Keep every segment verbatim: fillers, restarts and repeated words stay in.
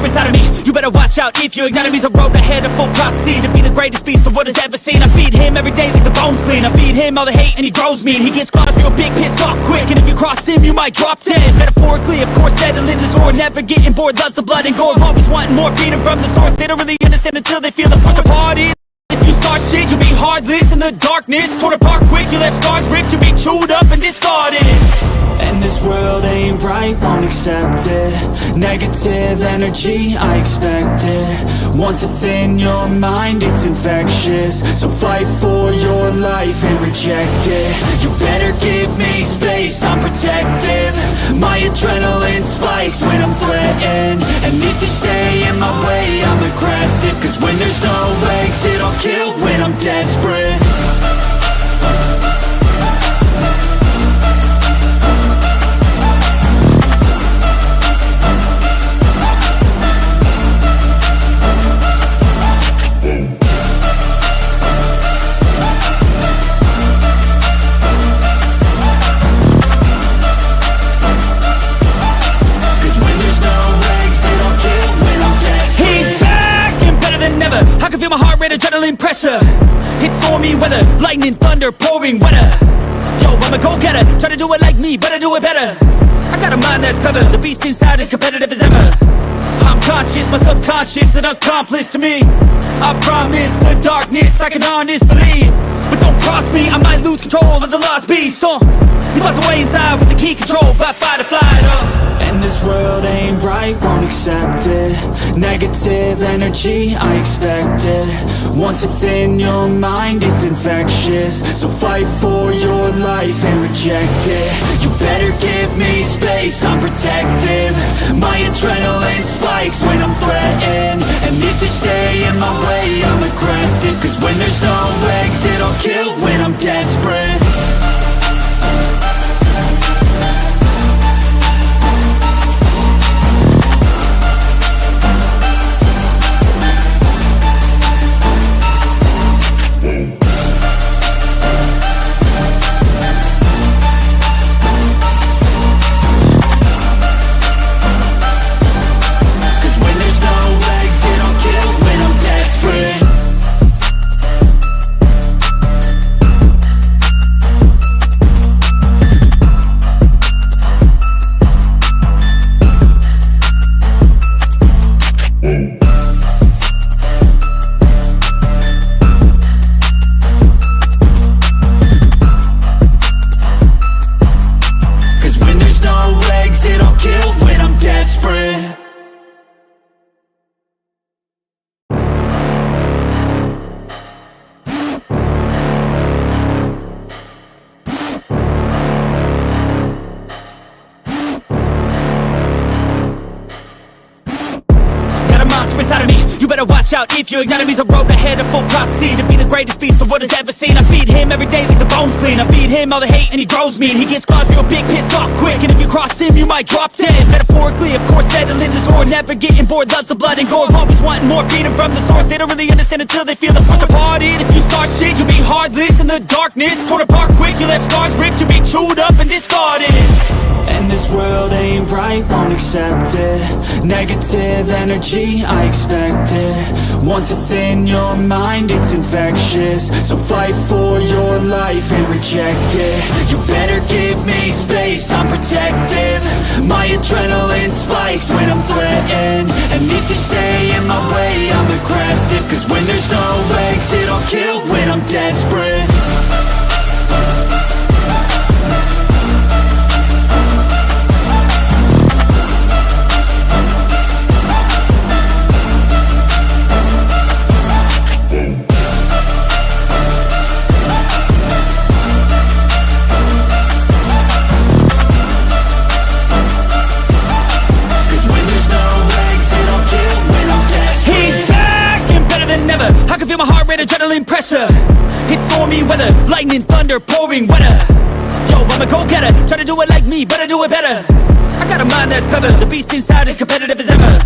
inside of me. You better watch out if you ignite him. He's a road ahead of full prophecy to be the greatest beast the world has ever seen. I feed him every day like the bones clean. I feed him all the hate and he grows mean. He gets claws real big, pissed off quick. And if you cross him, you might drop dead. Metaphorically, of course, settling the score. Never getting bored, loves the blood and gore. Always wanting more, feeding from the source. They don't really understand until they feel the force departed. If you start shit, you'll be heartless in the darkness. Torn apart quick, you left scars ripped. You'll be chewed up and discarded. And this world ain't right, won't accept it. Negative energy, I expect it. Once it's in your mind, it's infectious. So fight for your life and reject it. You better give me space, I'm protective. My adrenaline spikes when I'm threatened. And if you stay in my way, I'm aggressive. 'Cause when there's no exit, I'll kill when I'm desperate. He's back and better than ever. I can feel my heart rate, adrenaline pressure. It's stormy weather, lightning, thunder, pouring weather. Yo, I'm a go-getter, try to do it like me, better do it better. I got a mind that's clever, the beast inside is competitive as ever. I'm conscious, my subconscious an accomplice to me. I promise the darkness, I can honest believe. But don't cross me, I might lose control of the lost beast. Uh, he's locked away inside with the key controlled by fight or flight. Uh. And this world ain't right, won't accept it. Negative energy, I expect it. Once it's in your mind, it's infectious. So fight for your life and reject it. You better give me space, I'm protective. My adrenaline spikes when I'm threatened. And if you stay in my way, I'm aggressive. 'Cause when there's no exit, I'll kill when I'm desperate. 'Cause when there's no exit, I'll kill when I'm desperate. 'Cause when there's no exit, I'll kill when I'm desperate. Got a monster inside of me. You better watch out if you ignite him. He's a road ahead of full prophecy to be the greatest beast the world has ever seen. I feed him every day like the bones clean. I feed him all the hate and he grows mean. He gets claws real big, pissed off quick. And if you cross him, you might drop dead. Metaphorically, of course, settling the score. Never getting bored, loves the blood and gore. Always wanting more, feeding from the source. They don't really understand until they feel the force departed. If you start shit, you'll be heartless in the darkness. Torn apart quick, you left scars ripped. You'll be chewed up and discarded. And this world ain't right, won't accept it. Negative energy, I expect it. Once it's in your mind, it's infectious. So fight for your life and reject it. You better give me space, I'm protective. My adrenaline spikes when I'm threatened. And if you stay in my way, I'm aggressive. 'Cause when there's no exit, I'll kill when I'm desperate. 'Cause when there's no exit, I'll kill when I'm desperate. He's back and better than ever. I can feel my heart rate, adrenaline pressure. It's stormy weather, lightning, thunder, pouring weather. Yo, I'm a go-getter, try to do it like me, better do it better. I got a mind that's clever, the beast inside is competitive as ever.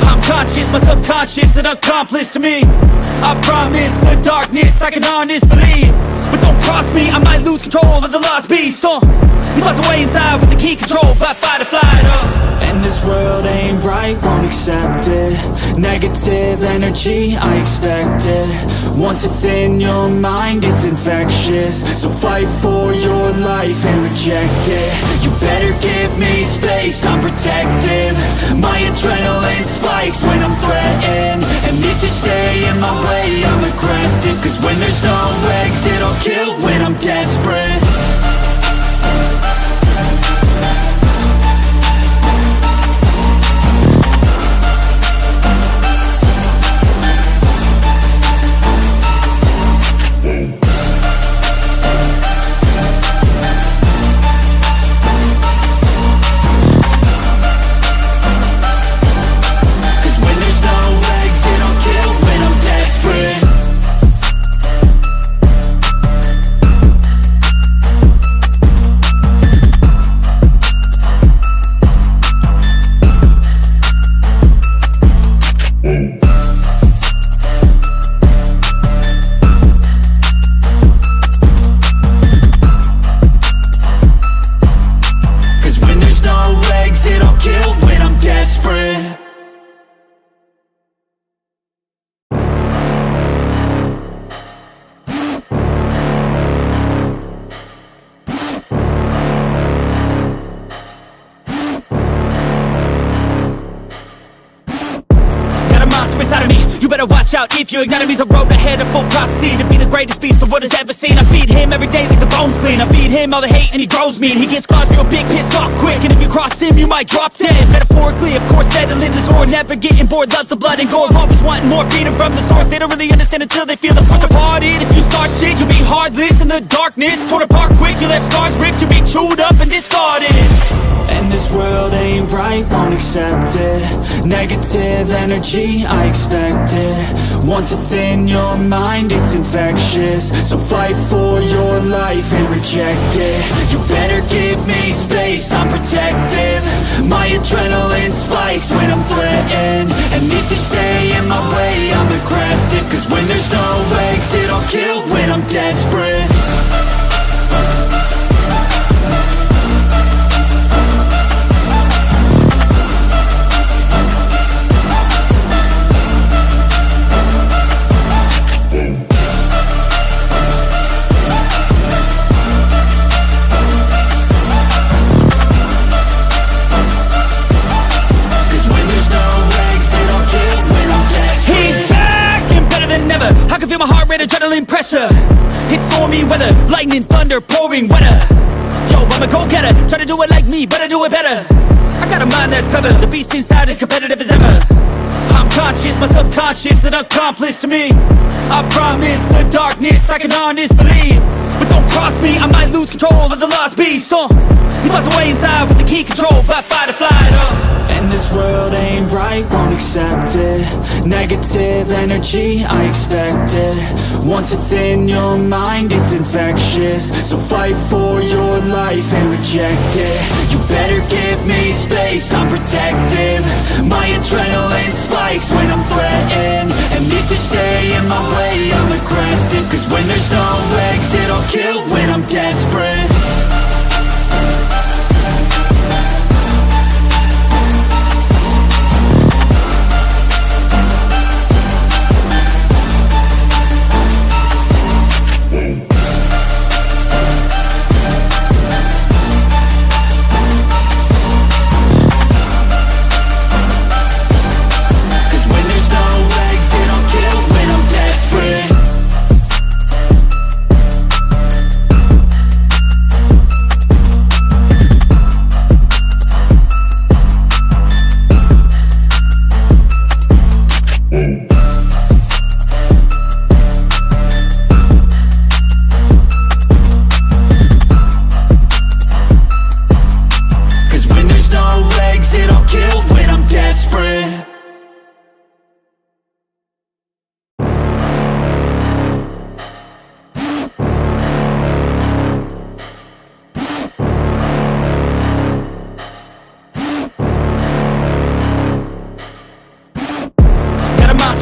I'm conscious. It's my subconscious and accomplice to me. I promise the darkness I can honest believe. But don't cross me, I might lose control of the lost beast. Uh, he flies away inside with the key control by fight or flight. Uh. And this world ain't right, won't accept it. Negative energy, I expect it. Once it's in your mind, it's infectious. So fight for your life and reject it. You better give me space, I'm protective. My adrenaline spikes when I'm threatened. And if you stay in my way, I'm aggressive. 'Cause when there's no exit, I'll kill when I'm desperate. Got a monster inside of me. You better watch out if you ignite me. A road ahead of full prophecy to be the greatest beast the world has ever seen. I feed him every day like the bones clean. I feed him all the hate and he grows me. And he gets claws real big, pissed off quick. And if you cross him, you might drop dead. Metaphorically, of course, settling the score. Never getting bored, loves the blood and gore. Always wanting more, feeding from the source. They don't really understand until they feel the force. Departed, if you start shit, you'll be heartless in the darkness. Torn apart quick, you left scars ripped. You'll be chewed up and discarded. And this world ain't right, won't accept it. Negative energy, I expect it. Once it's in your mind, it's infectious. So fight for your life and reject it. You better give me space, I'm protective. My adrenaline spikes when I'm threatened. And if you stay in my way, I'm aggressive. 'Cause when there's no exit, I'll kill when I'm desperate. He's back and better than ever. I can feel my heart rate, adrenaline pressure. It's stormy weather, lightning, thunder, pouring weather. Yo, I'm a go-getter. Try to do it like me, but I do it better. I got a mind that's clever. The beast inside is competitive as ever. I'm conscious, my subconscious, an accomplice to me. I promise the darkness I can honest believe. But don't cross me, I might lose control of the lost beast. Uh, he flies away inside with the key control by fight or flight. Uh. And this world ain't right, won't accept it. Negative energy, I expect it. Once it's in your mind, it's infectious. So fight for your life and reject it. You better give me space, I'm protective. My adrenaline spikes when I'm threatened. And if you stay in my way, I'm aggressive. 'Cause when there's no exit, I'll kill when I'm desperate.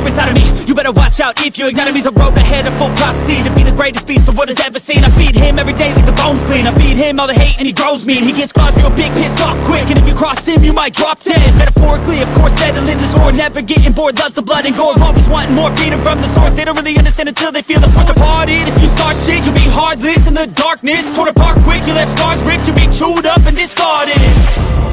Inside of me, you better watch out if you ignite him. He's a road ahead of full prophecy to be the greatest beast the world has ever seen. I feed him every day like the bones clean. I feed him all the hate and he grows me. And he gets claws real big, pissed off quick. And if you cross him, you might drop dead. Metaphorically, of course, settling the score. Never getting bored, loves the blood and gore. Always wanting more, feeding from the source. They don't really understand until they feel the force. Departed, if you start shit, you'll be heartless in the darkness. Torn apart quick, you left scars ripped. You'll be chewed up and discarded.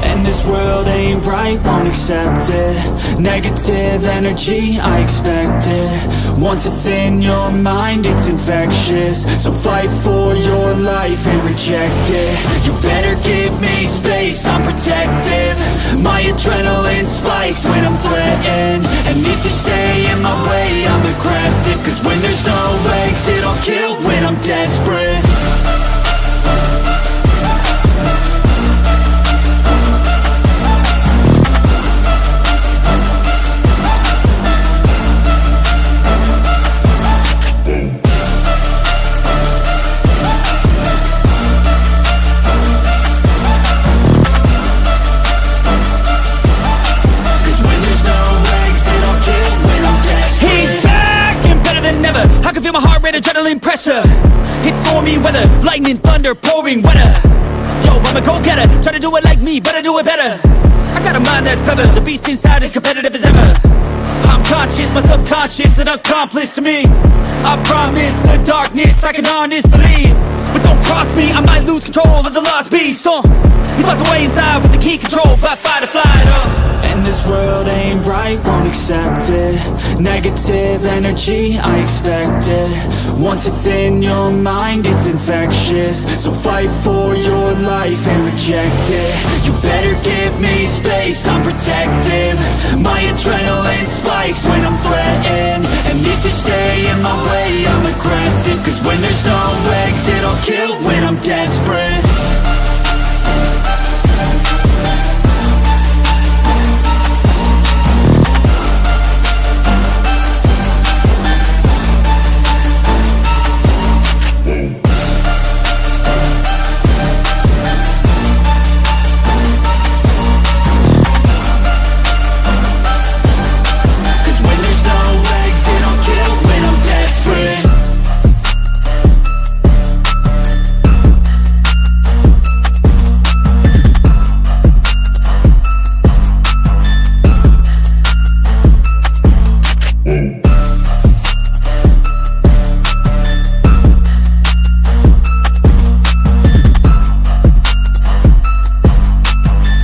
And this world ain't right, won't accept it. Negative energy, I expect it. Once it's in your mind, it's infectious. So fight for your life and reject it. You better give me space, I'm protective. My adrenaline spikes when I'm threatened. And if you stay in my way, I'm aggressive. 'Cause when there's no exit, I'll kill when I'm desperate. He's back and better than ever. I can feel my heart rate, adrenaline pressure. Hit stormy weather, lightning, thunder, pouring weather. Yo, I'm a go-getter. Try to do it like me, but I do it better. I got a mind that's clever. The beast inside is competitive as ever. I'm conscious, my subconscious an accomplice to me. I promise the darkness I can honest believe. But don't cross me, I might lose control of the lost beast. Uh, he's locked away inside with the key control by fight or flight. Uh. And this world ain't right, won't accept it. Negative energy, I expect it. Once it's in your mind, it's infectious. So fight for your life and reject it. You better give me space, I'm protective. My adrenaline spikes when I'm threatened. And if you stay in my way, I'm aggressive. 'Cause when there's no exit, I'll kill when I'm desperate.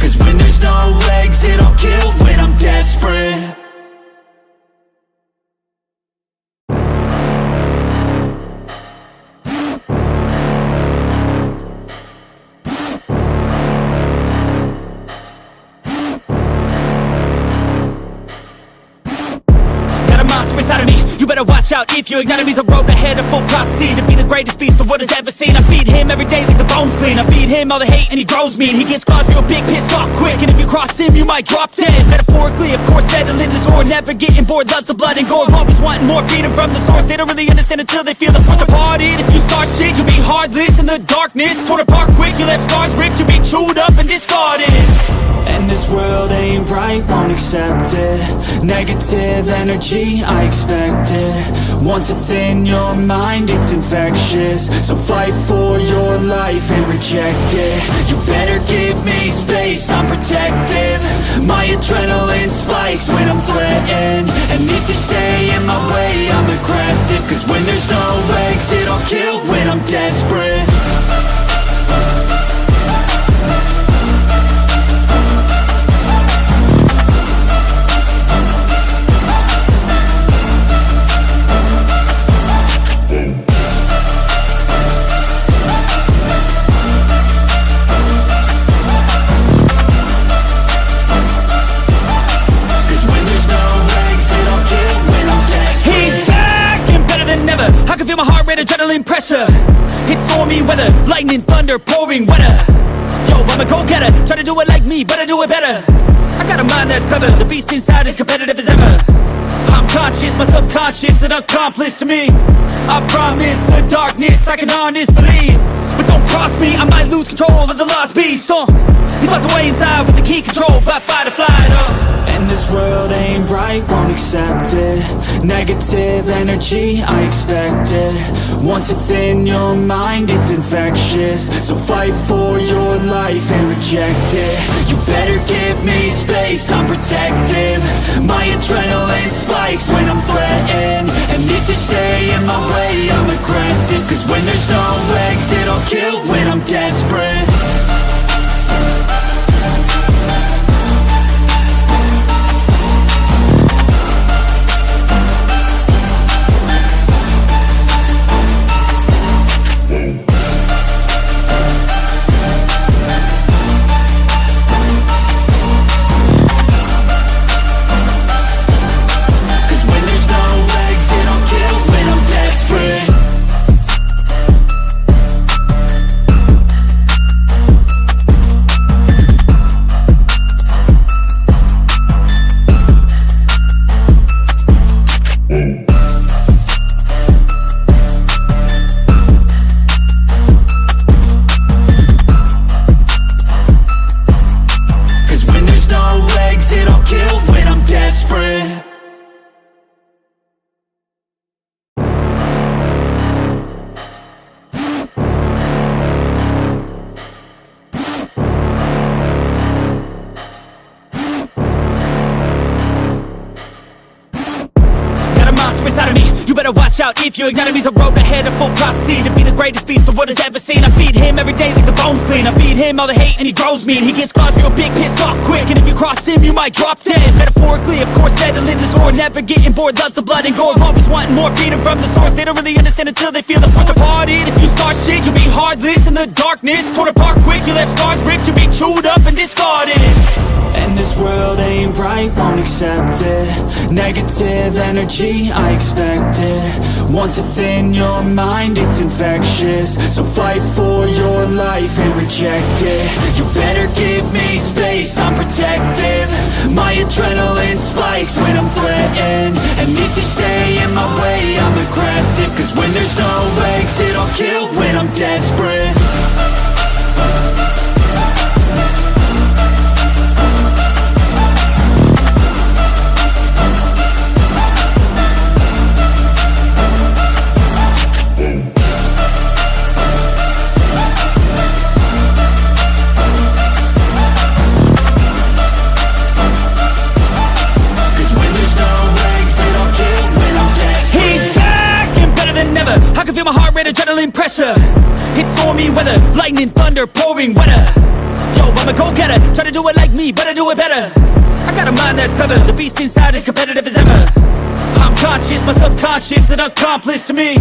'Cause when there's no exit, I'll kill when I'm desperate. Got a monster inside of me. You better watch out if you ignite him. He's a road ahead of full prophecy to be the greatest beast the world has ever seen. I feed him every day like the bones clean. I feed him all the hate and he grows me. And he gets claws real big, pissed off quick. And if you cross him, you might drop dead. Metaphorically, of course, settling the score. Never getting bored, loves the blood and gore. Always wanting more, feeding from the source. They don't really understand until they feel the force. Departed, if you start shit, you'll be heartless in the darkness. Torn apart quick, you left scars ripped. You'll be chewed up and discarded. And this world ain't right, won't accept it. Negative energy, I expect it. Once it's in your mind, it's infectious. So fight for your life and reject it. You better give me space, I'm protective. My adrenaline spikes when I'm threatened. And if you stay in my way, I'm aggressive. 'Cause when there's no exit, I'll kill when I'm desperate. 'Cause when there's no exit, I'll kill when I'm desperate. He's back and better than ever. I can feel my heart rate, adrenaline pressure. Hit stormy weather, lightning, thunder, pouring weather. Yo, I'm a go-getter. Try to do it like me, but I do it better. I got a mind that's clever. The beast inside is competitive as ever. I'm conscious. It's my subconscious and accomplice to me. I promise the darkness I can honest believe. But don't cross me, I might lose control of the lost beast. Uh, he locked away inside with the key controlled by fight or flight. Uh. And this world ain't right, won't accept it. Negative energy, I expect it. Once it's in your mind, it's infectious. So fight for your life and reject it. You better give me space, I'm protective. My adrenaline spikes when I'm threatened. And if you stay in my way, I'm aggressive. 'Cause when there's no exit, I'll kill when I'm desperate. Got a monster inside of me. You better watch out if you ignite me. A road ahead of full prophecy to be the greatest beast the world has ever seen. I feed him every day like the bones clean. I feed him all the hate and he grows me. And he gets claws real big, pissed off quick. And if you cross him, you might drop dead. Metaphorically, of course, settling the score. Never getting bored, loves the blood and gore. Always wanting more, feeding from the source. They don't really understand until they feel the force. Departed, if you start shit, you'll be heartless in the darkness. Torn apart quick, you left scars ripped. You'll be chewed up and discarded. And this world ain't right, won't accept it. Negative energy, I expect it. Once it's in your mind, it's infectious. So fight for your life and reject it. You better give me space, I'm protective. My adrenaline spikes when I'm threatened. And if you stay in my way, I'm aggressive. 'Cause when there's no exit, I'll kill when I'm desperate. 'Cause when there's no exit, I'll kill when I'm desperate. He's back and better than ever. I can feel my heart rate, adrenaline pressure. It's stormy weather, lightning, thunder, pouring weather. Yo, I'm a go-getter, try to do it like me, but I do it better. I got a mind that's clever, the beast inside is competitive as ever. I'm conscious, my subconscious, an accomplice to me.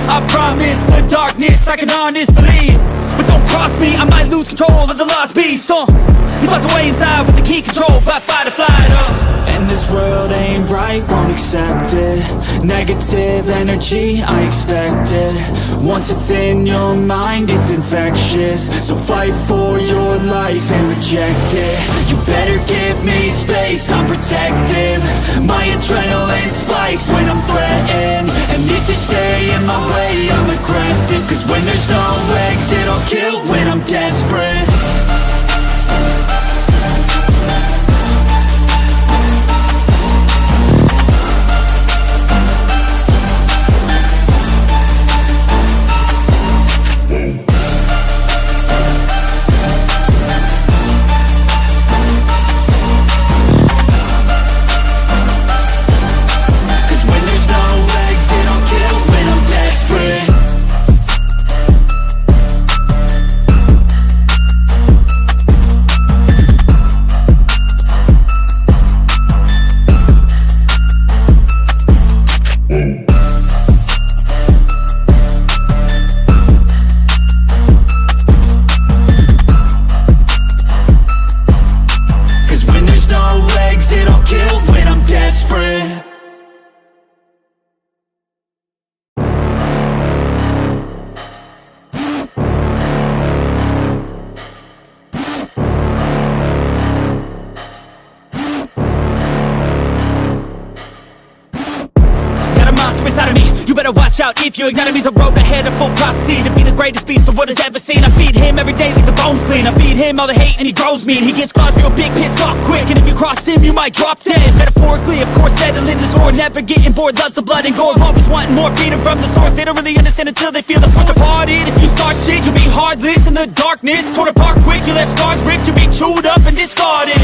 I promise the darkness, I can honest believe. But don't cross me, I might lose control of the lost beast. Uh, he's locked away inside with the key controlled by fight or flight. Uh. And this world ain't right, won't accept it. Negative energy, I expect it. Once it's in your mind, it's infectious. So fight for your life and reject it. You better give me space, I'm protective. My adrenaline spikes when I'm threatened. And if you stay in my way, I'm aggressive. 'Cause when there's no exit, I'll kill when I'm desperate. You better watch out if you ignite him. He's a road ahead of full prophecy to be the greatest beast the world has ever seen. I feed him every day like the bones clean. I feed him all the hate and he grows me. And he gets claws real big, pissed off quick. And if you cross him, you might drop dead. Metaphorically, of course, settling the score. Never getting bored, loves the blood and gore. Always wanting more, feeding from the source. They don't really understand until they feel the force. Departed, if you start shit, you'll be heartless in the darkness. Torn apart quick, you left scars ripped. You'll be chewed up and discarded.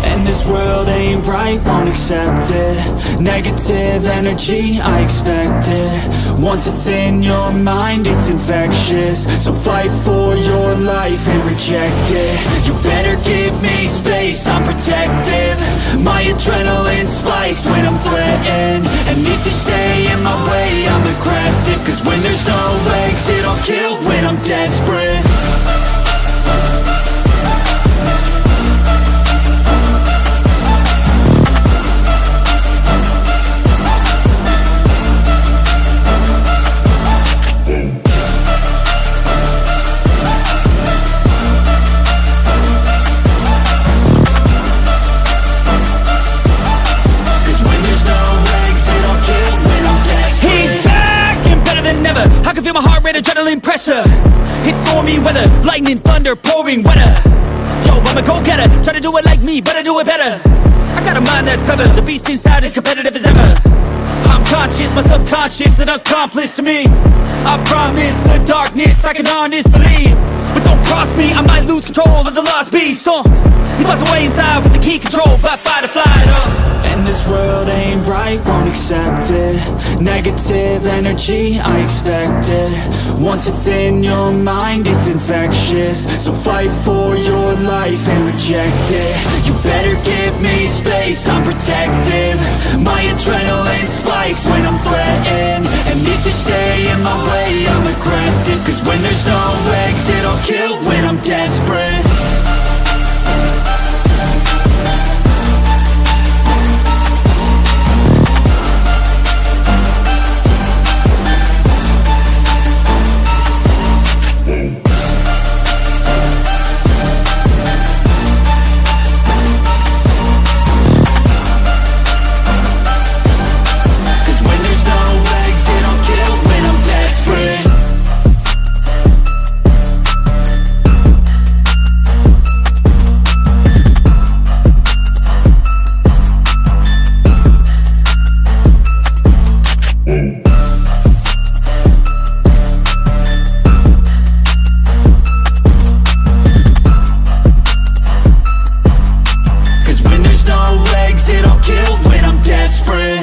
And this world ain't right, won't accept it. Negative energy, I expect it. Once it's in your mind, it's infectious. So fight for your life and reject it. You better give me space, I'm protective. My adrenaline spikes when I'm threatened. And if you stay in my way, I'm aggressive. 'Cause when there's no exit, I'll kill when I'm desperate. He's back and better than ever. I can feel my heart rate, adrenaline pressure. It's stormy weather, lightning, thunder, pouring weather. Yo, I'm a go-getter. Try to do it like me, but I do it better. I got a mind that's clever. The beast inside is competitive as ever. I'm conscious, my subconscious, an accomplice to me. I promise the darkness, I can harness, believe. But don't cross me, I might lose control of the lost beast. Uh, he's locked away inside with the key control by fight or flight. Uh. And this world ain't right, won't accept it. Negative energy, I expect it. Once it's in your mind, it's infectious. So fight for your life and reject it. You better give me space, I'm protective. My adrenaline spikes when I'm threatened. And if you stay in my way, I'm aggressive. 'Cause when there's no exit, I'll kill when I'm desperate. 'Cause when there's no exit, I'll kill when I'm desperate. 'Cause when there's no exit, I'll kill when I'm desperate.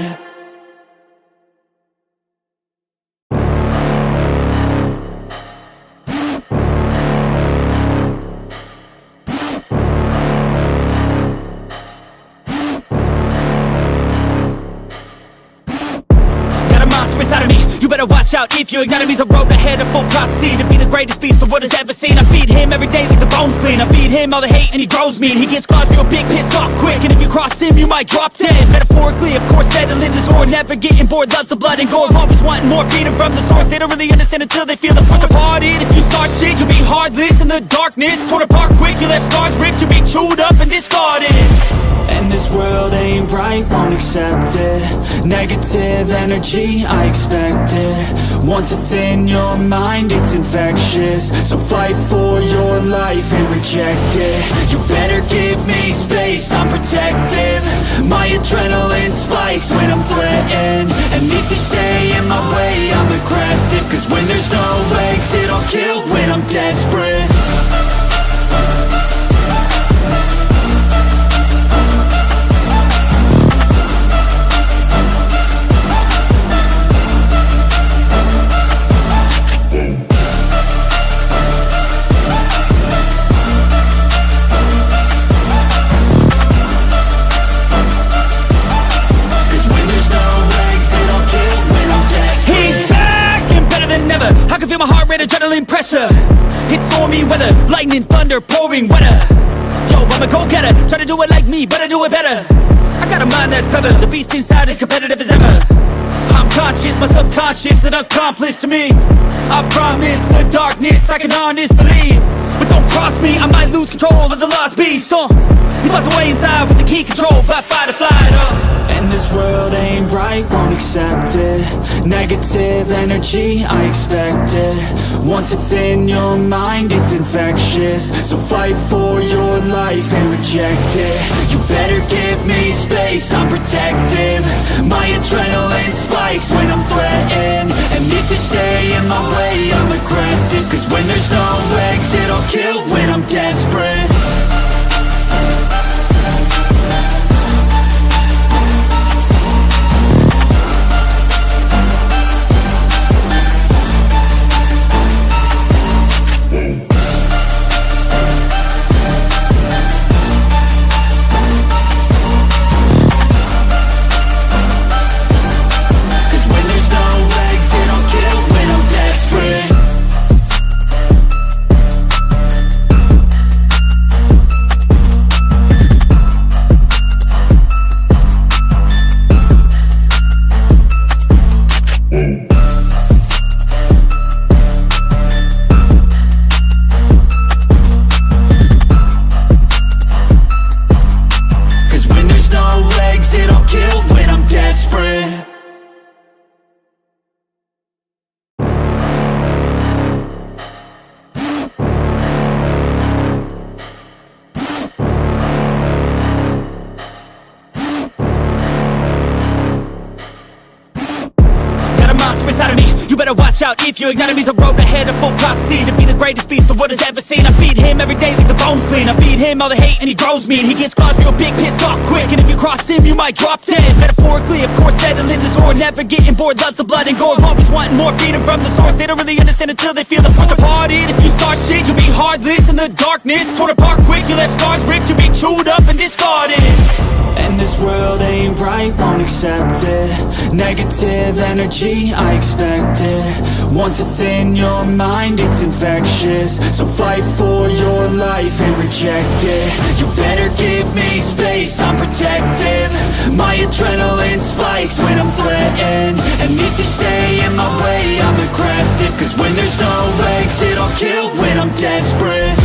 Got a monster inside of me. You better watch out if you ignite him. He's a road ahead of full prophecy to be the greatest beast the world has ever seen. I feed him every day like the bones clean. I feed him all the hate and he grows me. And he gets claws real big, pissed off quick. And if you cross him, you might drop dead. Metaphorically, of course, settling the score. Never getting bored, loves the blood and gore. Always wanting more, feeding from the source. They don't really understand until they feel the force. Departed, if you start shit, you'll be heartless in the darkness. Torn apart quick, you left scars ripped. You'll be chewed up and discarded. And this world ain't right, won't accept it. Negative energy, I expect it. Once it's in your mind, it's infectious. So fight for your life and reject it. You better give me space, I'm protective. My adrenaline spikes when I'm threatened. And if you stay in my way, I'm aggressive. 'Cause when there's no exit, I'll kill when I'm desperate. 'Cause when there's no exit, I'll kill when I'm desperate. He's back and better than ever. I can feel my heart rate, adrenaline pressure. It's stormy weather, lightning, thunder, pouring weather. Yo, I'm a go-getter. Try to do it like me, but I do it better. I got a mind that's clever. The beast inside is competitive as ever. I'm conscious, my subconscious, an accomplice to me. I promise the darkness, I can harness, believe. But don't cross me, I might lose control of the lost beast. Uh, he's locked away inside with the key control by fight or flight. Uh. And this world ain't right. I won't accept it. Negative energy, I expect it. Once it's in your mind, it's infectious. So fight for your life and reject it. You better give me space, I'm protective. My adrenaline spikes when I'm threatened. And if you stay in my way, I'm aggressive. 'Cause when there's no exit, I'll kill when I'm desperate. 'Cause when there's no exit, I'll kill when I'm desperate. Cause when there's no exit, I'll kill when I'm desperate. Got a monster inside of me. You better watch out if you ignite him. He's a road ahead of full prophecy to be the greatest beast the world has ever seen. I feed him every day like the bones clean. I feed him all the hate and he grows me. And he gets claws real big, pissed off quick. And if you cross him, you might drop dead. Metaphorically, of course, settling the score. Never getting bored, loves the blood and gore. Always wanting more, feeding from the source. They don't really understand until they feel the force. Departed, if you start shit, you'll be heartless in the darkness. Torn apart quick, you left scars ripped. You'll be chewed up and discarded. And this world ain't right, won't accept it. Negative energy, I expect it. Once it's in your mind, it's infectious. So fight for your life and reject it. You better give me space, I'm protective. My adrenaline spikes when I'm threatened. And if you stay in my way, I'm aggressive. 'Cause when there's no exit, I'll kill when I'm desperate.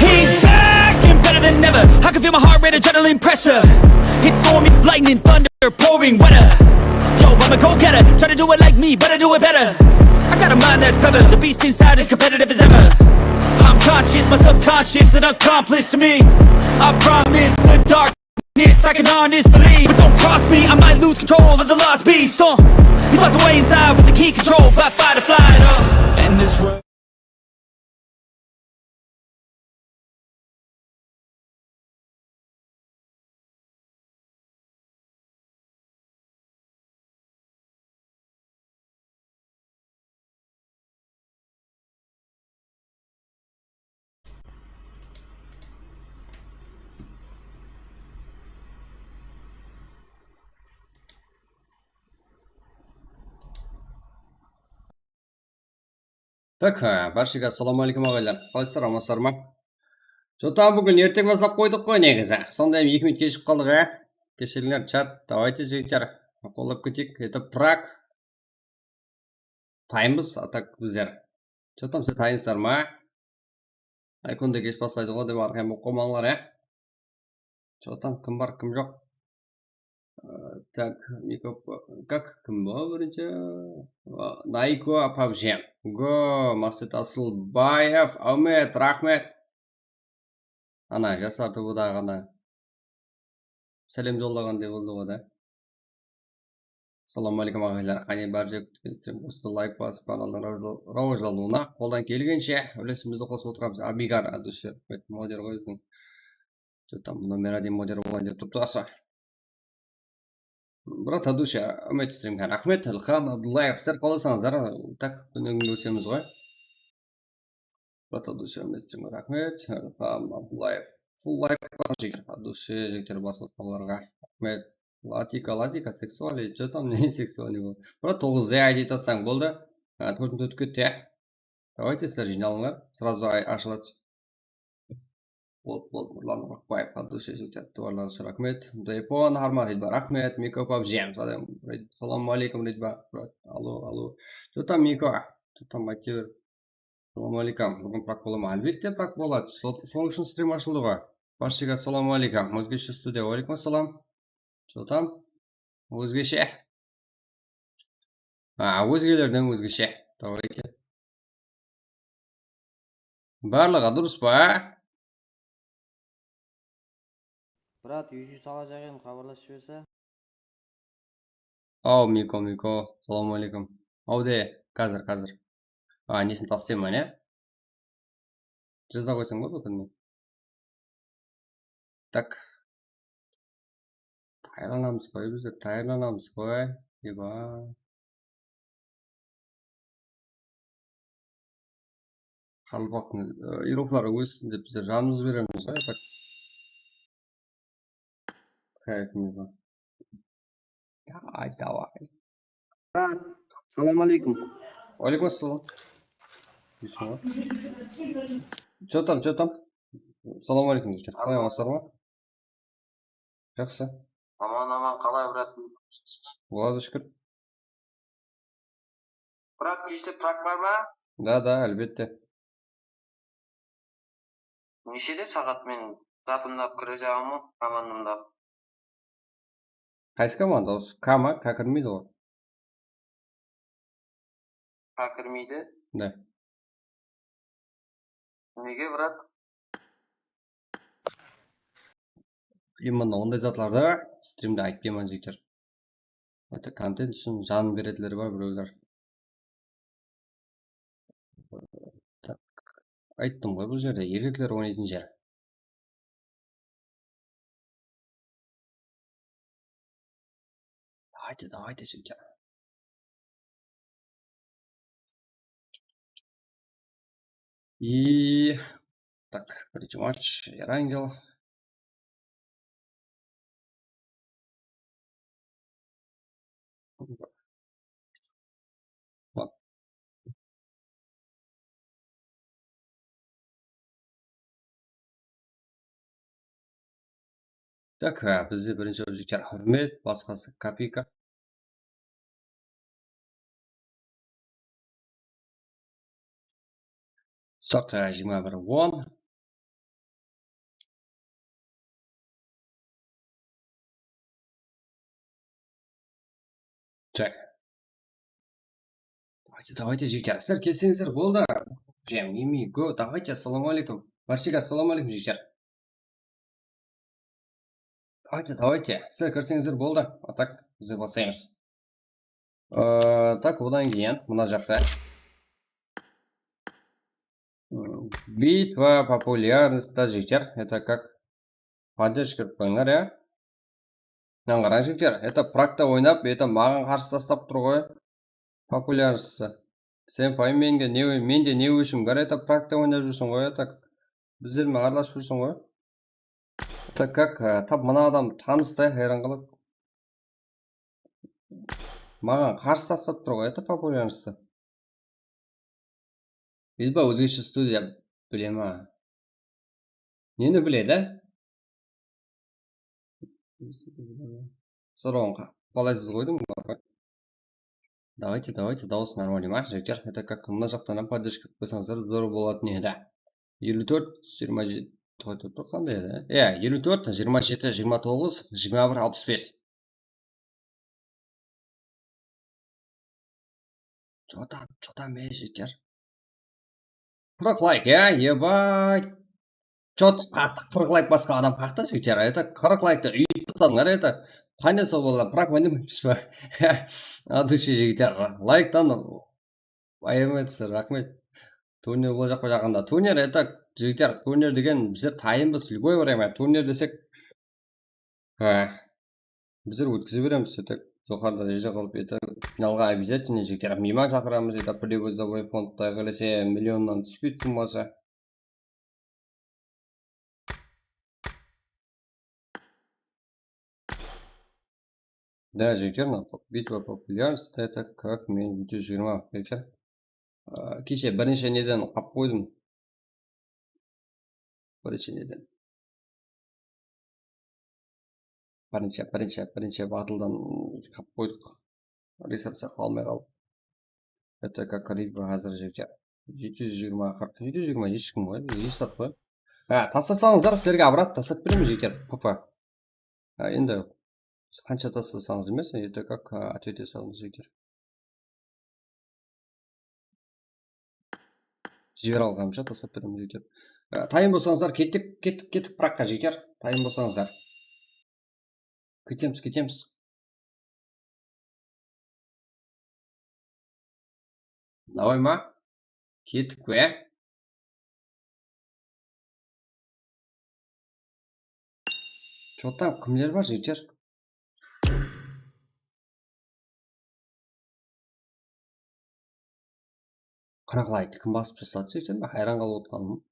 He's back and better than ever. I can feel my heart rate, adrenaline pressure. It's stormy, lightning, thunder, pouring weather. Yo, I'm a go-getter. Try to do it like me, better do it better. I got a mind that's clever. The beast inside is competitive as ever. I'm conscious, my subconscious an accomplice to me. I promise the darkness I can honestly believe. But don't cross me, I might lose control of the lost beast. Uh, he's locked away inside with the key control by fight or flight. Uh, and this world Tak, e, bárshege assalawma áleykum, aǵaylar. Qalaysızlar, amansızlar ma? Jotam, búgin erteń baslap qoydıq ǵoy negizi. Sonday eki minut keshigip qaldıq, e. Keshirińler, chat. Давайте, jigitler, qollap keteyik. Это Prag. Tayınbız, a tak bizler. Jotam, sizler tayınsızlar ma? Aykon da kesh baslaydı ǵoy dep arqayın bolıp qalmańlar, e. Jotam, kim bar, kim joq? E, tak, mikrofon, kak, kim bar birinshi? A, Naiko, pabji. Go, Maqset Asılbaev, Áwmet, raxmet. Ana, jaslar tıbıdaǵı ana. Sálem jollaǵanday boldı ǵoy da. Assalawma áleykum, aǵaylar. Qáne, bár jerge kútip kelsem, usı layk basıp, kanaldıń raw-, rawajlanıwına qoldan kelgenshe úlesimizdi qosıp otıramız. Abigar, Adusher, moder ǵoy óziń. Что там, номер один moder bolayın dep turıptı asa. Brat Adusher, úmet, strimge raxmet. Ilham Abdullaev, sizler qolasańızlar, tak, kúnde kúnge ósemiz ǵoy. Brat Adusher, úmet, strimge raxmet. Ilham Abdullaev, full layk basıń, jigitler. Adusher, jigitler, basıp otırǵanlarǵa raxmet. Latika, Latika, seksualniy, что там, не секси? Brat, toǵız Z I D tasısań boldı. Ha, tórtinshi tótip ketti, ya. Давайте, sizler jıynalıńlar, сразу ay-, ashıladı. Bol, bol, Nurlan Urakbaev, Abdushe Jigitov, Tuwarlan Shıraxmet, Daypon Harmar, Idbar Axmet, Miko Pabjem, salam, Rid-, salam aleykum, Ridbar, brat, alo, alo. Что там, Miko? Что там, Matyor? Salam aleykum. Búgin prak bola ma? Álbette, prak boladı. Sol, sol ushın strim ashıldı ǵoy. Barshege salam aleykum. Ózgeshe studiya, aleykum salam. Что там? Ózgeshe. A, ózgelerden ózgeshe. Давайте. Barlıǵı durıs pa? Brat, uy sala jaqın xabarlasıp jiberse. Aw, Miko, Miko, salam aleykum. Aw de, házir, házir. A, nesin taslayman, ya? Jaza qoysań boladı, ókinbey. Tak. Tayarlanamız ǵoy, bizler tayarlanamız ǵoy. Eba. Qaraqalpaqtıń, e, iruqları óssin dep bizler janımızdı beremiz ǵoy, tak. Kayfımız bar. Давай, давай. Salam aleykum. Aleykum assalam. Что там, что там? Salam aleykum, jigitler. Qalay, amansızlar ma? Jaqsı. Aman, aman, qalay, brat? Boladı, shúkir. Brat, keshte prak bar ma? Da, da, álbette. Neshede saǵat? Men zatımdı alıp kire jaǵamın, komandamdı alıp. Qaysı komanda? Usı K ma? K kirmeydi ǵoy. K kirmeydi? Da. Nege, brat? Именно onday zatlardı strimde aytpayman, jigitler. Это kontent ushın janın beretinleri bar birewler. Tak, ayttım ǵoy, bul jerde erkekler oynaytın jer. Давайте, давайте, jigitler. И, так, birinshi match, Erangel. Так, há, bizde birinshi objektler húrmet, basqası kopeyka. Saqta jigirma bir on. Так. Давайте, давайте, jigitler. Sizler kelseńizler, boldı. Jam, imi, go, давайте, ассаламу алейкум. Barshege ассаламу алейкум, jigitler. Давайте, давайте. Sizler kirseńizler boldı. А так, bizler baslaymız. Ee, так, odan keyin mına jaqta. М, битва популярности, jigitler. Это как поддержка etip qoyıńlar, ya. Mınadan qarań, jigitler. Это prakta oynap, это maǵan qarsı taslap tur ǵoy. Популярностьтı. Sen pay menge ne, mende ne óshim bar, это prakta oynap júrseń ǵoy, это bizler menen aralasıp júrseń ǵoy. Это как, e, tap mına adam tanıs ta, hayran qalad. Maǵan qarsı taslap tur ǵoy, это популярностьtı. Bilba ózgeshe studiya bile ma? Neni biledi? Sorawın qa-, qolaysız qoydıń ba? Давайте, давайте, dawıs нормальный ma, jigitler? Это как mına jaqtan ham поддержка etip qoysańızlar, zor bolatın edi. Elli tórt, jigirma jeti, toqtap tur, qanday edi? Iya, elli tórt, jigirma jeti, jigirma toǵız, jigirma bir, alpıs bes. Что там, что там, ey, jigitler? Qırıq layk, ya, ебать. Что-то qaqtıq, qırıq layk basqa adam qaqtı, jigitler. Это qırıq layktı úytip tasladıńlar, это. Qáne, sol bolǵan, prak oynaymız ba? От души, jigitler. Layktan ayırmay tursa, raxmet. Turnir bolajaq pa jaqında? Turnir, это, jigitler, turnir degen bizler tayınbız, любой время. Turnir desek, ha, bizler ótkize beremiz, так, joqarıda reje qılıp, это, finalǵa обязательно, jigitler, miyman shaqıramız, это, призовой fondta, qálese, millionnan túspeydi summası. Да, jigitler, mına, битва популярности, это как men video jigirma, jigitler. Á, keshe birinshi neden qap qoydım. Birinshi neden. Birinshi, birinshi, birinshi battldan qap qoydıq. Resursa qalmay qaldı. Это как рыба házir jigitler. Jeti júz jigirma, qırq, jeti júz jigirma hesh kim ǵoy, hesh zat ǵoy. Há, taslasańızlar, sizlerge обратно taslap beremen, jigitler. P P. Há, endi qansha taslasańız emes, это как, há, ответ jasaǵımız jigitler. Jibere alǵanımsha taslap beremen, jigitler. Á, tayın bolsańızlar, kettik, kettik, kettik, Pragqa, jigitler. Tayın bolsańızlar. Ketemiz, ketemiz. Давай ma? Kettik pe? Чё там, kimler bar, jigitler? Qırq layk kim basıp tasladı, jigitler? Men hayran qalıp otqanım.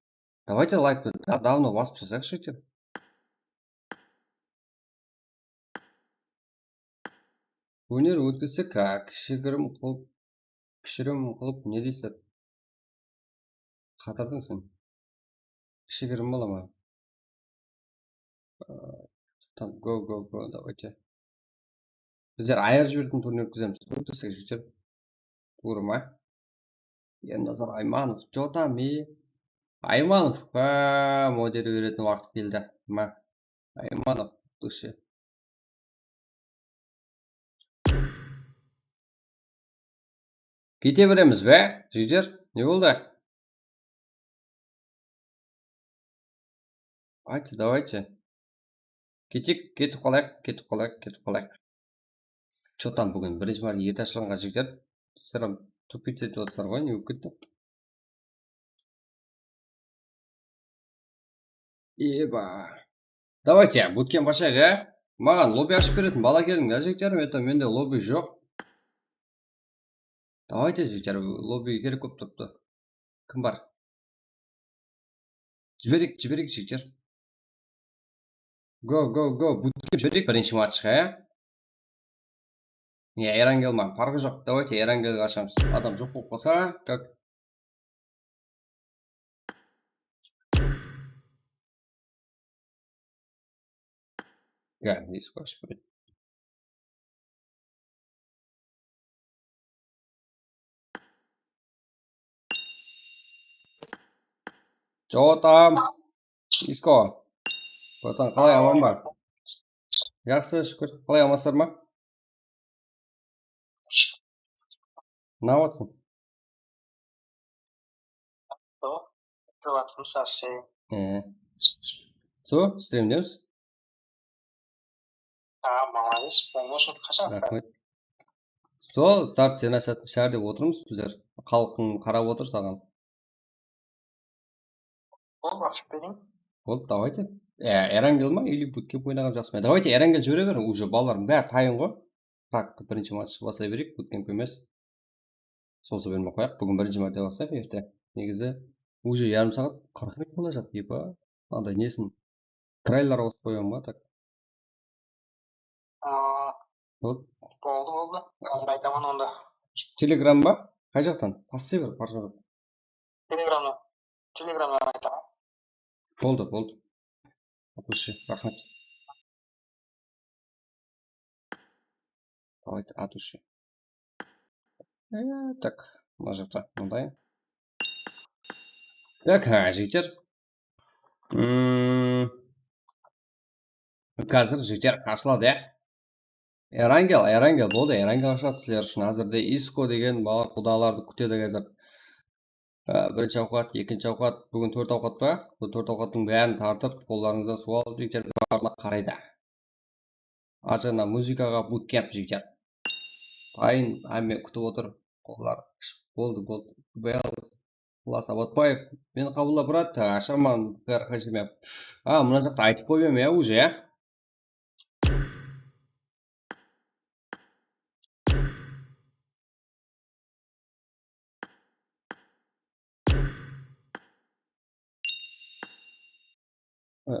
Давайте layk, давно basıp taslayıq, jigitler. Óner ótkizsek, a, kishigirim qılıp, kishigirim qılıp ne deysiz? Qatırdıń sen. Kishigirim bola ma? Á, tam, go, go, go, давайте. Bizler ayırıp jiberetin turnir ótkizemiz. Ótkizsek, jigitler. Tuwrı ma? Ernazar Aymanov, чё там, e? Aymanov, pa, model beretin waqıt keldi. Ma, Aymanov, dushe. Kete beremiz be, jigitler? Ne boldı? Aytı, давайте. Ketik, ketip qalayıq, ketip qalayıq, ketip qalayıq. Чё там búgin birinshi mart erte ashılǵanǵa jigitler. Sizler hám tupit etip atırsızlar ǵoy, ne bolıp ketti? Eba. Давайте, butkemp ashayıq, ya. Maǵan lobby ashıp beretin bala keliń, ya, jigitlerim, это mende lobby joq. Давайте, jigitler, lobby kerek bolıp turıptı. Kim bar? Jibereyik, jibereyik, jigitler. Go, go, go. Butkemp jibereyik birinshi matchqa, ya. Ya, Erangel ma? Parqı joq. Давайте, Erangelge ashamız. Adam joq bolıp qalsa, как? Ya, eski ashıp beredi. Чё там? Isko. Bratan, qalay, aman ba? Jaqsı, shúkir. Qalay, amansızlar ma? Ne yapatsań? Что? Kútip atırmız, Astey. E. So, strimdemiz. A, молодец, помощник, qashan start? Raxmet. Sol start sen ashatın shár dep otırmız bizler. Xalıqtıń qarap otır saǵan. Boldı, ashıp bereyin. Boldı, давайте. E, Erangel ma? Ili butkemp oynaǵan jaqsı ma? Давайте, Erangel jibere ber, уже balalardıń bári tayın ǵoy. Tak, birinshi match baslay bereyik, butkemp emes. Sozıp bermey qoyaq. Búgin birinshi márte baslayıq, erte. Negizi, уже yarım saat qırq minut bolajaq, tipa. Anday nesin, trailer qosıp qoyaman ba, tak. Aa, boldı, boldı. Házir aytaman onda. Telegram ba? Qay jaqtan? Taslay ber, parqı joq. Telegramnan. Telegramnan aytaman. Boldı, boldı. От души, raxmet. Давайте от души. E, tak, mına jaqta mınday. Tak, ha, jigitler. Hmm. Házir jigitler ashıladı, ya. Erangel, Erangel, boldı, Erangel ashadı sizler ushın. Házirde Isko degen bala qudalardı kútedi házir. Á, birinshi awqat, ekinshi awqat, búgin tórt awqat pa? Bul tórt awqattıń bárin tartıp, qollarıńızdan suw alıp, jigitler, barına qaraydı. Arjana muzıkaǵa bootcamp, jigitler. Tayın, hámme kútip otır. Qollar, boldı, boldı. Bells, Iqlas Abatbaev. Meni qabılla, brat. Ashaman, bári qáshirme. A, mına jaqta aytıp qoyıp edim, ya, уже, ya. Ee,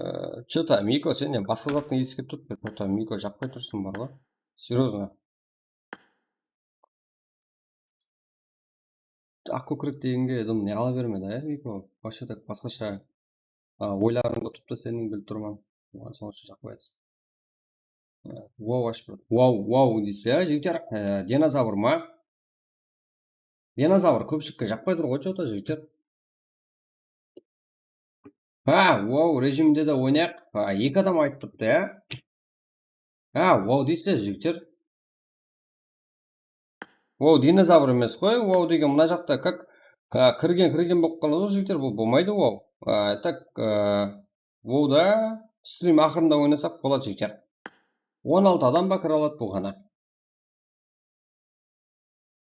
Chota Miko, sen ne, basqa zattıń eskirip turıp, Chota Miko jaqpay tursıń bar ǵoy. Серьёзно. aq kókirek degenge, edim, ne ala bermedi, ya, Viko? Вообще так, basqasha, a, oylarıńda turıptı seniń, bilip turman. Oǵan soń ushın jaqpay atırsań. Wow ashıp atır. Wow, wow deysiz, ya, jigitler? E, dinozavr ma? Dinozavr kópshilikke jaqpay tur ǵoy, что-то, jigitler. Ha, wow rejimde de oynayıq. Ha, eki adam aytıp turıptı, ya. Ha, wow deysiz, jigitler. Wow dinozavr emes ǵoy, wow degen mına jaqta как, ha, kirgen, kirgen bolıp qaladı ǵoy, jigitler, bul bolmaydı, wow. Ha, так, ha, wow da strim aqırında oynasaq boladı, jigitler. On altı adam ba kire aladı bul ǵana.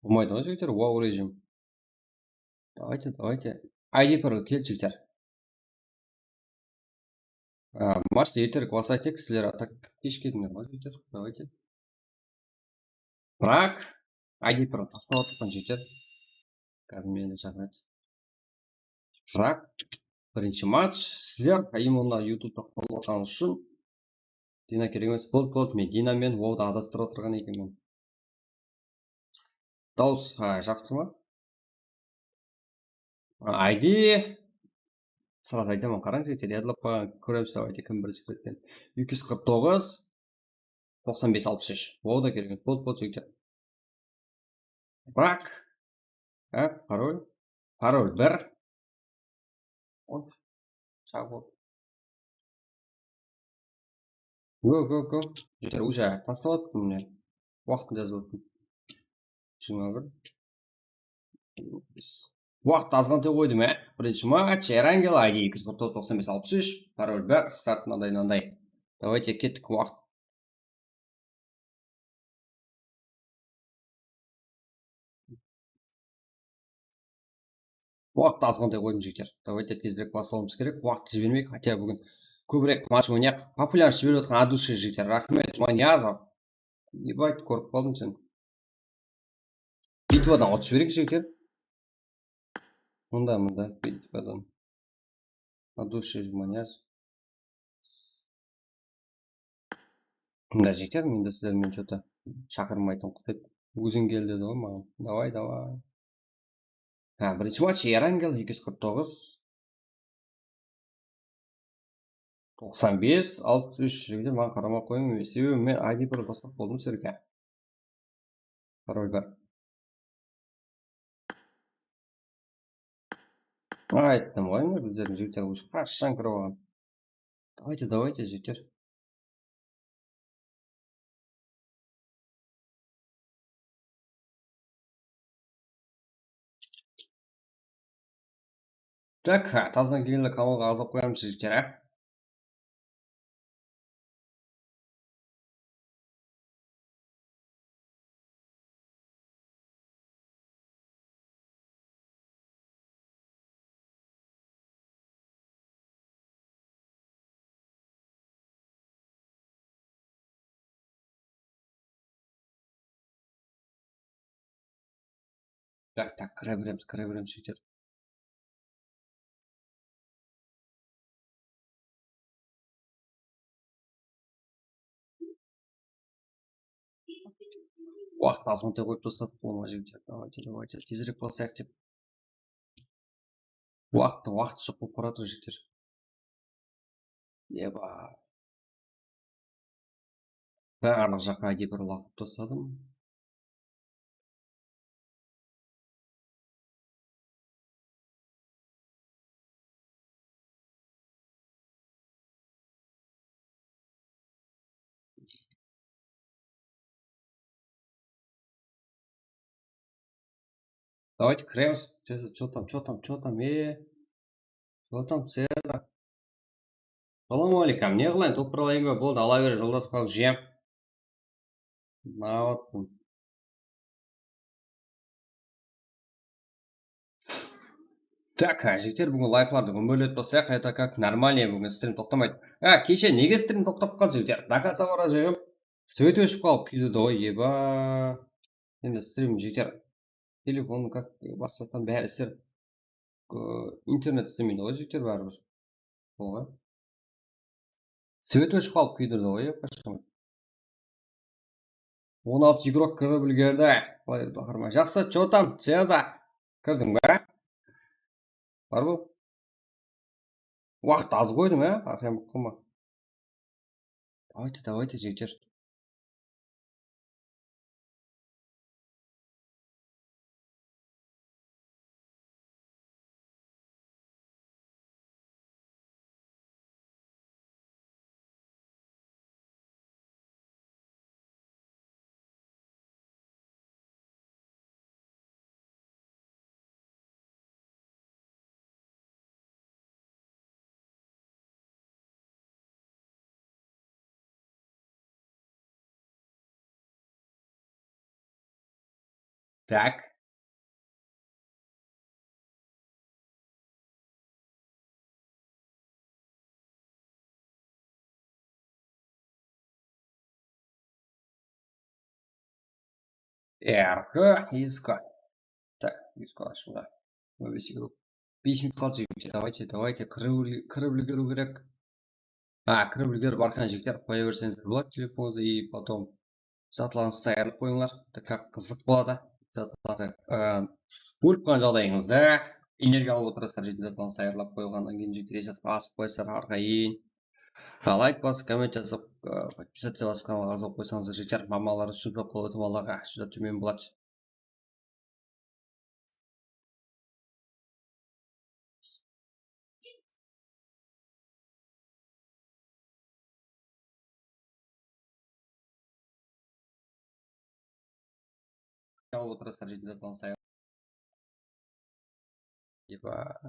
Bolmaydı ǵoy, jigitler, wow rejim. Давайте, давайте. I D Pro kel, jigitler. A, matchta erterek baslayıq, sizler, a так kesh keldińler ǵoy, jigitler. Давайте. Brak, I D Pro tastap atırǵan, jigitler. Házir meni de shaqıradı. Brak, birinshi match. Sizler, Imonna YouTubeta qollayǵanıńız ushın. Dina kerek emes. Bot, bot, men Dina men wow da adastırıp atırǵan ekenmen. Dawıs, ha, jaqsı ma? I D. Sırası aytaman, qarań, jigitler, yadlap qoyǵan, kóremiz, давайте, kim birinshi kiredi. Eki júz qırq toǵız, toqsan bes, alpıs úsh. Wow da kerek emes. Bot, bot, jigitler. Brak. Ha, parol. Parol bir. Hop. Sawǵa bol. Go, go, go. Jigitler, уже tastap atırman, mine. Waqtın jazıp atırman. Jigirma bir. Waqıttı azǵantay qoydım, á. Birinshi match, Erangel, I D eki júz qırq toǵız, toqsan bes, alpıs úsh, parol bir, start mınaday, mınaday. Давайте, kettik, waqıt. Waqıttı azǵantay qoydım, jigitler. Давайте, tezirek baslawımız kerek. Waqıttı jibermeyik, хотя búgin kóbirek match oynayıq. Populyarnost jiberip atırǵan от души, jigitler. Raxmet, Jumaniyazov. Ебать, kórip qaldım sen. Bitvadan otız bir, jigitler. Mında, mında, bitvadan. От души Jumaniyazov. Mında, jigitler, mında sizler meni что-то shaqırmaytın qılıp. Óziń kel dedi ǵoy maǵan. Давай, давай. Ha, birinshi match, Erangel, eki júz qırq toǵız. Toqsan bes, alpıs úsh, jigitler, maǵan qaramay qoyıń. Sebebi men I D Pro taslap boldım sizlerge. Parol bir. Ayttım ǵoy, men bizlerdiń jigitler уже qashshan kirip alǵan. Давайте, давайте, jigitler. Так, ha, tazadan kelgenler kanalǵa azat qoyamız, jigitler, á. Так, так, kire beremiz, kire beremiz, jigitler. Waqıttı azǵantay qoyıp tasladıq, bolma, jigitler. Давайте, давайте, tezirek baslayıq dep. Waqıttı, waqıt jup bolıp baratır, jigitler. Eba. Barlıq jaqqa I D Pro laqıp tasladım. Давайте, kiremiz. Чё там, чё там, чё там, э? Чё там, Цезарь? Салам алейкум. Ne qılayın, top bir alayın ba? Boldı, ala ber, joldas, pabji. Mına battım. Так, jigitler, búgin layklardı gúmbeletip baslayıq. Это как нормально, búgin strim toqtamaydı. Ha, keshe nege strim toqtap qaldı, jigitler? До конца barajaq edim. Svet óship qalıp kúydirdi ǵoy, eba. Endi strim, jigitler. Telefon, как, basqattan bári isler. I, internet islemeydi ǵoy, jigitler, báribir. Bolǵan. Svet óship qalıp kúydirdi ǵoy, ya, пошёл. On altı игрок kirip úlgerdi. Qalay, baqırma. Jaqsı, чё там, Цезарь? Kirdiń be? Bar ba? Waqıt az qoydım, á? Arqayın bolıp qalma. Давайте, давайте, jigitler. Так. Эрхо, Иска. Так, Иска ashıldı. Bes minut qaldı, jigitler. Давайте, давайте, kirip, kirip úlgeriw kerek. A, kirip úlgerip, arqayın jigitler qoya berseńiz boladı telefonıńızdı, и потом zatlarıńızdı tayarlap qoyıńlar. Так как qızıq boladı. Zatlarıńızdı, ı, ólip qalǵan jaǵdayıńızda energiya alıp otırasızlar, jeytin zatlarıńızdı tayarlap qoyǵannan keyin jigitler esatqa asıp qoyasızlar arqayın. A, layk basıp, komment jazıp, ı, подписаться basıp, kanalǵa ǵazıp qoysańızlar, jigitler, mamalar ushın da qol etim Allaǵa júdá tómen boladı. Alıp otırasızlar, jeytin zatlarıńızdı tayar. Eba.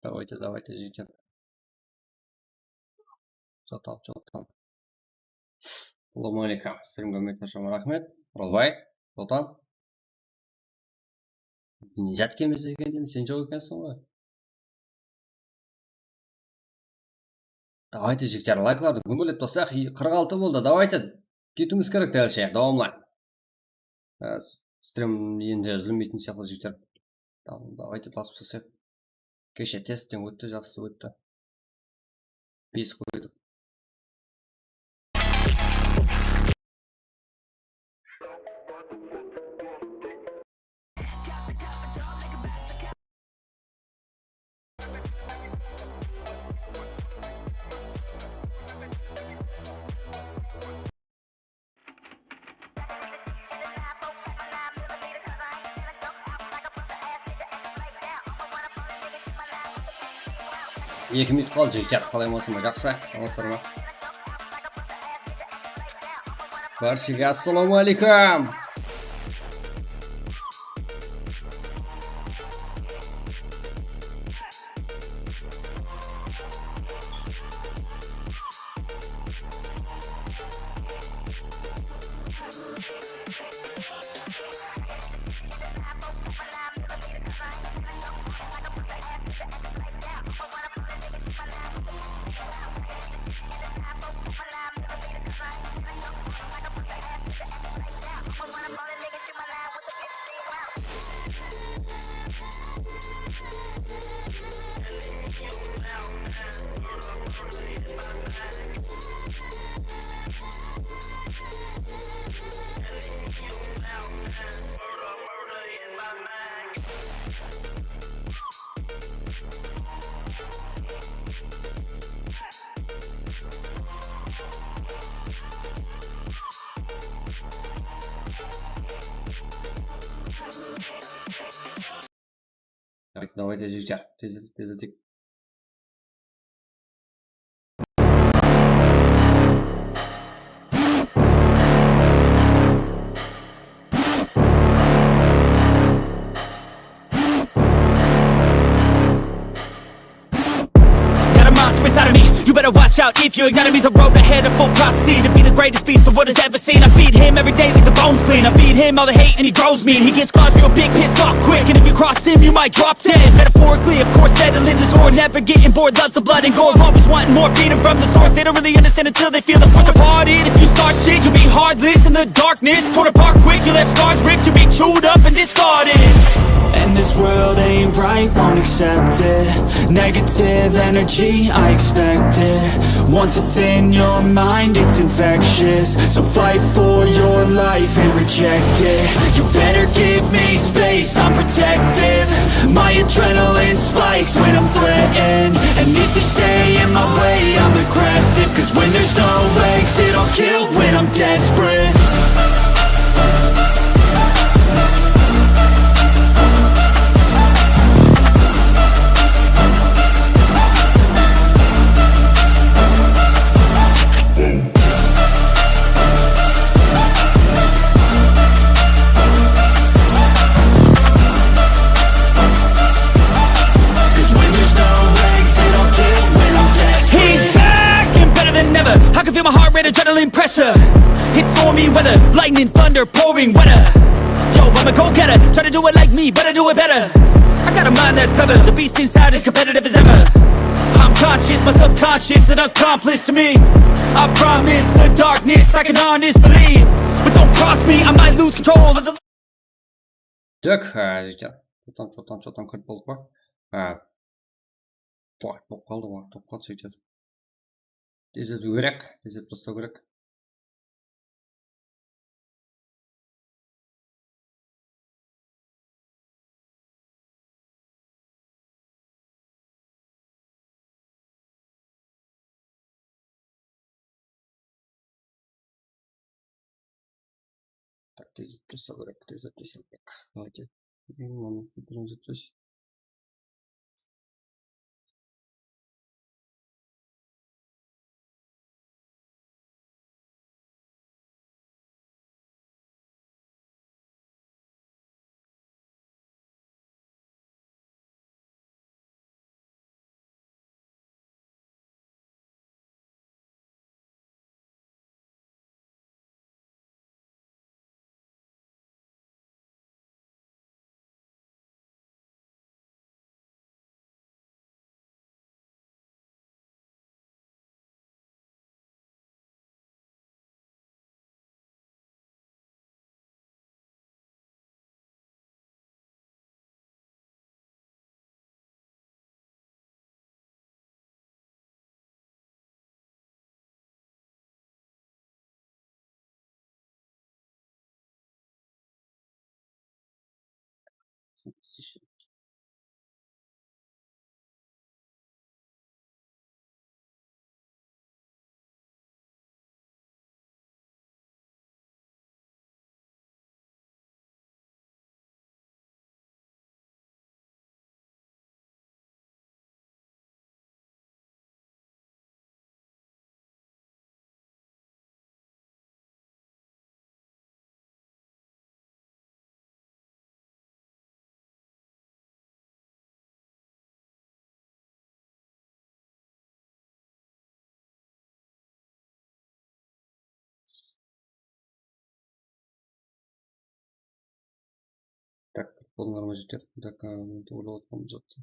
Давайте, давайте, jigitler. Zat alıp joq. Assalamu aleykum. Strimge mınaw raxmet. Oralbay, Sultan. Niyazat kelmese eken deymen, sen joq ekenseń ǵoy. Давайте, jigitler, layklardı gúmbirlep taslap, qırq altı boldı. Давайте, ketiwimiz kerek dálshe, dawamlı. Á, s-, strim endi úzilmeytin sıyaqlı, jigitler. Tamam, давайте, basıp taslayıq. Keshe testten ótti, jaqsı ótti. Bes qoydıq. Eki minut qaldı, jigitler. Qalay, amasın ba? Jaqsı, amasızlar ma? Bárshege assalamu aleykum. Так, давайте, jigitler, tezletik, tezletik. Got a monster inside of me. You better watch Shout if you ignite him, he's a road ahead of full prophecy to be the greatest beast the world has ever seen. I feed him every day like the bones clean. I feed him all the hate and he grows me. And he gets claws real big, pissed off quick. And if you cross him, you might drop dead. Metaphorically, of course, settling the score. Never getting bored, loves the blood and gore. Always wanting more, feeding from the source. They don't really understand until they feel the force. Departed, if you start shit, you'll be heartless in the darkness. Torn apart quick, you left scars ripped. You'll be chewed up and discarded. And this world ain't right, won't accept it. Negative energy, I expect it. Once it's in your mind, it's infectious. So fight for your life and reject it. You better give me space, I'm protective. My adrenaline spikes when I'm threatened. And if you stay in my way, I'm aggressive. 'Cause when there's no exit, I'll kill when I'm desperate. He's back and better than ever. I can feel my heart rate, adrenaline pressure. It's stormy weather, lightning, thunder, pouring weather. Yo, I'm a go-getter. Try to do it like me, but I do it better. I got a mind that's clever. The beast inside is competitive as ever. I'm conscious, my subconscious, an accomplice to me. I promise the darkness, I can honest believe. But don't cross me, I might lose control of the Так, а, жігіттер. Чотан, чотан, чотан кіріп болдық па? А, уақыт болып қалды, уақыт болып қалды, жігіттер. Тездету керек, тездетіп тастау керек. Так, тездетіп тастау керек, тездетіп тастау керек. Давайте. Мынаны супер запись. Так, boldıńlar ma, jigitler? Так, a, mende oylap atırǵan bir zat.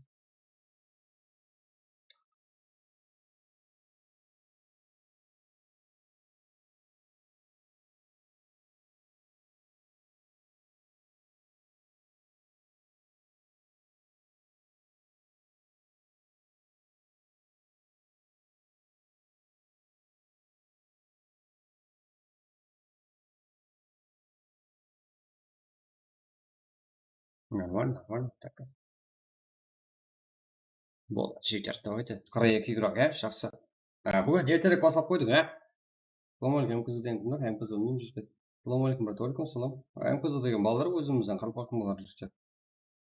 Нормально, нормально. Так. Boldı, jeter, давайте. Qırq eki игрок, ya, jaqsı. Á, búgin erterek baslap qoydıq, ya. Assalawma aleykum, M K Z degen kimler? M K Z oynayman, jigitler. Assalawma aleykum, brat, aleykum salam. M K Z degen balalar ózimizden qaraqalpaqtın balaları, jigitler.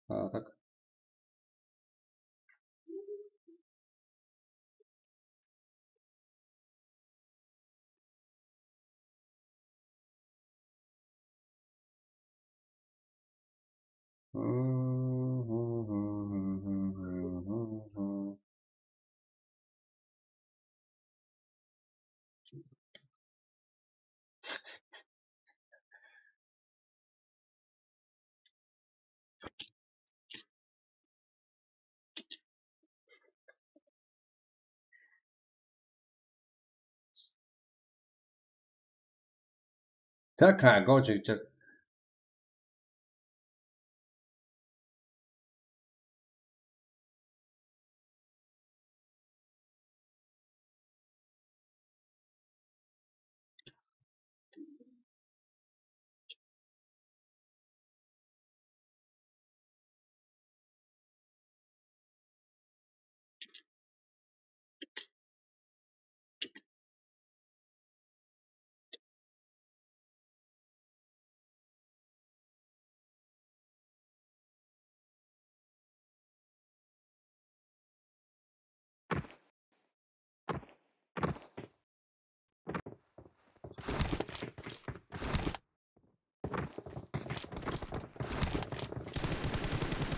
A, tak. Так, а, go, jigitler.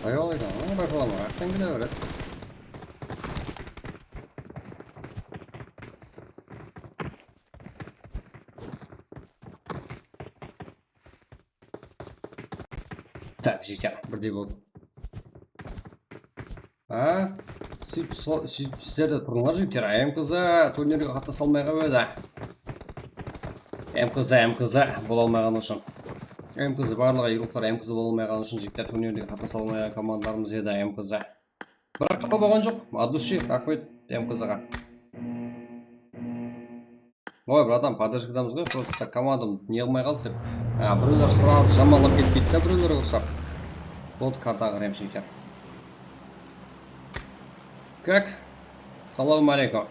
Ayol eken, ǵoy, bayqalama, ayaqtan kire beredi. Tak, jigitler, birdey boldı. A, sóytip, so-, sóytip sizler de turdıńlar, jigitler. M K Z turnirge qatnasa almay qalıp edi. M K Z, M K Z bola almaǵanı ushın. M K Z, barlıǵı yurıqlar M K Z bola almaǵanı ushın, jigitler, turnirge qatnasa almaǵan komandalarımız edi, M K Z. Biraq qapa bolǵan joq, от души raxmet M K Z-ǵa. Oy, bratan, поддержкадамız ǵoy, просто komandam ne qılmay qaldı dep. A, birewler сразу jamanlap ketpeydi da, birewlerge uqsap. Boldı, kartaǵa qarayman, jigitler. Как? Салам алейкум.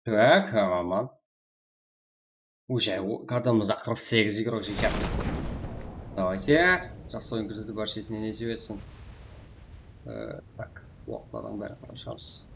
Так, aman. Уже o-, kartamızda qırq segiz igrok jeter. Давайте, jaqsı oyın kórsetip, bárshesine nesip etsin. E, tak, waqıtlardan bárin qarashamız.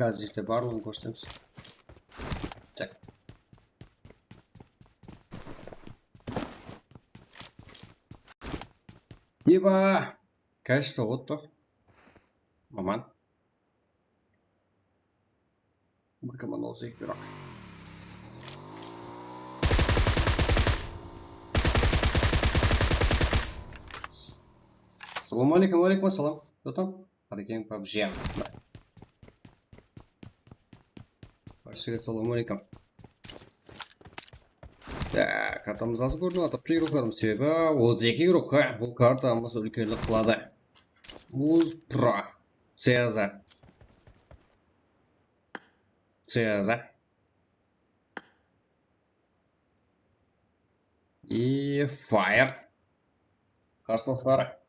Házir de barlıǵın kórsemiz. Tak. Eba! Kashta otdı. Maman. Bir komanda olsa eki pirak. Assalamu aleykum, aleykum assalam. Кто там? Арекең пабжи. Barshege assalamu aleykum. Tak, kartamız azı kórdim, atap key ruxlarım sebebi otız eki ruxqa bul kartamız úlkenlik qıladı. Uz pro. Ceza. Ceza. И fire. Qarsılısları.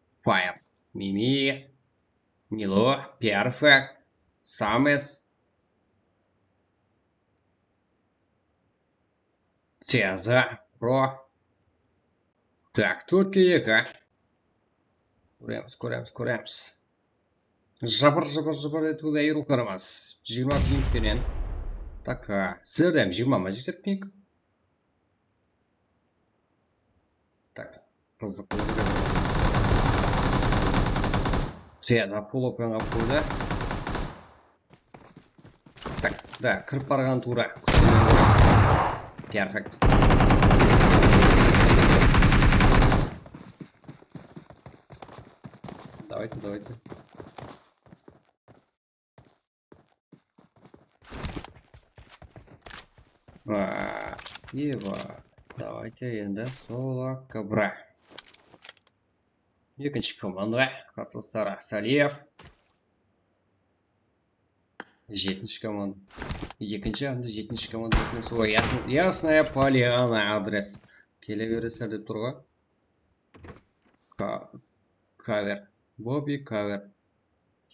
Fire. Mimi. Nilo. Perfect. Sames. Ceza. Pro. Tak, tórtke eki. Kóremiz, kóremiz, kóremiz. Jabır, jabır, jabır etip ayırıw kóremiz. Jigirma ping penen. Tak, a, sizlerde jigirma ma jigitler ping? Tak, qızıq. Ceza, pul open qap qoydı. Tak, da, kirip barǵan tuwra. Perfect. Давайте, давайте. Ba, eba. Давайте endi Solo Cobra. Ekinshi komanda, qarsılısları Saliyev. Jetinshi komanda. Ekinshi hám de jetinshi komanda. Sol Yasn-, Yasnaya Polyana adres. Kele beresizler dep tur ǵoy. Ka-, cover. Bobby cover.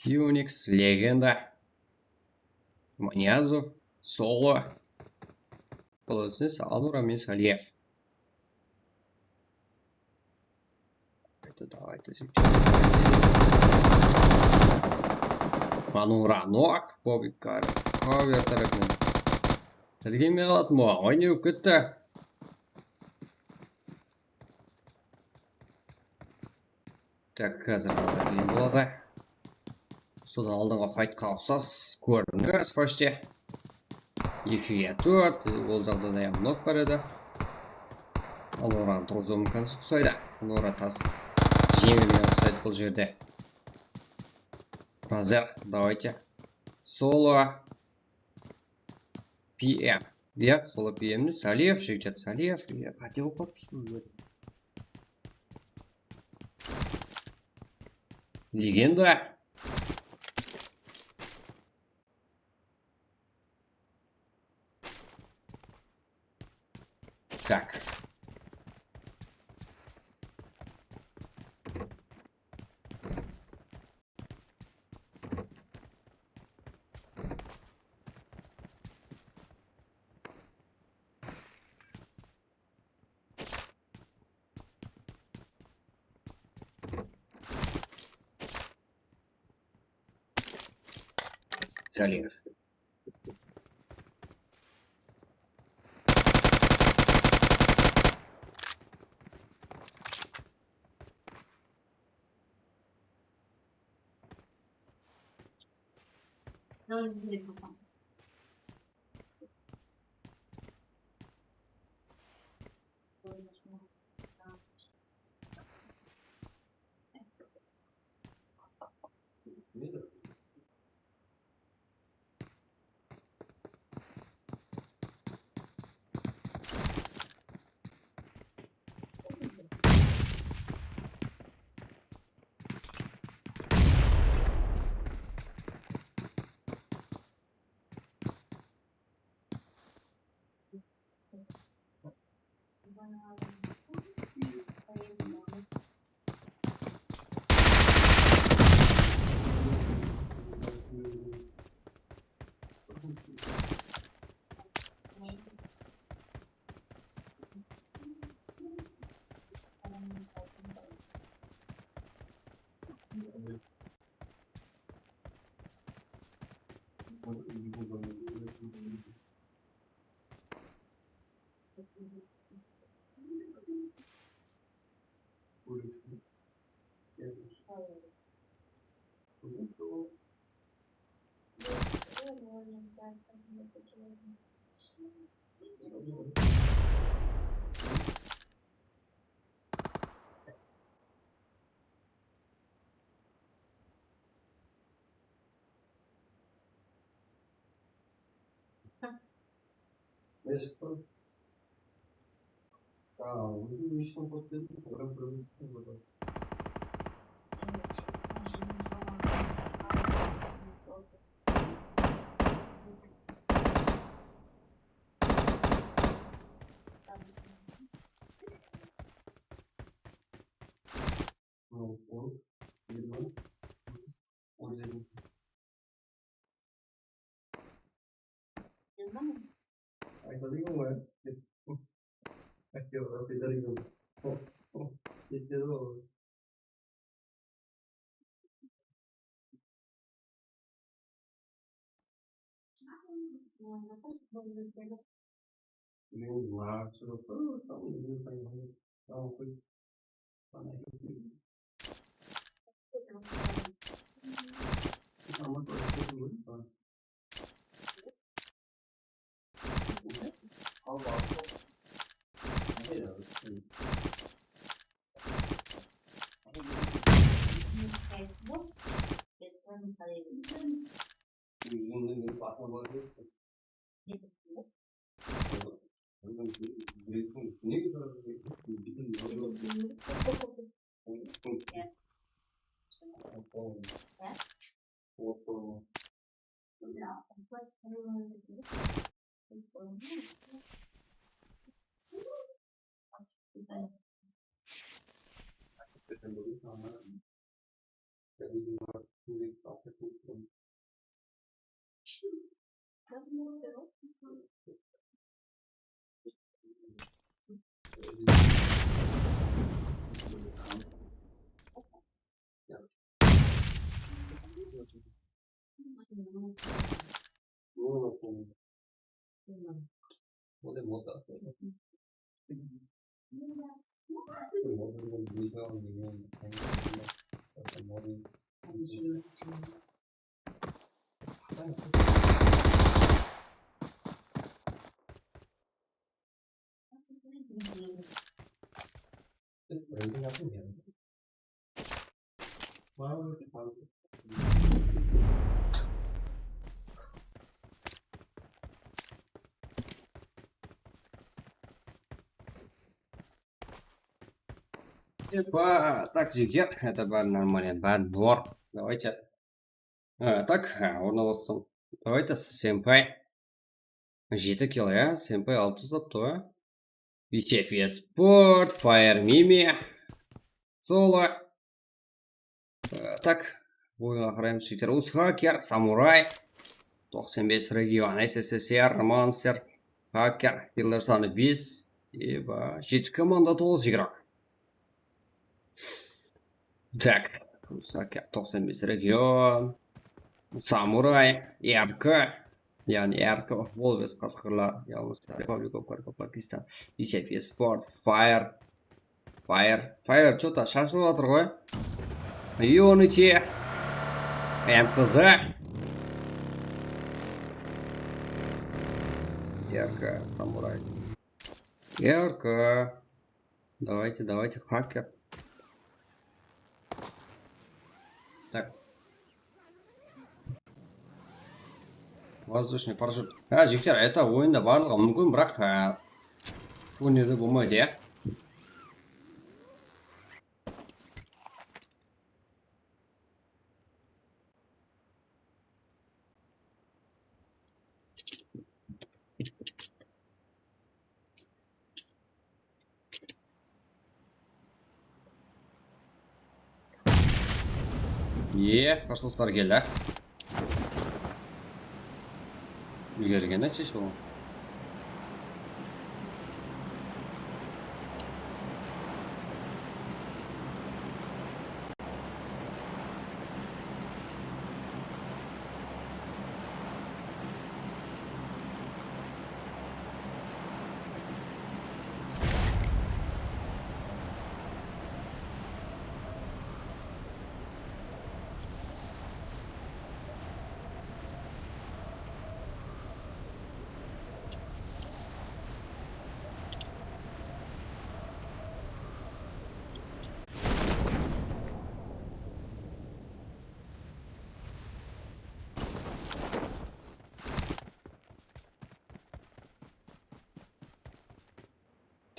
Unix, Legenda. Manyazov, Solo. Qolaysız, Alura men Saliyev. Давайте, давайте. Anura Noak, Bobby Cover. Cover tárepinen. Tilgenbey qalatın bolǵan ǵoy, ne bolıp ketti? Tak, házir qıyın boladı. Sodan aldınǵı faytqa uqsas kóriniz почти. Ekige tórt, ol jaǵdayda hám nok bar edi. Al, oranı turǵızıw múmkin uqsaydı. Al, ora tas jeńilgen uqsaydı bul jerde. Házir, давайте. Solo. P M. Iyaq, Solo P M ni Saliyev, jigitler, Saliyev. Iyaq, qáte bolıp qalıptı. Legenda. Tak. Saliyev. Ne shıqtı? Aa, ózim ne ushın qılıp berdim, oran bir ózim qılıp atır. Mınaw on, jigirma, otız, on segiz. Aytadı eken ǵoy. Aktyor, aktyor eken. Ketedi ǵoy. Epa, так, jigitler, это бári нормально, bári норм. Давайте. А, так, а, ornalastım. Давайте, сенпай. Jeti kill, ya? Sempay alıp taslaptı ǵoy. Vitefi Sport, Fire Mimi. Solo. E, tak. Oyınǵa qaraymız, jigitler. Us Hacker, Samuray. Toqsan bes region, S S S R, Monster, Hacker, killer sanı bes. Eba, jeti komanda, toǵız igrok. Tak, Us Hacker, toqsan bes region, Samuray, R K, yaǵnıy R K, Wolves qasqırlar, ya bolmasa Republic of Kyrgyz, Pakistan, Vitefi Sport, Fire, Fire, Fire, что-то shashılıp atır ǵoy. Unity, M K Z, R K, Samuray, R K. Давайте, давайте, Hacker. Так. Воздушный парашют. Há, jigitler, это oyında barlıǵı múmkin, biraq, há, turnirde bolmaydı, ya. Ye, qarshılıqlar keldi. Úlgergen aytshı ol.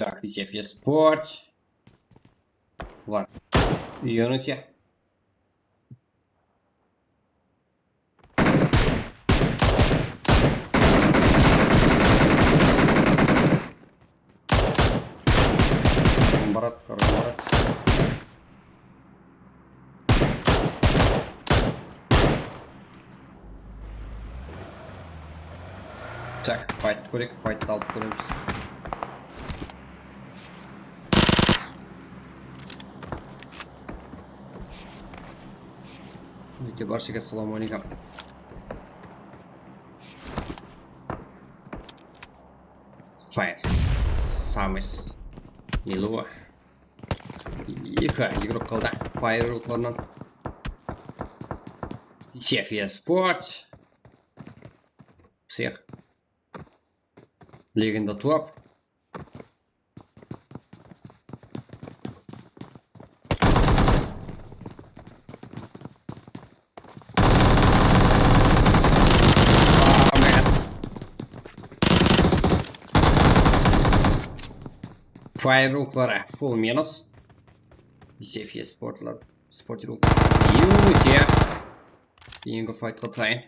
Так, V C F E Sport. Var. Unity. Barat, qaraqalpaq, Barat. Tak, fayttı kóreyik, fayttı alıp kóremiz. Jeke, barshege assalawma aleykum. Fire. Samis. Elo. Eki igrok qaldı. Fire oklarınan. V C F E Sport. Psix. Legenda top. Fire okları full minus. V C F E Sportlar, Sportlar okları. Unity. Keyingi faytqa tayın.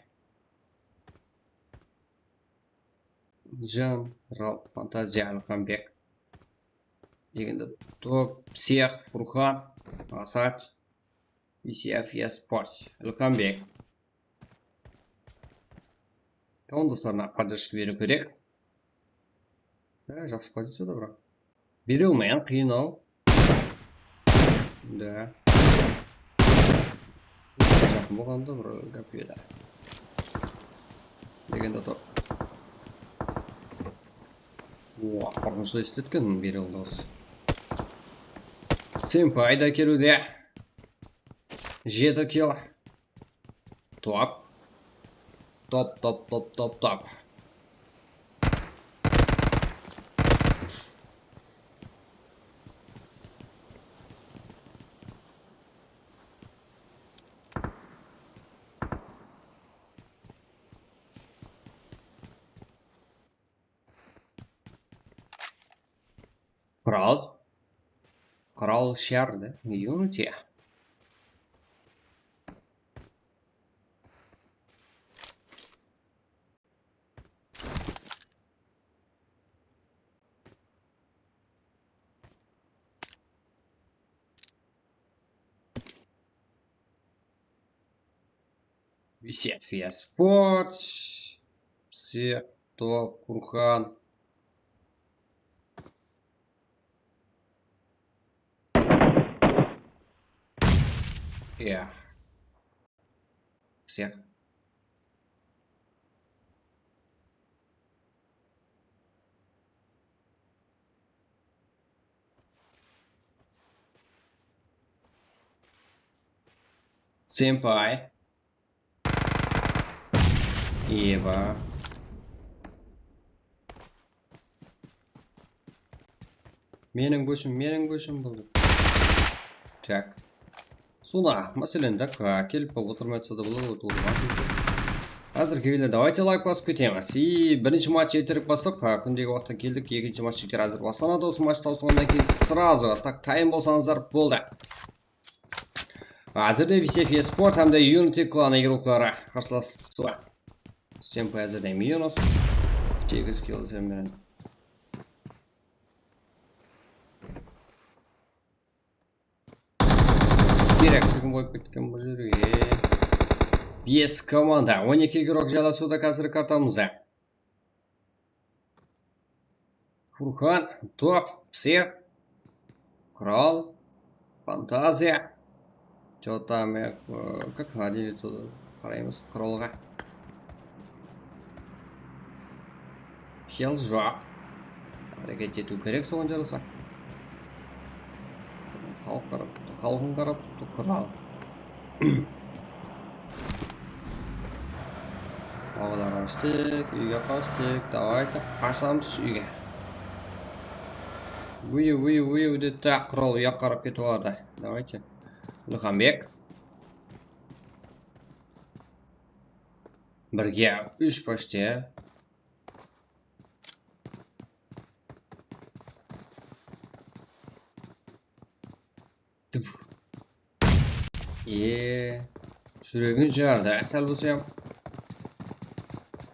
Jan, Ralf, Fantaziya, Alxanbek. Legenda top, Psix, Furxan, Asad, V C F E Sports, Alxanbek. Komandaslarına podderjka beriw kerek. Da, jaqsı poziciyada, biraq. Bere almayman, qıyın-aw. Da. Jaqın bolǵanda bir gáp edi. Legenda top. Oa, qorqınıshlı esitken bere aldı. Senpai da keliwde. Jeti kill. Top. Top, top, top, top, top. Kral. Kral shárdi. Unity. Висят Фиаспорт. Все, кто, Фурхан. Я. Всех. Сэмпай. Ева. Meniń góshim, meniń góshim bul. Tak. Suna, máselen, tak, a, kelip bolıp otırmay atsa da boladı, otırma. Házir keyler, давайте лайк basıp ketemiz. И birinshi match erterek baslap, a, kúndegi waqıtta keldik, ekinshi match erter házir baslanadı. Usı match tawsılǵannan keyin сразу, tak, tayın bolsańızlar, boldı. Házirde Visef Esport hám de Unity klanı igrokları qarsılasıwda. Stempa házirde minus segiz kill sen menen. Kerekligin qoyıp ketken bul jerge. Bes komanda, on eki igrok jaylasıwda házirgi kartamızda. Furkan, Top, Psix, Kral, Fantaziya. Чё там, э, как один лицо qaraymız Kralǵa. Heal joq. Háreket etiw kerek soǵan jarasa. Xalıq qarap, xalqın qarap turıptı Kral. Balalar, qashtıq, úyge qashtıq. Давайте, qashamız úyge. Uyu, uyu, uyu, dedi, tak, Kral uyaqqa qarap ketip atır. Давайте. Ilxambek. Birge úsh почти. E, júregin jardı, sál bolsa.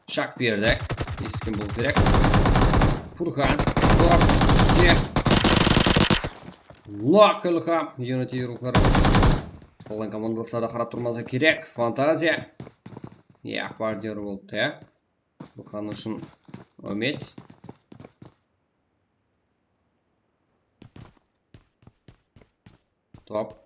Shaq berdi. Esitken bolıw kerek. Furqan, top, sep. Nok, Ilham. Unity ruwxları. Qalǵan komandaslar da qarap turmasa kerek. Fantaziya. Ya, partnyor bolıptı, ya. Ilham ushın úmit. Top.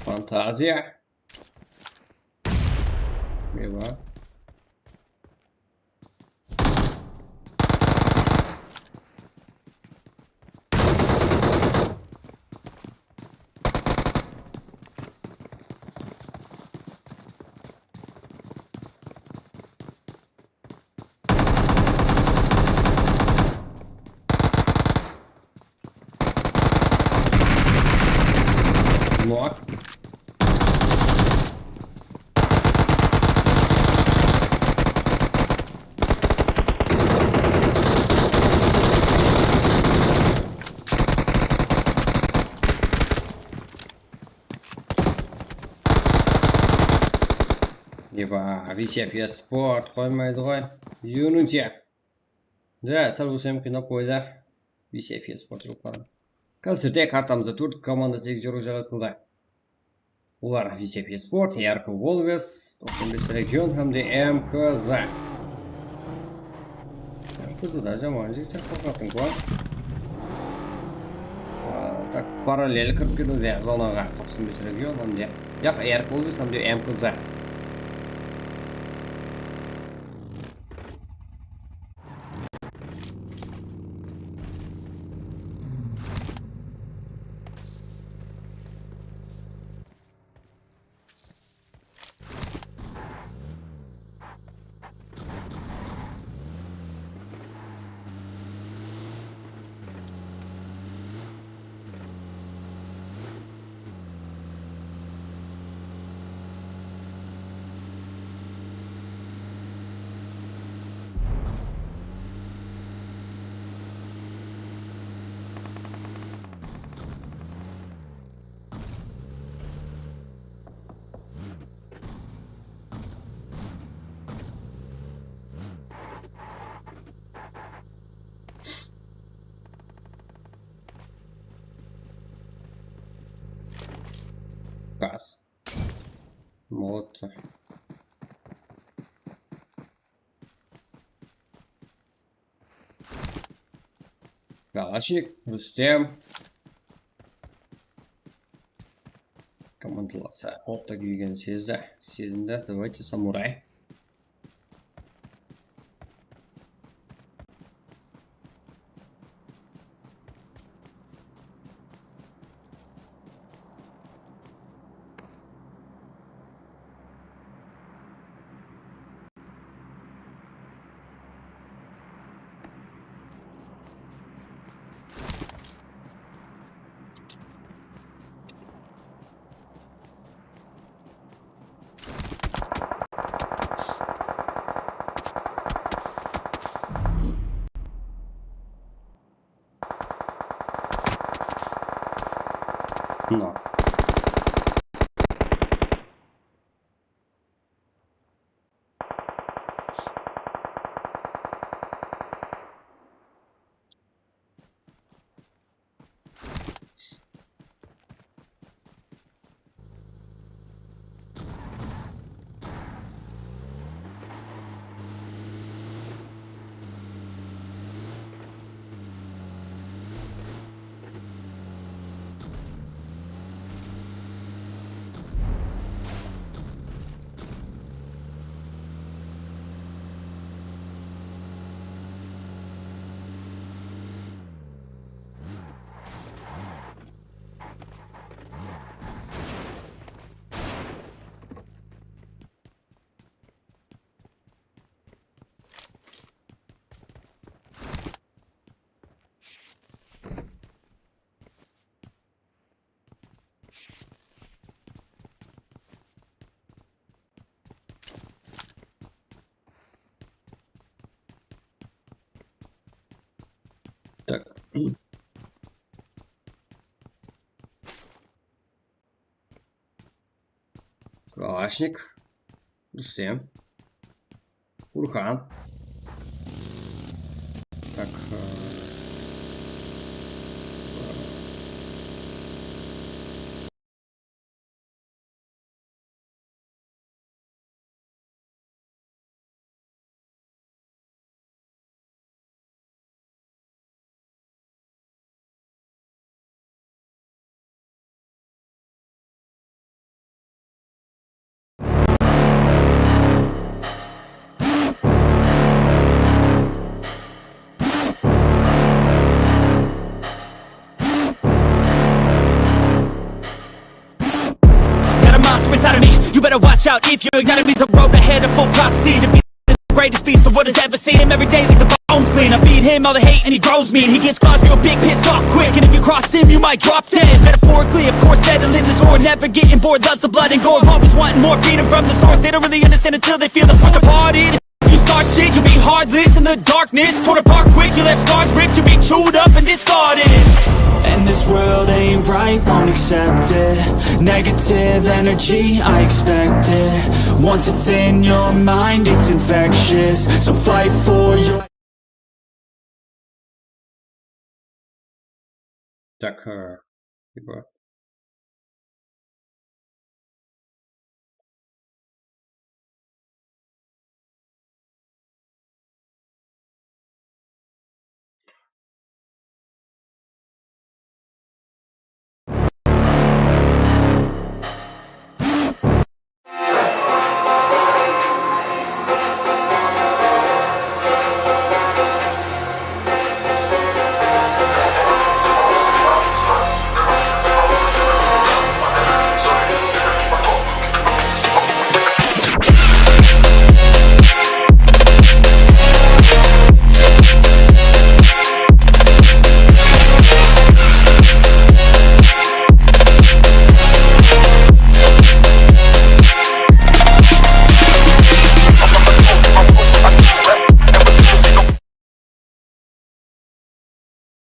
Fantaziya. Eyvah. Nok. Eba, V C F S Sport qoymaydı ǵoy. Unity. Da, sál bolsa hám qıynap qoydı. V C F S Sport jurıqların. Konserte kartamızda tórt komanda segiz jorıq jaylasıwda. Olar V C F S Sport, Yarko Wolves, toqsan bes region hám de M K Z. M K Z da jaman jigit, qorqatın kwan. A, tak, parallel kirip ketiwde zonaǵa, toqsan bes region hám de, yaq, Yarko Wolves hám de M K Z. Gaz. Molotov. Kalashnik, Rustem. Komandalası. Otta kúygen sezdi. Sezindi. Давайте, samuray. No. Kalashnik. Rustem. Furkan. Tak, e, Got a monster inside of me. You better watch out if your enemy's a road ahead of full prophecy to be the greatest beast the world has ever seen. Him every day like the bones clean. I feed him all the hate and he grows me. And he gets claws real big, pissed off quick. And if you cross him, you might drop dead. Metaphorically, of course, settling the score. Never getting bored, loves the blood and gore. Always wanting more, feeding from the source. They don't really understand until they feel the force departed. If you start shit, you'll be heartless in the darkness. Torn apart quick, you left scars ripped. You'll be chewed up and discarded. And this world ain't right, won't accept it. Negative energy, I expect it. Once it's in your mind, it's infectious. So fight for your Так, э, типа.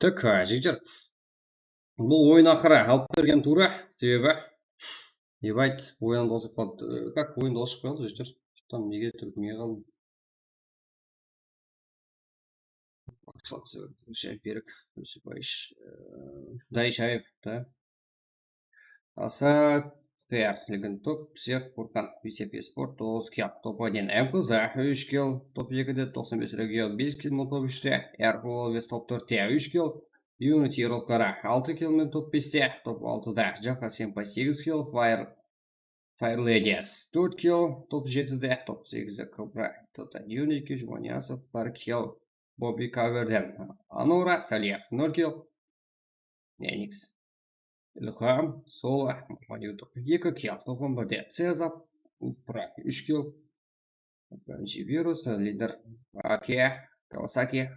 Так, jigitler. Bul oyın aqırı alıp bergen tuwrı, sebebi Ebayt oyın dosıp qaldı. Как oyın dosıp qaldı, jigitler? Что-то nege túrtmey qaldım. Baqsaq, Rusiyay Berik, Rusiyay Bayish, e, Daishaev, da. Asa Kıyar, Legend top, Psix, Furkan, V C F Esport, toǵız kill, top один, M Q Z, úsh kill, top ekide, toqsan bes region, bes kill, top úshte, Erkul Alves, top tórtte, úsh kill, Unity Rockları, altı kill menen top beste, top altıda, Jaka Senpai, segiz kill, Fire Fire Ladies, tórt kill, top jetide, top segizde Cobra, Total Unity, Jumaniyasov, bir kill, Bobby Kaverden, Anura, Saliev, nol kill, Enix, Ilham, Solo, Muhammadjutov, eki kill, top on birde Cezar, Uspra, úsh kill, Birinshi virus, lider Ake, Kawasaki,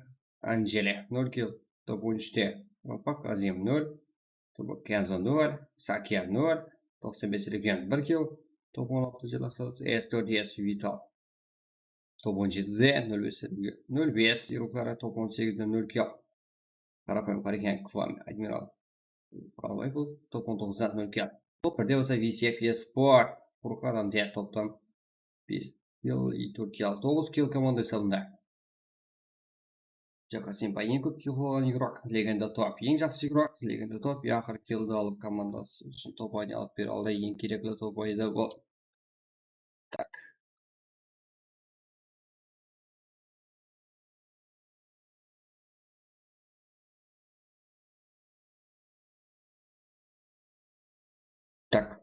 Anjeli, nol kill, top on úshte Ropak, Azim, nol, top Kenzo, nol, Sakia, nol, toqsan bes region, bir kill, top on altı Jelasav, S tórt S Vital, top on jetide, nol bes, nol bes Yuruklara, top on segizde, nol kill. Qarapayım Qareken, Kvami, Admiral, Qalbay bul, top on toǵızda nol kill. Top birde bolsa V C F Esport, Furkan Amdiya toptan bes kill, Turkiya toǵız kill komanda esabında. Jaka Senpai eń kóp kill qılǵan igrok, Legenda top eń jaqsı igrok, Legenda top eń aqırǵı killdi alıp komandası ushın top oyını alıp bere aldı, eń kerekli top oyı da bul. Tak. Tak.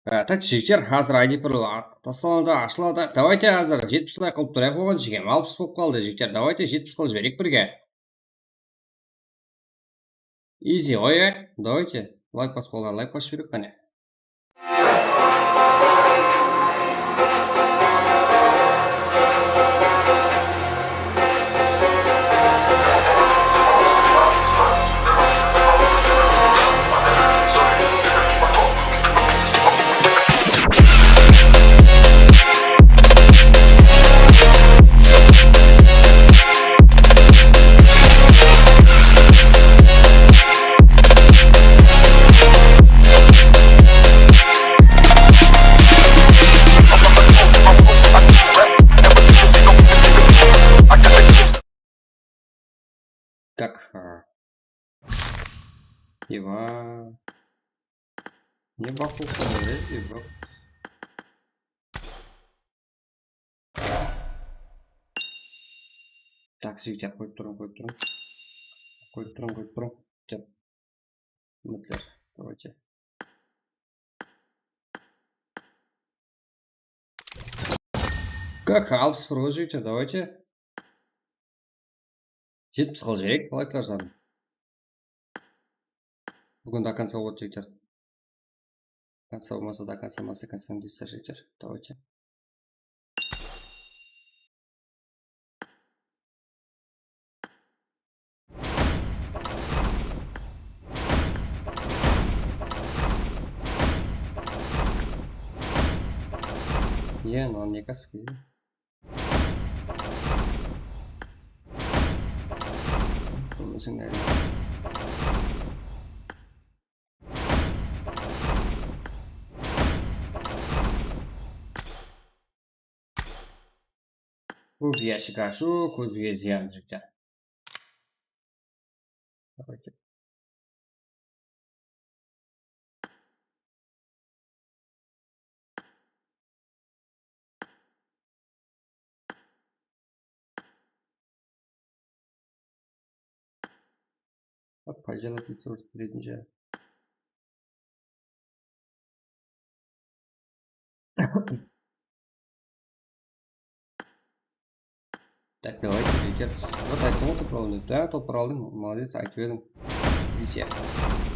Á, tak, jigitler, házir I D bir la-, taslanadı, ashıladı. Davayte, házir jetpis layk qılıp turayıq oǵan, jigem. Alpıs bolıp qaldı, jigitler. Davayte, jetpis qılıp jibereyik birge. Изи ǵoy, á. Davayte, layk basıp qalǵan, layk basıp jibereyik, qáne. Eba. Ne baqıl qıla beredi, eba. Так, jigitler, qoyıp turıń, qoyıp turıń. Qoyıp turıń, qoyıp turıń. Dep. Úmitler, давайте. Как, alpıs bir ǵoy, jigitler, давайте. Jetpis qılıp jibereyik, layklar sanın. Búgin до конца boldı, jigitler. До конца bolmasa, до конца bolmasa, конца не дейсizler, jigitler. Давайте. Iya, mınaw ne kaski? Bunısın ne? Kóp jáshik ashıw kózge zıyan, jigitler. Давайте. Hop, поделать etсе, уже birinshi. Так, давайте, jigitler. Вот, ayttım ǵoy, topıra aldım dep. Да, topıra aldıń, молодец, aytıp ediń. Visya.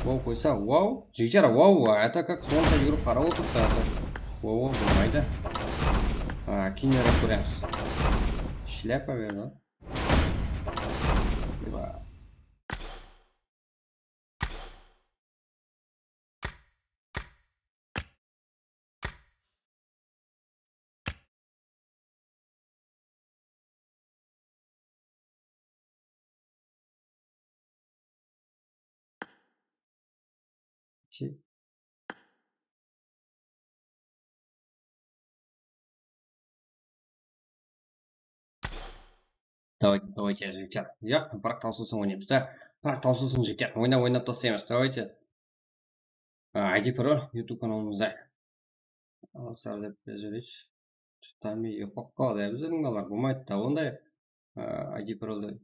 Wow qoysa, wow. Jigitler, wow, это как sonsa júrip qarap otırıptı, это. Wow, wow, bolmaydı. A, keyinirek kóremiz. Shlyapa berdi. Eba. Şey. Давайте, давайте, jigitler. Ya, biraq tawsılsın oynaymız da. Biraq tawsılsın, jigitler. Oynap, oynap taslaymız. Давайте. A, I D Pro YouTube kanalımızda. Alasar dep júreyik. Tamay yoqlap qaldı, bizlerdiń alar bolmaydı da onday, a, I D Pro'da.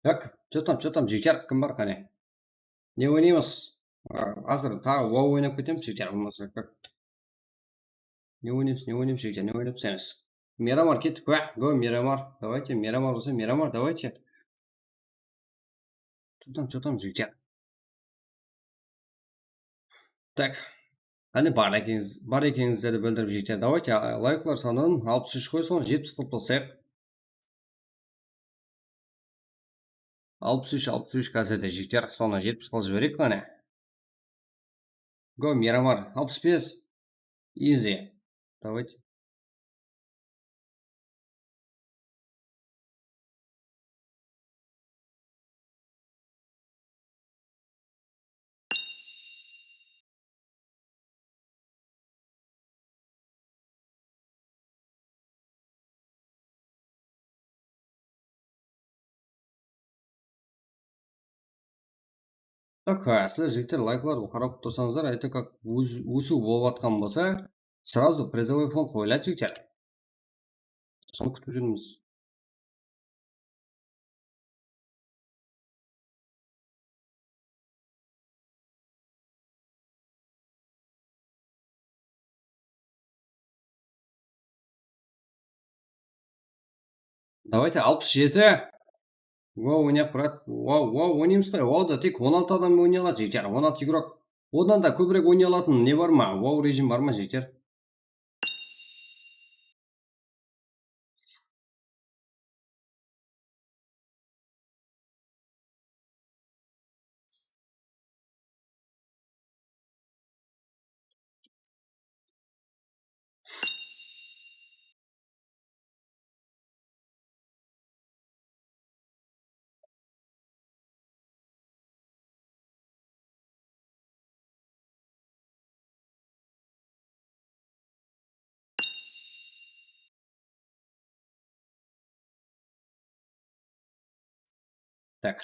Так, что там, что там, jigitler, kim bar, qáne? Ne oynaymız? A, házir taǵı wow oynap ketemiz, jigitler, bolmasa как? Ne oynaymız, ne oynaymız, jigitler, ne oynap taslaymiz? Miramar kettik pa? Go, Miramar. Давайте, Miramar bolsa, Miramar, давайте. Что там, что там, jigitler? Так. Qáne, bar ekeniz, bar ekenińizlerdi bildirip, jigitler. Давайте, a, layklar sanın alpıs úsh qoy, sonı jetpis qılıp taslayıq. Alpıs úsh, alpıs úsh kazede, jigitler, sonı jetpis qılıp jibereyik, qáne. Go, Miramar, alpıs bes. Easy. Давайте. Так, sizler jigitler, layklardı qarap tursańızlar, это как óz-, ósiw bolıp atqan bolsa, сразу призовой фонд qoyıladı, jigitler. Sonı kútip júrmiz. Давайте, alpıs jeti. Wow, oynayıq, brat. Wow, wow, oynaymız ǵoy. Wow, da tek on altı adam oynay aladı, jigitler. On altı игрок. Odan da kóbirek oynay alatın ne bar ma? Wow rejim bar ma, jigitler? Так.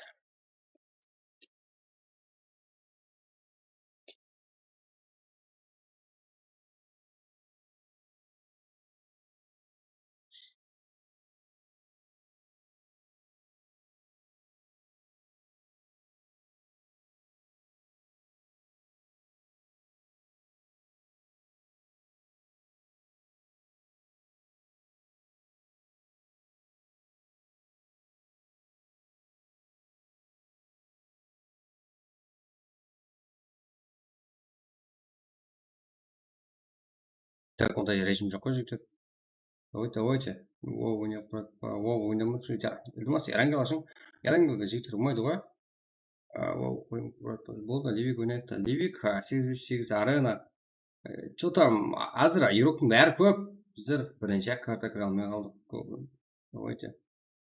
Так, onday rejim joq ǵoy, jigitler. Давайте, давайте. Wow, oynayıq, brat. Wow, oynamız, jigitler. Ildimas, Erangel ashıń. Erangel jigitler umaydı ǵoy. A, wow, qoyıń, brat, boldı, Livik oynayıq ta. Livik, ha, segiz júz segiz arena. E, что там, házir игрокtıń bári kóp. Bizler birinshi karta kire almay qaldıq. Kóbin. Давайте.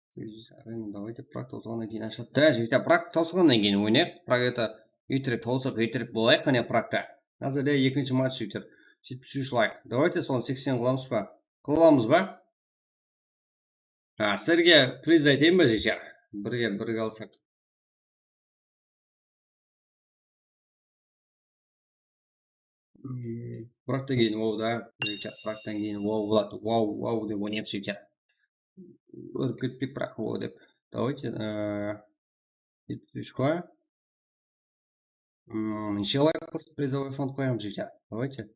Segiz júz arena, давайте, Prag tawsılǵannan keyin ashadı. Da, jigitler, Prag tawsılǵannan keyin oynayıq. Prag это, erterek tawsıp, erterek bolayıq, qáne, Pragta. Házirde ekinshi match, jigitler. Jetpis úsh layk. Давайте, sonı seksen qılamız ba? Qıla alamız ba? Ha, sizlerge priz aytayın ba, jigitler? Birge, birge alsaq. Hmm, Pragtan keyin wow da, jigitler, Pragtan keyin wow boladı. Wow, wow dep oynaymız, jigitler. Órip ketpeyik, biraq wow dep. Давайте, e, jetpis úsh ǵoy. Hmm, neshe layk qılsaq, призовой фонд qoyamız, jigitler. Давайте.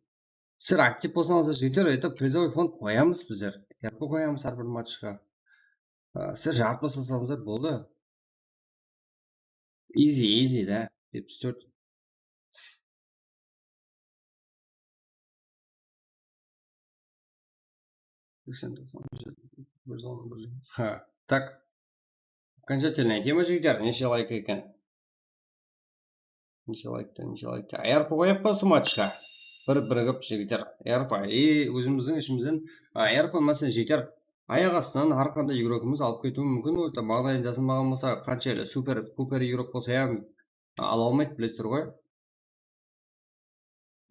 Sizler aktiv bolsańızlar, jigitler, это призовой фонд qoyamız bizler. R P qoyamız hár bir matchqa. A, sizler jarıtlasa salsańızlar, boldı. Easy, easy da. Jetpis tórt. Seksen, toqsan, bir júz on, bir júz. Ha, так. Окончательный aytayın ba, jigitler, neshe layk eken? Neshe laykta, neshe laykta? R P qoyayıq pa usı matchqa? Bir birigip, jigitler, R P. E, ózimizdiń ishimizden, a, R P, máselen, jigitler, ayaq astınan hár qanday игрокımız alıp ketiwi múmkin. Ol da maǵdayı jazılmaǵan bolsa, qanshelli super, super игрок bolsa hám ala almaydı, bilesizler ǵoy.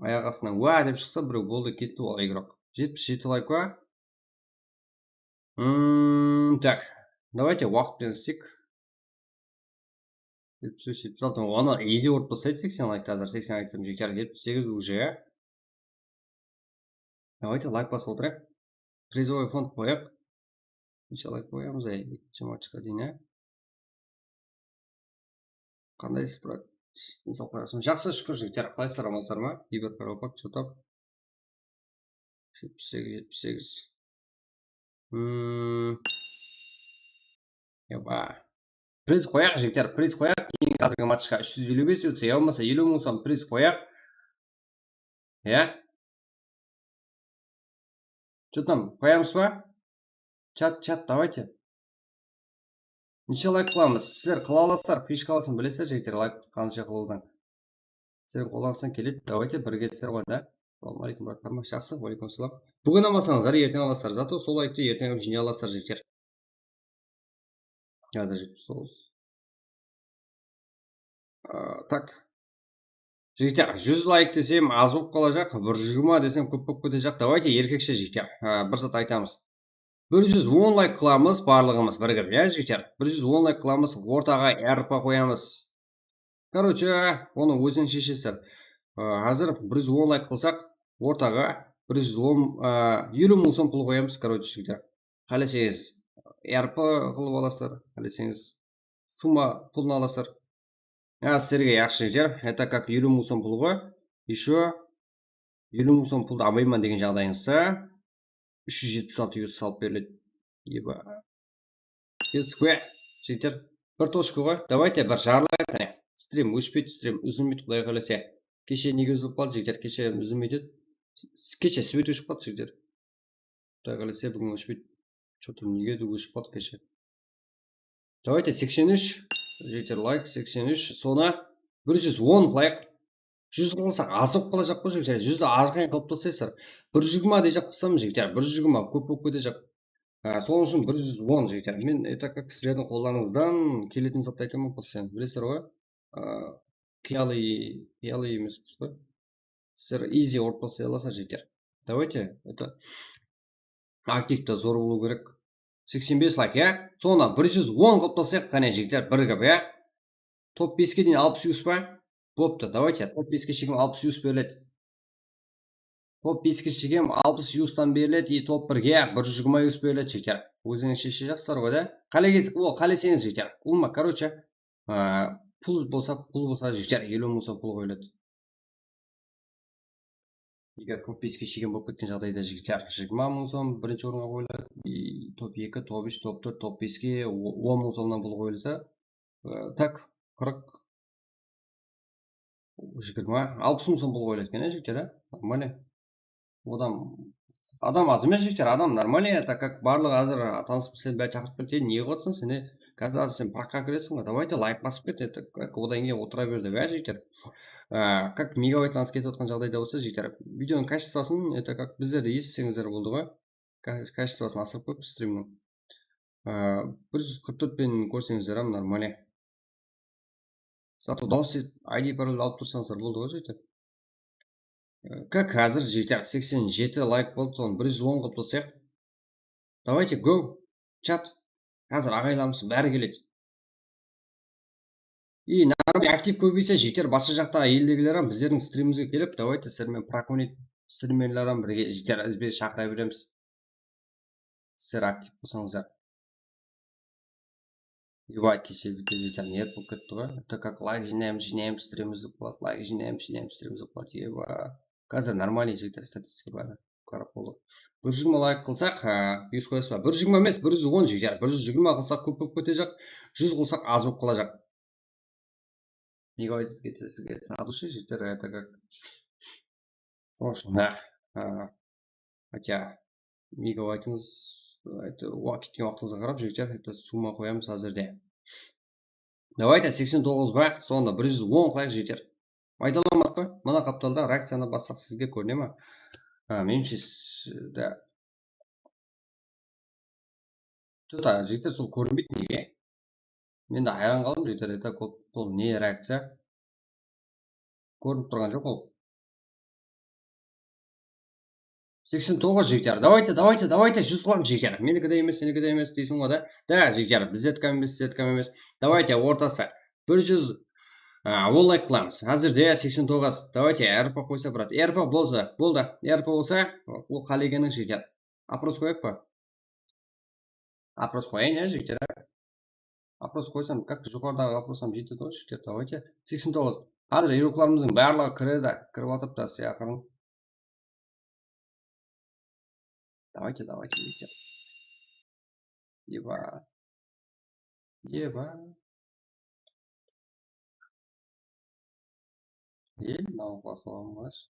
Ayaq astınan wá dep shıqsa, birew boldı, ketti ol игрок. Jetpis jeti layk pa? Hmm, tak. Давайте, waqıt penen isleyik. Jetpis bes, jetpis altı, onı easy urıp taslaydı, seksen layktı házir, seksen aytsam, jigitler, jetpis segiz уже. Давайте, layk basıp otırayıq. Призовой фонд qoyayıq. Neshe layk qoyamız, ay, ekinshi matchqa deyin, á? Qandaysız, brat? Densawlıqlar, jaqsı, shúkir, jigitler. Qalaysızlar, amansızlar ma? Iber Karolpak, что там? Jetpis segiz, jetpis segiz. Hmm. Yopa. Priz qoyaq, jigitler, priz qoyaq. Eń házirgi matchqa úsh júz eliw bes utsa, ya bolmasa eliw mıń som priz qoyaq. Ya? Что там, qoyamız ba? Chat, chat, давайте. Neshe layk qılamız? Sizler qıla alasızlar, fishka alasın bilesizler, jigitler, layk qansha qılıwdan. Sizler qollanıstan keledi, давайте, birge sizler ǵoy da. Assalawma aleykum, bratlar, ma? Jaqsı, wa aleykum assalam. Búgin almasańızlar, erteń alasızlar, зато sol laykti erteń jine alasızlar, jigitler. Házir jetpis toǵız. A, tak. Jigitler, júz layk desem, az bolıp qalajaq, bir júz jigirma desem, kóp bolıp ketejaq. Давайте, erkekshe, jigitler, a, bir zat aytamız. Bir júz on layk qılamız, barlıǵımız birigip, ya, jigitler? Bir júz on layk qılamız, ortaǵa R P qoyamız. Короче, onı ózińiz sheshesiz. Á, házir bir júz on layk qılsaq, ortaǵa bir júz on, á, eliw mıń som pul qoyamız, короче, jigitler. Qáleseńiz, R P qılıp alasızlar, qáleseńiz, summa pulın alasızlar. Á, sizlerge yaqshı, jigitler. Это как eliw mıń som pul ǵoy. Ещё eliw mıń som puldı almayman degen jaǵdayıńızda úsh júz jetpis altı yus salıp beriledi. Eba. Jigitler, bir tochka ǵoy. Давайте bir jarlayıq, qáne. Stream óshpeydi, stream úzilmeydi, Quday qálese. Keshe nege úzilip qaldı, jigitler? Keshe úzilmeydi. Keshe svet óship qaldı, jigitler. Quday qálese, búgin óshpeydi. Что-то nege de óship qaldı keshe. Давайте seksen úsh, jigitler, layk, seksen úsh, sonı bir júz on qılayıq. Júz qılsaq, az bolıp qalajaq ǵoy, jigitler. Júzdi azǵayın qılıp taslayıqsızlar. Bir júz jigirma deyjaq bolsam, jigitler, bir júz jigirma kóp bolıp ketejaq. Á, sonıń ushın bir júz on, jigitler. Men, это как, sizlerdiń qollarıńızdan keletin zattı aytaman, постоянно. Bilesizler ǵoy, á, qıyalı, qıyalı emespiz ǵoy. Sizler easy orıp taslay alasızlar, jigitler. Давайте, это, aktivte zor bolıw kerek. Seksen bes layk, ya? Sonı bir júz on qılıp taslayıq, qáne, jigitler, birigip, ya? Top beske deyin alpıs yus pa? Boptı, давайте, top beske shekem alpıs yus beriledi. Top beske shekem alpıs yustan beriledi, и top birge bir júz jigirma yus beriledi, jigitler. Ózińiz sheshejaqsızlar ǵoy da. Qálegeńiz, o, qáleseńiz, jigitler. Ulıwma, короче, á, pul bolsa, pul bolsa, jigitler, eliw mıń som pul qoyıladı. Eger top beske shekem bolıp ketken jaǵdayda, jigitler, jigirma mıń som birinshi orınǵa qoyıladı. И top eki, top úsh, top tórt, top beske o-, on mıń somnan pul qoyılsa, á, так, qırq, jigirma, alpıs mıń som pul qoyıladı eken, á, jigitler, á? Нормально. Adam, adam az emes, jigitler, adam нормально, так как barlıǵı házir, a, tanısıp, sen bári shaqırıp keldi, ne qılıp atırsań sen, e? Házir, házir sen прокqa kiresiń ǵoy, давайте layk basıp ket, это как odan keyin otıra berdi, bári, jigitler. Á, как megabaytlarıńız ketip atqan jaǵdayda bolsa, jigitler, videonıń качествосın, это как bizlerdi esitseńizler boldı ǵoy. Ka-, качествосın asırıp qoyıptı strimniń. Á, bir júz qırq tórt penen kórseńizler hám нормально. Зато dawıs I D parol alıp tursańızlar boldı ǵoy, jigitler. Á, как házir, jigitler, seksen jeti layk boldı, sonı bir júz on qılıp taslayıq. Давайте, go, chat. Házir aǵaylarımız bári keledi. И нормально aktiv kóbeyse, jigitler, basqa jaqtaǵı eldegiler hám bizlerdiń strimimizge kelip, давайте, sizler menen проконить strimerler hám birge, jigitler, izbe shaqıra beremiz. Sizler aktiv bolsańızlar. Eba, keshe bitta jigitler nert bolıp ketti ǵoy. Это как layk jıynaymız, jıynaymız, strimimiz ulıp qaladı, layk jıynaymız, jıynaymız, strimimiz ulıp qaladı. Eba. Házir нормальный, jigitler, statistika bar. Qarap boldı. Bir júz jigirma layk qılsaq, á, yus qoyasız ba? Bir júz jigirma emes, bir júz on, jigitler. Bir júz jigirma qılsaq, kóp bolıp ketejaq. Júz qılsaq, az bolıp qalajaq. Megabayt sizge, sizge сразу ше, jigitler, это как. Sonıń ushın, há, á, хотя megabaytıńız, это, wa-, ketken waqtıńızǵa qarap, jigitler, это summa qoyamız házirde. Давайте, seksen toǵız ba, sonda bir júz on qılayıq, jeter. Maydalanbas pa? Mına qaptalda reakciyanı bassaq sizge kórine ma? Ha, menimshe, s-, da. Что-то, jigitler, sol kórinbeydi nege? Men de hayran qaldım, jigitler, это kop-, sol ne reakciya? Kórinip turǵan joq ol. Seksen toǵız, jigitler. Давайте, давайте, давайте, júz qılamız, jigitler. Meniki de emes, seniki de emes deysiń ǵoy da. Da, jigitler, bizdetkam emes, sizdetkam emes. Давайте, ortası. Bir júz, a, on layk qılamız. Házirde seksen toǵız. Давайте, R P qoysa, brat. R P bolsa, boldı. R P bolsa, ol qálegeniń, jigitler. Опрос qoyayıq pa? Опрос qoyayın, ya, jigitler, a? Опрос qoysam, как joqarıdaǵı oprosım jetedi ǵoy, jigitler, давайте. Seksen toǵız. Házir игрокlarımızdıń barlıǵı kiredi, kirip atırıptı, áste aqırın. Давайте, давайте, jigitler. Eba. Eba. E, mınaw basıp alınǵash.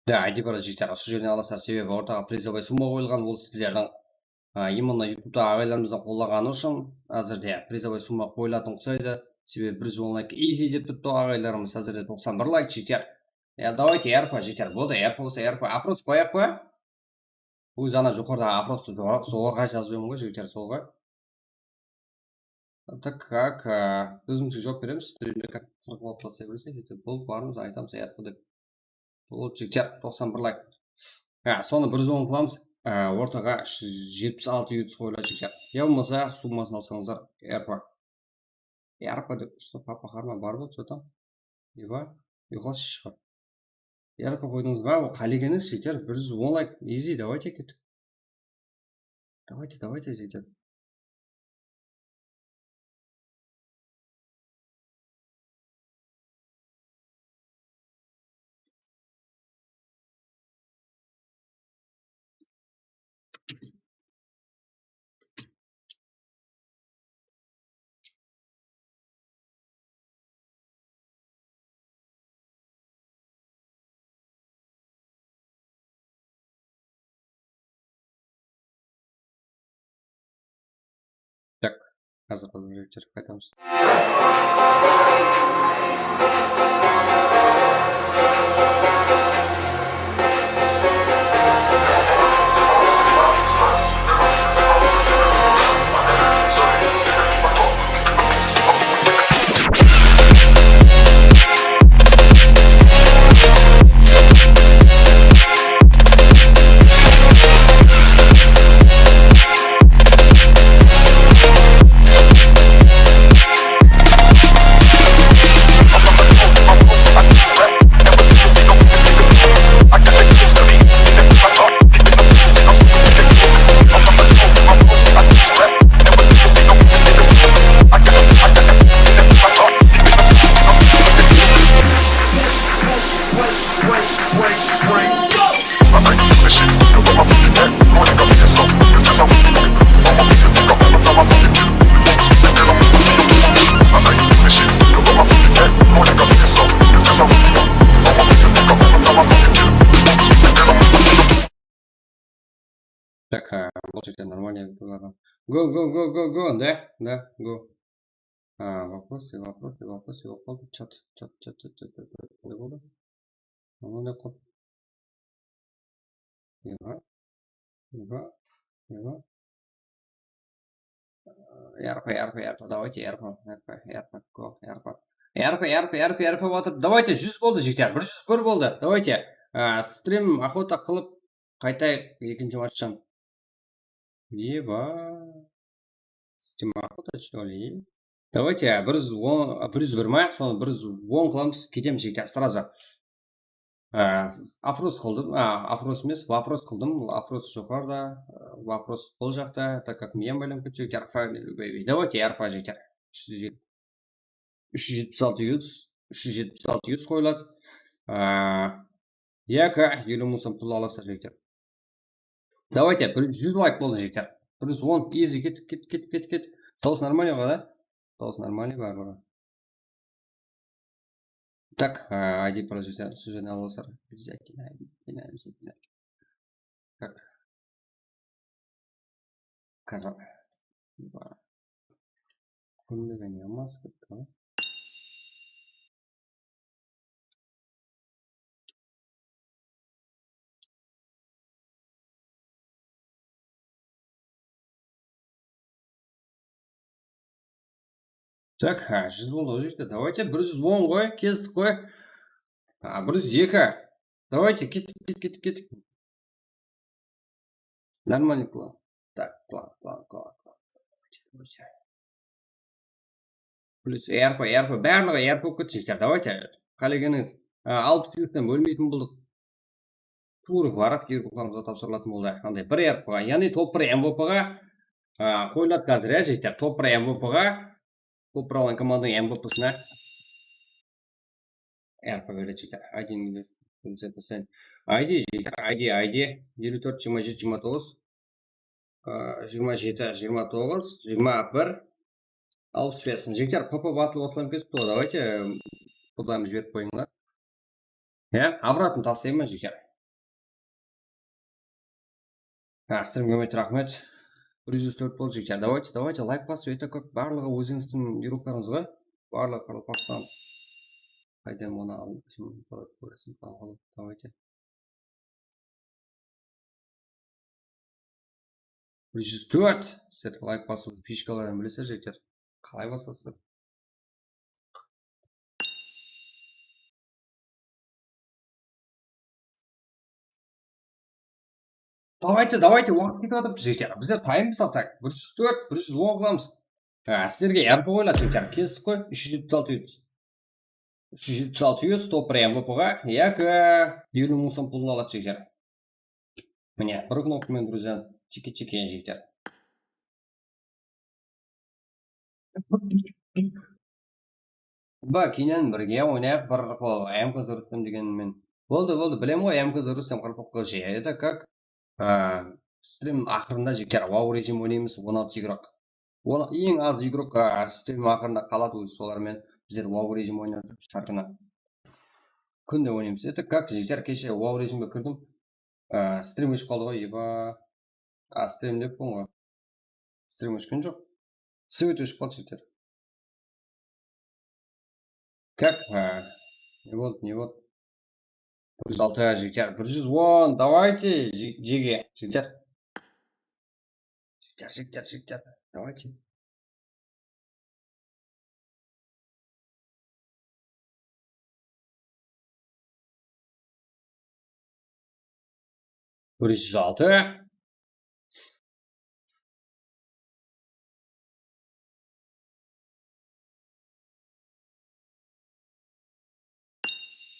Da, aytıp baradı, jigitler, usı jerden alasızlar, sebebi ortaǵa prizovay summa qoyılǵan, ol sizlerdiń, a, именно YouTube'da aǵaylarımızdıń qollaǵanı ushın házirde prizovay summa qoyılatın uqsaydı. Sebebi bir júz on layk easy dep turıptı aǵaylarımız, házirde toqsan bir layk jeter. Ya, давайте, R P jeter. Boldı, R P bolsa R P. Oпрос qoyayıq pa? Ózi ana joqarıdaǵı oprostı joǵar-, joǵarıǵa jazıp qoyman ǵoy, jigitler, solǵa. Так как, a, ózimizge juwap beremiz, strimde как qırıp alıp taslay berse, jeter. Bul barımız aytamız R P dep. Bul jigitler, toqsan bir layk. Ha, sonı bir júz on qılamız, a, ortaǵa úsh júz jetpis altı yuldız qoyıladı, jigitler. Ya bolmasa summasın alsańızlar, R P. R P dep tursa, papa harman bar boldı, что там. Eva, uyaǵa shıǵar. R P qoydıńız ba? Ol qálegenińiz, jigitler, bir júz on layk, easy, давайте, kettik. Давайте, давайте, jigitler. Так, házir qızıp júrip qaytamız. Так, а, bul jerde нормально. Go, go, go, go, go, да, да, go. А, вопросы, вопросы, вопросы, вопросы. Чат, чат, чат, чат, чат, чат. Qanday boldı? Mınanday qılıp. Eva, eva, eva. R P, R P, R P, давайте, R P, R P, R P, go, R P. R P, R P, R P, R P batır. Давайте, júz boldı, jigitler. Bir júz bir boldı. Давайте. A, strim охота qılıp qaytayıq ekinshi matchtan. Eba. Strim охота, что ли? Давайте, bir júz on, bir júz bir ma, sonı bir júz on qılamız, ketemiz, jigitler, сразу. Á, oпрос qıldım, á, oпрос emes, вопрос qıldım. Oпрос joqarıda, á, вопрос bul jaqta, так как miyan baylanıp ketecek, jigitler, файлы любой. Давайте, R P, jigitler. Úsh júz jetpis altı yuldız, úsh júz jetpis altı yuldız qoyıladı. Á, yaka, elli mıń som pul alasızlar, jigitler. Давайте, bir júz layk boldı, jigitler. Bir júz on, easy, ket, ket, ket, ket, ket. Dawıs нормальный ǵoy, da? Dawıs нормальный barıbır. Так, а, I D продолжить, служение голоса. Обязательно, обязательно, обязательно. Так. Казак. Ба. Кунда не алмас, как-то. Так, ha, júz boldı ǵoy, jigitler. Давайте, bir júz on ǵoy, kestik ǵoy. Ha, bir júz eki. Давайте, kettik, kettik, kettik, kettik. Нормальный план. Так, план, план, план, план. Давайте, давайте. Plyus R P, R P, barlıǵı R P bolıp ketti, jigitler. Давайте, qálegenińiz. A, alpıs yuldızdan bólmeytin boldıq. Tuwrı barıp, Yurgulxanımızǵa tapsırılatın boldı. Qanday? Bir R P ǵa, yaǵnıy top bir M V P ǵa, a, qoyıladı házir, ya, jigitler. Top bir M V P ǵa, top bir alǵan komandanıń M V P sına R P beredi, jigitler. I D, I D, jigitler, I D, I D, eliw tórt, jigirma jeti, jigirma toǵız. Á, jigirma jeti, jigirma toǵız, jigirma bir, alpıs bes. Jigitler, P P battle baslanıp ketipti ǵoy. Давайте, em, qudayımız berip qoyıńlar. Ya, обратно taslayman, jigitler. Ha, strimge úmit, raxmet. Bir júz tórt boldı, jigitler. Давайте, давайте, layk basıp, это как barlıǵı ózińizdiń игрокlarıńız ǵoy. Barlıq qaraqalpaqstan. Qaydan bunı al, kim qarap kóresin, al, al, давайте. Bir júz tórt. Sizler layk basıw fishkaların bilesizler, jigitler. Qalay basasızlar? Давайте, давайте, waqıt ketip atırıptı, jigitler. Bizler tayınbız, al, так. Bir júz tórt, bir júz on qılamız. Ha, sizlerge R P qoyıladı, jigitler. Kelistiko, úsh júz jetpis altı yuz. Úsh júz jetpis altı yuz, top bir M V P ǵa, yaki eliw mıń som pulın aladı, jigitler. Mine, bir knopka menen, друзья, cheke-cheke, jigitler. Ba, keyin birge oynayıq, bir qol M K Zurutpin degen men. Boldı, boldı, bilem ǵoy, M K Zurutpin qaraqalpaqsha. Это как, a, strim aqırında, jigitler, wow rejim oynaymız, on altı igrok. Eń az igrok, a, strim aqırında qaladı, ózi solar menen bizler wow rejim oynap júrmiz hár kúni. Kúnde oynaymız. Это как, jigitler, keshe wow rejimge kirdim. A, strim óship qaldı ǵoy, eba. A, strim deppiń ǵoy. Strim óshken joq. Svet óship qaldı, jigitler. Как? Ha. Ne boldı, ne boldı? Bir júz altı, jigitler. Bir júz on, давайте, ji-, jege, jigitler. Jigitler, jigitler, jigitler. Давайте. Bir júz altı.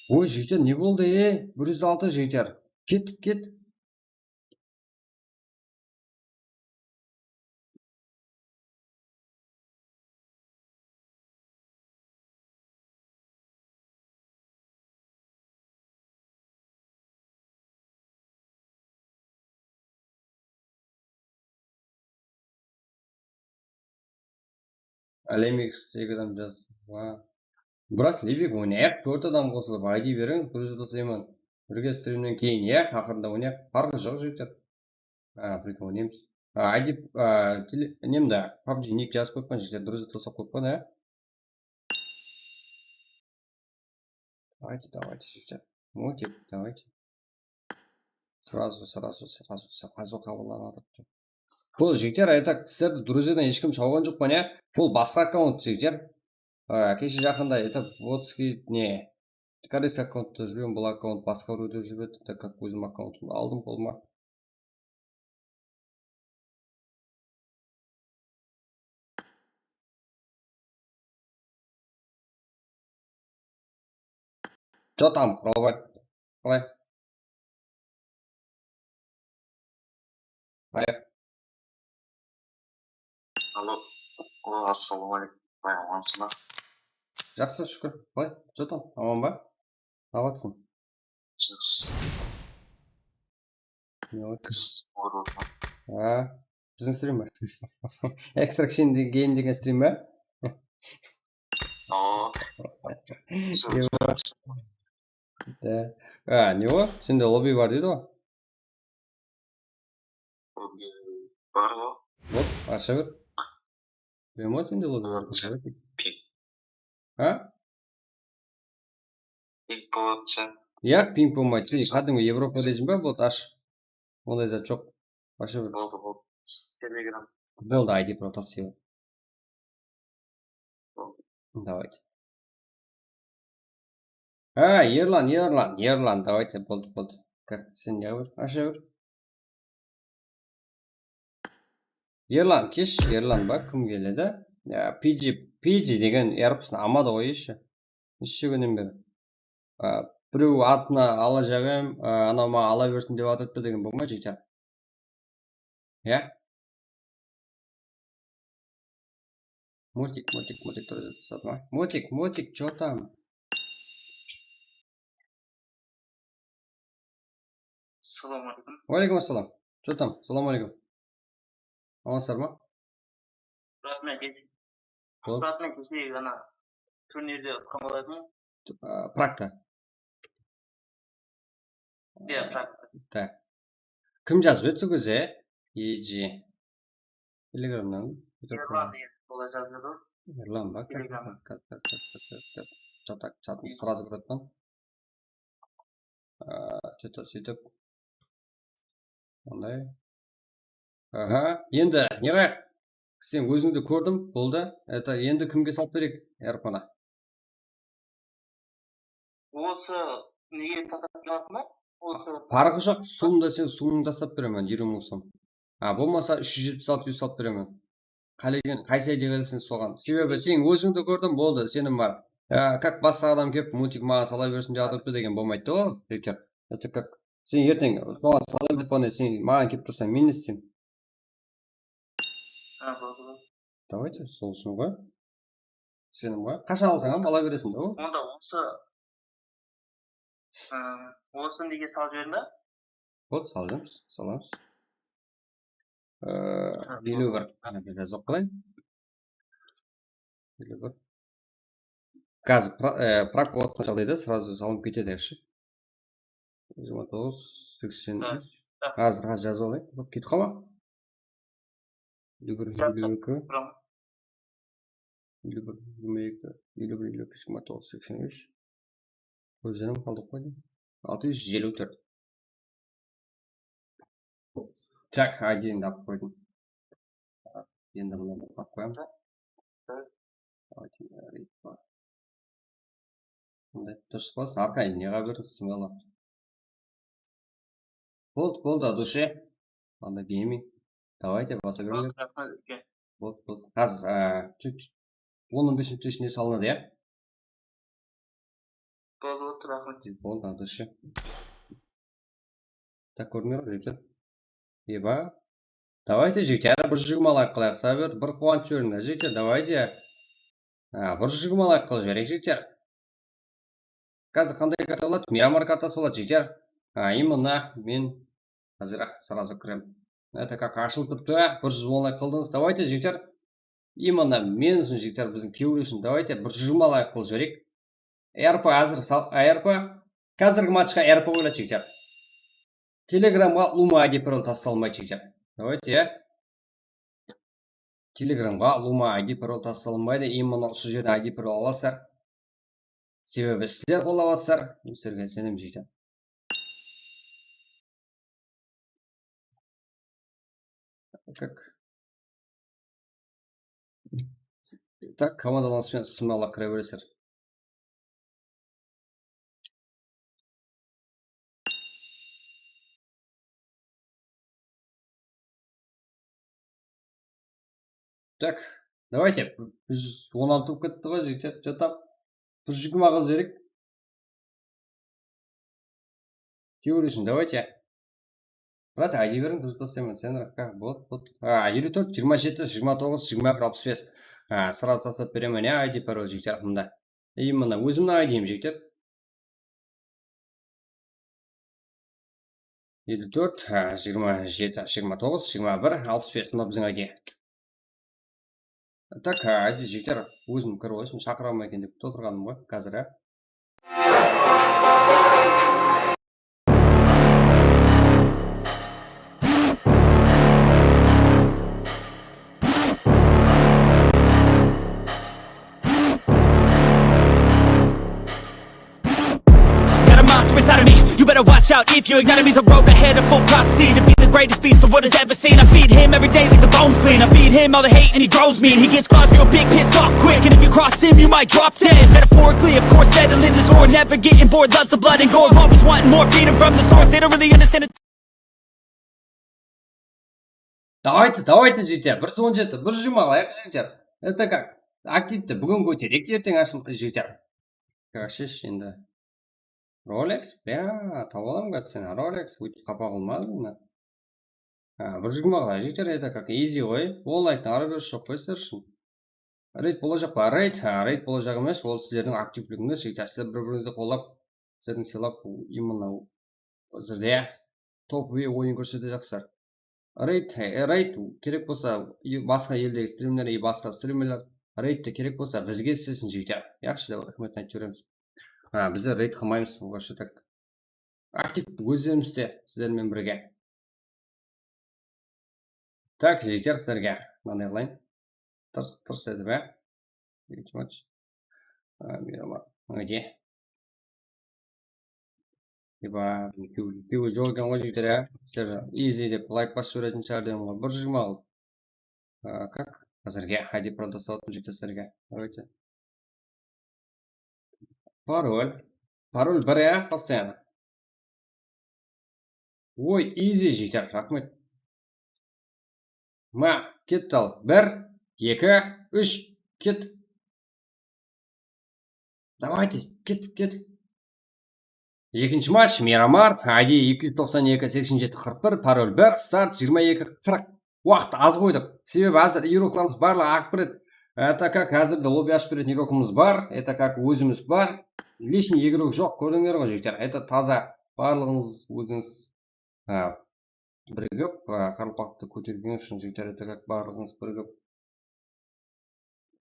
Oy, jigitler, ne boldı, e? Bir júz altı, jigitler. Kettik, ket. Alemek segiz adam jazdı. Brat, Lebek, oynayıq, tórt adam qosılıp, I D beriń, bir júz otız eman. Birge strimnen keyin, ya, aqırında oynayıq. Parqı joq, jigitler. A, birge oynaymız. A, I D, a, tele-, nemde, PUBG nik jazıp qoyıppan, jigitler, durıs taslap qoyıppan, ya. Давайте, давайте, jigitler. Multik, давайте. Сразу, сразу, сразу, сразу qabıllanadı. Bul, jigitler, aytaq, sizlerdi druzyadan hesh kim shawǵan joq pa, ne? Bul basqa akkaunt, jigitler. A, keshe jaqında aytaq, Vodskiy, ne? Koreyskiy akkauntta júrgen, bul akkaunt basqa birewde júrip edi, так как ózim akkauntımdı aldım qolıma. Чё там, Роберт? Qalay? Qalay? Alo. Alo, assalawma aleykum. Qalay, amansız ba? Jaqsı, shúkir. Qalay? Чё там? Aman ba? Ne qılatırsıń? Jaqsı. Ne qılatırsıń? Kis, orıwma. Ha, biziń strim ba? Extraction de-, game degen strim ba? Awa. Ewa. Da. A, ne o? Sende lobby bar deydi ǵo. Lobby bar ǵo. Bol, asha ber. Bilmem ǵo sende lobby bar. Ping. Ha? Ping boladı sen. Yaq, ping bolmaydı. Sen qádimgi Evropa deysiń ba? Boldı, ash. Onday zat joq. Asha ber. Boldı, boldı. Telegram. Boldı, I D pro taslayman. Давайте. Ha, Erlan, Erlan, Erlan, давайте, boldı, boldı. Как, sen ne bir, asha bir. Erlan, kesh, Erlan ba, kim keledi? Ya, P G, P G degen erpsini almadı ǵoy, eshi. Neshe kúnnen beri. A, birew atına alajaq em, a, anaw maǵan ala bersin dep atırıptı degen bolmay, jigitler. Ya? Multik, multik, multik, durıs aytasadı ma? Multik, multik, чё там? Salam aleykum. Wa aleykum assalam. Чё там? Salam aleykum. Amansızlar ma? Brat, men kes-, Bol. Brat, men keshe ana turnirde utqan bolatınman. A, Pragta. Iya, Pragta. Da. Kim jazıp edi sol gezde? E G. Telegramnan. Erlan degen bola jazıp edi ǵoy. Erlan ba? Telegram. Kaz, kaz, kaz. Chatak, chatın srazı kirip atırman. Aa, что-то sóytip. Onday. Aha, endi ne qılayıq? Sen ózińdi kórdim, boldı. Это, endi kimge salıp bereyik, Erpana? Osı nege taslap beredi ma? Osı parqı joq, sumda sen sumıńdı taslap beremen, jigirma mıń sum. A, bolmasa úsh júz jetpis altı júz salıp beremen. Qálegen, qaysı aydiga qáleseń soǵan. Sebebi sen ózińdi kórdim, boldı, isenim bar. Ya, как basqa adam kelip, multik maǵan sala bersin dep atırıptı degen bolmaydı da ol, jigitler. Это как sen erteń soǵan salayın dep, qana sen maǵan kelip tursań, men ne isteyim? Ha, boldı, boldı. Давайте, sol ushın ǵoy. Isenim bar. Qashan alsań hám ala bereseń da, o. Onda osı, ı, osı nege salıp jiberme? Boldı, salamız, salamız. Ee, ha, eliw bir. Boldı. Házir jazıp alayın. Eliw bir. Gaz pra-, e, prak bolatqan jaǵdayda srazı salıp ketedi, yaqshı. Jigirma toǵız, seksen úsh. Ha, ha. Házir, házir jazıp alayın. Bop, ketip qalma. Eliw bir, eliw eki. Eliw bir, jigirma eki, eliw bir, eliw eki, jigirma toǵız, seksen úsh. Ózlerim qaldıq ǵoy. Altı júz eliw tórt. Так, I D-ni alıp qoydım. Endi bunı alıp qoyamız. Bunday durıs pa? Arqayın ne qaba berdi, sımıralar. Boldı, boldı, от души. Anda gaming. Давайте, basa beriń. Boldı, raxmet, úlken. Boldı, boldı. Házir, á, чуть, чуть. On, on bes minut ishinde salınadı, ya? Boldı, boldı, raxmet. Boldı, от души. Tak, kórdińler, jigitler. Eba. Давайте, jigitler, bir júz jigirma layk qılayıq. Saber, bir quwanıp jiberiń, jigitler, давайте. Ha, bir júz jigirma layk qılıp jibereyik, jigitler. Házir qanday karta boladı? Miramar kartası boladı, jigitler. Ha, именно men házir-aq srazı kirem. Это как ashılıp turıptı, bir júz on layk qıldıńız. Давайте, jigitler. Именно men ushın, jigitler, biziń kewil ushın. Давайте, bir júz jigirma layk qılıp jibereyik. Erpa házir sal-, Erpa. Házirgi matchqa Erpa qoyıladı, jigitler. Telegramǵa ulıwma I D parol taslanbaydı, jigitler. Давайте, ya. Telegramǵa ulıwma I D parol taslanbaydı. Именно usı jerden I D parol alasızlar. Sebebi sizler qollap atırsızlar. Men sizlerge isenem, jigitler. Как? Так, komandalanıs penen sımnawlar kire beresizler. Так, давайте, bir júz on altı bolıp ketti ǵoy, jigitler, что-то bir júz jigirma qılıp jibereyik. Kewil ushın, давайте. Brat, I D beriń, durıs taslayman, sen rakka, bot, bot. A, eliw tórt, jigirma jeti, jigirma toǵız, jigirma bir, alpıs bes. A, srazı taslap beremen, ya, I D parol, jigitler, mında. Именно ózimniń I D-im, jigitler. Eliw tórt, ha, jigirma jeti, jigirma toǵız, jigirma bir, alpıs bes, mına biziń I D. Tak, ha, I D, jigitler, ózim kirip alayın, shaqıra ma eken dep otırǵanım ǵoy, házir, ya. Got a monster inside of me. You better watch out if you ignite him. He's a road ahead of full prophecy to be the greatest beast the world has ever seen. I feed him every day like the bones clean. I feed him all the hate and he grows me. And he gets claws real big, pissed off quick. And if you cross him, you might drop dead. Metaphorically, of course, settling the score. Never getting bored, loves the blood and gore. Always wanting more, feeding from the source. They don't really understand it. Давайте, давайте, jigitler, bir júz on jeti, bir júz jigirma qılayıq, jigitler. Это как? Aktivti búgin kótereyik, erteń ashın, jigitler. Как, shesh endi. Rolex, bya, tawıp alam, sen Rolex, óytip qapa qılmadım mına. Ha, bir júz jigirma qılayıq, jigitler, это как, easy ǵoy. On layktan ara berish joq ǵoy sizler ushın. Reyd bolajaq pa? Reyd, ha, reyd bolajaq emes, ol sizlerdiń aktivligińiz, jigitler, sizler bir-birińizdi qollap, sizlerdiń sıylap, именно, sizde top ve oyın kórsetejaqsızlar. Reyd, e, reyd kerek bolsa, i basqa eldegi strimler, i basqa strimler, reyd te kerek bolsa, bizge istesin, jigitler. Yaqshı, dep raxmetin aytıp jiberemiz. Ha, bizler reyd qılmaymız, вообще так. Aktiv ózimizde sizler menen birge. Так, jigitler, sizlerge mınanday qılayın. Tırs, tırs etip, á. Ekinshi match. A, Miramar. Где? Eba, ekewi, ekewi joq eken ǵoy, jigitler, ya. Sizler easy dep layk basıp jiberetin shıǵar degen ǵoy. Bir jigirma aldı. A, как? Házirge I D продастырып atırmız, jigitler, sizlerge. Давайте. Parol. Parol bir, ya, постоянно. Oy, easy, jigitler, raxmet. Ma, ketti al. Bir, eki, úsh, ket. Давайте, ket, ket. Ekinshi match, Miramar, I D eki júz toqsan eki, seksen jeti, qırq bir, parol bir, start, jigirma eki qırq. Waqıt az qoydıq. Sebebi házir igroklarımız barlıǵı aǵıp kiredi. Это как házirde lobby ashıp berетін igrokımız bar. Это как ózimiz bar. Лишний igrok joq, kórdińler ǵoy, jigitler. Это taza. Barlıǵıńız ózińiz, a, birigip, a, qaraqalpaqtı kótergeni ushın, jigitler, это как barlıǵıńız birigip,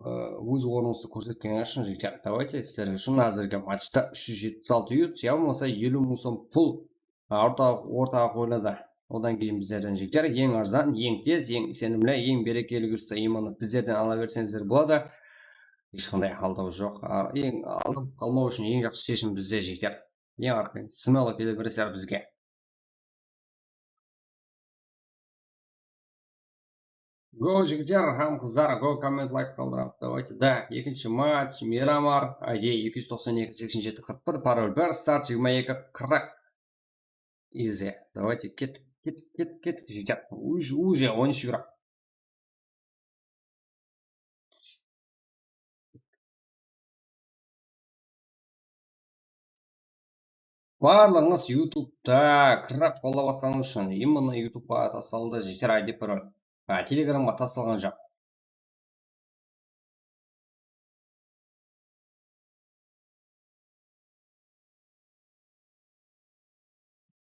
a, óz ornıńızdı kórsetkeni ushın, jigitler. Давайте, sizler ushın házirgi matchta úsh júz jetpis altı yut, ya bolmasa eliw mıń som pul. A, orta, ortaǵa qoyıladı. Odan keyin bizlerden, jigitler, eń arzan, eń tez, eń isenimli, eń berekeli usta именно bizlerden ala berseńizler boladı. Hesh qanday aldaw joq. A, eń aldap qalmaw ushın eń jaqsı sheshim bizde, jigitler. Eń arqayın, смело kele beresizler bizge. Go, jigitler hám qızlar, go, komment, layk qaldırıp, давайте. Da, ekinshi match, Miramar, I D eki júz toqsan eki, seksen jeti, qırq bir, parol bir, start, jigirma eki qırq. Easy. Давайте, ket, ket, ket, ket, jigitler. Уже, уже, on úsh igrok. Barlıǵıńız YouTube'ta kirip qollap atqanıńız ushın, именно YouTube'qa taslandı, jigitler, I D parol. Ha, Telegramǵa taslanǵan joq.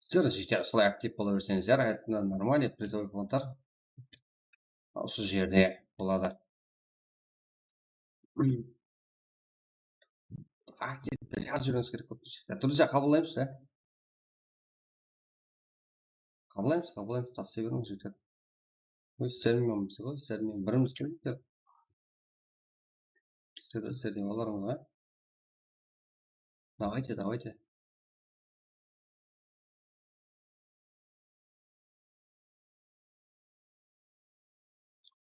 Sizler, jigitler, usılay aktiv bola berseńizler, это нормальный призовой fondlar usı jerde boladı. Aktiv jazıp jiberiwimiz kerek boldı. Ya, durıs, ya, qabıllaymız da. Qabıllaymız, qabıllaymız, taslay beriń, jigitler. Oy, sizler menen biz ǵoy, sizler menen birimiz, jigitler. Sizler, sizler dep alarmız ǵoy. Давайте, давайте.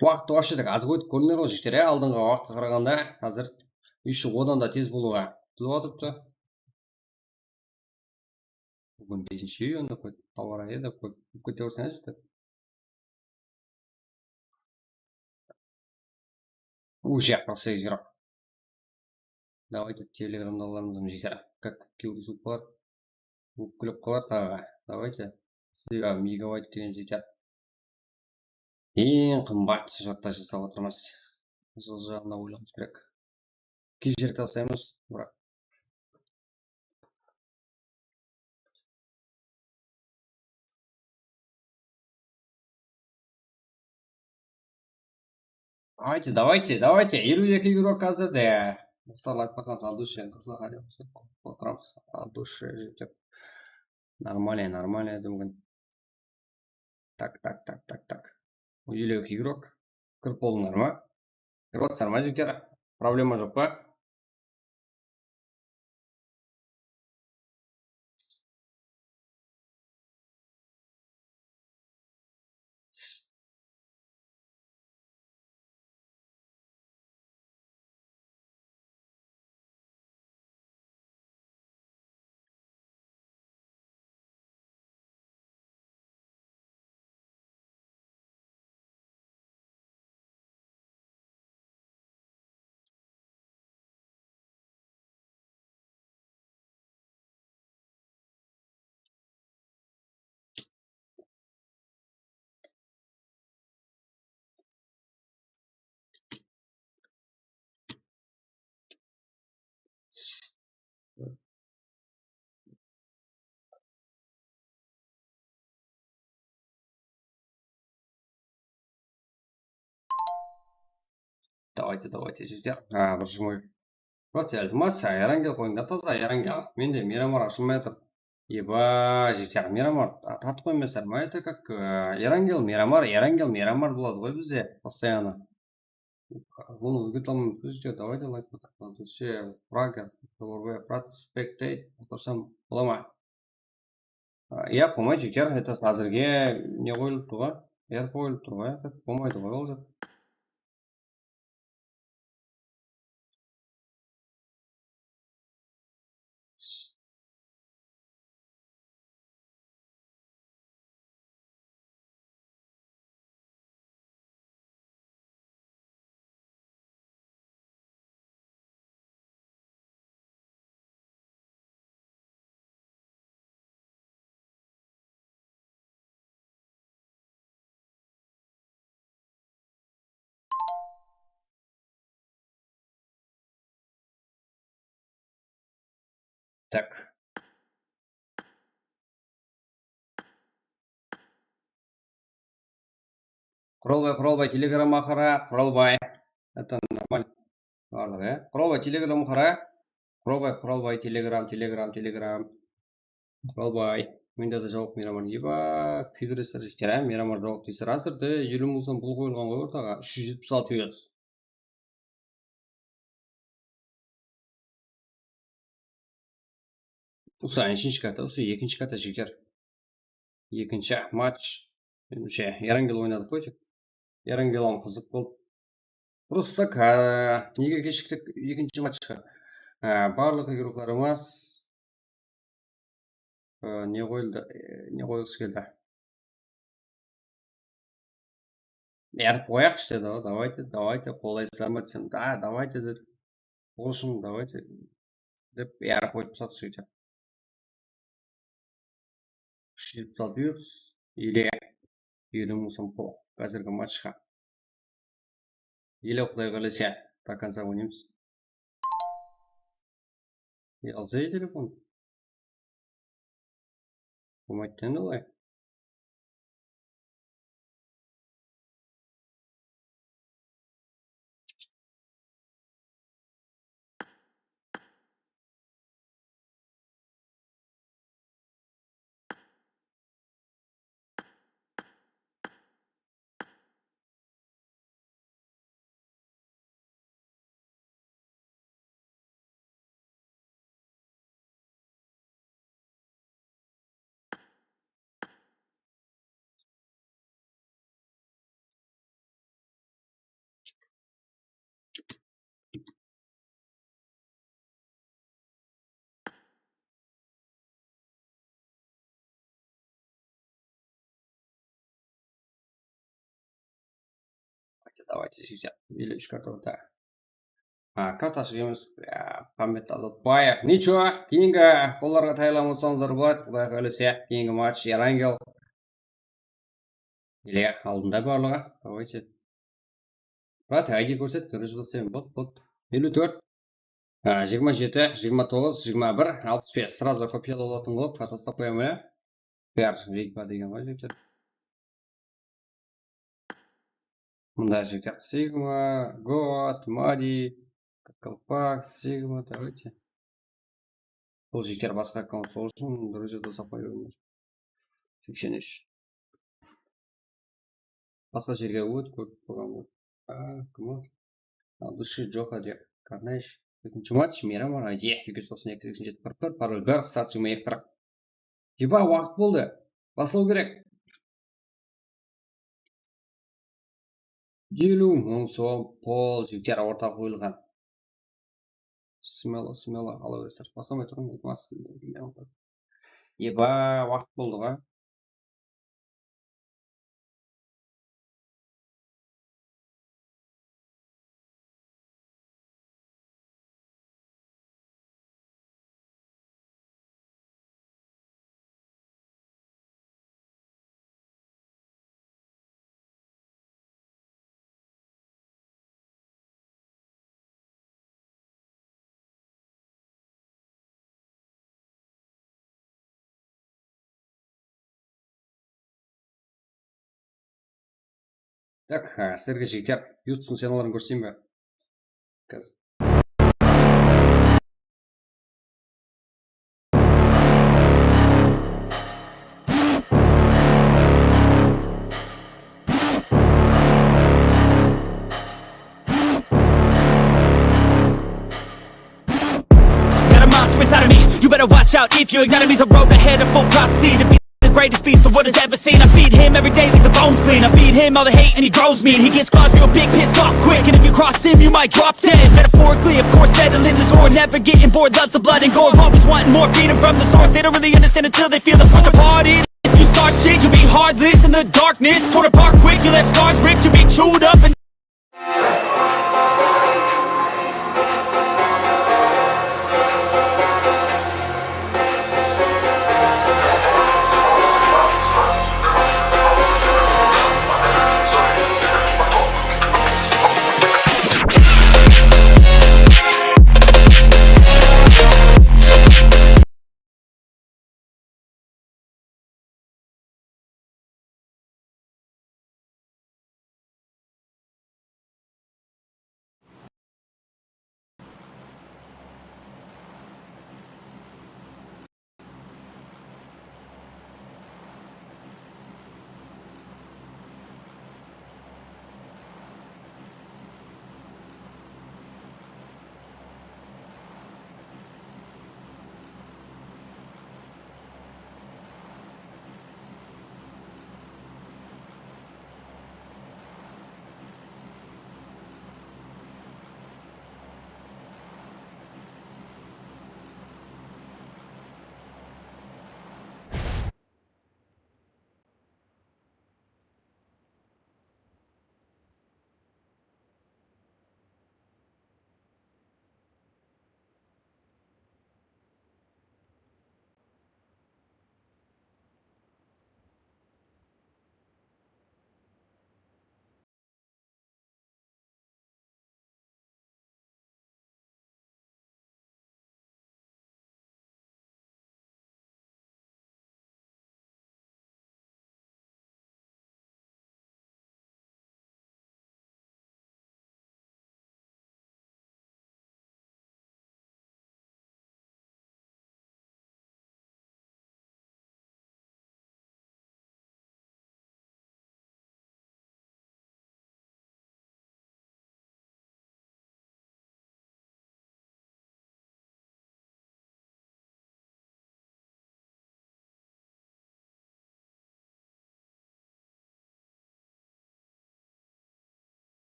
Waqıttı вообще так az qoydıp kórdińler ǵoy, jigitler, ya, aldınǵı waqıtqa qaraǵanda házir ещё odan da tez bolıwǵa kútilip atırıptı. Búgin besinshi iyun dep qoydı, awa rayı dep qoydı. Kútip kete bersin, jigitler. Уже qırq segiz igrok. Давайте, Telegramda alarmız, jigitler. Как kewrisiw bar. Ókilip qalar taǵı. Давайте. Sizlerge megabayt degen jeter. Eń qımbat shotlar jasap atırmız. Sol jaǵına oylanıw kerek. Keyinirek taslaymız, biraq. Давайте, давайте, давайте. Eliw eki igrok házirde. Ruslar aytpasam, от души, ruslar qáne otırıpsız, от души, jigitler. Нормально, нормально, degen. Так, так, так, так, так. Eliw eki igrok. Kirip boldıńlar ma? Kirip atırsızlar ma, jigitler? Problema joq pa? Давайте, давайте, jigitler. Ha, bir jumay. Вот, Eldimas, Erangel qoyıńda taza, Erangel. Mende Miramar ashılmay atır. Eba, jigitler, Miramar, ta-, tartıp qoymasızlar ma? Это как, e, Erangel, Miramar, Erangel, Miramar boladı ǵoy bizde, постоянно. Bunı ózgerte almaymız, jigitler, давайте лайк потапалам. Вообще, Praga, Praga, Spectate, otırsam bola ma? Á, iya, bolmaydı, jigitler, это házirge ne qoyılıptı ǵoy? R P qoyılıptı ǵoy, bolmaydı ǵoy, ol zat. Так. Quralbay, Quralbay, Telegramǵa qara, Quralbay. Это нормально. Barlıq, ya. Quralbay, Telegramǵa qara. Quralbay, Quralbay, Telegram, Telegram, Telegram. Quralbay. Mende de jawap, Miraman. Eba, kúydiresizler, jigitler, ya. Miraman jawap deysizler. Házirde eliw mıń som pul qoyılǵan ǵoy ortaǵa. Úsh júz jetpis altı yuz. Usı neshinshi karta, usı ekinshi karta, jigitler. Ekinshi match. Menimshe, Erangel oynadıq ǵoy tek. Erangel hám qızıq boldı. Просто ka-, nege keshiktik ekinshi matchqa? Á, barlıq igroklarımız, á, ne qoyıldı, e, ne qoyǵısı keldi? Bárip qoyaqshı dedi ǵoy, давайте, давайте, qolay zlamat desem, da, давайте dedi. Bolsın, давайте, dep bárip qoyıp taslap jigitler. Úsh júz jetpis altı yuz или eliw mıń som pul házirgi matchqa. Или, Quday qálese, до конца oynaymız. E, alsay telefon. Bolmaydı endi olay. Давайте, давайте, jigitler. Eliw úsh karta orta. Ha, karta ashıq emes. Ya, Muhammed Azatbaev. Nicho, keyingi qollarǵa tayarlanıp otsańızlar boladı. Quday qálese, keyingi match, Erangel. Ele aldında barlıǵı. Давайте. Brat, I D kórset, durıs baslayın. Bot, bot. Eliw tórt. Ha, jigirma jeti, jigirma toǵız, jigirma bir, alpıs bes. Сразу kopiyalap alatın qılıp, taslap qoyamın, ya. Bár, Rigma degen ǵoy, jigitler. Mında jigitler Sigma, God, Madi, Kalpak, Sigma, давайте. Bul jigitler basqa akkaunt, sol ushın durıs jerde saqlay berińler. Seksen úsh. Basqa jerge ót, kórip qoyǵan ǵoy. A, kim ol? Al, Dushi Joqa de Karnaysh. Ekinshi match, Miramar, I D, eki júz toqsan eki, seksen jeti, qırq bir, parol bir, start jigirma eki qırq. Eba, waqıt boldı. Baslaw kerek. Eliw mıń som pul, jigitler, ortaǵa qoyılǵan. Smelo, smelo, qalaberesizler. Baslamay turıń, iltimas. Eba, waqıt boldı ǵoy. Так, a, sizlerge, jigitler, Yutsun scenaların kórseteyin be? Házir. monster inside of me. You better watch out if you ignite him. He's a road ahead of full prophecy to be the greatest beast the world has ever seen. I feed him every day like the bones clean. I feed him all the hate and he grows me. And he gets claws real big, pissed off quick. And if you cross him, you might drop dead. Metaphorically, of course, settling the score. Never getting bored, loves the blood and gore. Always wanting more, feeding from the source. They don't really understand until they feel the force. Departed. If you start shit, you'll be heartless in the darkness. Torn apart quick, you left scars ripped. You'll be chewed up and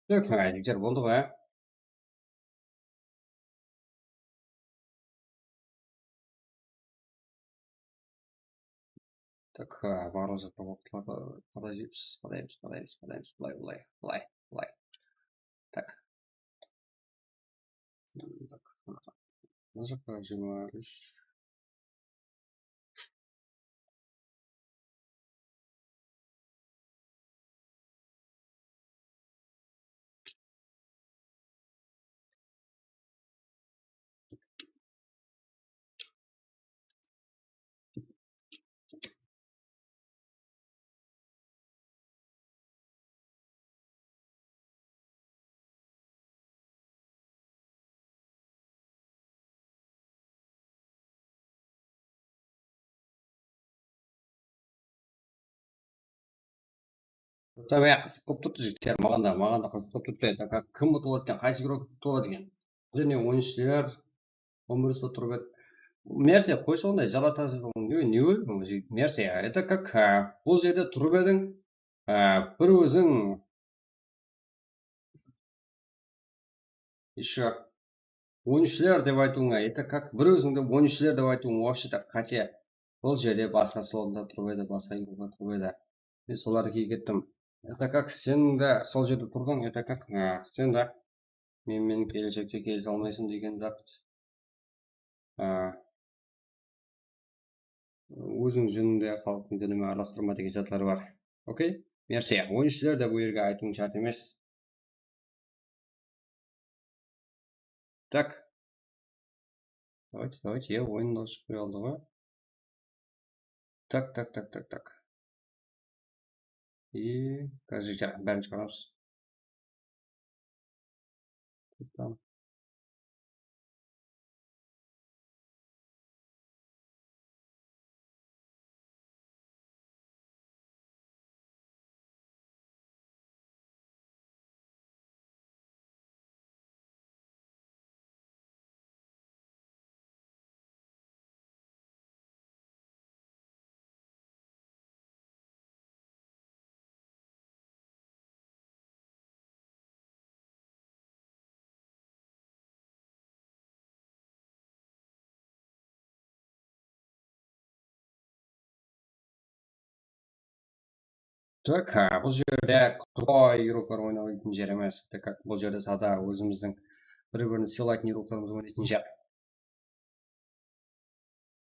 Kóp soń aytıp júr, boldı ǵoy, á? Tak, ha, barlıq jaqqa waqıtlarda qadaymız, qadaymız, qadaymız, qadaymız, bılay, bılay, bılay, bılay. Tak. Tak. Mına jaqqa jigirma úsh. Tamam, ya, qızıq qılıp turıptı, jigitler, maǵan da, maǵan da qızıq qılıp turıptı. Endi, kim utıp atkan, qaysı игрок utıp atkan? Bizler ne, oyınshılar, on bir sot turıp edi. Merse, qoy sonday, jalatasız, ne, ne ol, Merse, это как, ha, bul jerde turıp ediń, ha, bir óziń, еще, oyınshılar dep aytıwıńa, это как bir ózińdi oyınshılar dep aytıwıń вообще-то qáte. Bul jerde basqa slotında turıp edi, basqa игрокlar turıp edi. Men solardı kiyip kettim. Это как sen de sol jerde turdıń, это как, ha, sen de men, men keleshekte kelise almaysań degen zat. Á, óziń júnińdi xalıqtıń dinimen aralastırma degen zatlar bar. Okey? Mersi, oyınshılar da bul jerge aytıwıń shárt emes. Tak. Давайте, давайте, ya, oyın da shıqpay qaldı ǵoy. Tak, tak, tak, tak, tak. И, подождите, bárin shıǵaramız. Tamam. Так, ha, bul jerde krótkóy игрокlar oynaytın jer emes. Так как bul jerde sada ózimizdiń bir-birin sıylaytın игрокlarımız oynaytın jer.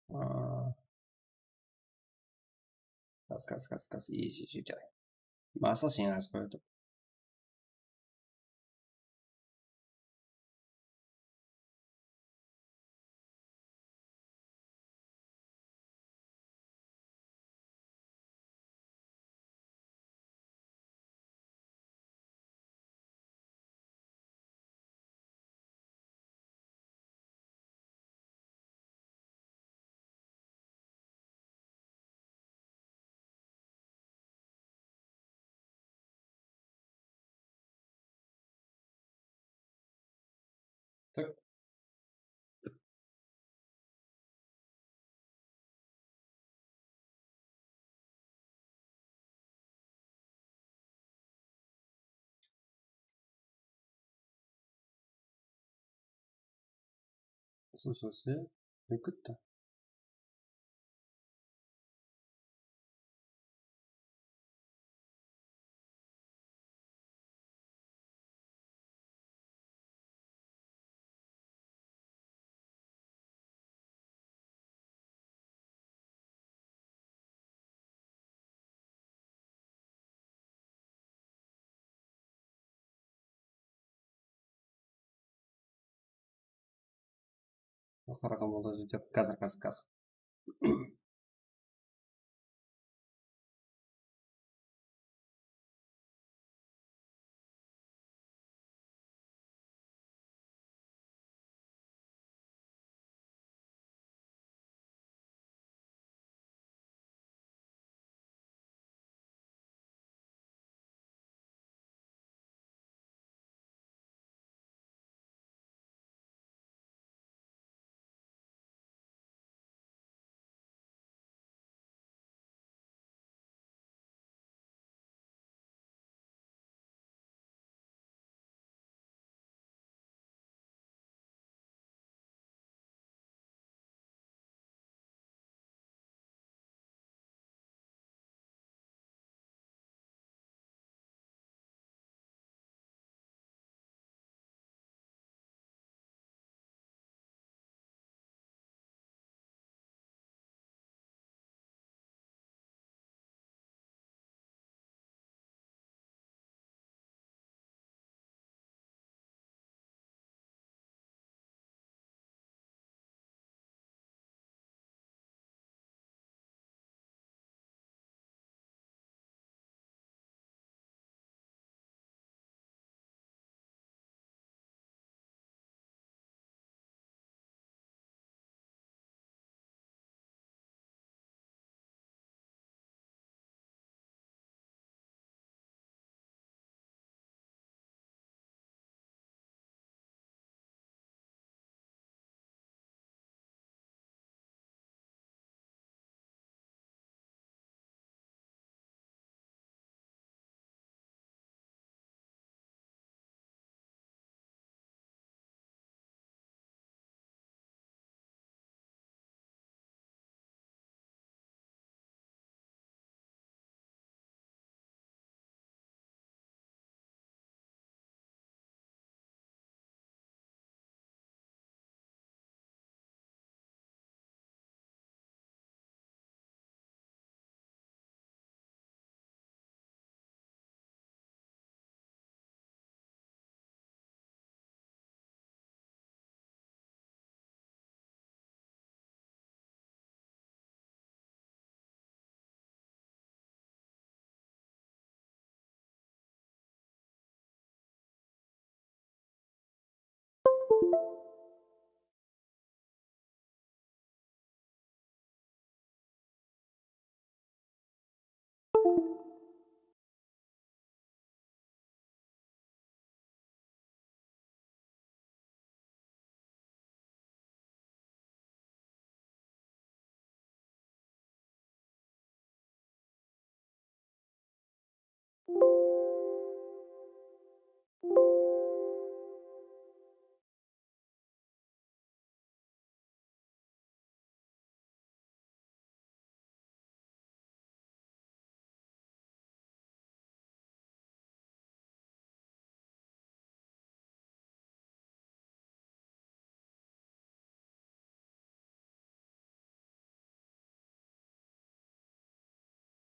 Aa. Kas, kas, kas, kas, easy, jeter. Basqa sen azıp qoyıp. Tak. Слушай, sen, ne kútti? Qaraǵan boldı, gazir, gazir, gazir.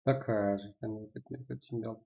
Takar, qáne, ketpey ketsin. Got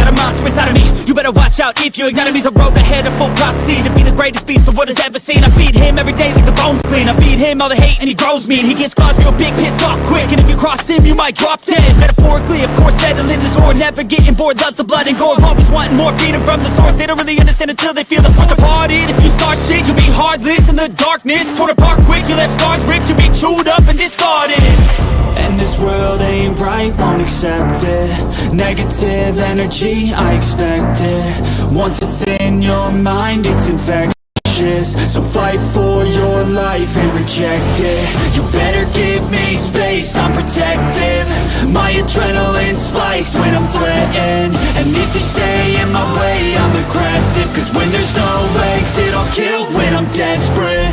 a monster inside of me. You better watch out if you ignite him. He's a road ahead of full prophecy to be the greatest beast the world has ever seen. I feed him every day like the bones clean. I feed him all the hate and he grows me. And he gets claws real big, pissed off quick. And if you cross him, you might drop dead. Metaphorically, of course, settling the score. Never getting bored, loves the blood and gore. Always wanting more, feeding from the source. They don't really understand until they feel the force. Departed, if you start shit, you'll be heartless in the darkness. Torn apart quick, you left scars ripped. You'll be chewed up and discarded. And this world ain't right, won't accept it. Negative energy, I expect it. Once it's in your mind, it's infectious. So fight for your life and reject it. You better give me space, I'm protective. My adrenaline spikes when I'm threatened. And if you stay in my way, I'm aggressive. 'Cause when there's no exit, I'll kill when I'm desperate.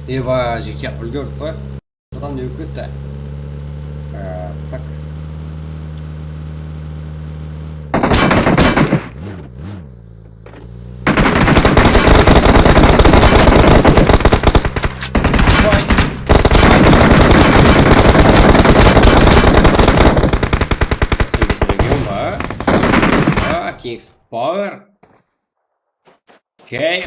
Eba, jigitler, úlgerdik qoy. Adam ne bolıp ketti? Ee, tak. Fight. Sen bizlerge ba? Aa, Kings Power. Okey.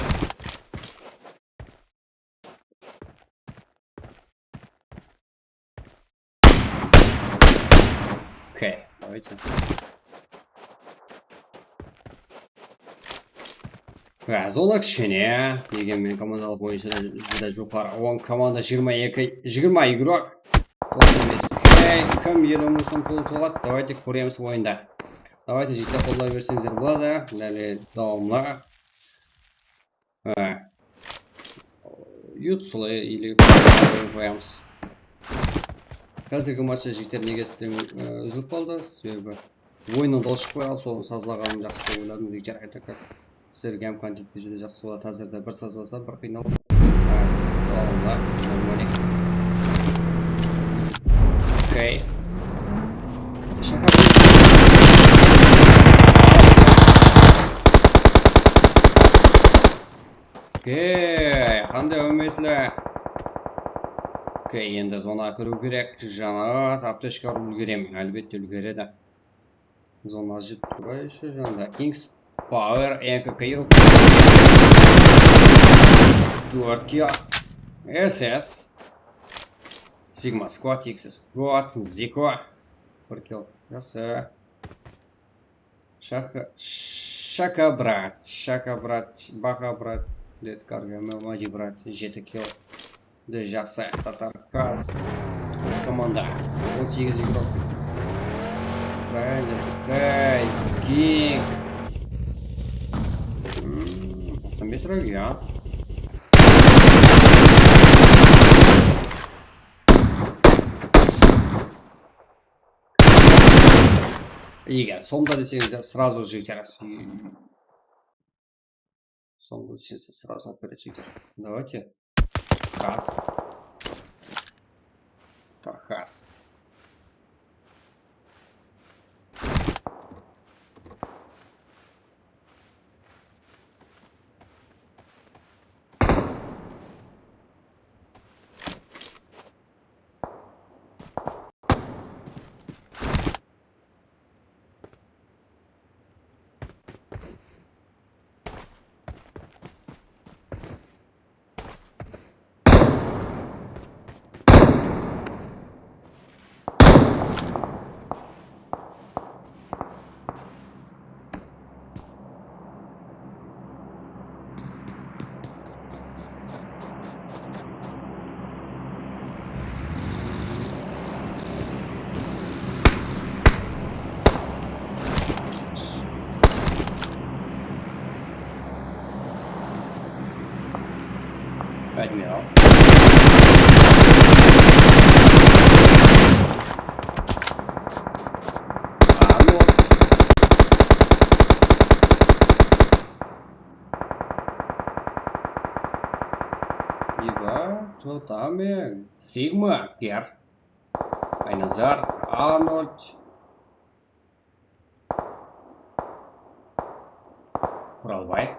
Okey, давайте. Há, zona kishkene, degenmen komandalıq boyınsha da júdá joqarı. On komanda, jigirma eki, jigirma igrok. Ey, kim eliw mıń sum pul soǵadı? Давайте, kóremiz oyında. Давайте, jigitler, qollay berseńiz boladı. Dále dawamlı. Há. Yut solay ili qoyamız. Házirgi matchta jigitler nege, e, úzilip qaldı? Sebebi oyınnan dawıs shıqpay qaldı, sonı sazlaǵanım jaqsı dep oyladım. Jigitler ayta, sizlerge hám kontent júdá jaqsı boladı. Házirde bir sazlasa, bir qıynaldı. Há, dawamlı. Nормально. Okey. Shaqar. Okey, qanday úmitli. Okey, endi zonaǵa kiriw kerek. Jańa aptechka urıp úlgeremen, álbette úlgeredi. Zona jep tur ǵoy, ещё janında. Kings Power, N K K. Tórt kill. S S. Sigma Squad, X S Squad, Ziko. Bir kill. Jaqsı. Shaka, shaka, brat, shaka, brat, baka, brat, ded Gargamel, maji, brat, jeti kill. De, jaqsı, Tatar Kas. Óz komanda. On segiz igrok. Stranger, Kay, King. Hmm, toqsan bes rol ya. Eger somda deseńizler, сразу jigitler. Somda deseńizler, сразу alıp beredi jigitler. Давайте. Tarxas. Tarxas. Admiral. Arnold. Ибо, чё там, э? Sigma, Пер. Aynazar, Arnold. Quralbay.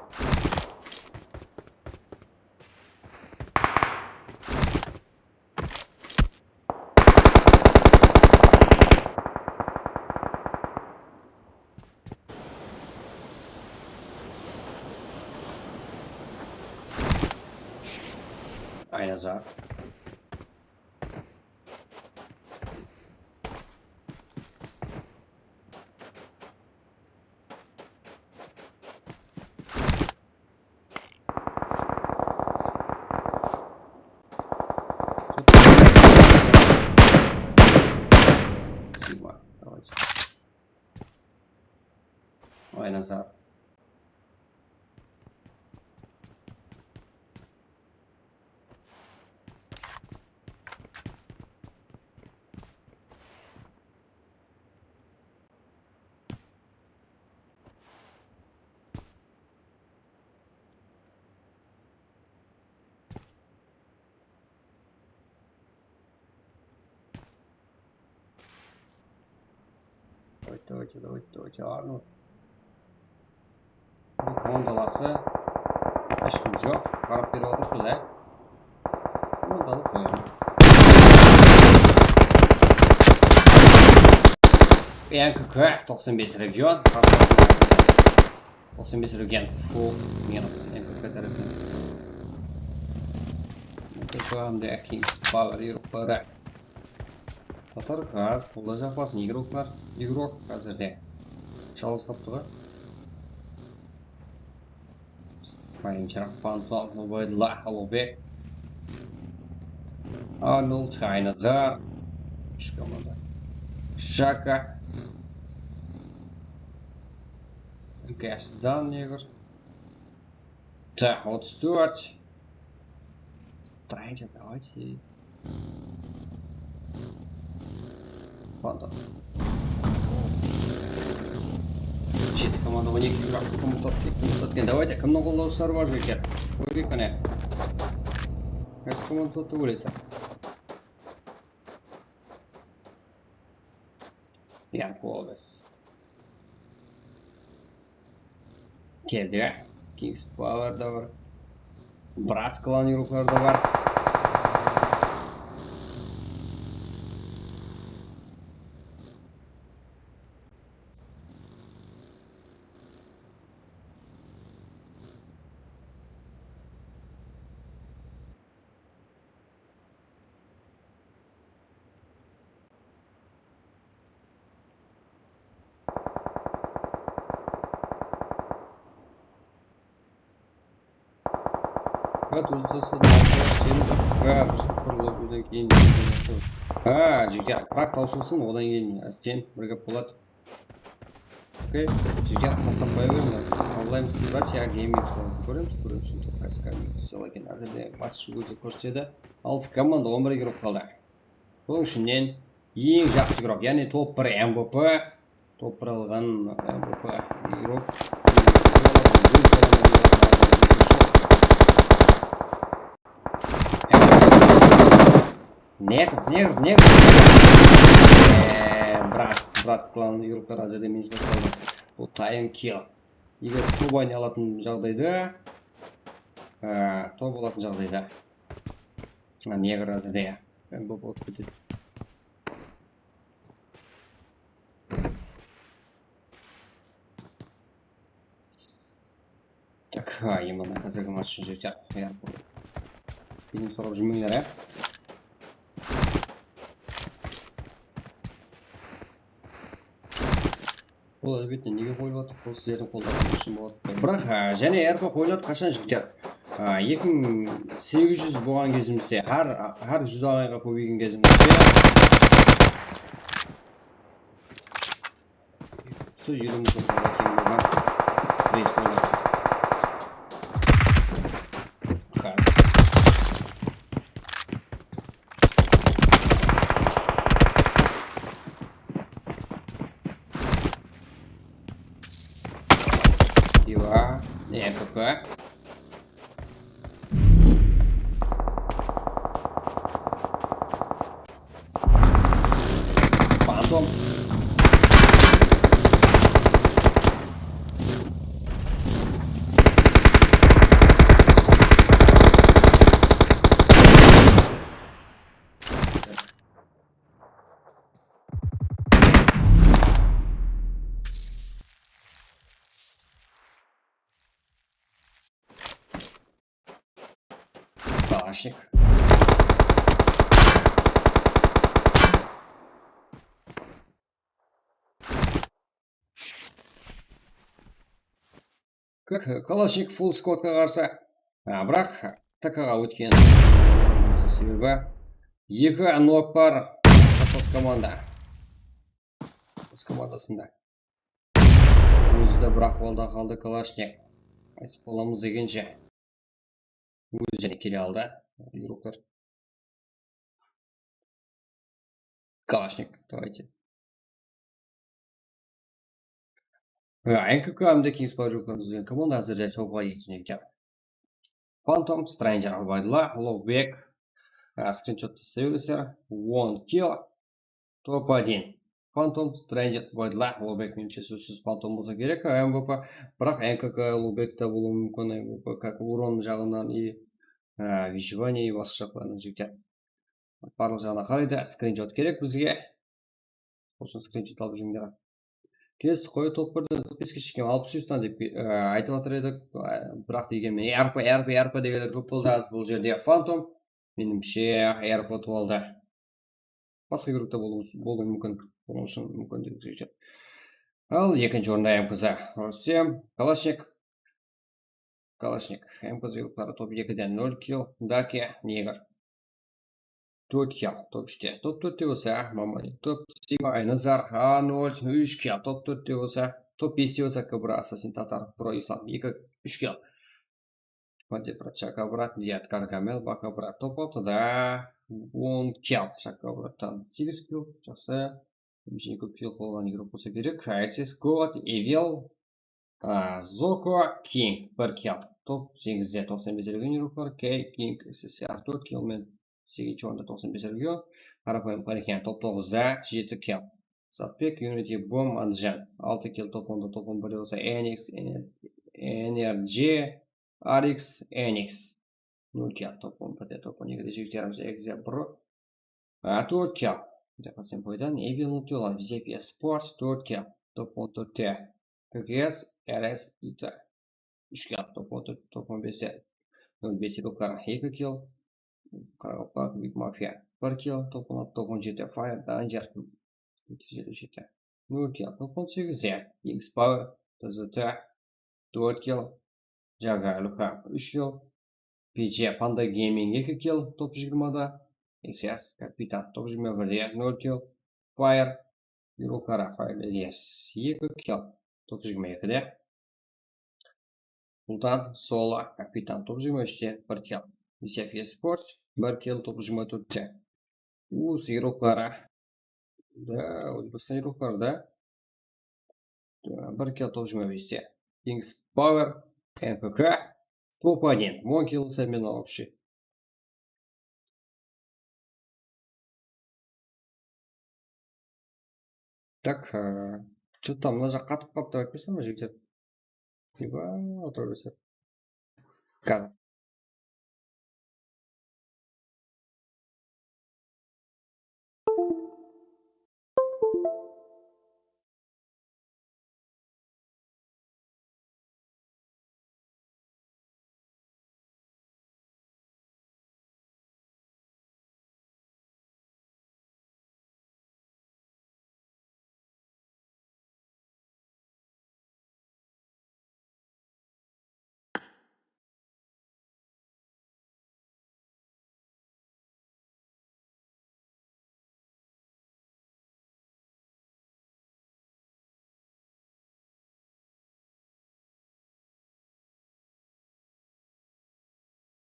Aynazar. Sigma, давайте. Aynazar. Давайте, давайте, давайте, давайте, Arnold. Bul komandalası hesh kim joq. Qarap berip atırıpız, á. Komandalıq oyın. N K K, toqsan bes region. Toqsan bes region full minus N K K tárepinen. N K K hám de Kings Power yurıqları. Tatar gaz, qolda jaqpasın, igroklar, igrok házirde. Jalǵız qaptı ǵoy. Ranger, Pantom, Ubaydulla, Ulugbek. Arnold, Aynazar. Úsh komanda. Shaka. Gasdan negr. Tak, otız tórt. Stranger, давайте. Pantom. Jeti komanda, on eki igrok, kim utatken, kim utatken. Давайте, kimniń qollawshıları bar, jigitler? Kóreyik qáne. Qaysı komanda utadı dep oylaysız? Yankovic. Keldi. Kings Power da bar. Brat klan igrokları da bar. Brat, ózi tasladı, seni bir, ha, bir sıpırlap, odan keyin, ha, jigitler, Prag tawsılsın, odan keyin sen bir gáp boladı. Okey, jigitler, taslap qoya beriń, mına, ablaymız, brat, ya, gaming, sonı kóremiz, kóremiz, sonı qaysı komanda sıyaqlı eken. Házirde match ózi kórsetedi. Altı komanda, on bir igrok qaldı. Sonıń ishinen eń jaqsı igrok, yaǵnıy top bir M V P, top bir alǵan M V P igrok. Negr, negr, negr. Eee, brat, brat, klan igroklar házirde minus qaldı. Bul tayın kill. Eger top oynay alatın jaǵdayda, eee, top alatın jaǵdayda. Negr házirde ya. M V P bolıp ketedi. Tak, ha, endi mına házirgi match ushın jigitler. Keyin sorap júrmeńler, ya. Bul, álbette, nege qoyılıp atır? Bul sizlerdiń qollawıńız ushın boladı. Biraq, a, jáne R P qoyıladı qashan, jigitler? A, eki mıń segiz júz bolǵan gezimizde, hár, hár júz aǵayǵa kóbeygen gezimizde. Sol eliwimiz ortaǵa teń bolǵan reys boldı. Пиво, М К К. Фантом. Калашник. К-, Калашник full squadqa qarsı. A, biraq T K-ǵa ótken. Sebebi eki nok bar. Qos komanda. Qos komandasında. Ózi de bir ahvalda qaldı Kalashnik. Aytıp bolamız degenshe. Ózi jáne kele aldı. Igroklar. Kalashnik, давайте. N K K hám de Kings Power igroklarımız benen komanda házirde topqa yetişken. Phantom, Stranger, Ubaydulla, Lovbek. Skrinshot taslay beresizler. On kill. Top один. Phantom, Stranded, Void Life, Lowback, menimshe, sózsiz Phantom bolsa kerek, M V P. Biraq N K K Lowback te bolıwı múmkin, M V P, как урон jaǵınan и, e, выживание и basqa jaqlarınan jigitler. Barlıq jaǵına qaraydı, skrinshot kerek bizge. Sol ushın skrinshot alıp júriń. Kelesti qoy, top birden top beske shekem alpıs yustan dep, e, aytıp atır edik. E, biraq degenmen, R P, R P, R P degenler kóp boldı, az bul jerde Phantom. Menimshe, R P utıp aldı. Basqa игрокta bolıwı, bolıwı múmkin. Onıń ushın múmkin dedik. Al, ekinshi orında M K Z. Rustem, Kalashnik. Kalashnik, M K Z yurtları top ekiden nol kill, Dake, Neger. Tórt kill, top úshte. Top tórtte bolsa, Mamali, top Sigma, Aynazar, A nol, úsh kill, top tórtte bolsa, top beste bolsa, Kobra, Assassin, Tatar, Pro, Islam, eki, úsh kill. Fadil, Brat, Shaka, Brat, Diyat, Gargamel, Baka, Brat, top altıda, on kill, Shaka, Brattan segiz kill, jaqsı. Menimshe, kóp kill qılǵan игрок bolsa kerek. Crysis, God, Evil, a, Zoko, King, bir kill. Top segizde, toqsan bes urgen игроклар. Kay, King, S S R, tórt kill men segizinshi orında, toqsan bes urgen. Qarapayım Qaraxan, top toǵızda, jeti kill. Satbek, Unity, Bom, Andijan, altı kill, top onda, top on birde bolsa Enix, Ener-, Energy, Arix, Enix. Nol kill, top on birde, top on ekide jigitlerimiz Exe, Bro, a, tórt kill. Jaqasın boydan Evil utıp aladı. Zefi Sports, tórt kill, top on tórtte. K K S, R S, Ita, úsh kill, top on tórt, top on beste. Nol bes yurtlar, eki kill. Qaraqalpaq, Big Mafia, bir kill, top on altı, top on jeti, Fire, Danger, tórt júz elli jeti. Nol kill, top on segizde, X Power, T Z T, tórt kill, Jaga, Luka, úsh kill, P J, Panda Gaming, eki kill, top jigirmada, X S, Kapitan, top jigirma birde, nol kill, Fire, Yurukara, Fire, yes, eki kill, top jigirma ekide. Sultan, Solo, Kapitan, top jigirma úshte, bir kill. Misef Esport, bir kill, top jigirma tórtte. Uz, Yurukara. Da, O'zbekiston yurukları da. Bir kill, top jigirma beste. Kings Power, M P K, top один. On kill sen menen общий. Так, что-то mına jaq qatıp qalıptı, aytpasam, jigitler. Eba, otıra berse. Házir.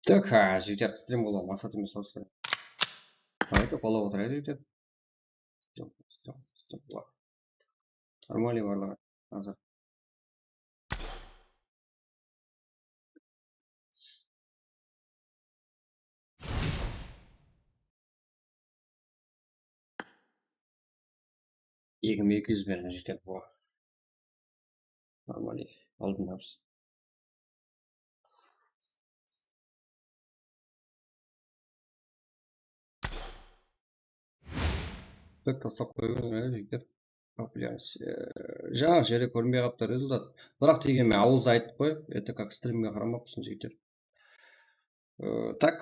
Так, а, jigitler, strim qılıw maqsat emes, sol strim. Давайте, qollap otırayıq, jigitler. Strim, strim, strim, nормальный barlıǵı. Házir. Eki mıń eki júz benen jigitler, bu. Нормально, aldın biz. Tek taslap qoyıp ber, jigitler. Популярность. Ee, jańa jeri kórinbey qalıptı rezultat. Biraq degenmen, awızda aytıp qoyıp, это как strimge qaramapsın, jigitler. Ee, tak,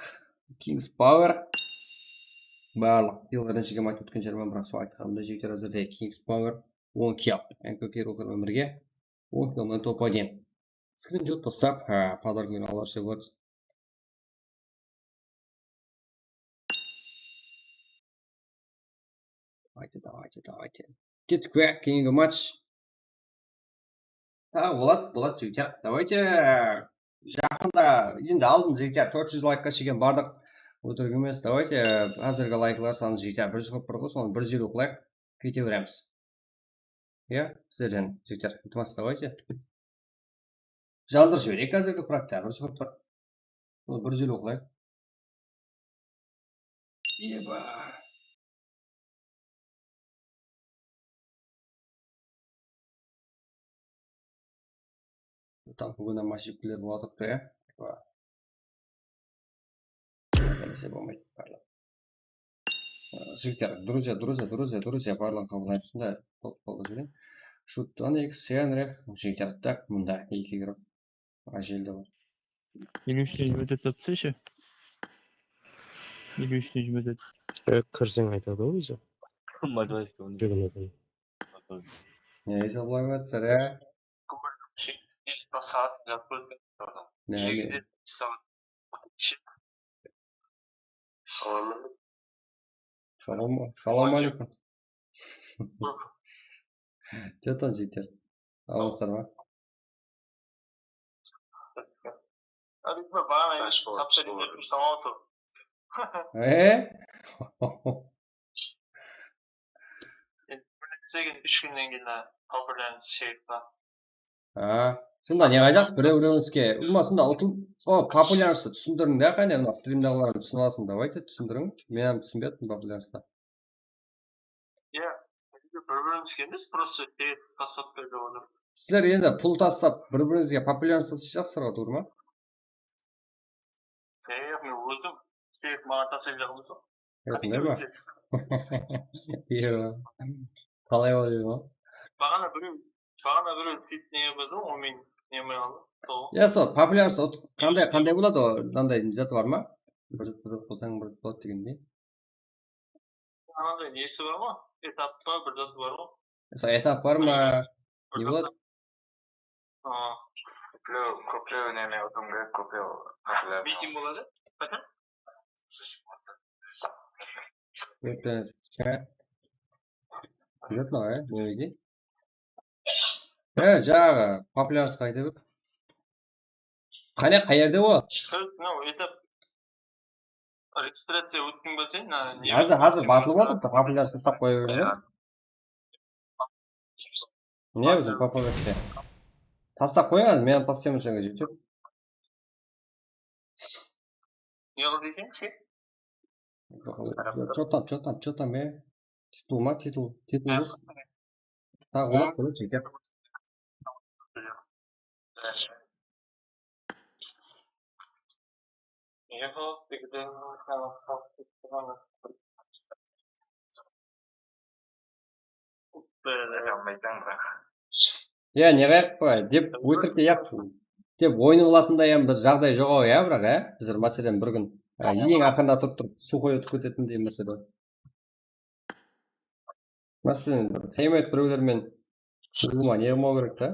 Kings Power. Barlıq yıllardan jigem aytıp ótken jermen, biraq sol aytqanımda, jigitler, házirde Kings Power on kill. N K K Rocker birge on kill, men top один. Скриншот taslap, ha, подарок menen alıp alsa boladı. Давайте, давайте, давайте. Kettik pe? Keyingi match. Ha, boladı, boladı, jigitler. Давайте. Jaqında, endi aldın, jigitler, tórt júz laykqa shekem bardıq. Ótirik emes. Давайте, házirgi layklar sanı, jigitler, bir júz qırq bir ǵoy, sonı bir júz elli layk kete beremiz. Ya, sizlerden, jigitler, iltimas, давайте. Jandırıp jibereyik házirgi prakta, bir júz qırq bir. Sonı bir júz elli layk. Eba. Там búgin ham ошибкалар bolıp atırıptı, ya. Bilmese bolmaydı, barlıq. Aa, jigitler, друзья, друзья, друзья, друзья, barlıǵın qabıl aytıp, sonday top, top júrgen. Shuttan eki Senreh, jigitler, tak, mında eki игрок. Ajelde bar. Елу үшінші минутта túsсе ше? Елу үшінші минут. Kirseń aytadı ózi. Júgirmedi. Ne esaplayıp atır, ya? Saat jazıp qoyıptı. Ne, ne? Salam. Salam, salam aleykum. Jatan jigitler. Alıssızlar ma? Baǵana sapsariyde tursań-aw sol. E? Endi bir nárse eken, úsh kúnnen keyin populярность shegip pa? Ha, sonda ne qaydaǵısı, birew-birewińizge, ulıwma, sonda utıl, o, populярностьты túsindiriń de, qáne, mına strimdaǵılarǵa túsine alasıń, давайте túsindiriń. Men hám túsinbey atırman populярностьты. Iya, bir-birimizge emes, просто şey taslap berip otır. Sizler endi pul taslap, bir-birińizge populярность taslayshıqsızlar ǵo, tuwrı ma? Yoq, men ózim tek maǵan taslayjaqpız ǵo. Esinde ma? Iya. Qalay olaydı ǵo? Baǵana birew, baǵana birew seyt nege qoydı ǵo, o men neme qaldı. Sol. Iya, sol, populярность, qanday, qanday boladı o, mınanday zat bar ma? Bir, bir qılsań, bir boladı degendey. Ananday nesi bar ma? Etap pa, bir zat bar ma? Sol etap bar ma? Ne boladı? Kóplew, kóplew neme utıwım kerek, kóplew. Miting boladı. Qashan? Kóplew. Bizat naǵa, ya, nemege? E, jańaǵı, populярностьqa ayta ber. Qáne, qayerde o? Mınaw etap registraciya óttiń be sen? Házir, házir batılıp otırıptı, populярность taslap qoya bermey. Ne bizim populярностьte? Taslap qoyıń, men taslayman senge, jigitler. Ne qıl deyseń, ise? Чё там, чё там, чё там, e? Titul ma, titul, titul emes. Ha, boladı, boladı, jigitler. Ya, ne qayaq pa, dep, ótirik, ya, dep oyın qılatınday hám bir jaǵday joq-aw, ya, biraq, ya. Bizler, máselen, bir kún, a, eń aqırında turıp-turıp, suxoy utıp ketetindey másele. Máselen, bir taymaydı birewler menen shıǵıwıma ne qılmaw kerek ta?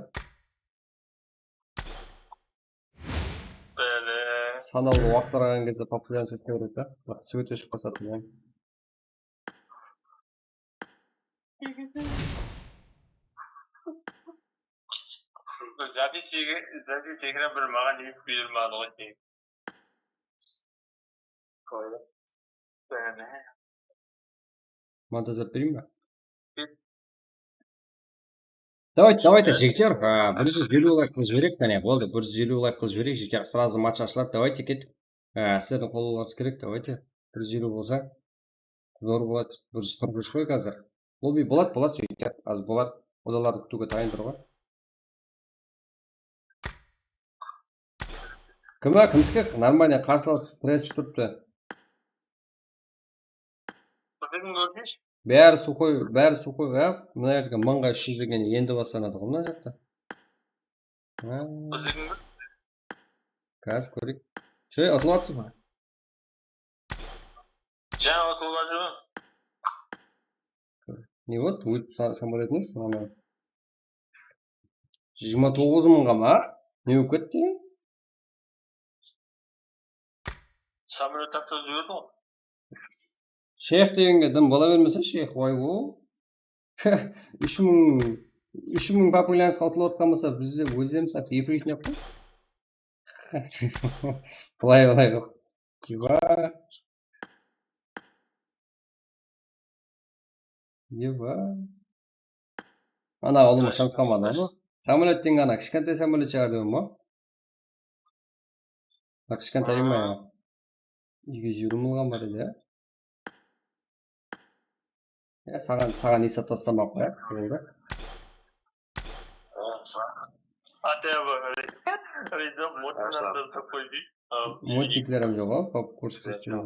Bele. Sanawlı waqıtlar qalǵan gezde populярность istew kerek ta. Biraq svet óship qalsa, bilmeymen. Zapis ege-, zapis ekran bir maǵan esitpey júrmedi ǵoy sen. Montajlap bereyin be? Давайте, давайте, jigitler, a, bir júz eliw layk qılıp jibereyik, qáne, boldı, bir júz eliw layk qılıp jibereyik, jigitler, сразу match ashıladı, давайте, ketik. A, sizlerdiń qollawlarıńız kerek, давайте, bir júz eliw bolsa, zor boladı, bir júz qırq úsh ǵoy házir. Lobby boladı, boladı, jigitler, az bolar, odalardı kútiwge tayın tur ǵoy. Kim, a, kimdiki? Нормально, qarsılas tiresip turıptı. Bizlerdiń kórsesh. Bári suxoy, bári suxoy, a? Mına jerdegi mıńǵa úsh júz degen endi baslanadı ǵoy mına jaqta. Ha. Bizlerdiń kór- Gaz kóreyik. Shoy, utılıp atırsań ba? Jańa utılıp atırman. Ne boldı? Ótip sa-, samolyot ne? Ana. Jigirma toǵız mıńǵa ma? Ne bolıp ketti? Samolyot taslap jiberdi ǵoy. Sheyx degenge dım bola bermese, sheyx, vay, o. Úsh mıń, úsh mıń populярностьqa utılıp atqan bolsa, bizde ózlerimiz aq epireyik ne qıl. Bılay, bılay qıl. Eva. Eva. Ana, ulıwma shans qalmadı ǵoy. Samolyot degen ana kishkentay samolyot shıǵar degen ba? Baq, kishkentay ma? Ege júrim alǵan bar edi, ya. Ya, saǵan, saǵan esap taslamaq qoyayıq, boldı. Ate, bu, Motikler hám joq-aw, pop kurs kostyumı.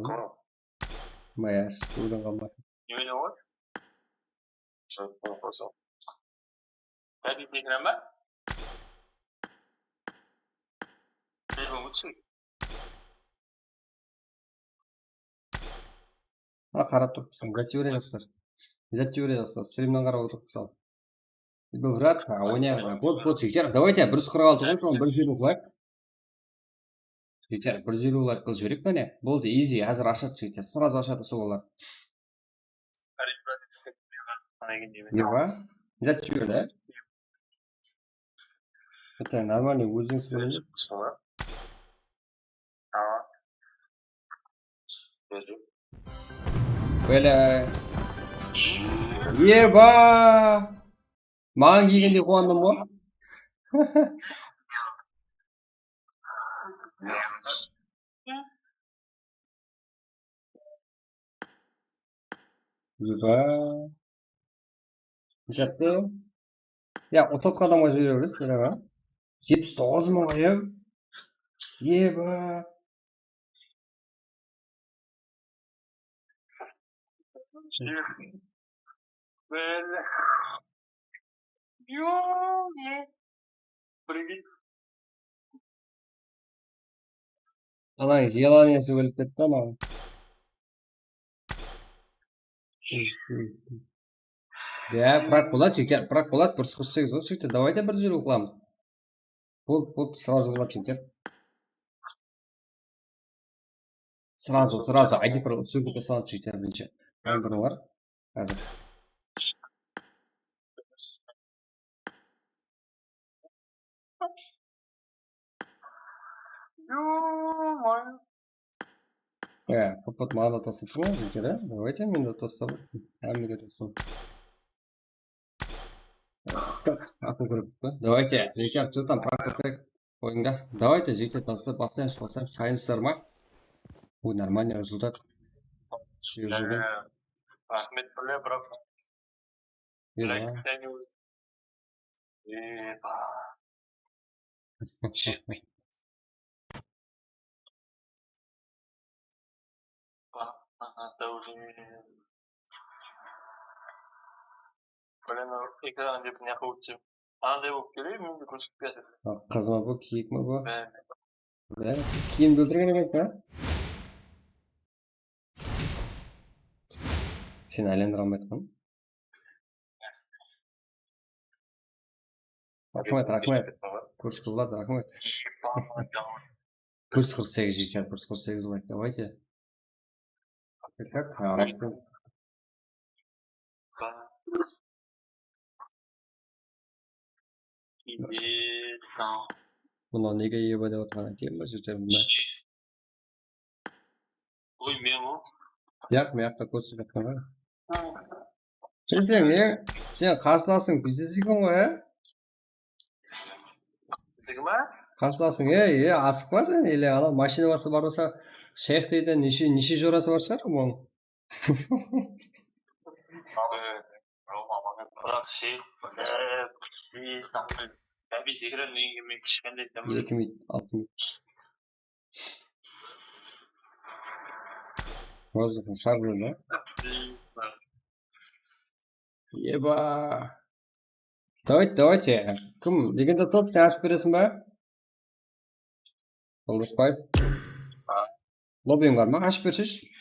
Mayas, ólen qalmasın. Neme ne boldı? Jazıp qoyıp qoysam. Bári tekrar ma? Telefon ótsin. Ha, qarap turıpsan, zat jibere jaqsılar. Zat jibere jaqsılar, strimnen qarap otırıp, mısalı. Brat, ha, oynayıq. Bol, bol, jigitler, давайте, bir júz qırq altı ǵoy, soń bir júz elliw layk. Jigitler, bir júz elliw layk qılıp jibereyik, qáne. Boldı, easy, házir ashadı, jigitler, srazu ashadı usı olar. Eba, zat jiber da. Bitta нормальный ózińiz bilen. Bele. Eba! Maǵan kelgendey quwandım ǵoy. Eba. Neshattı? Ya, otırtqı adamǵa jibere beresiz, Rama. Jetpis toǵız mıń ǵoy, ya. Eba. Bele. Yo, yo. Привет. Anań желаниеsi ólip ketti anaw. Ya, bırak boladı, jigitler, bırak boladı, bir júz qırq segiz ǵoy, jigitler, давайте bir júz elliw qılamız. Bol, bol, srazu boladı, jigitler. Srazu, srazu, aydı bir usı bir salıp jigitler birinshi. Aydı bir olar. Házir. Ё-моё. Ya, Popot maǵan da taslap turma, jigitler, a? Давайте, men de taslap, hámmege taslap. Так, aku kirip pa? Давайте, jigitler, что там, прокатывать oyında. Давайте, jigitler, taslap, baslaymız, baslaymız, tayınsızlar ma? Bu нормальный rezultat. Shu yerden. Raxmet, bile, biraq. Eba. Eba. Aha, dáwirden. Bile, ekran dep ne qılıp ótsem. Ananday bolıp keledi, mende kórsetipeatır. Qız ma bu, kiyik ma bu? Bári. Bári. Kiyimdi óltirgen ekensiz, ha? Seni aylantırıp almayatqan. Raxmet, raxmet. Kurs qıldı, raxmet. Kurs qırq segiz jigitler, kurs qırq segiz layk, давайте. Как, а, raxmet. Mına nege eba dep atırǵan eken ba, jigitler, mına. Oy, men o. Yaq, mıyaqta kórsetip atqan ǵoy. Sen, sen, e, sen qarsılasıń bizdeki eken ǵoy, e? Bizdeki ma? Qarsılasıń, e, e, asıqpa sen, ele anaw mashina bası bar bolsa, shayıq deydi, neshe, neshe jorası bar shıǵar onıń. Biraq shayıq, e, bizdeki eken, men kishkentaydan. Eki miyt, altı miyt. Воздухный шар dedi. Eba. Давайте, давайте. Kim? Legenda top, sen ashıp beresiń ba? Oldosbay. Lobbiń bar ma? Ashıp berseshi.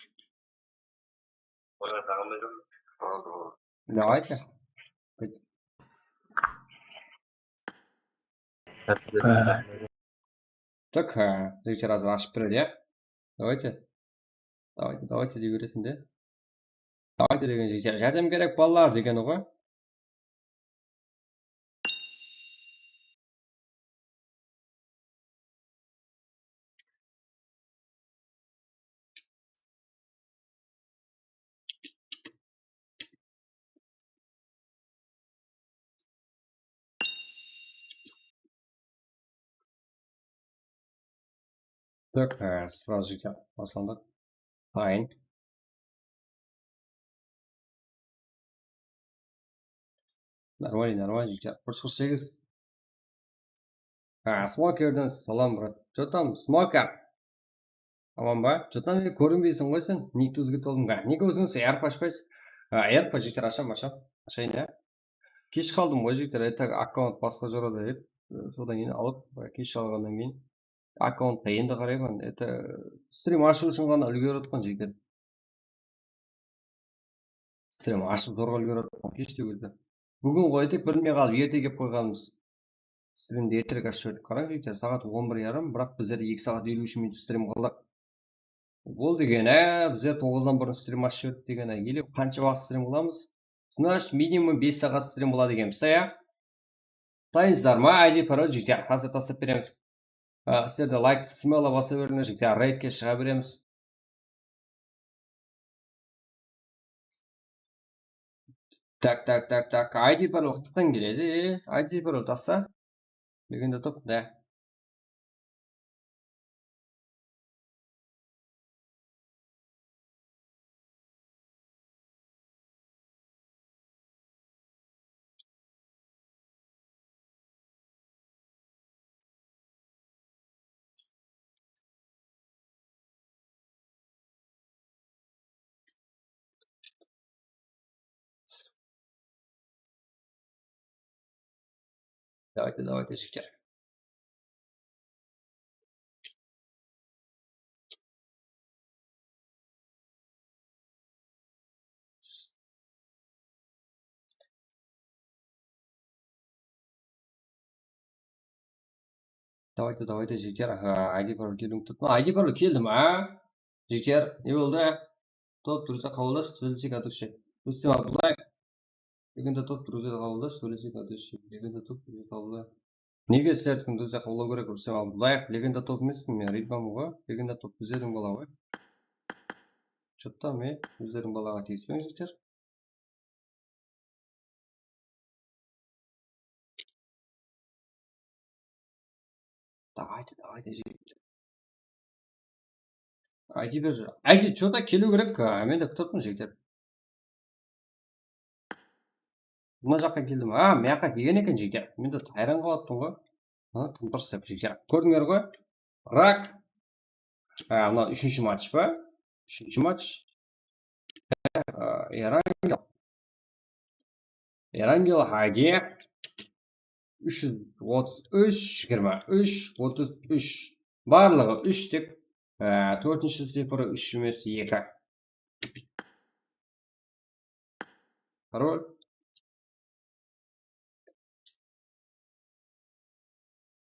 Давайте. Так, e, jigitler, házir ashıp beredi, ya. Давайте. Давайте, давайте dey beresiń de. Давайте degen jigitler, járdem kerek, balalar degeni ǵoy. Так, e, сразу jigitler, baslandıq. Tayın. Нормально, нормально, jigitler. Bir júz qırq segiz. Ha, Smokerden salam, brat. Что там, Smoker? Aman ba? Что там, e, kórinbeyseń ǵoy sen? Nikti ózgertip aldım. Ha, nege ózińiz ayırıp ashpaysız? Ha, ayırıp pa, jigitler, asham, asham. Ashayın, ya. Kesh qaldım ǵoy, jigitler. E, так, akkaunt basqa jorada edi. E, sodan keyin alıp, e, kesh qalǵannan keyin akkauntta endi qarayman. Это, strim ashıw ushın ǵana úlgerip atırman, jigitler. Strim ashıp zorǵa úlgerip atırman, kesh te keldi. Búgin qoydık, bilmey qalıp, erte kelip qoyǵanbız. Strimdi erterek ashıp jiberdik. Qarań, jigitler, saat on bir yarım, biraq bizler eki saat eliw úsh minut strim qıldıq. Bul degeni, bizler toǵızdan burın strim ashıp jiberdik degeni. Ele qansha waqıt strim qılamız? Значит, minimum bes saat strim qıladı ekenbiz da, ya? Dayınsızlar ma? I D parol, jigitler, házir taslap beremiz. A, sizler de layktı smelo basa berińler, jigitler, reydke shıǵa beremiz. Tak, tak, tak, tak. I D parol qıtqan keledi. I D parol tasta. Legenda top, da. Давайте, давайте, jigitler. Давайте, давайте, jigitler. Aha, I D parol keldim. Tutma, I D parol keldim, a? Jigitler, ne boldı? Top, друзья, qabıllash, sóylesek, atıwshı. Rustem Abdullayev. Legenda top, друзья, qabıllash, sóylesek, atıwshı. Legenda top, друзья, qabıllash. Nege sizlerdikin, друзья, qabıllaw kerek, Rustem Abdullayev? Legenda top emes pe, men reydmanman ǵoy. Legenda top bizlerdiń bala ǵoy. Что-то men bizlerdiń balaǵa tiyispen, jigitler. Давайте, давайте, jigitler. I D berip júr. I D что-то keliw kerek, a, men de kútip atırman, jigitler. Mına jaqqa keldim. A, mına jaqqa kelgen eken, jigitler. Men de hayran qalıp atırman ǵoy. Ha, tım durıs dep, jigitler. Kórdińler ǵoy. Rak. A, mına úshinshi match pa? Úshinshi match. A, Erangel. Erangel I D. Úsh júz otız úsh, jigirma úsh, otız úsh. Barlıǵı úsh tek. A, tórtinshi cifrı úsh emes, eki. Parol.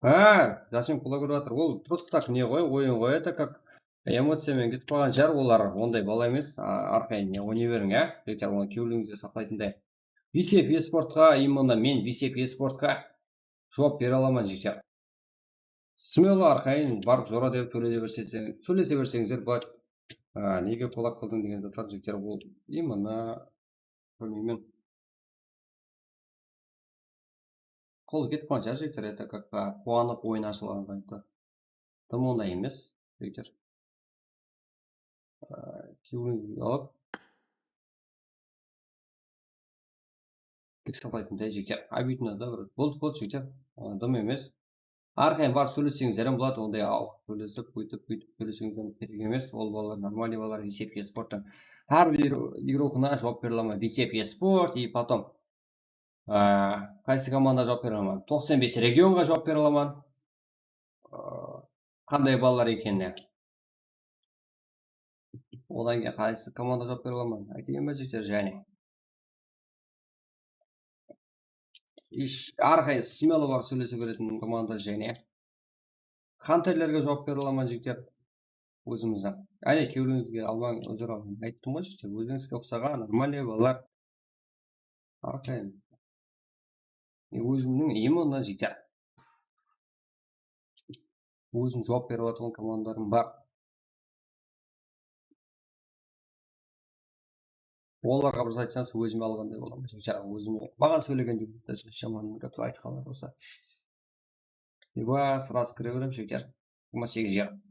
Ha, Jasim kúlip atır. Ol просто так ne ǵoy, oyın ǵoy, это как эмоциямен ketip qalǵan shıǵar, olar onday bala emes. A, arqayın ne oynay beriń, ya. Jigitler, onı kewlińizde saqlaytınday. Visep esportqa, именно men Visep esportqa juwap bere alaman, jigitler. Smelo arqayın barıp jora dep sóylese berseńiz, sóylese berseńizler boladı. A, nege kulak qıldıń degen zatlar, jigitler, ol именно, bilmeymen. Qol ketip qalǵan shıǵar, jigitler, это как, a, quwanıp oyın ashılǵan qayta. Dım onday emes, jigitler. A, kewlin alıp. Kir saqlaytınday, jigitler. Обидно da bir. Boldı, boldı, jigitler. A, dım emes. Arqayın barıp sóyleseńizler hám boladı, onday awır sóylesip, búytip, búytip sóyleseńizler kerek emes. Ol balalar, нормальный balalar, Visep esporttıń. Hár bir игрокına juwap bere alaman, Visep esport, и потом, a, qaysı komanda juwap bere alaman? Toqsan bes regionǵa juwap bere alaman. A, qanday balalar ekenine. Odan keyin qaysı komanda juwap bere alaman? Aytayın ba, jigitler, jáne? Ish, arqayın smelo barıp sóylese beretin komanda jáne. Xanterlerge juwap bere alaman, jigitler. Ózimizdiń. Áne, kewlińizge almań, uzr almań. Ayttım ǵoy, jigitler, ózińizge uqsaǵan, нормальный balalar. Arqayın. E, ózimniń именно jigitler. Ózim juwap berip atırǵan komandalarım bar. Olarǵa bir zat aytsańız, ózime alǵanday bolaman. Jigitler, ózime, maǵan sóylegende jaman gáp aytqanlar bolsa. Eba, сразу kire beremiz, jigitler. Jigirma segiz yarım.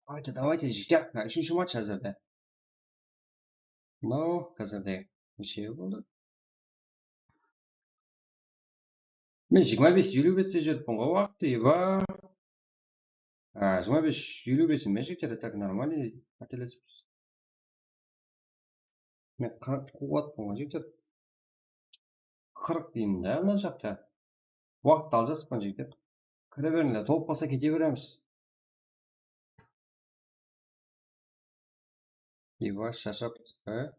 Давайте, давайте, jigitler. Mına, úshinshi match házirde. Mınaw házirde neshe boldı? Men jigirma bes eliw beste júrippiń ǵoy waqıttı, eba. A, jigirma bes eliw bes emes, jigitler, так нормально, qátelesippiz. Men qırq quwat bolǵan, jigitler. Qırq deymen da, mına jaqta. Waqıttı aljasıppan, jigitler. Kire berińler, tolıp qalsa kete beremiz. Eba, sharshapsız ba?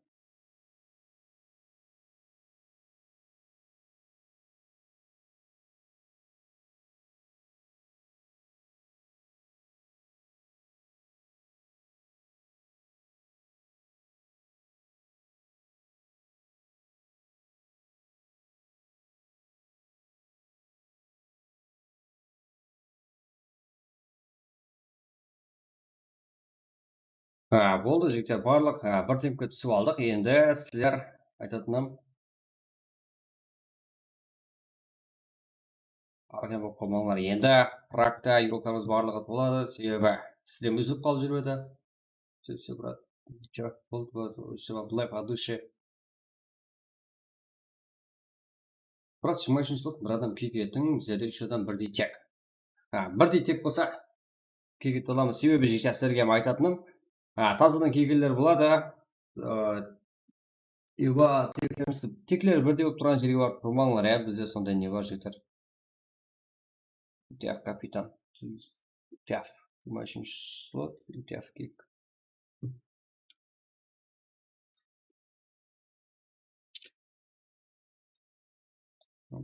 Ha, boldı, jigitler, barlıq, ha, bir tempke túsip aldıq. Endi sizler aytatınım, arqan bolıp qalmańlar. Endi Pragta yuroklarımız barlıǵı toladı, sebebi sistema úzilip qalıp júredi. Все, все, брат. Чё, boldı, boldı, все, былай, от души. Брат, jigirma úshinshi slot, bir adam kiyik etiń, bizlerde úsh adam birdey tek. Ha, birdey tek bolsa, kiyik ete alamız. Sebebi, jigitler, sizlerge aytatınım, ha, tazadan kiyikler boladı. Aa, eba, teklerimiz, tekler birdey bolıp turǵan jerge barıp turmańlar, ya, bizde sonday ne bar, jigitler. Utef kapitan. Utef. Jigirma úshinshi slot, Utef kiyik.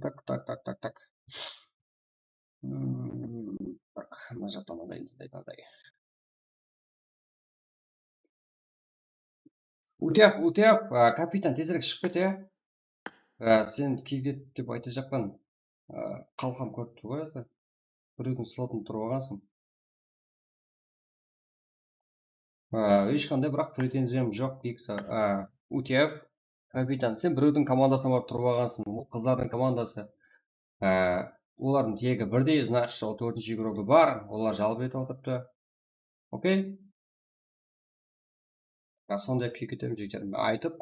Так, так, так, так, так. М, так, mına jaqta mınaday, mınaday, mınaday. Utef, Utef, a, kapitan, tezirek shıǵıp ket, ya. A, sen kiyik et dep aytajaqpan. A, qalqam kórip tur ǵoy, это. Birewdiń slotın turıp alǵansıń. A, hesh qanday, biraq, pretenziyam joq, kiyik sa-, a, Utef, kapitan, sen birewdiń komandasına barıp turıp alǵansıń, ol qızlardıń komandası. A, olardıń tegi birdey, значит, sol tórtinshi igrogı bar, olar jalp etip atırıptı. Okey. A, sonday kiyik etemen, jigitler, men aytıp,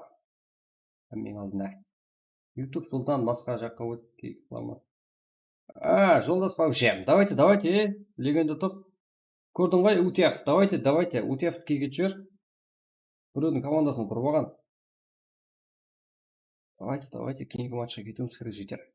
hámmeniń aldına. YouTube sultan basqa jaqqa ótip kiyik qılaman. A, joldas Pavshem, давайте, давайте, e, legenda top. Kórdiń ǵoy, Utef, давайте, давайте, Utefti kiyik etip jiber. Birewdiń komandasına turıp alǵan. Давайте, давайте, keyingi matchqa ketiwimiz kerek, jigitler.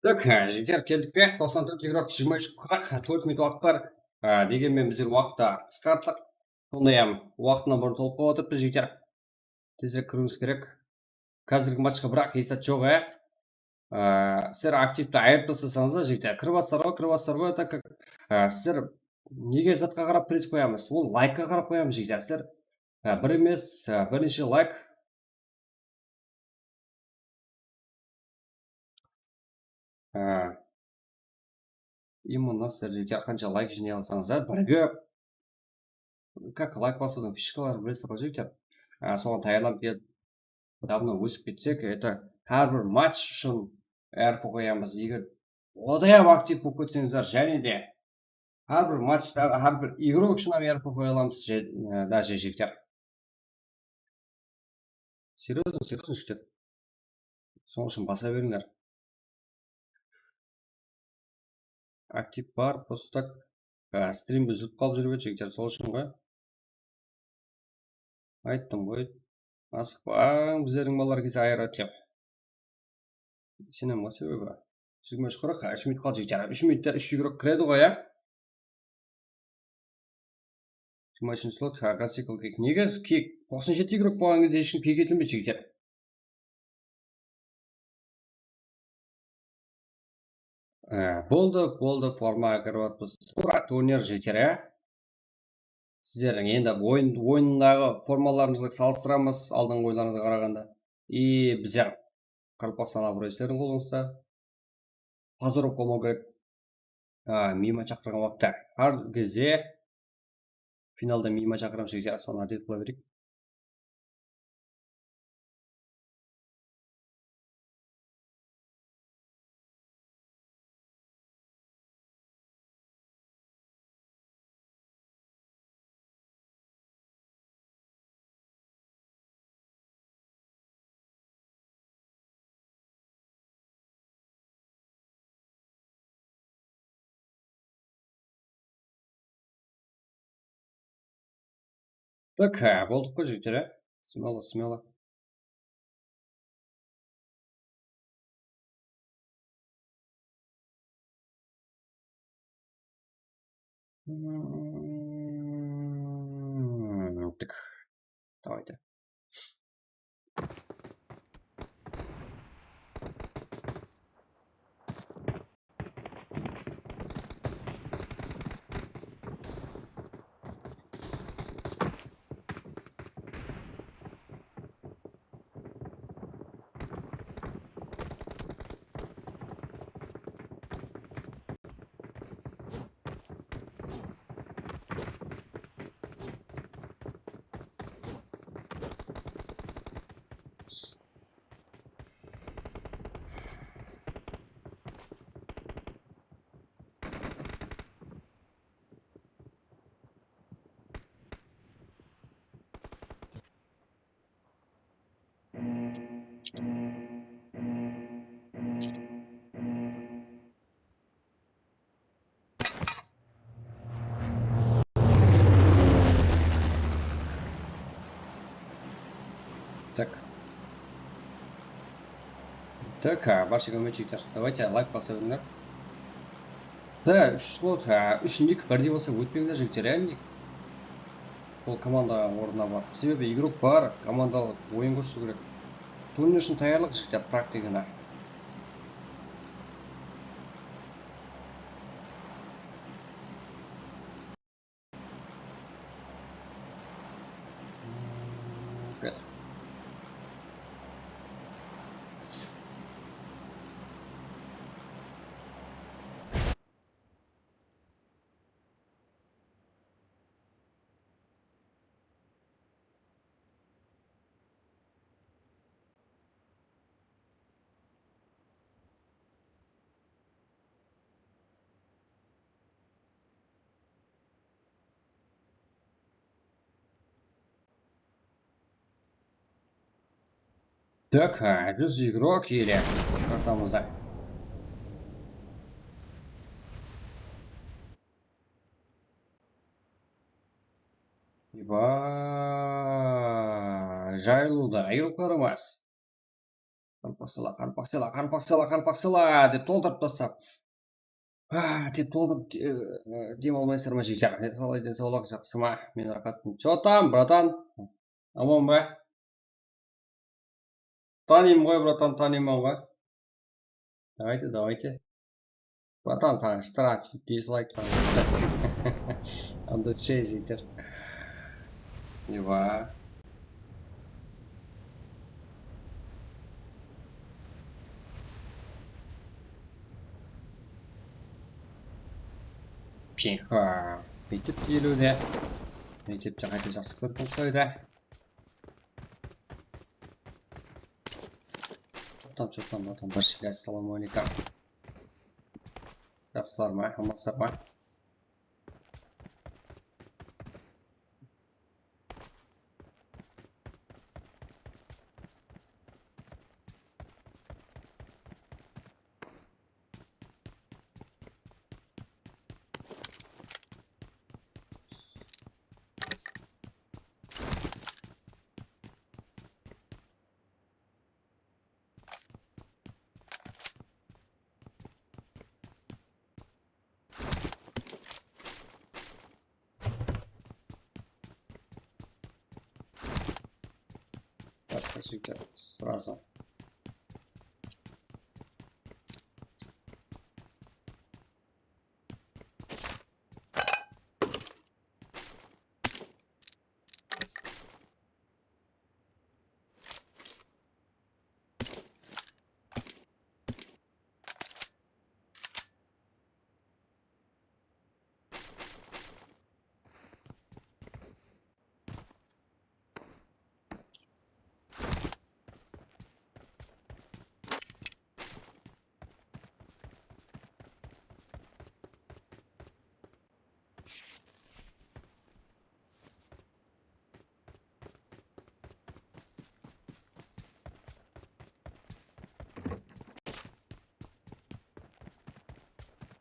Так, e, jigitler, keldik pe? Toqsan tórt igrok, jigirma úsh qırq, tórt minut waqıt bar. E, degenmen bizler waqıttı qısqarttıq. Sonday hám waqtınan burın tolıp qalıp atırıppız, jigitler. Tezirek kiriwimiz kerek. Házirgi matchqa biraq esap joq, e. Aa, sizler aktivti ayırıp taslasańızlar, jigitler. Kirip atsalar ǵoy, kirip atsalar ǵoy, так как, aa, sizler nege zatqa qarap press qoyamız? Ol laykqa qarap qoyamız, jigitler. Sizler, aa, bir emes, aa, bir neshe layk. Aa, именно sizler, jigitler, qansha layk jıynay alsańızlar, birge Как layk basıwdıń fishkaların bilesizler ǵoy, jigitler. Á, soǵan tayarlanıp kelip, давно ósip ketsek, это hár bir match ushın R P qoyamız. Eger odayam aktiv bolıp ketseńizler, jáne de Hár bir matchtaǵı, hár bir igrok ushın ham R P qoya alamız, je-, e, daje jigitler. Серьёзно, серьёзно, jigitler. Sonıń ushın basa berińler. Aktiv bar, просто так. Á, strim úzilip qalıp júrip edi, jigitler, sol ushın ǵoy. Ayttım ǵoy. Asıqpań, bizlerdiń balalar kese ayıra tep. Isenem ǵoy sebebi. Jigirma úsh qırıq, há, úsh minut qaldı, jigitler. Úsh minutte úsh igrok kiredi ǵoy, ya. Jigirma úshinshi slot, há, gaz ciklge kik. Nege kik? Toqsan jeti igrok bolǵan gezde hesh kim kik etilmeydi, jigitler. Á, boldı, boldı, formaǵa kirip atırmız. Skora turnir jeter, ya. Sizlerdiń endi oyın, oyındaǵı formalarıńızǵa salıstıramız, aldınǵı oyınlarıńızǵa qaraǵanda. I bizler Qaraqalpaqstan abıroyı sizlerdiń qolıńızda. Pozorov bolmaw kerek. A, miyman shaqırǵan waqıtta. Hár gezde finalda miyman shaqıramız, jigitler, sonı ádet qıla bereyik. Так, há, boldıq ǵoy, jigitler, á? Смело, смело. М, так. Давайте. Так. Так, а, barsha kómekshigitler. Давайте лайк basa berińler. Да, úsh slot, a, úsh nik birdey bolsa ótpeńler, jigitler, ya, nik. Sol komandaǵa ornına barıp. Sebebi igrok bar, komandalıq oyın kórsew kerek. Turnir ushın tayarlıq, jigitler, praktikana. Так, а, júz igrok ele kartamızda. Eba, jayılıwda igroklarımız. Qarpaqsala, qarpaqsala, qarpaqsala, qarpaqsala dep toltırıp tastap. Ah, dep toltırıp, e, e, dem almaysızlar ma, jigitler? Qalay, densawlıq jaqsı ma? Men raqatpın. Чё там, братан? Aman ba? Tanıyman ǵoy, братан, tanıyman ǵoy. Давайте, давайте. Bratан, saǵan shtraf, dizlayk saǵan. Anda shey jeter. Eba. Tixo. Mektep keliwde. Mektepte qayta jaqsı kórip topsaydı. Чё там, чё там, vatandash, assalamu aleykum. Jaqsılar ma, amansızlar ma? Jigitler, sırası.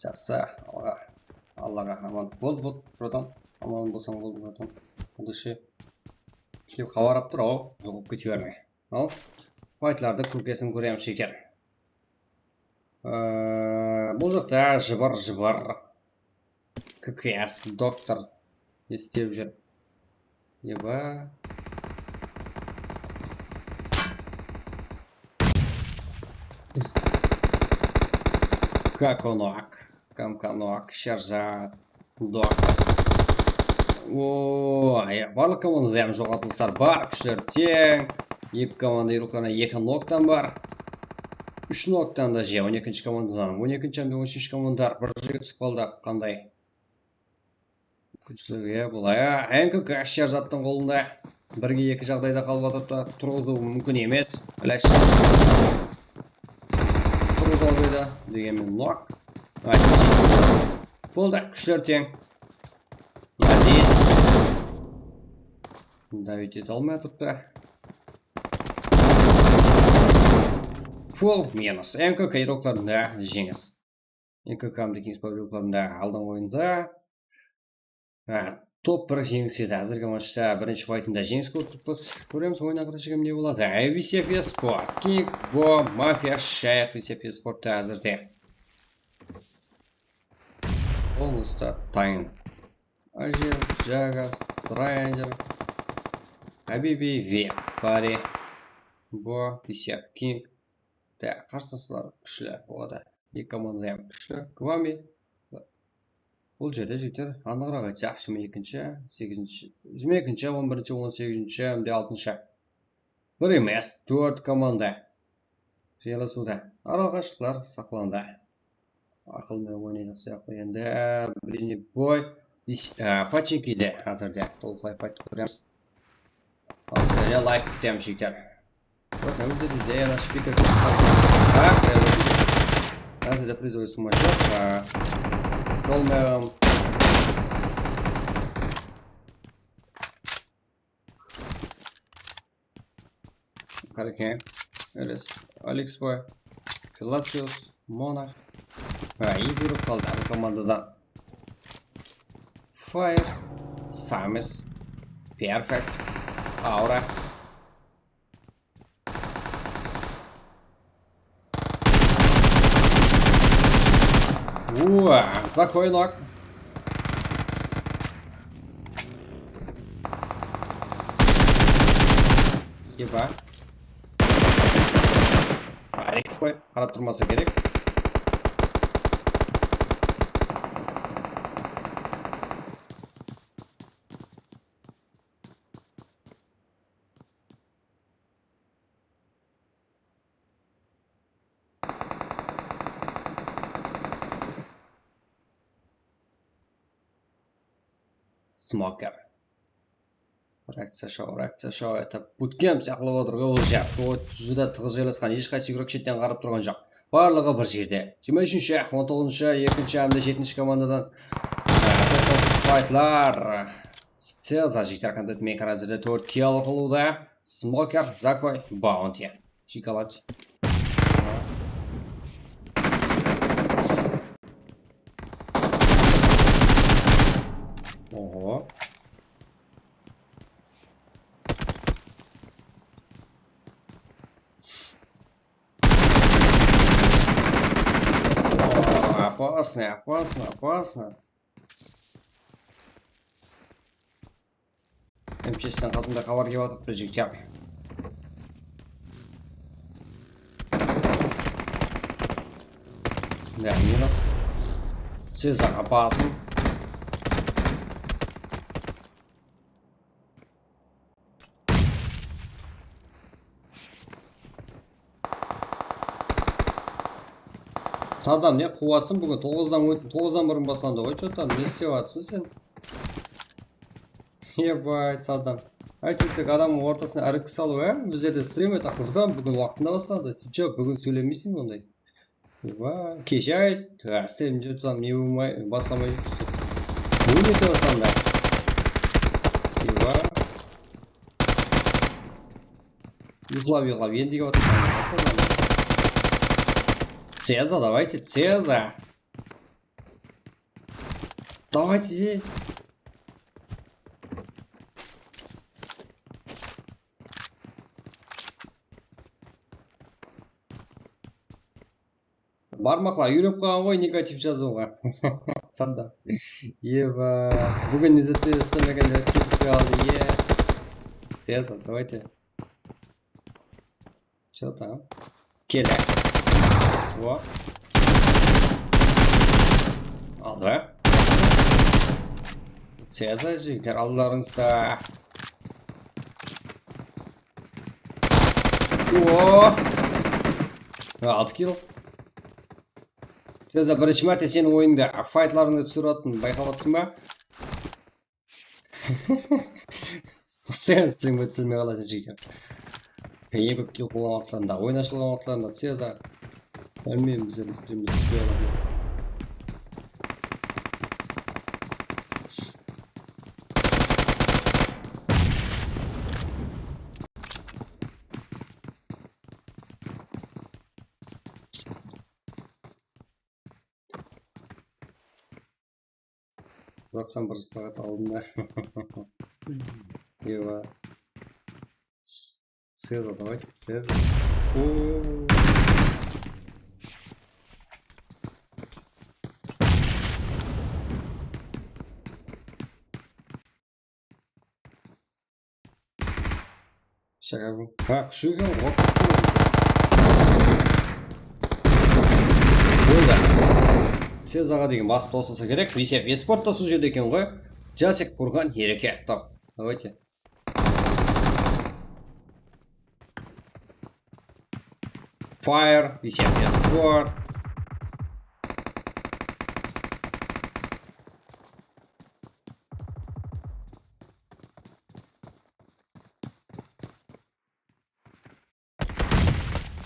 Jaqsı, Allaǵa, Allaǵa aman. Boldı, boldı, bratан. Aman bolsań boldı, bratан. Удачи. Kim xabarlap tur, aw, joǵap kete berme. Al, faytlardı kókesin kóremiz, jigitler. Ee, bul jaqta jıbır, jıbır. K K S, doktor. Ne islep júr? Eba. Kakonok, Kamkanok, Sherzat, Doktor. O, ya, barlıq komandada hám joǵaltılıslar bar, kúshler teń. Eki komanda yurıqlarına eki noktan bar. Úsh noktan da je, on ekinshi komandadan. On ekinshi hám de on úshinshi komandalar bir jerge túsip qaldı. Qanday? Kúshli, ya, bul, ya, N K K Sherzattıń qolında. Birge eki jaǵdayda qalıp atırıptı. Turǵızıw múmkin emes. Ilash. Turǵızıp aldı, degenmen nok. Ay. Boldı, kúshler teń. Aziz. Davit ete almay atırıptı. Full minus. N K K yurıqlarında jeńis. N K K hám de Kings Pub yurıqlarında aldınǵı oyında. Ha, top bir jeńis edi. Házirgi matchta birinshi faytında jeńis kórip turıppız. Kóremiz, oyın aqırı shegim ne boladı. Visef Esport, King, Bo, Mafia, Shayx, Visef Esportta házirde. Polnısta Tayn. Ajir, Jaga, Stranger, Habibi ve Pari. Bo, Visef, King. Da, qarsılıslar kúshli boladı. Eki komanda hám kúshli. Kvami. Bul jerde, jigitler, anıǵıraq aytsaq, jigirma ekinshi, segizinshi, jigirma ekinshi, on birinshi, on segizinshi hám de altınshı. Bir emes, tórt komanda jıylasıwda. Aralıq qashıqlar saqlandı. Aqıl menen oynaydıq sıyaqlı endi. Ближний бой. Is-, á, Pachinki de házirde tolıqlay fayt kóremiz. Asıya layk kútemiz, jigitler. Вот, на выходе, я на шпикер. Так, я выйду. Házirde призовый summa joq. Á, Kolmeum. Qarake, Elis, Alex Boy, Pelacios, Monarch. Ha, eki urıp qaldı bul komandadan. Fire, Samis, Perfect, Aura. Ua, Zakoy nok. Eba. Alex qoy, qarap turmasa kerek. Smoker. Reakciya shou, reakciya shou etip, butkem sıyaqlı otır ǵoy, ol jaq. Ot júdá tıǵız jaylasqan, hesh qaysı yurak shetten qarap turǵan joq. Barlıǵı bir jerde. Jigirma úshinshi, on toǵızınshı, ekinshi hám de jetinshi komandadan, e, faytlar. Steza jigitler, kontent maker házirde tórt kill qılıwda. Smoker, Zakoy, Bounty. Shokolad. Oho. Опасно, опасно, опасно. M P S-ten qatında xabar kep atırıptı, jigitler. Ya, minus. Cezar apasın. Sadam, ne quwatısın búgin? Toǵızdan ót-, toǵızdan burın baslandı ǵoy, chota, ne islep atırsın sen? Eba, Sadam. Áytewir tek adamnıń ortasına árikki salıw, á? Bizlerde strim ete qızǵan, búgin waqtında baslandı. Joq, búgin sóylemeyseń onday. Eba, keshe ayt, á, strimde tutam, ne bolmay, baslamay júrsiz. Búgin erte baslandı. Eba. Uyqılap, uyqılap, endigi otır. Ceza, давайте, Ceza. Давайте. Barmaqlar úyrenip qalǵan ǵoy negativ jazıwǵa. Sanda. Eba, búgin ne zat islemegenler ketispey qaldı, iye. Ceza, давайте. Что там? Kele. O. Aldı. Ceza, jigitler, aldılarıńızda. O. Altı kill. Ceza, birinshi márte seniń oyıńda faytlarıńdı túsirip atırmın, bayqap atırsań ba? Sen strimge túsirmey qalasın, jigitler. Eń kóp kill qılǵan waqıtlarında, oyın ashılǵan waqıtlarında Ceza. Bilmeymen, bizler strimge túspey qaladı. Toqsan birinshi saat aldında. Eba. Ceza, давай, Ceza. Oo. Shaka bu. Ha, kúshi eken ǵoy. Boldı. Cez aǵa degen basıp toslasa kerek. Visep esportta sol jerde eken ǵoy. Jasek Burhan, Ereke. Top. Давайте. Fire, Visep esport.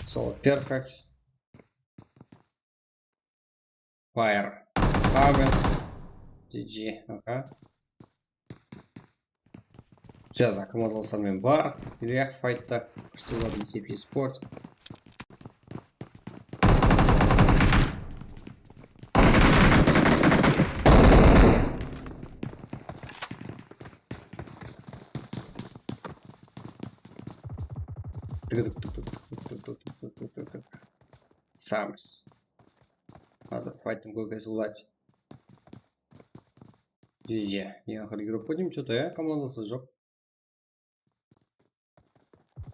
Sol, perfect. Fire. Sabes. G G, aka. Ceza komandalar menen bar. React fight'ta. Kúshli bolar, Visep esport. Tık, tık, tık. Sabes. Házir fayttıń kókesi ulaydı. G G. Eń aqırǵı grupa deymen, что-то, ya, komandası joq.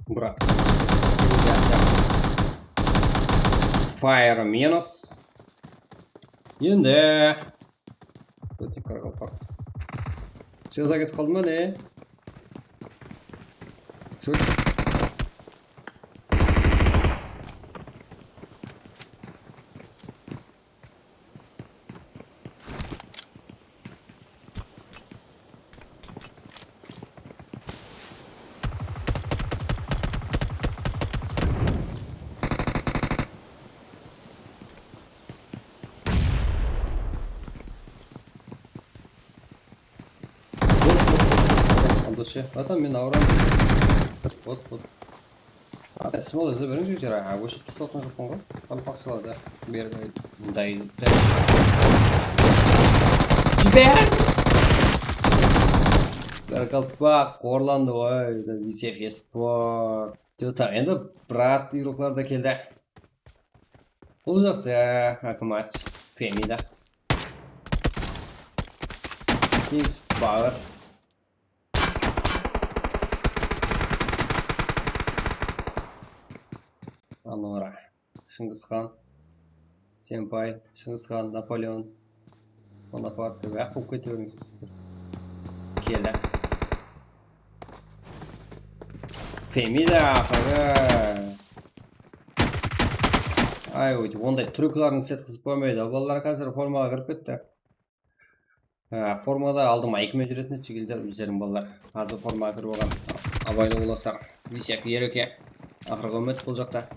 Brat. Fire minus. Endi. Óte qaraqalpaq. Ceza ketip qaldı ma ne? Sóyt. Al doshe. Bratан, men awıraman. Вот, вот. Ata, smol izlep beriń, jigitler. A, óshirip taslap atqan joqpan ǵoy. Qalpaqsılarda. Bergi mınday. Jiber! Qaraqalpaq qorlandı ǵoy. Visep esport. Jota, endi brat uyrıqlar da keldi. Bul jaqta Akmat, Femida. Kings Power. Anora. Shıńǵısxan. Senpay, Shıńǵısxan, Napoleon, Bonaparte, waq bolıp kete berińiz. Keldi. Femida, aqırı. Ay, óytip, onday tryuklardıń seti qızıq bolmaydı. Balalar házir formaǵa kirip ketti. Á, formada aldın eki men júretin edi jigitler, bizlerdiń balalar. Házir formaǵa kirip alǵan, abaylı bolasızlar. Visek Ereke, aqırǵı úmit bul jaqta.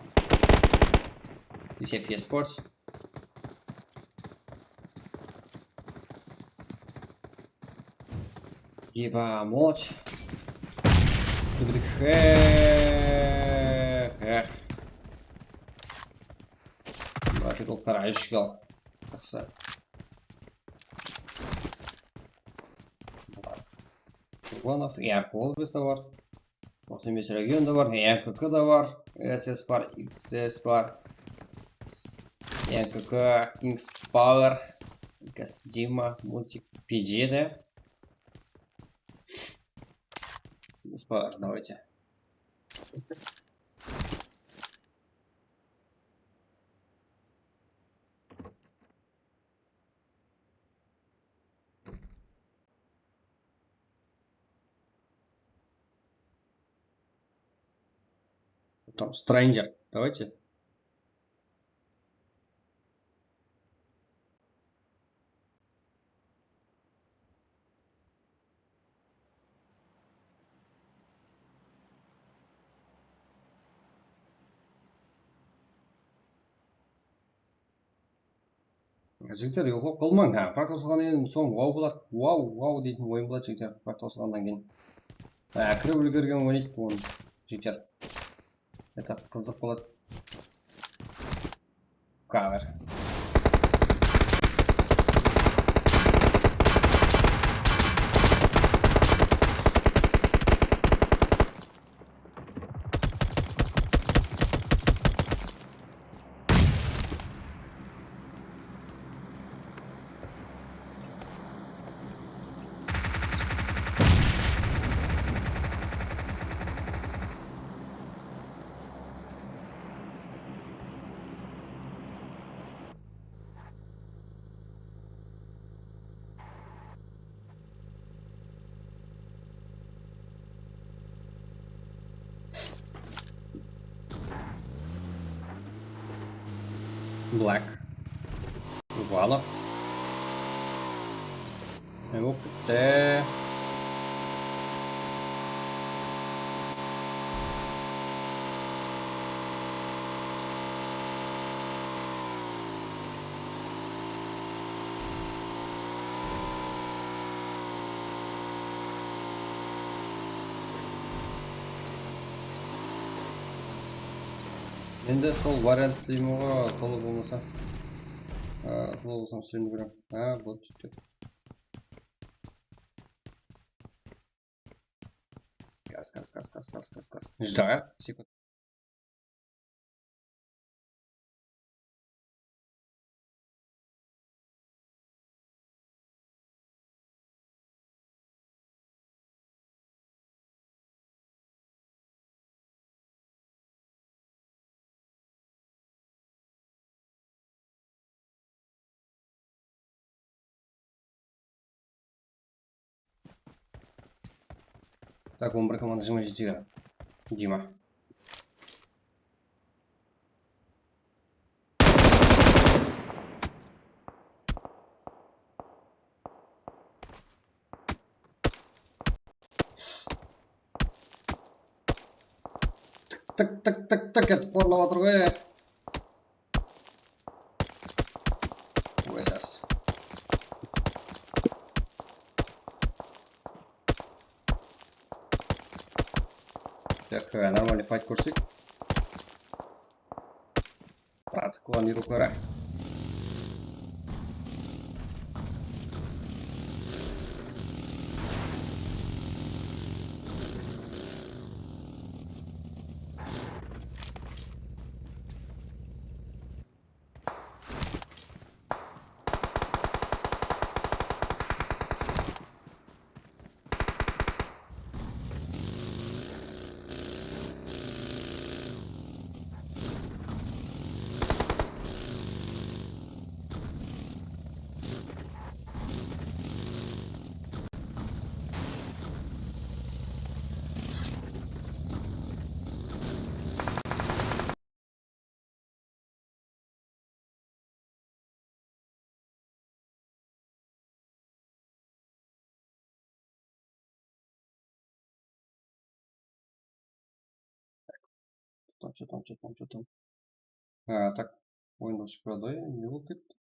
Visek Esport. Eba moch. Tıbıdık. Eh, eh. Bákir, ol qara, úsh kill. Jaqsı. Kurbanov, ya, Kolbes de bar. Toqsan bes region da bar, M K K da bar, S S bar, X S bar, M K K, Kings Power, Dima, Multik, P G de. Kings Power, давайте. Там Stranger. Давайте. Jigitler, yoqlap qalmań. Ha, park toslaǵannan keyin soń wow boladı. Wow, wow deytuǵın oyın boladı, jigitler. Park toslaǵannan keyin. Ha, kirip úlgergen oynaydı bunı, jigitler. Это qızıq boladı. Cover. Black. Iguala. Evo bitti. Endi sol variant isleymen ǵoy, solo bolmasa. A, solo bolsam isleymen ǵoy. A, boldı, jigitler. Gaz, gaz, gaz. Jda, sekund. Так, on bir komanda jigirma jeti. Dima. Tık, tık, tık, tık etip qorlap atır ǵoy. Wesas. Так, нормальный файт кórsedik. Brat, klanı ruqlara. Там что там, что там, что там. А, так, oyundan shıǵıp baradı ǵoy, ne boldı dep.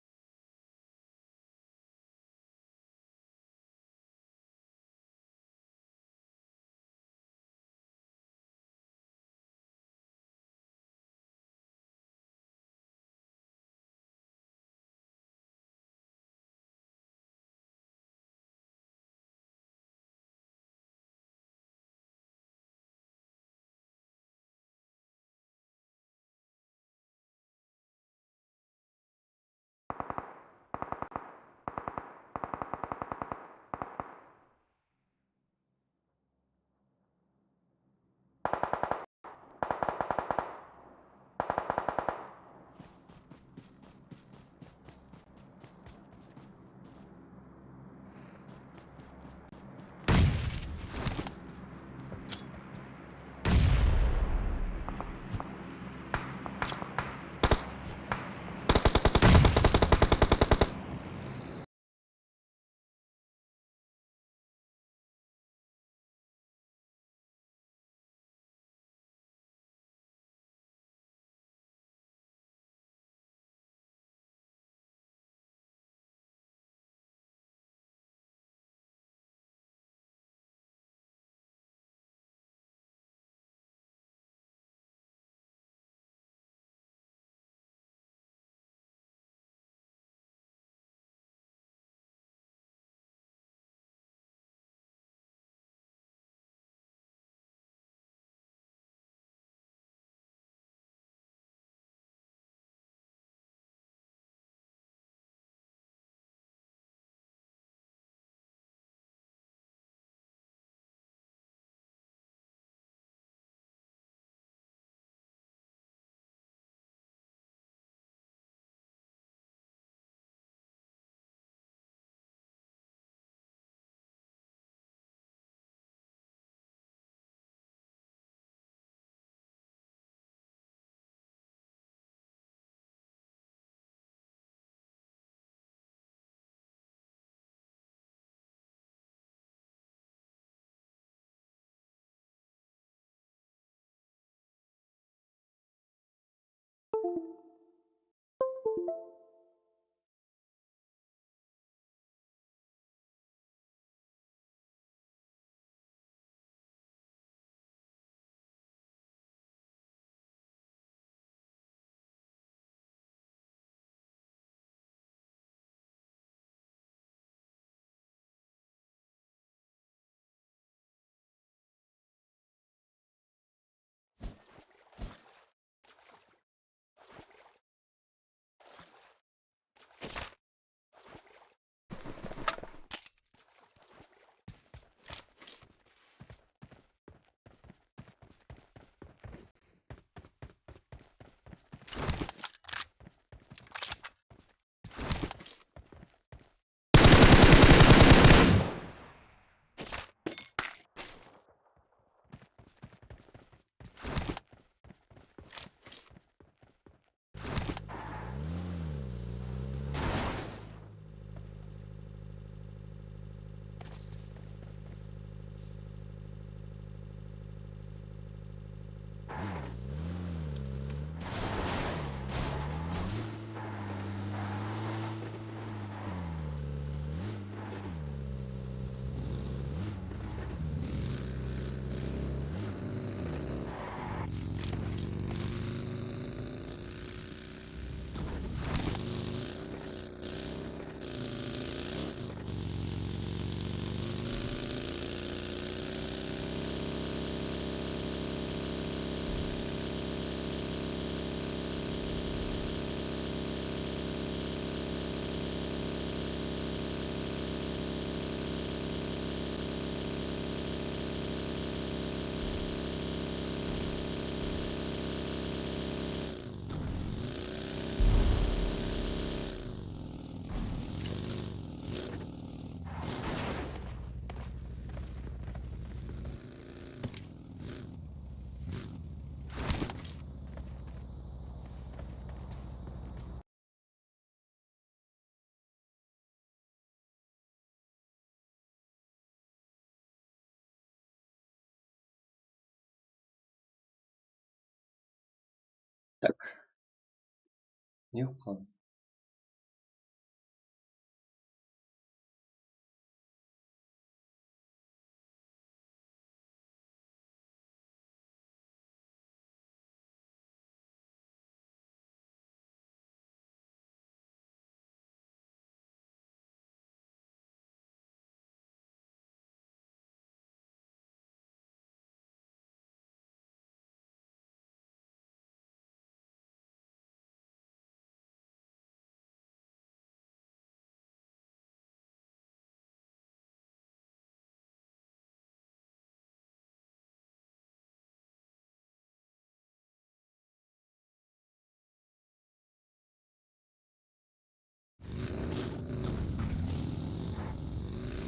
Ne bolıp qaldı?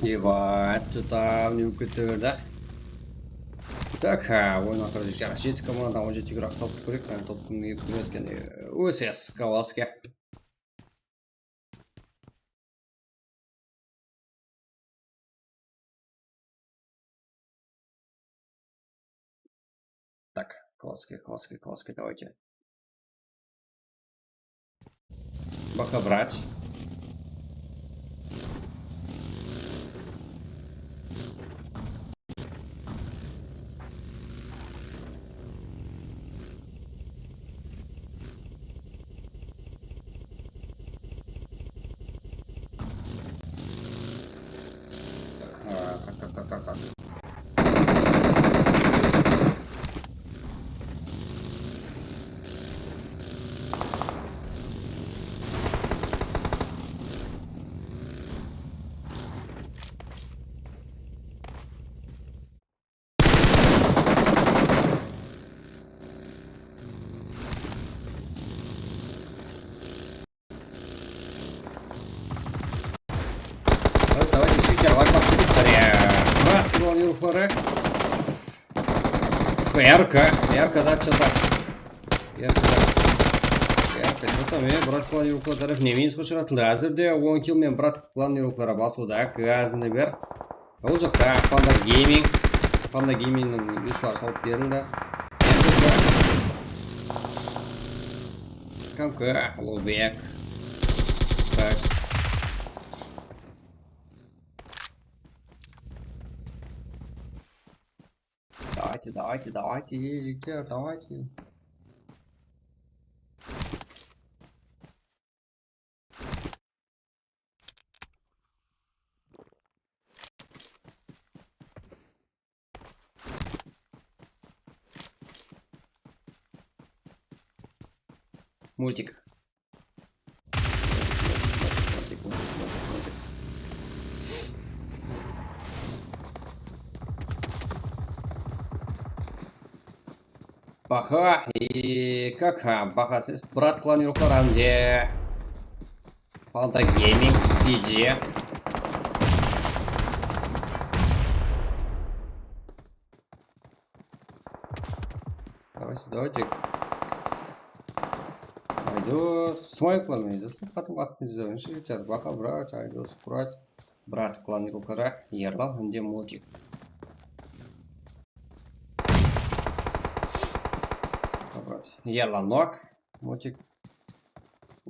Ebat, что-то не укытыр, да? Так, ha, oyın aqırı jeti komanda, on jeti игрок toptı kórek, yani top kimge kúredi eken, e, O S S Kowalskiy. Так, Kowalskiy, Kowalskiy, Kowalskiy, давайте. Пока брать. Так, а, так, так, так, так, так. Вот, давайте, жігіттер, лайк басып кетейік. Раз, планировкалар. Р К, Р К да что-то. Р К, Р К, что-то men brat планировкалар tárepinen minusqa ushıratıldı. Házirde on kill men brat планировкалар basıwda. Gazını ber. Ol jaqta Panda Gaming, Panda Gamingniń minusları salıp berildi. M K K, K M K, Ulubek. Так. Давайте, давайте, давайте, жігіттер, давайте. Мультик. Мультик, мультик, мультик, мультик, мультик. Baha, e, как, ha, baha siz, brat, планировкалар ámde. Panda Gaming, P G. Давайте, давайте. Айдос, смайк пен Айдос, потом отпизываем, жігіттер, baha брать, Айдос брать. Брат, планировкалар, Ерлан, ámde Мультик. Ерлан нок, Мультик.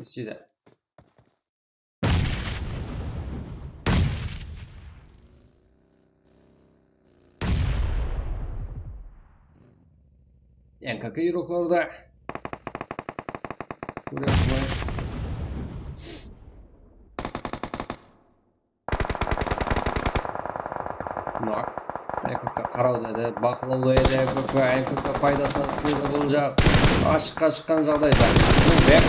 Сюда. М К К игрокlarda. Kóre almay. Nok. M K K qarawda edi, baqlawda edi, M K K, M K K paydasına isledi bul jaq. Ashıqqa shıqqan jaǵdayda. Bek.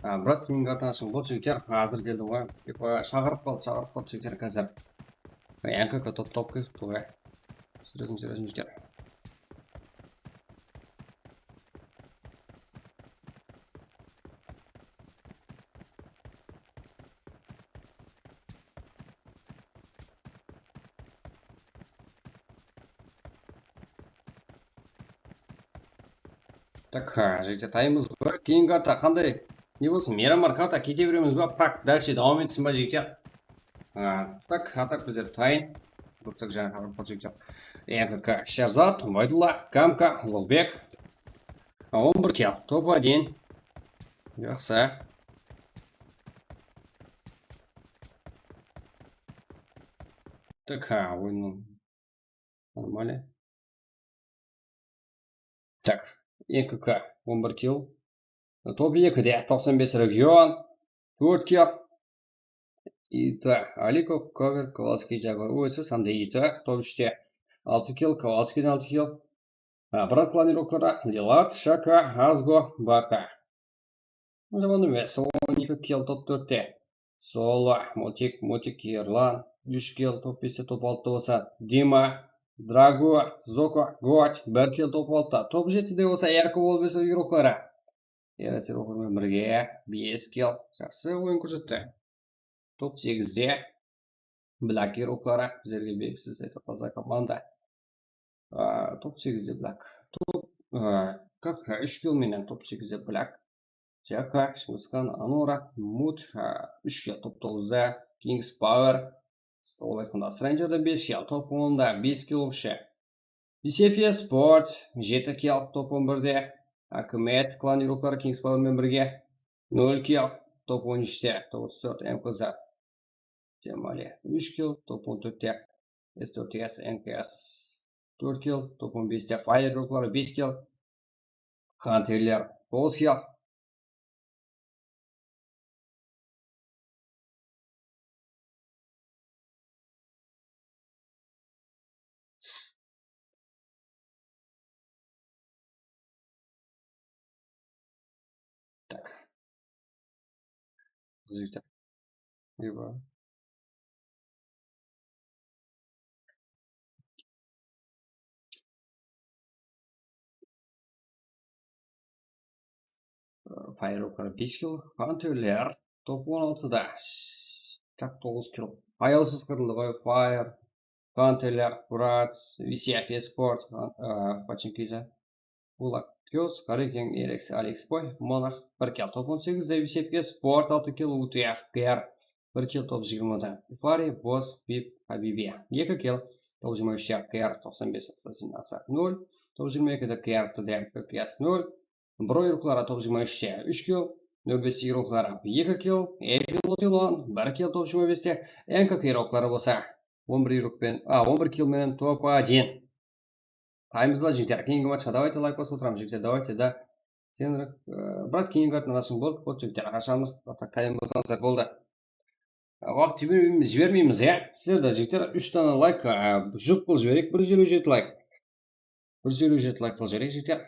A, brat, keyin kartanı ashıń. Bol, jigitler, házir keldi ǵoy. Epa, shaqırıp qaldı, shaqırıp qaldı, jigitler, házir. N K K top, top kelipti ǵoy. Súresin, súresin, jigitler. Tak, ha, jigitler, taymız ǵoy. Keyin karta qanday? Ne bolsın? Miramar karta kete beremiz ba? Prak, dálshe dawam etsin ba, jigitler? Ha, tak, ha, tak, bizler tayın. Dursak, jańa xabar bolsa, jigitler. N K K, Sherzad, Ubaydulla, Gamka, Uluǵbek. Ha, on bir kill, top один. Jaqsı. Tak, ha, oyınnıń Нормально. Так, N K K, on bir kill. Top ekide, toqsan bes region, tórt kill. Ita, Aliko, Kover, Kowalskiy, Jaguar, Oasis, hám de Ita, top úshte, altı kill, Kowalskiyden altı kill. Ha, brat, klanir okları, Lilard, Shaka, Azgo, Baka. Jaman emes, on eki kill, top tórtte. Solo, Motik, Motik, Erlan, úsh kill, top beste, top altıda bolsa Dima, Drago, Zoko, Goat, bir kill, top altıda. Top jetide bolsa Erko, ol bolsa igrokları. Erasir oqırmen birge, bes kill. Jaqsı oyın kórsetti. Top segizde Black igrokları bizlerge belgisiz, это за команда. A, top segizde Black. Top, a, Kafka úsh kill menen top segizde Black. Jaka, Shıńǵısxan, Anora, Mut, a, úsh kill top toǵızda. Kings Power, qısqa qılıp aytqanda, Strangerda bes kill, top onda, bes kill общий. Isefia Sport, jeti kill, top on birde. Akmet, klan igrokları Kings Power menen birge, nol kill, top on úshte, top otız tórt, M K Z. Jamali, úsh kill, top on tórtte. S tórt S, N K S, tórt kill, top on beste. Fire igrokları bes kill. Hunterler, toǵız kill. Так. Жігіттер. Либо. Fire Walker bes kill. Hunterler top on altıda. Tak, toǵız kill. Ayalsız qırıldı ǵoy. Fire. Hunterler, Brats, V C F Esport, a, Pachinkida. Ulak Kyos, Kareken, Erex, Alex Boy, Monarch, bir kill top on segizde, V C F Esport, altı kill, U T F K R, bir kill top jigirmada. Fari, Boss, Bip, Habibi, eki kill, top jigirma úshte, K R, toqsan bes, Assassin, Asad, nol, top jigirma ekide, K R, T D M, P P S, nol, Bro igrokları top jigirma úshte, úsh kill, nol bes igrokları, eki kill, Evil Tilon, bir kill top jigirma beste, N K K igrokları bolsa on bir igrok penen, a, on bir kill menen top один. Taymız ba, jigitler? Keyingi matchqa давайте layk basıp otıramız, jigitler, давайте, da. Sen, e, brat, keyingi kartını ashıń, boldı, boldı, jigitler, ashamız, a tak tayın bolsańızlar, boldı. Waqıt jibermeymiz, jibermeymiz, ya. Sizler de, jigitler, úsh dana layk, a, jup qılıp jibereyik, bir júz eliw jeti layk. Bir júz eliw jeti layk qılıp jibereyik, jigitler.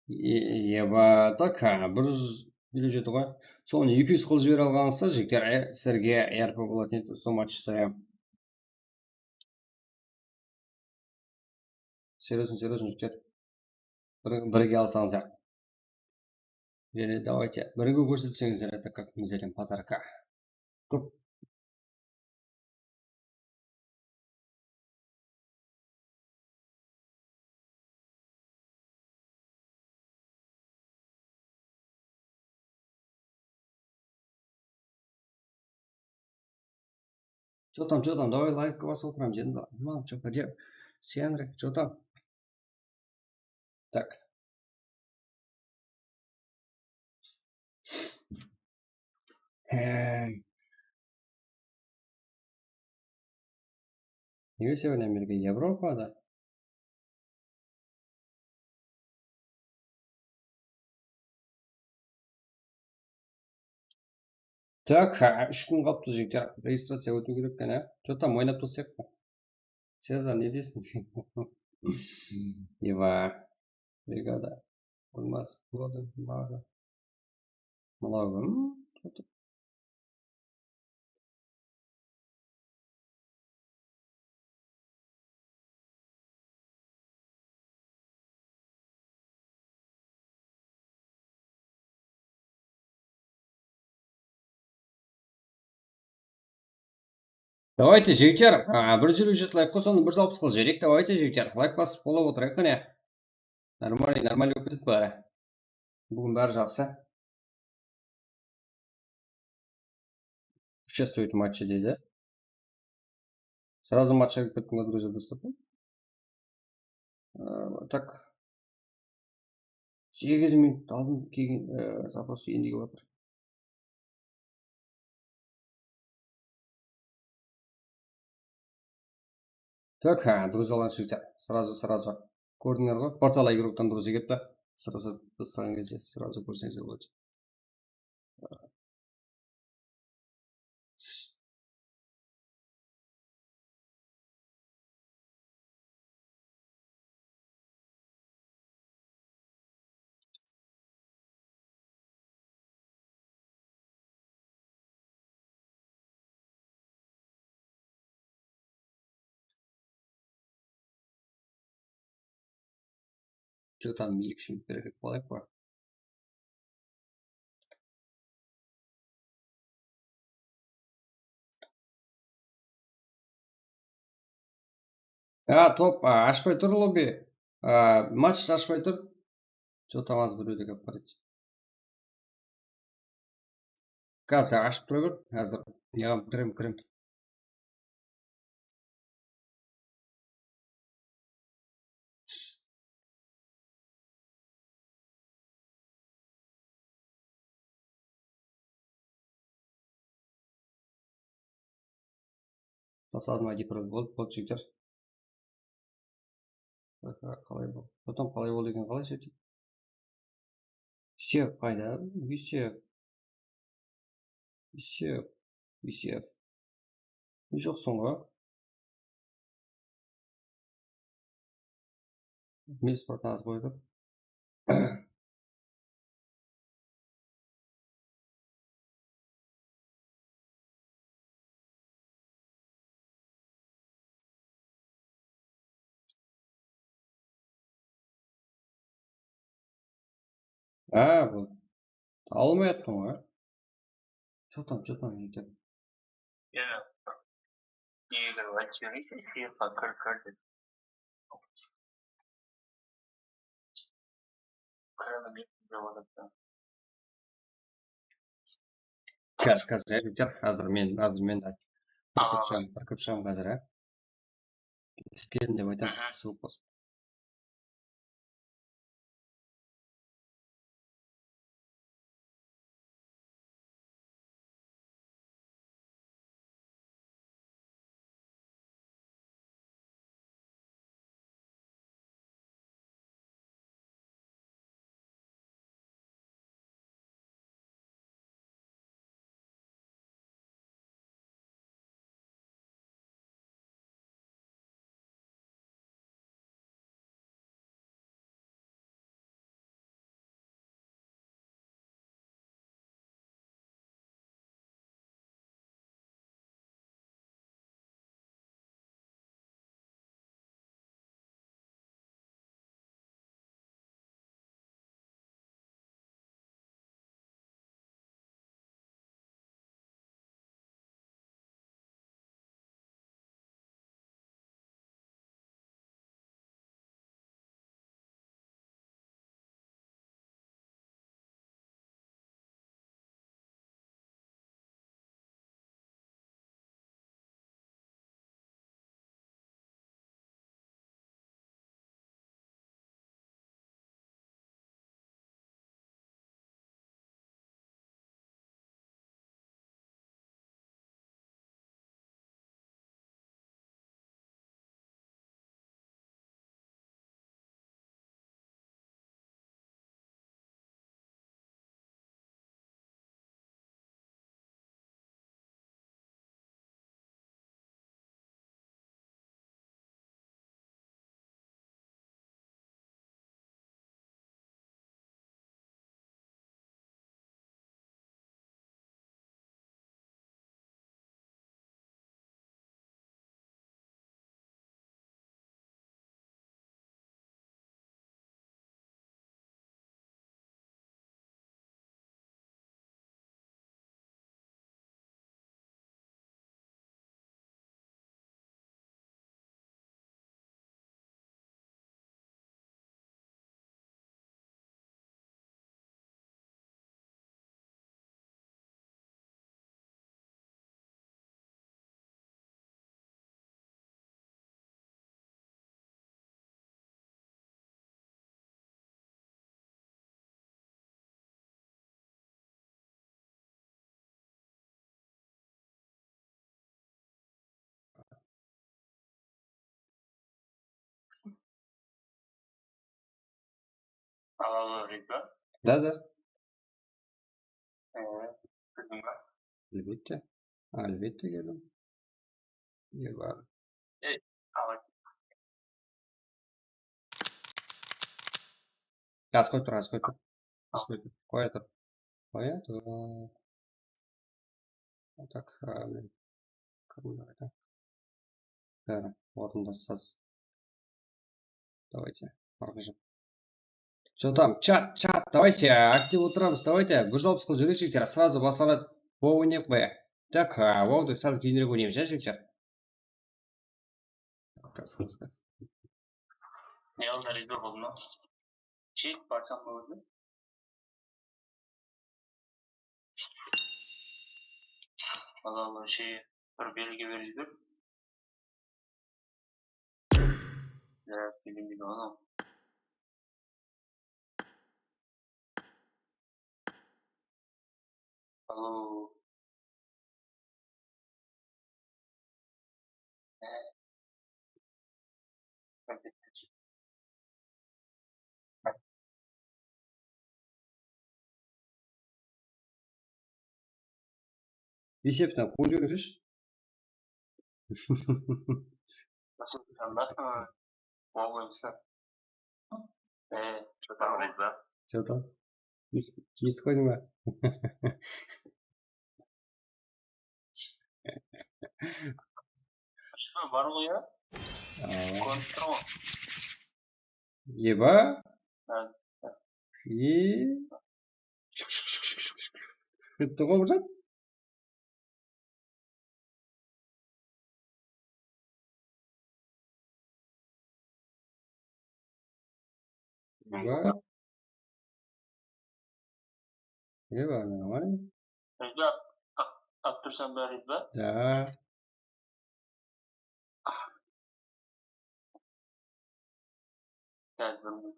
E, eba, tak, ha, bir júz eliw jeti ǵoy. Sonı eki júz qılıp jibere alǵanıńızda, jigitler, e, sizlerge R P bolatın edi, so matchta. Seryoznıy, seryoznıy, jigitler. Bir, birge alsańızlar. Ele, давайте, birge kórsetseńizler, это как мы сделаем подарка. Kóp. Чё там, чё там? Давай лайк basıp otıramız endi. Mınaw чё, пойдём. Senrik, чё там? Так. Hey. Nege Severnaý Amerika? Evropada. Так, ha, úsh kún qalıptı, jigitler. Registraciya ótiw kerek eken, á? Чё там, oynap taslayıq pa? Sezar, ne deysiń? Eva, brigada. Qoymas, boladı, baradı. Mınaw kim? Давайте, jigitler, a, bir júz eliw jeti layk qoy, sonı bir júz alpısqa jibereyik. Давайте, jigitler, layk basıp qolap otırayıq, qáne. Нормально, нормально bolıp ketip bari. Búgin bári jaqsı. Участвует в матче deydi. Сразу matchqa kirip kettiń ba, друзья, dostlar? Ee, так. Segiz minut aldın kelgen, ee, запрос endi kelip atır. Так, ha, друзьялар, jigitler. Сразу, сразу. Kórdińler ǵoy. Portal игрокtan друзья kelipti. Сразу baslaǵan gezde сразу kórseńizler boladı. Что там, eki úsh minut berip alayıq pa? A, top, a, ashpay tur lobbi. A, match ashpay tur. Что там, az birewde gáp bar edi. Házir ashıp tura ber, házir. Ya, kirem, kirem. Tasladım I D parol. Boldı, boldı, jigitler. Qalay bol-, Sotan qalay boldı eken, qalay sóytip? Isev qayda? Isev. Isev. Isev. Joqsıń ǵoy. Mes prognaz qoydı. A, bul. Taba almay atırman ǵoy. Что там, что там, не там? Ya, egil aytıp jibereyinshi, seyirtqa kir, kir dep. Kir dep jawap atırıptı. Házir, házir, jigitler, házir men, házir men bir kirip shıǵam, bir kirip shıǵam házir, a. Keliń dep aytam, suwıq basıp. Alo, Rizba. Da, da. Ee, kirdiń ba? Álbette. Álbette kirdim. Eba. Ey, qalay? Gaz qoyıp tur, gaz qoyıp tur. Gaz qoyıp tur. Qoya tur. Qoya tur. Так, а, men kimdi aytayın? Bári ornında saz. Давайте, marqajap. Что там? Чат, чат, давайте, aktiv otıramız, давайте. Bir júz alpıs qıl júrek, jigitler, сразу baslanadı. WoW oynayıq pa? Так, а, WoWdı sál keyinirek oynaymız, ya, jigitler? Kas, kas, kas. Ne oldı, Rizba, boldı ma? Chek barsam boldı. Al, al, şey, bir belgi berip jiber. Ya, bilmeydi oğlum. Alo. Есепten quwıp jiberińizshi. Qasım Jambasov, Moǵolstan. E, Что там? Что там? Ес-, esitip qoydıń ba? Bar ǵoy, ya? Aa. Kórinip tur ǵoy. Eba? Ha. E. Shıq, shıq, shıq. Ketti ǵoy, bir zat. Eba, nормально. Rizba, a-, alıp tursań ba, Rizba? Da. Gel, bir minut.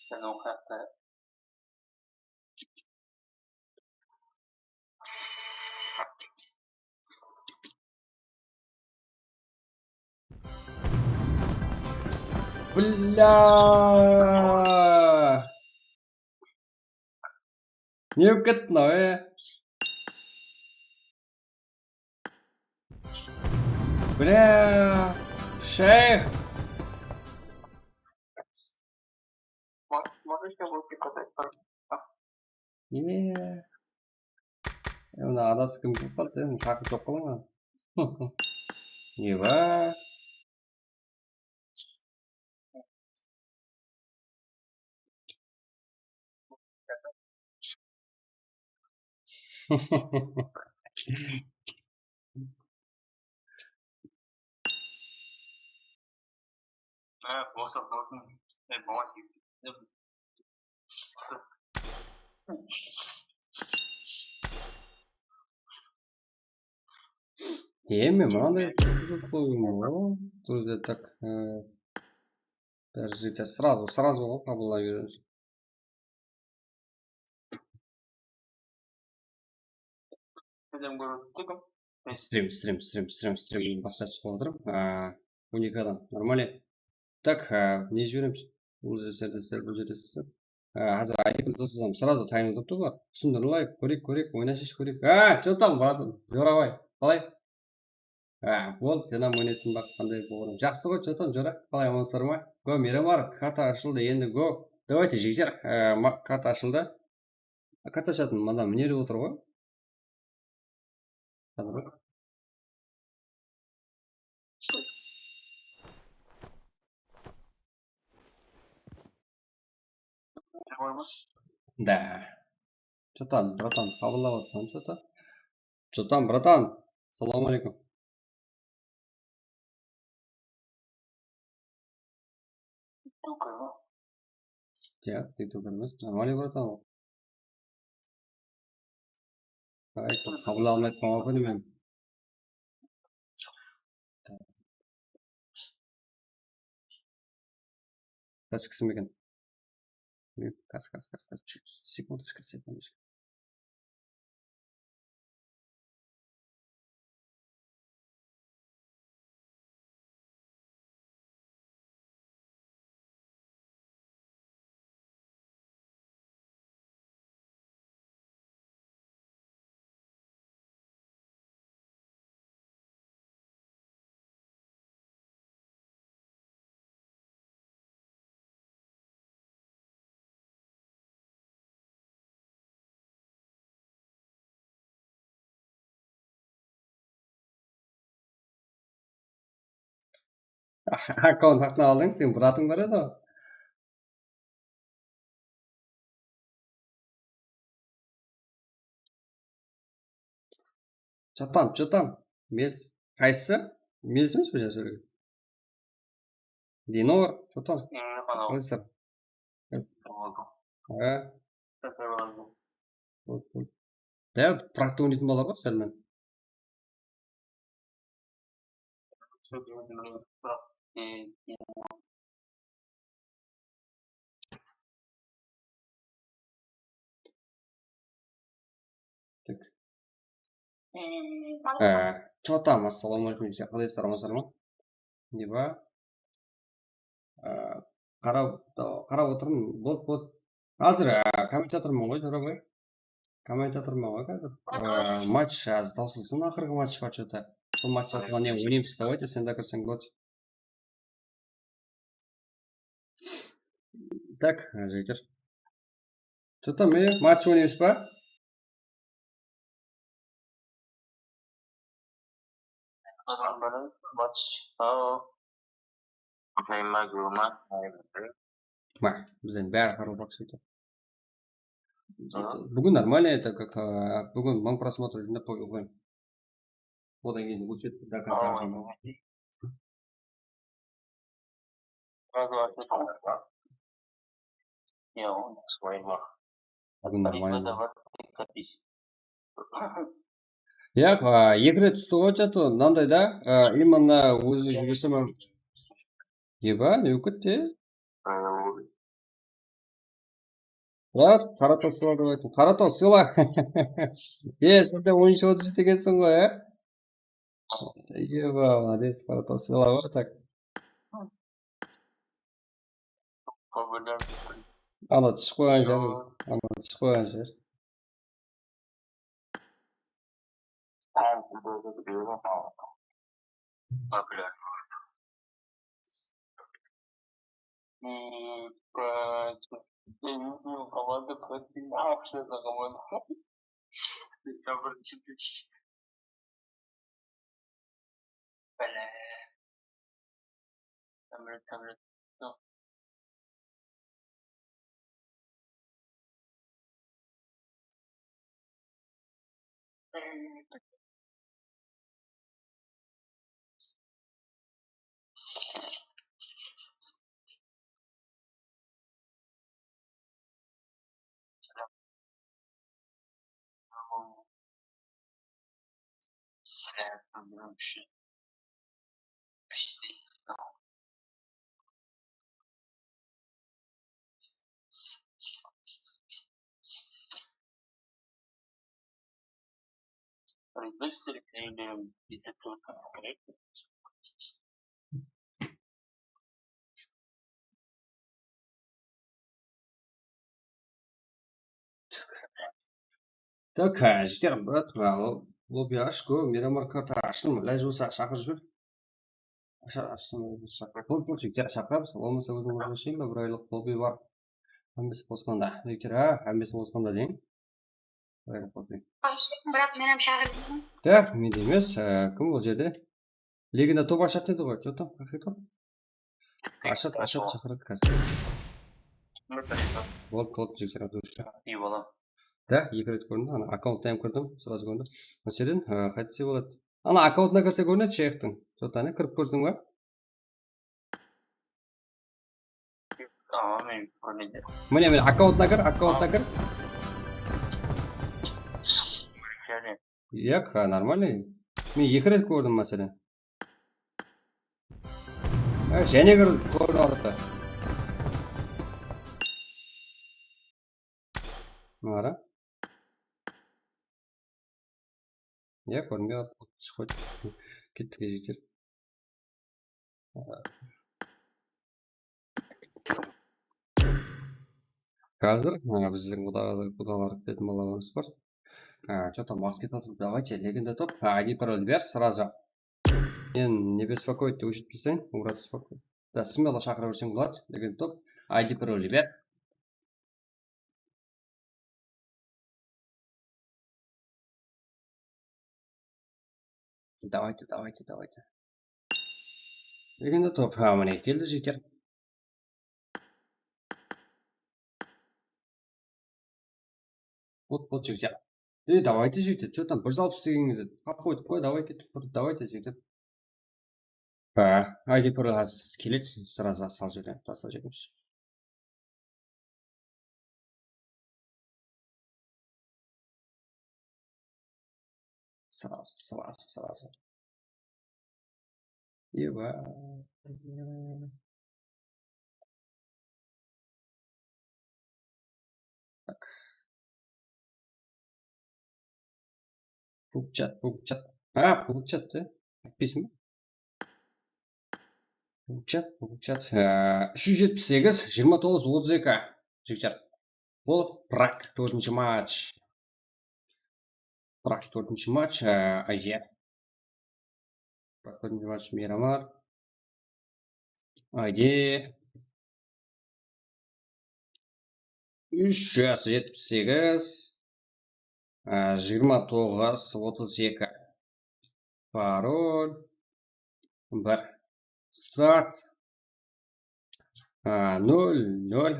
Sen o haqta. Bla! Ne bolıp ketti mınaw, e? Bla! Shayx! Mo-, можно ещё будет какой-то? Eee. E, mına adası kim kiyip qaldı, sen shaqırıp joq qılaman. Eba. Ha, bolsa, bolsın. E, bolsın. E, men mınanday qılıp qoydım ǵoy. Друзья, так, e, bir jigitler сразу, сразу ǵoy qabıllay beremiz. Adam kórip turdım. Stream, stream, stream, stream, stream. Basqa shıǵıp atırım. Aa, on eki adam. Нормально. Так, aa, ne jiberemiz? Bul jerde sizler, bul jerde sizler. Aa, házir aytayın, doslar, сразу tayın turıptı ǵoy. Túsindir, live, kóreyik, kóreyik, oynashısh kóreyik. Aa, что там, bratан? Joraybay, qalay? Á, boldı, sen hám oynaysań ba, qanday bolıwı? Jaqsı ǵoy, что там, jora? Qalay, amansızlar ma? Go, miyrim bar, karta ashıldı, endi go. Давайте, jigitler, á, ma-, karta ashıldı. Karta ashatın mınadan mine dep otır ǵoy. Házir. Да. Что там, братан, qabıllap atırman, что-то. Что там, братан? Salam aleykum. Yoq, tiktoker emes, нормальный, братан. Ay, sol qabıllap almay atırman ǵoy men. Kas kisim eken? Kas, kas, kas, kas. Чуть, секундочка, секундочка. Akkaunt haqına aldıń, sen bratıń bar edi ǵoy. Чё там, чё там? Мельс. Qaysı? Mels emes pe jası ólgen? Dinor, чё там? Qalaysızlar? Há. Dá, prakta oynaytın balalar ǵoy, sálmen. Tak. Há, чё там, assalawma aleykum, qalaysızlar, amansızlar ma? Ne bar? Á, qarap, qarap otırman, bot, bot. Házir, á, kommentatorman ǵoy, Joraboy. Kommentatorman ǵoy házir. Á, match házir tawsılsın, aqırǵı match bar, что-то. Sol match atılǵannan keyin oynaymız, давайте, sen de kirseń, bot. Так, jigitler. Что там, e, match oynaymız ba? Match. Aa. Neymar, Neymar. Ma, biz endi bári qarap baqsaydı. Búgin нормально, это как, а, búgin mıń просмотр jıynap qoyıp qoyayın. Odan keyin óshirip до конца aqırın. Búgin нормально. Yaq, a, eki ret tústi ǵoy, чё-то mınanday da, a, именно ózi júrese ma? Eba, ne ókit te? Bırak, Qarataw sıyla dep aytıń. Qarataw sıyla. E, sen de oyınshı otırıp ekenseń ǵoy, e? Eba, молодец, Qarataw sıyla ǵoy, так. Ana túsip qoyǵan shıǵarmız. Ana túsip qoyǵan shıǵar. Так, e, jigitler, brat, e, lo-, lobby ashıp, Miramar karta ashılma, ilajı bolsa shaqırıp jiber. Asha-, ashılma, shaqır. Bol, bol, jigitler, shaqıramız. Bolmasa ózim ornına sheyim be, bir aylıq lobby bar. Hámmesi qosqanda. Jigitler, ha, hámmesi qosqanda deń. Bir aylıq lobby. Ashıp, biraq men hám shaqırdım. Tak, mende emes, e, kim ol jerde? Legenda top ashat dedi ǵoy, что там, qaqıytı? Ashat, ashat, shaqırıp kásir. Boldı, boldı, jigitler, atırıwshı. Ey, balam. Da, eki ret kórindi, ana, akkauntına hám kirdim, srazı kórindi. Máselen, e, qaytsa boladı. Ana, akkauntına kirse kórinedi, shayıqtıń. Что-то, ana, kirip kórdiń ba? Tamam, men kórmeydi. Mine, mine, akkauntına kir, akkauntına kir. Jáne. Yaq, ha, нормально. Men eki ret kórdim, máselen. Ha, jáne kir, kórip atırdı. Mına qara. Ya, kórinbey atır, shıǵıp qoydı. Kettik, jigitler. Házir, a, bizdiń quda-, qudalar dedim, balalarımız bar. A, что-то waqıt ketip atır. Давайте, legenda top. A, I D paroldi ber, сразу. Men не беспокоить dep óshirip taslayin, убрать спокойно. Da, smelо shaqıra berseń boladı, legenda top. I D paroldi ber. Давайте, давайте, давайте. Degende top. Ha, mine, keldi, jigitler. Вот, вот, jigitler. E, давайте, jigitler, что там, bir júz alpıs degengiz. Qap qoydıq qoy, давайте, давайте, jigitler. Ha, I D Pro házir keledi, сразу sal júremiz, taslap júremiz. Сразу, сразу, сразу. Ewa. Так. Pugchat, Pugchat. Ha, Pugchat, e? Aytpaysın ba? Pugchat, Pugchat. Ee, úsh júz jetpis segiz, jigirma toǵız, otız eki. Jigitler. Bul Prag, tórtinshi match. Prag, tórtinshi match, ee, Aziya. Prag, tórtinshi match, Miramar. I D. Úsh júz jetpis segiz, á, jigirma toǵız, otız eki. Parol. Bir. Start. Á, nol, nol.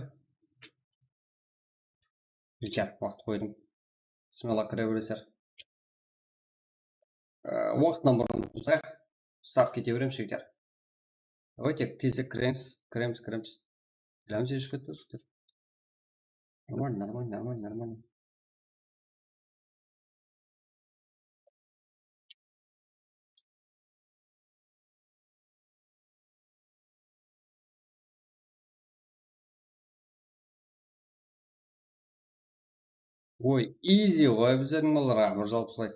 Jigitler, waqıt qoydım. Smalak kire beresizler. Ee, waqıttan burın bolsa, start kete beremiz, jigitler. Давайте, tezirek kiremiz, kiremiz, kiremiz. Bilemiz, eshik ketti, jigitler. Нормально, нормально, нормально, нормально. Oy, easy ǵoy bizlerdiń balalar, bir júz alpıs layk.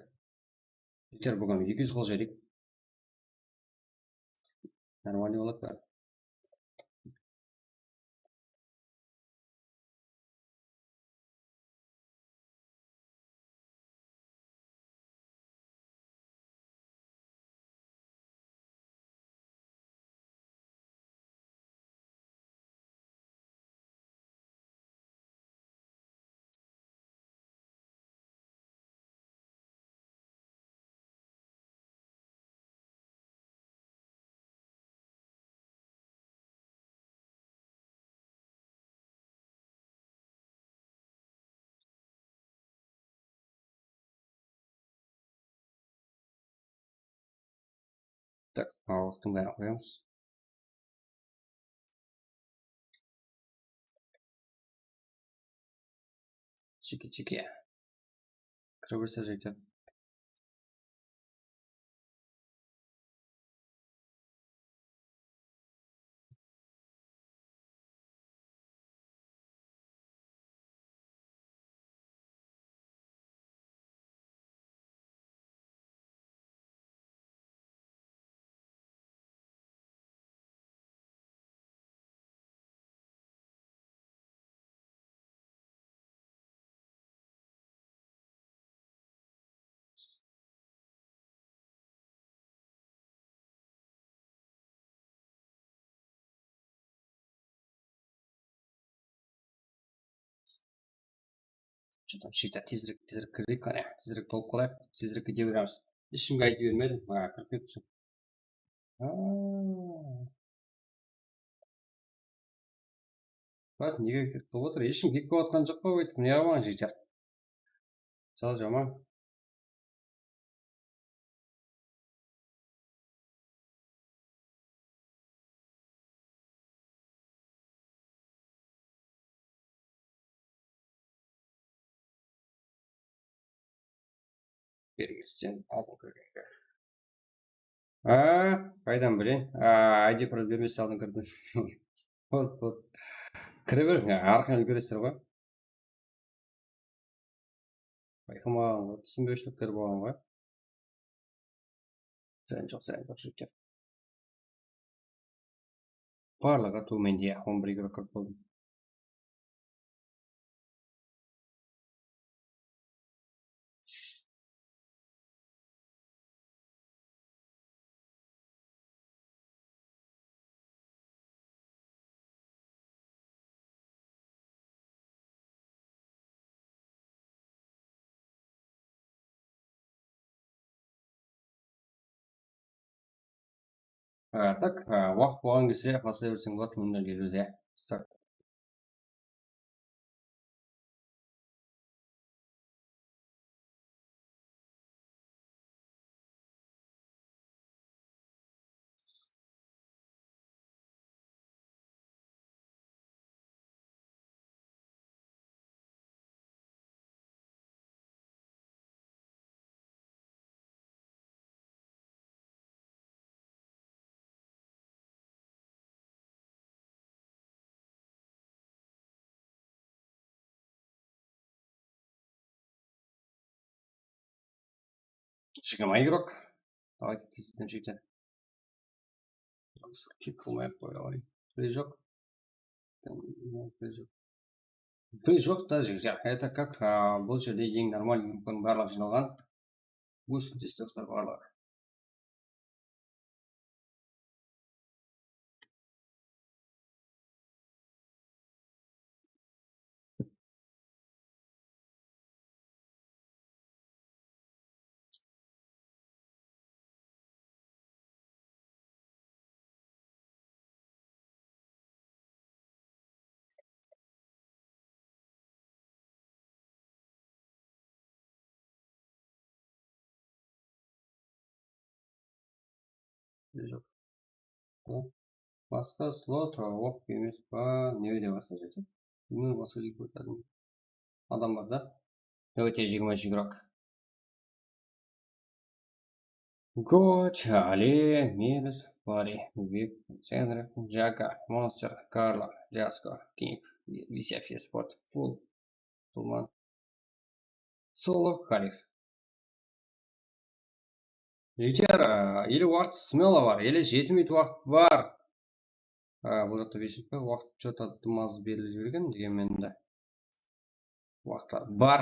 Jigitler, búgin eki júz qılıp jibereyik. Нормально boladı bári. Так, mına waqıttıń bárin qoyamız. Chiki, chiki. Kire berse jigitler. Что там, jigitler, tezirek, tezirek kireyik, qáne, tezirek tolıp qalayıq, tezirek kete beremiz. Eshkimge aytıp jibermedim, ha, kirip ketsin. Bak, nege kirip otır? Eshkim kirip atqan joq pa, óytip, ne qılaman, jigitler? Sal jaman. Bermesten aldın kirgenge. A, qaydan bileyin? A, I D Pro bermesten aldın kirdim. Bol, bol. Kire beriń, arqayın úlgeresizler ǵoy. Bayqamaǵan ǵoy, túsinbewshilikler bolǵan ǵoy. Zıyan joq, zıyan joq, jigitler. Barlıǵı tómende, on bir igro kirip boldım. A, tak, a, waqıt bolǵan gezde baslay berseń boladı, minutlar eliwde. Start. Jigirma igrok. Давайте tezden jigitler. Kik qılmay-aq qoyayıq. Freeze joq. Freeze joq. Freeze joq ta, jigitler. Это как, a, bul jerde eń normalnıy mumkin barlıq jıynalǵan. Boost testler barlıq. Joq. Basqa slot, a, oq emes pa? Nege de basqa jerde? Bilmeymen, basqa jerde adam bar da. Давайте jigirma úsh igrok. Goch, Ali, Meris, Fari, Vip, Senrik, Jaka, Monster, Karlo, Jasko, King, Visya, Fesport, Full, Sulman, Solo, Halif. Jigitler, a, ele waqıt smela bar, ele jeti minut waqıt bar. A, bul jaqta bes minut bar, waqıt что-то dım az berilip júrgen, degenmen de. Waqıtlar bar.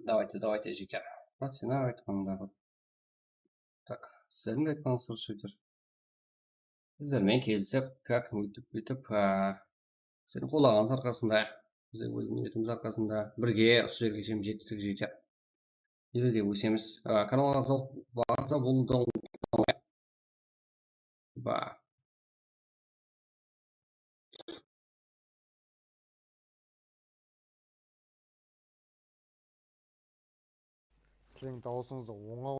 Давайте, давайте, жігіттер. Брат, сен ақ айтқаныңды. Так, сіздердің айтқаныңыз дұрыс, жігіттер. Сіздермен келісіп, как өйтіп, бүйтіп, а, сіздің қолдағаныңыз арқасында, біздің ниетіміз арқасында бірге осы жерге шейін жеттік, жігіттер. Ele de ósemiz. Á, kanalǵa ағза болуды unutıp qalmayıq. Ba. Sizlerdiń dawısıńızdı ońǵa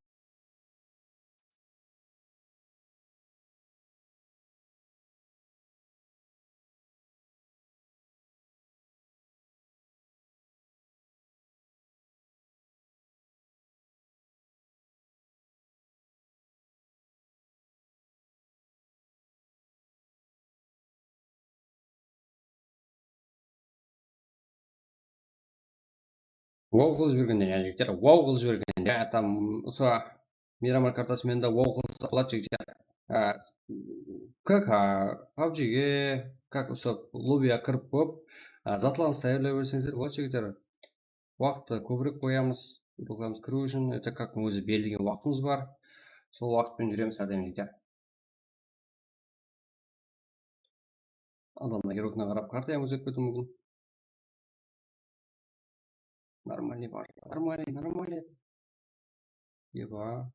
Wow qılıp jibergende, ya, jigitler, wow qılıp jibergende, ya, tam usı miyramlar kartası menen de wow qılsa boladı, jigitler. Á, как, á, pabjige, как usı lobbiya kirip qoyıp, á, zatlarıńızdı tayarlay berseńizler boladı, jigitler. Waqıttı kóbirek qoyamız, igroklarımız kiriw ushın, это как ózi berilgen waqtımız bar. Sol waqıt penen júremiz hárdayım, jigitler. Adamlar igrokına qarap, karta hám ózgerip ketiwi múmkin. Нормальный bar. Нормальный, нормальный. Eba.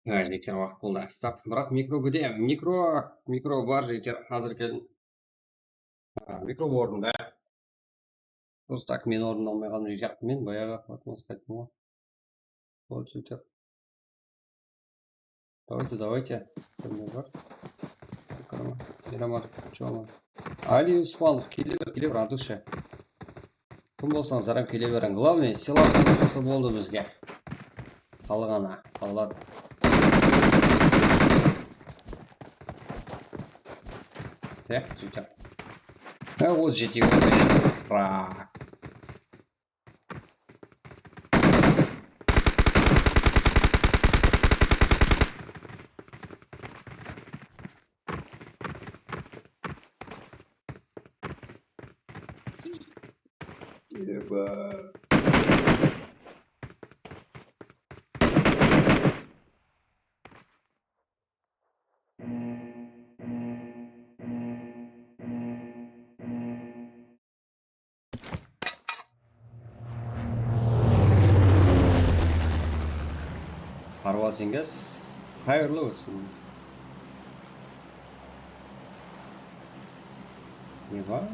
Ha, jigitler, waqıt boldı. Start. Biraq mikro gide, mikro, mikro bar, jigitler, házir kelin. Ha, mikro ornında. Просто так men ornında almay qaldım, jigitler. Men bayaǵı atmosfera ayttım ǵoy. Bol, jigitler. Давайте, давайте. Kimler bar? Miramar, Choma. Ali Uspanov, kele ber, kele ber, от души. Kim bolsańız, aram kele beriń. Главное, silahsız bolsa boldı bizge. Qalǵanı, qalǵan. Так, jigitler. Ha, otız jeti. Rak. Eba. Parwazingiz xayrlı ótsin. Ne bar?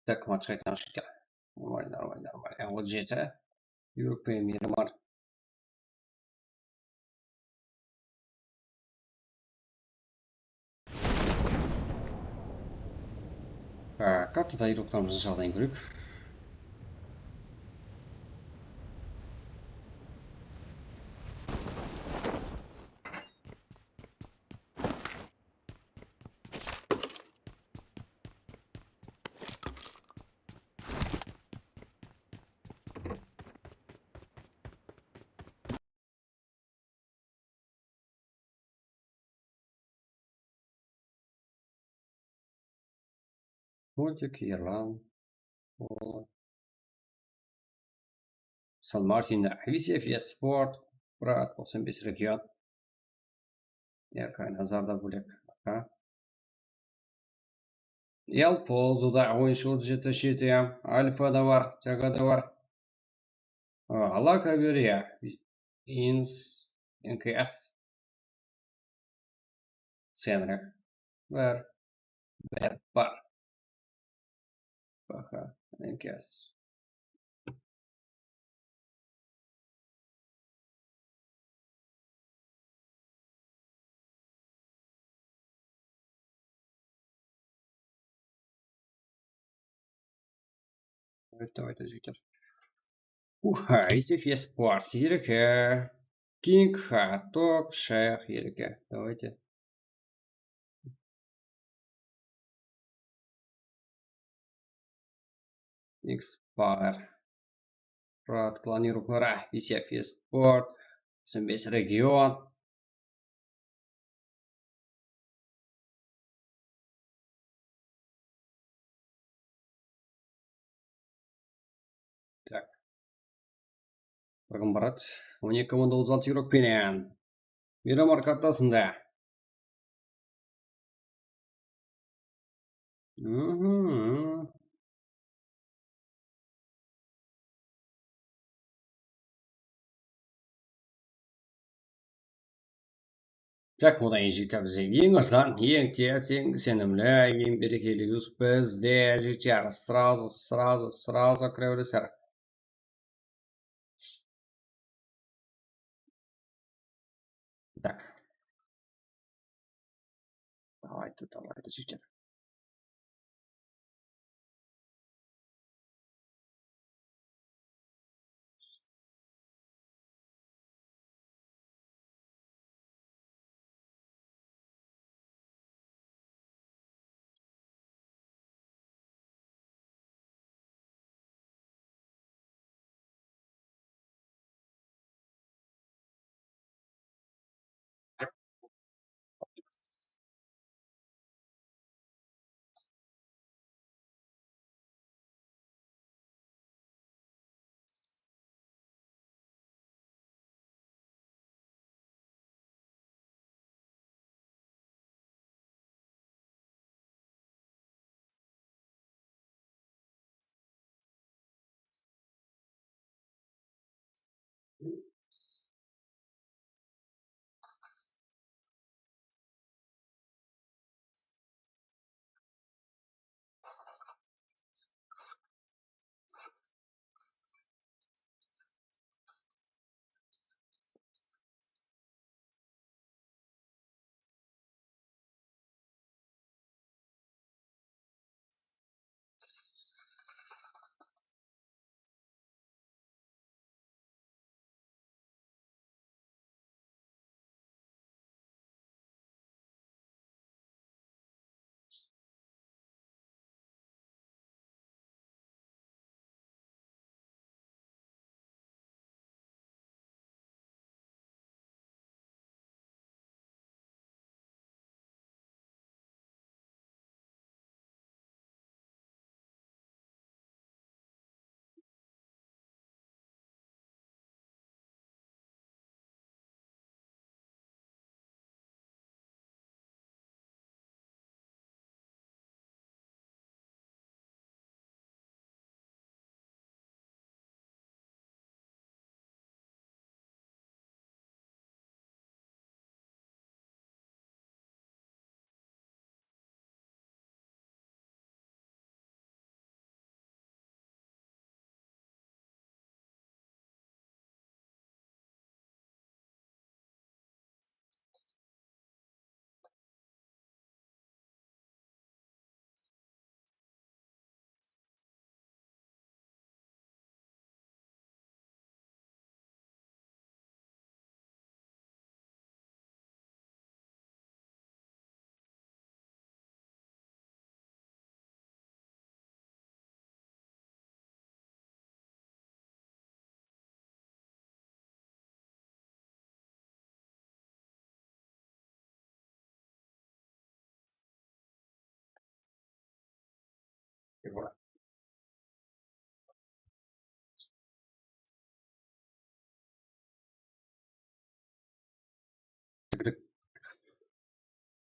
Так, матч qaytadan shıqtı. Нормально, нормально, нормально. Otız jeti. Yurip penen Miramar. Á, kartada yurıqlarımızdı jaǵdayın kóreyik. Multik, Erlan. O. San Martin, Visefia Sport, Brat, toqsan bes region. Erkay Nazar da bólek. Aha. Yalpoz, o da oyınshı otız jeti, shete, Alfa da bar, Jaga da bar. A, Alaka Beriya, Ins, N K S. Senrek. Bar. Bar, bar. Baha, N K S. Давайте, давайте, jigitler. Uha, Visefia Sport, Erke. King, ha, Top, Shayx, Erke. Давайте. Expire. Murat, Klanir, Uklara, Visefia Sport, toqsan bes region. Так. Bir kim baradı. On eki komanda otız altı yurok penen. Miramar kartasında. Mhm. Tak, odan jigitler bizde eń arzan, eń tez, eń isenimli, eń berekeli yus bizde, jigitler. Сразу, сразу, сразу kire beresizler. Так. Давайте, давайте, jigitler.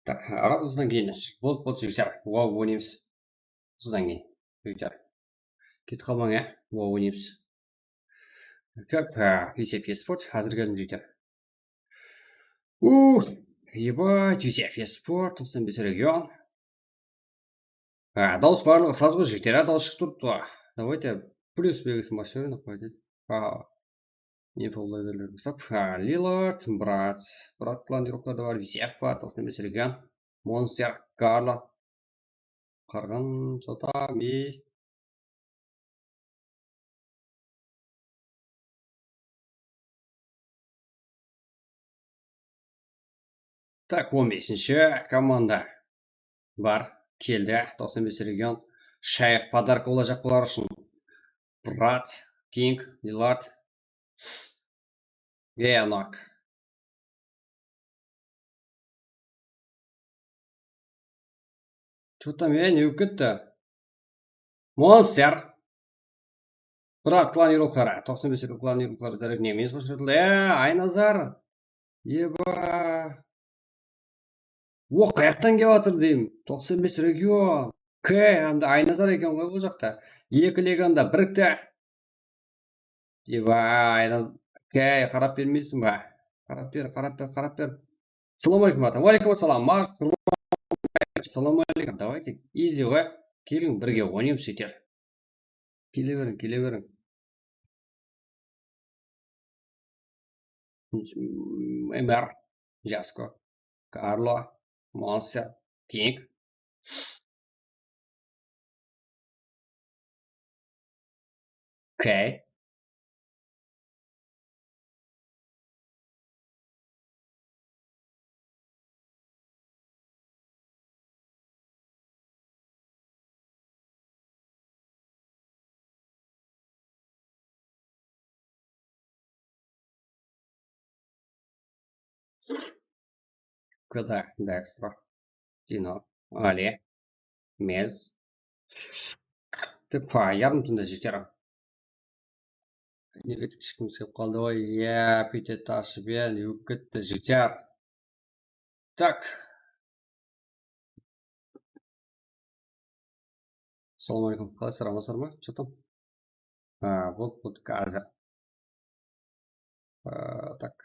Tak, Arat, usıdan keyin. Boldı, boldı, jigitler. Wow, oynaymız. Usıdan keyin, jigitler. Ketip qalmań, ya. Wow, oynaymız. Kóp, ha, P C F Sport, házir keldim, jigitler. Uh, eba, P C F Sport, toqsan bes region. Ha, dawıs barlıǵı saz ǵoy, jigitler, ha, dawıs shıǵıp turıptı. Давайте, plyus belgisin basıp jibereyin, qoydı. Ha, info blogerlerge basıp. Ha, Lillard, Brat, Brat planировкаларда bar, V C F bar, toqsan bes region, Monster, Karlo, Qırǵın, Sotami. Tak, on besinshi komanda bar, keldi, toqsan bes region. Shayıq podarka olajaq bular ushın. Brat, King, Lillard, Geonok. Что там, ya, ne bolıp ketti? Monster. Brat, klan yurukları, toqsan bes klan yurukları tárepinen minus qoshıldı. Ya, Aynazar. Eba. O, qayaqtan kep atır deyim. Toqsan bes region. K, hám de Aynazar eken ǵoy bul jaqta. Eki legionda birikti. Eba, Aynaz, K, qarap bermeysiń ba? Qarap ber, qarap ber, qarap ber. Assalamu aleykum, ata. Wa aleykum assalam. Mars Qurban. Assalamu aleykum. Давайте, изи ǵoy. Keliń, birge oynaymız, jeter. Kele beriń, kele beriń. M R, Jasko, Karlo, Monster, King. Okey. Kda, Dextro, Dino, Ali, Mez. Tip, yarım tunda jeter. Nege tik ishkim kelip qaldı ǵoy? Ya, pite tashıp, ya, ne bolıp ketti, jeter. Tak. Assalamu aleykum. Qalaysalar, amansızlar ma? Что там? Ha, вот, вот, házir. Ha, tak.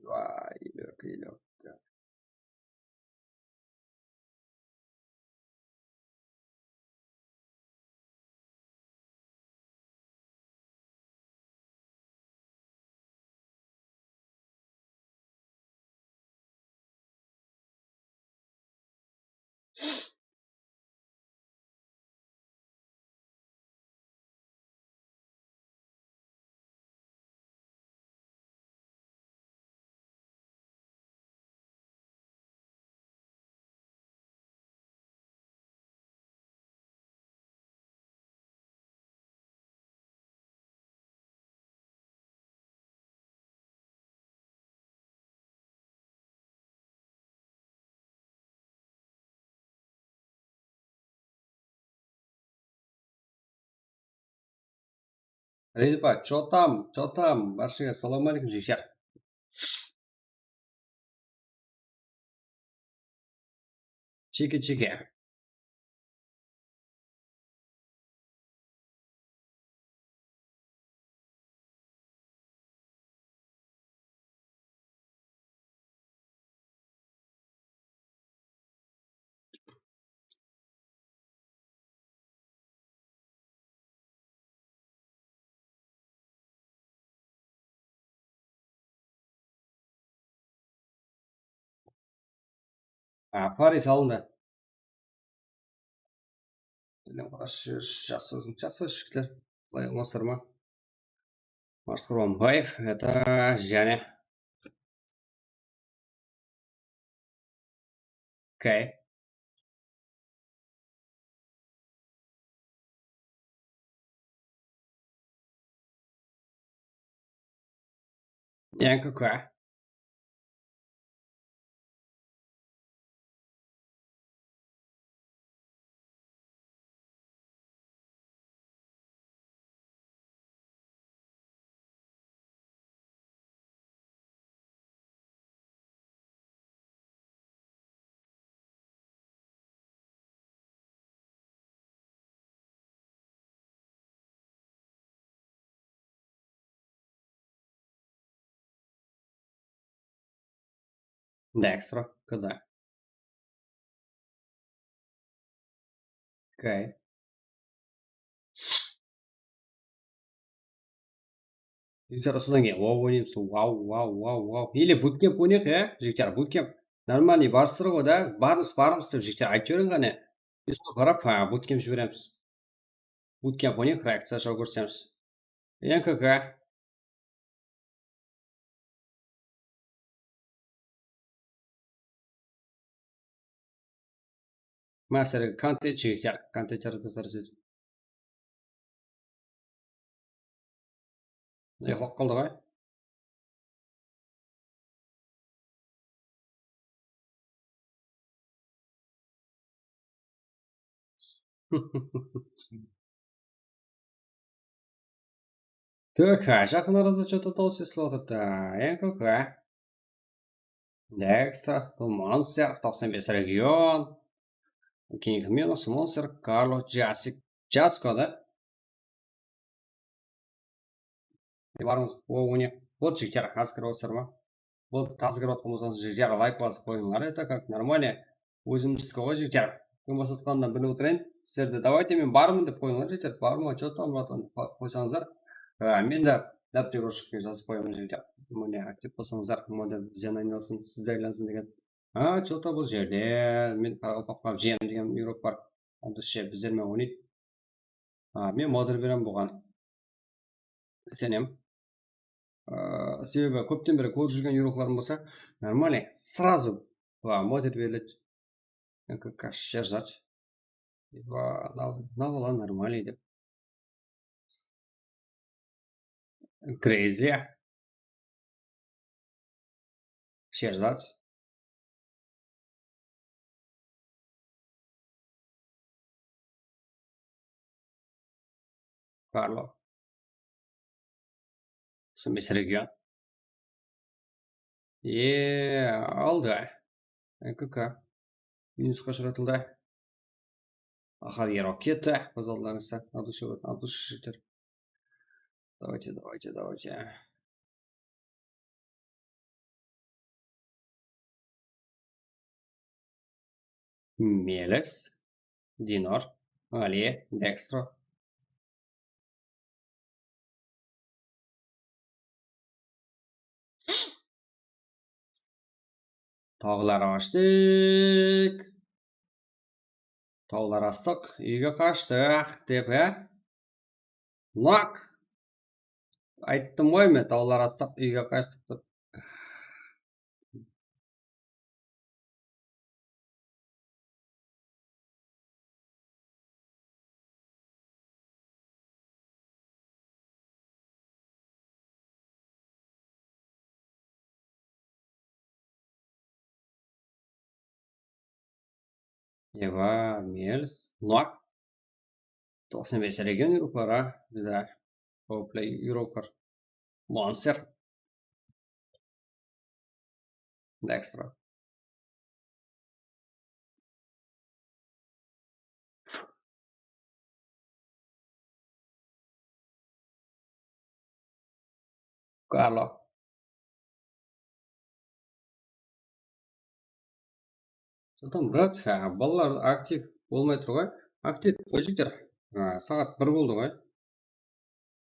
Vay, ilok, ilok. Redpa, чё там, чё там? Bársheńe assalawma áleykum, jigitler. Cheke, cheke. A, Paris alındı. Jaqsı, jaqsı, jigitler. Qalay, ońaysızlar ma? Mars Qurbanbaev, это Jáne. Okey. Yangi kúa. Dextro, K D. Okey. Jigitler, usıdan keyin wow oynaymız. Wow, wow, wow, wow. Ele bootcamp oynayıq, ya, jigitler, bootcamp. Normalnıy barıstır ǵoy da, barmız, barmız dep jigitler aytıp júrgen ǵane. Biz qarap, ha, bootcamp jiberemiz. Bootcamp oynayıq, reakciya show kórsemiz. N K K. Master kontent jigitler, kontent jaratasızlar sóytip. Uyıqlap qaldı ǵoy. T K, jaqın arada что-то dawıs esitip atırıptı. N K K. Dextro, bul Monster, toqsan bes region. King Minus, Monster, Karlo, Jasik, Jasko da. Barmız, o, on eki. Bot jigitler, házir kirip atırlar ma? Bot házir kirip atqan bolsańız, jigitler, layk basıp qoyıńlar, это как нормально. Ózimnikiski ǵoy, jigitler. Kútken basıp atqanınan bilip otırayın. Sizler de, давайте, men barmın dep qoyıńlar, jigitler. Barma, что там, bratан, pa-, qoysańızlar. Á, men de dáp dep urıshıpke jazıp qoyaman, jigitler. Mine, aktiv bolsańızlar, model bizden ayналsın, sizde aylansın degen. Á, что-то bul jerde men qaraqalpaqqa jiyem degen yurok bar. Onda she bizler menen oynaydı. Á, men model beremen buǵan. Isenem. Á, sebebi kópten beri kórip júrgen yuroklarım bolsa, нормально, сразу buǵan model beriledi. N K K, Sherzad. Ва, mınaw, mınaw bala нормальный dep. Grezliya. Sherzad. Karlo. Toqsan bes region. E, aldı. N K K. Minusqa ushıratıldı. Aha, Eroketa, buz aldılarıńızda. Adushi, adushi jigitler. Давайте, давайте, давайте. Melis, Dinor, Aliye, Dextro. Tawlar ashtıq. Tawlar astıq, úyge qashtıq dep, á? Lak! Ayttım ǵoy men, tawlar astıq, úyge qashtıq dep. Eva, Mels, Nok. Toqsan bes region yurokları, bizde Opley yuroklar. Monster. Dextro. Karlo. Sultan, brat, ha, balalar aktiv bolmay tur ǵoy. Aktiv qoy, jigitler. Ha, saat bir boldı ǵoy.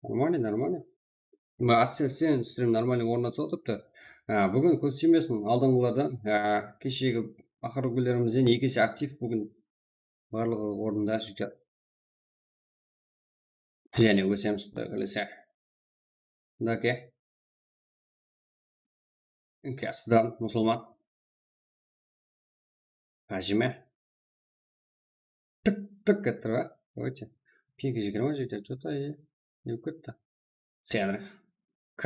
Нормально, нормально. Mına, áste-áste strim нормально ornına túsip atırıptı. Ha, búgin kóz tiymesin, aldınǵılardan, ha, keshegi aqırǵı kúnlerimizden eki ese aktiv búgin. Barlıǵı ornında, jigitler. Jáne ósemiz, Quday qálese. Mınake. Inkasıdan musulman. Hajime. Tık, tık ettir ba? Давайте. Pinki jigirma jigitler, что-то, e, ne bolıp ketti? Senri. K.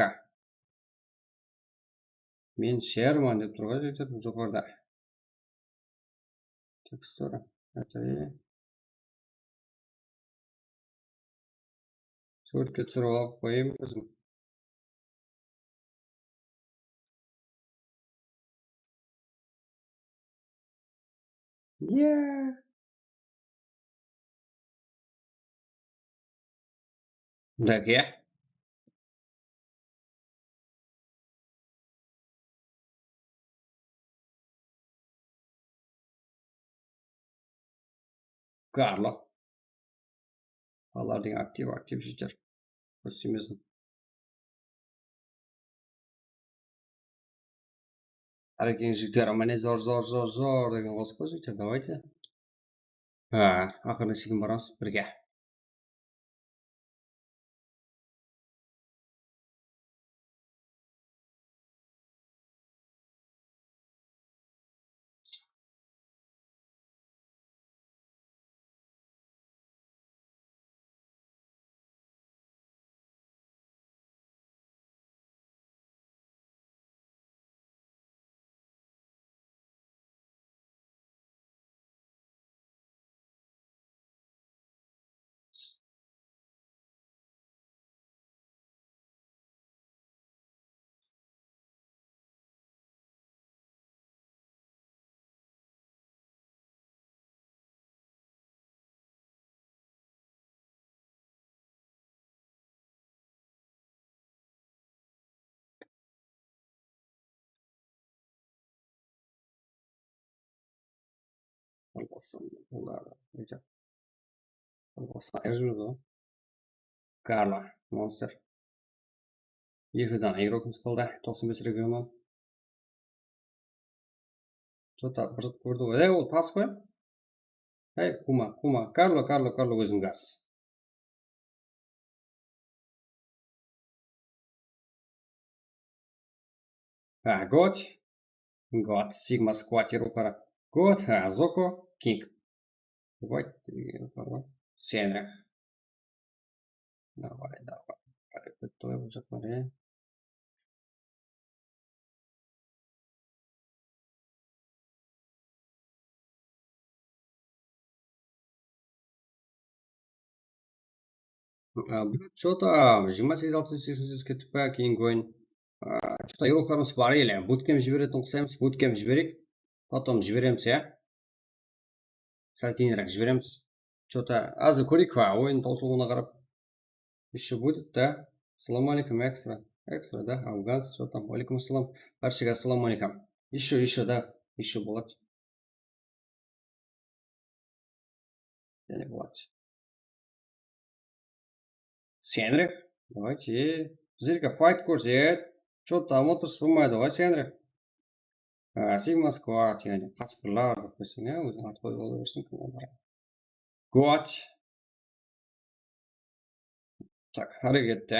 Men sherman dep tur ǵoy, jigitler, joqarıda. Tekstura. Sóretke túsirip alıp qoyayın ózim. Iya. Mındaq, iya. Karlo. Balalar degen aktiv, aktiv jigitler. Kóstemesin. Háreketiń jigitler, mine zor, zor, zor, zor degen qosıq pa jigitler, давайте. Ha, aqırına shekem baramız birge. Alqasam, boladı. Aytaq. Alqasam, ayırıp júrdi ǵoy. Karlo, monster. Eki dana igrokımız qaldı. Toqsan bes regionnan. Что-то bir zat kórdi ǵoy. Ey, ol pas ǵoy. Ey, quwma, quwma. Karlo, Karlo, Karlo, óziń gaz. Ha, got. Got, Sigma Squad igrokları. Got, ha, Zoko, King. Давай, Сенрих. Давай, давай. Háreket qılayıq bul jaqlar, ya. Что-то jigirma segiz altı júz seksen segiz ketip pa, keyingi oyın. Что-то igroklarımız bar ele. Bootcamp jiberetin qusaymız, bootcamp jibereyik. Потом jiberemiz, ya. Sál keyinirek jiberemiz. Что-то házir kóreyik pa, oyın tawsılıwına qarap. Ещё будет, да? Ассаламу алейкум, экстра. Экстра, да? Афганец, что там? Алейкум ассалам. Bárshege ассаламу алейкум. Ещё, ещё, да? Ещё boladı. Jáne boladı. Senrih, давайте. Bizlerge fight kórset. Что-то tamotırıs bolmaydı ǵoy, Senrih. Sigma Squad, yaǵnıy qasqırlar dep qoysam, ya, óziń at qoyıp ala bersin, kim olar. Got. Tak, hárekette.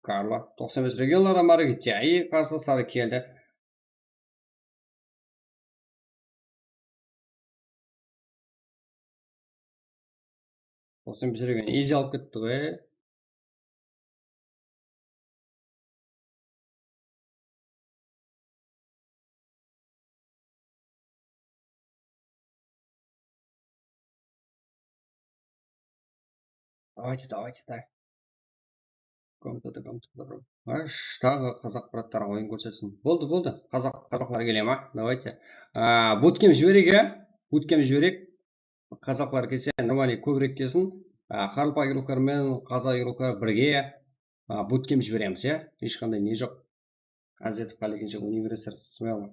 Karlo. Toqsan bes regionlardan hárekette. I qarsı keldi. Toqsan bes region easy alıp ketti ǵoy. Давайте, давайте, да. Gom tudı, gom tudı. Ash, taǵı qazaq bratlar oyın kórsetsin. Boldı, boldı. Qazaq, qazaqlar kele ma? Давайте. Bootcamp jibereyik, ya. Bootcamp jibereyik. Qazaqlar kelse, нормальный kóbirek kelsin. Qaraqalpaq igroklar menen qazaq igroklar birge bootcamp jiberemiz, ya. Hesh qanday ne joq. Házir etip qálegenshe университет смело.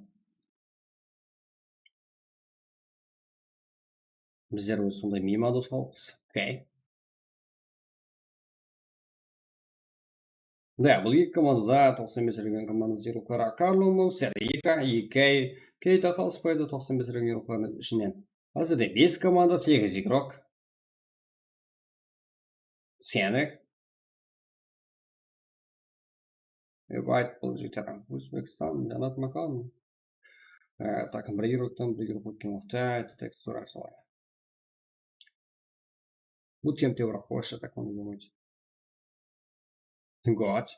Bizler ózi sonday miymandos xalıqpız. Okey. Да, bul eki komandada toqsan bes region komandası igrokları Karlo, Monster, Eka, Ekey, Keyta qalıspaydı toqsan bes region igroklarınıń ishinen. Házirde bes komanda, segiz igrok. Senrih. Ep ayt bul jigitler. Ózbekstan, Janat Makan. E, takım bir igroktan bir igrok ótken waqıtta, это так сразу. Bootcamp te biraq вообще так oynay bolmaydı. Got.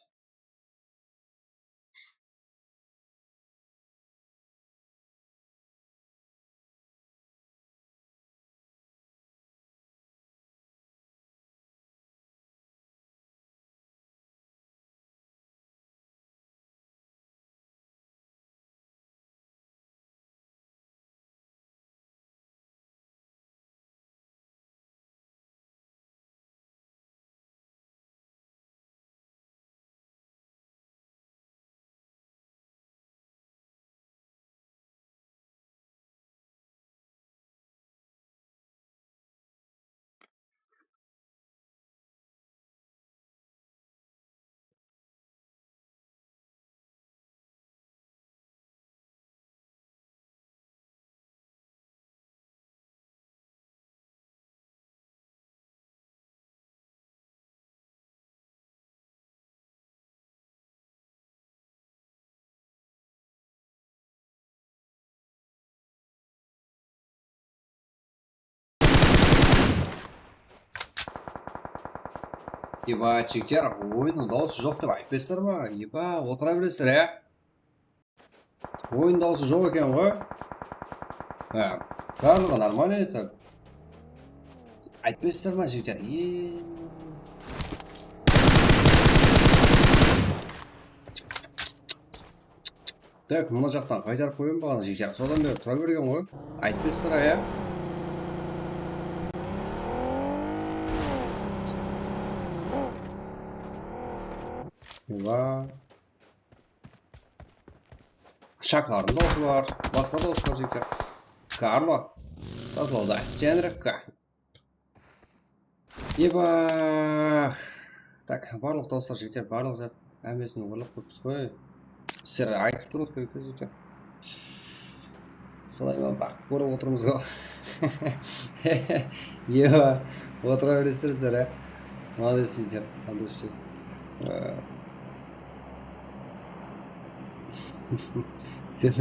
Eba, jigitler, oyınnıń dawısı joq dep aytpaysızlar ma? Eba, otıra beresizler, ya? Oyın dawısı joq eken ǵoy. Ha, barlıǵı нормально edi. Aytpaysızlar ma, jigitler? Eee. Tak, mına jaqtan qaytarıp qoyayın baǵana, jigitler. Sodan beri tura bergen ǵoy. Aytpaysızlar, ya? Eba. Shaklardıń dawısı bar, basqa dawıs bar, jigitler. Karlo. Tazalawda. Senrek ka. Eba. Tak, barlıq dawıslar, jigitler, barlıq zat. Hámmesin uwırlap qoyıppız ǵoy. Sizler aytıp turıp kerek, jigitler. Sulayman, baqıp kórip otırmız ǵo. Eba, otıra beresizler, sizler, á. Молодец, jigitler, молодец. Sen,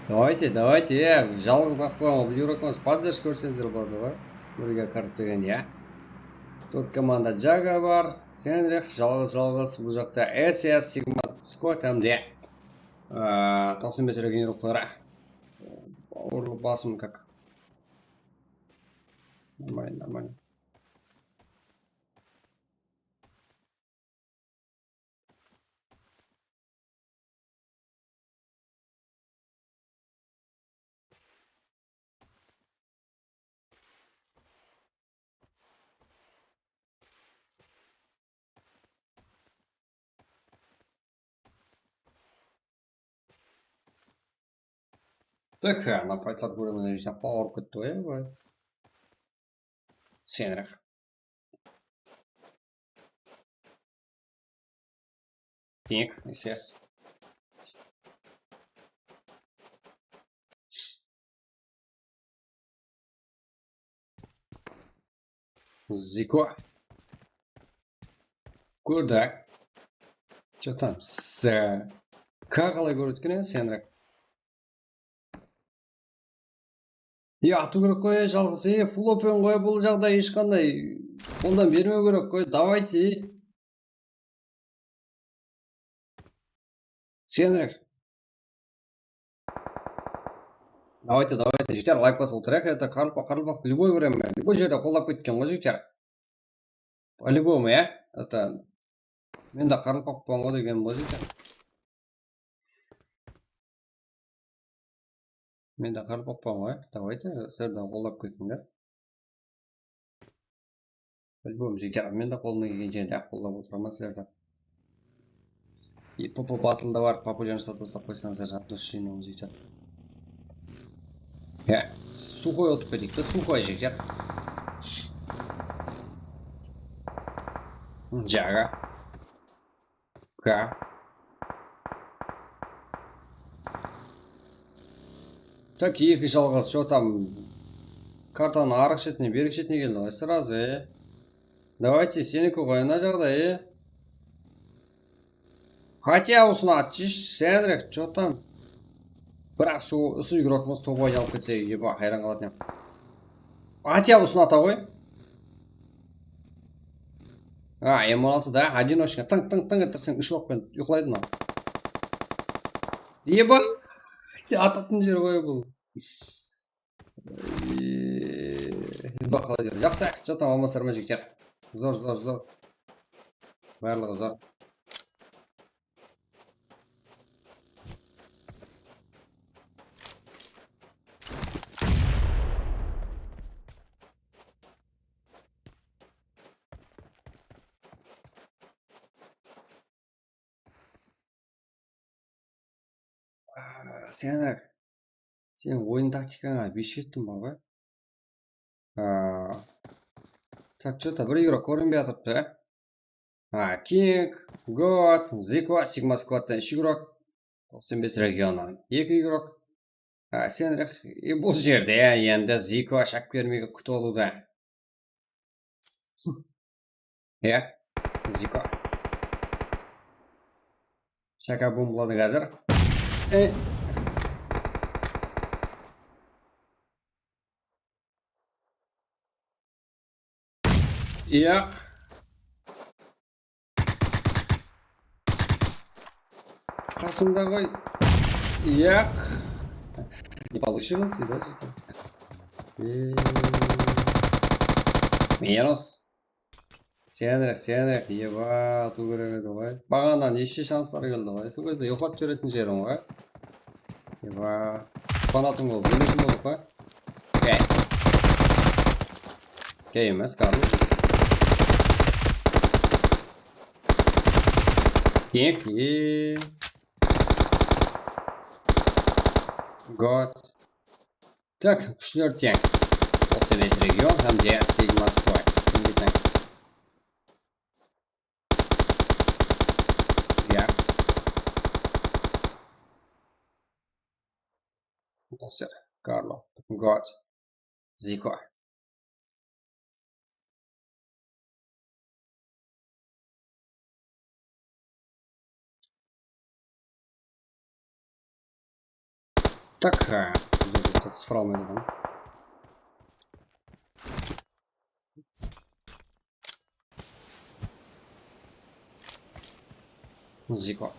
davayte, davayte, ya, jalǵız baqıp qoyıń, bul yurekimiz podderjka berseńizler boladı ǵoy. Birge kirip degen, ya. Tórt komanda Jaga bar. Senrek, jalǵız, jalǵız, bul jaqta S S, Sigma Squad hám de, aa, toqsan bes region ruxları. Awırlıq basım как. Нормально, нормально. Так, ana faytlar kóremen, jaqpa awırıp ketti ǵoy, ya, bılay. Senrek. King, S S. Ziko. Kúrdi. Что там? С. Ka qalay kóredi eken, Senrek? E, atıw kerek ǵoy, e, jalǵız, e, full open ǵoy, bul jaǵday hesh qanday qoldan bermew kerek ǵoy, давайте. Senrek. Давайте, давайте, jigitler, layk basıp otırayıq, это qarılpaq, qarılpaq, любой время, любой jerde qollap ketken ǵoy, jigitler. По-любому, ya? Это, men de qarılpaqpan ǵoy degen ǵoy, jigitler. Men de qarılpaqpan ǵoy. Давайте, sizler de qollap ketińler. По-любому, jigitler, men de qolımnan kelgen jerde qollap otıraman sizlerdi. И P P battle da bar, populyarnostı taslap qoysańızlar, от души, jigitler. Ya, suxoy utıp keteyik te, suxoy, jigitler. Jaga. Ka. Так, eki jalǵız, что там? Kartanıń arıq shetine, bergi shetine keldi ǵoy, сразу, e. Давайте, seniki ǵoy, ana jaǵday, e. Хотя usını atshısh, Senrek, что там? Biraq usı, usı igrokımız top oynalıp ketse, eba, hayran qaladı. Хотя usını ata ǵoy. A, M on altı da, одиночный, tıń, tıń, tıń ettirseń, úsh oqpen uyqılaydı mınaw. Eba, atatın jeri ǵoy bul. Eee, baqala júr. Jaqsı, что там, aman sar ma, jigitler? Zor, zor, zor. Barlıǵı zor. Aa, Senrek, sen oyın taktikańa bes jettim bar ǵoy. Aa, так, что-то bir igrok kórinbey atırıptı, ya. Ha, King, God, Ziko, Sigma Squadtan úsh igrok, toqsan bes regionnan eki igrok. Ha, Senrek, e, bul jerde, ya, endi Ziko shap bermege kútip alıwda. Ya, Ziko. Shaka bombaladıń házir. E. Yaq. Qasımda ǵoy. Yaq. Не получилось, да, что-то? E, minus. Senirek, senirek, eba, atıw kerek edi ǵoy. Baǵana neshe shanslar keldi ǵoy. Sol gezde yoqlap jiberetin jerim ǵoy. Eba, spanatın bolıp, óletin boldıq ǵoy. Okey. Okey emes, Karlo. Kek, e. God. Tak, kúshler teń. Otız bes region hám de segiz Moskva. Endi teń. Ya. Monster, Karlo, God, Ziko. Так, а, где-то справа, наверное. Ziko.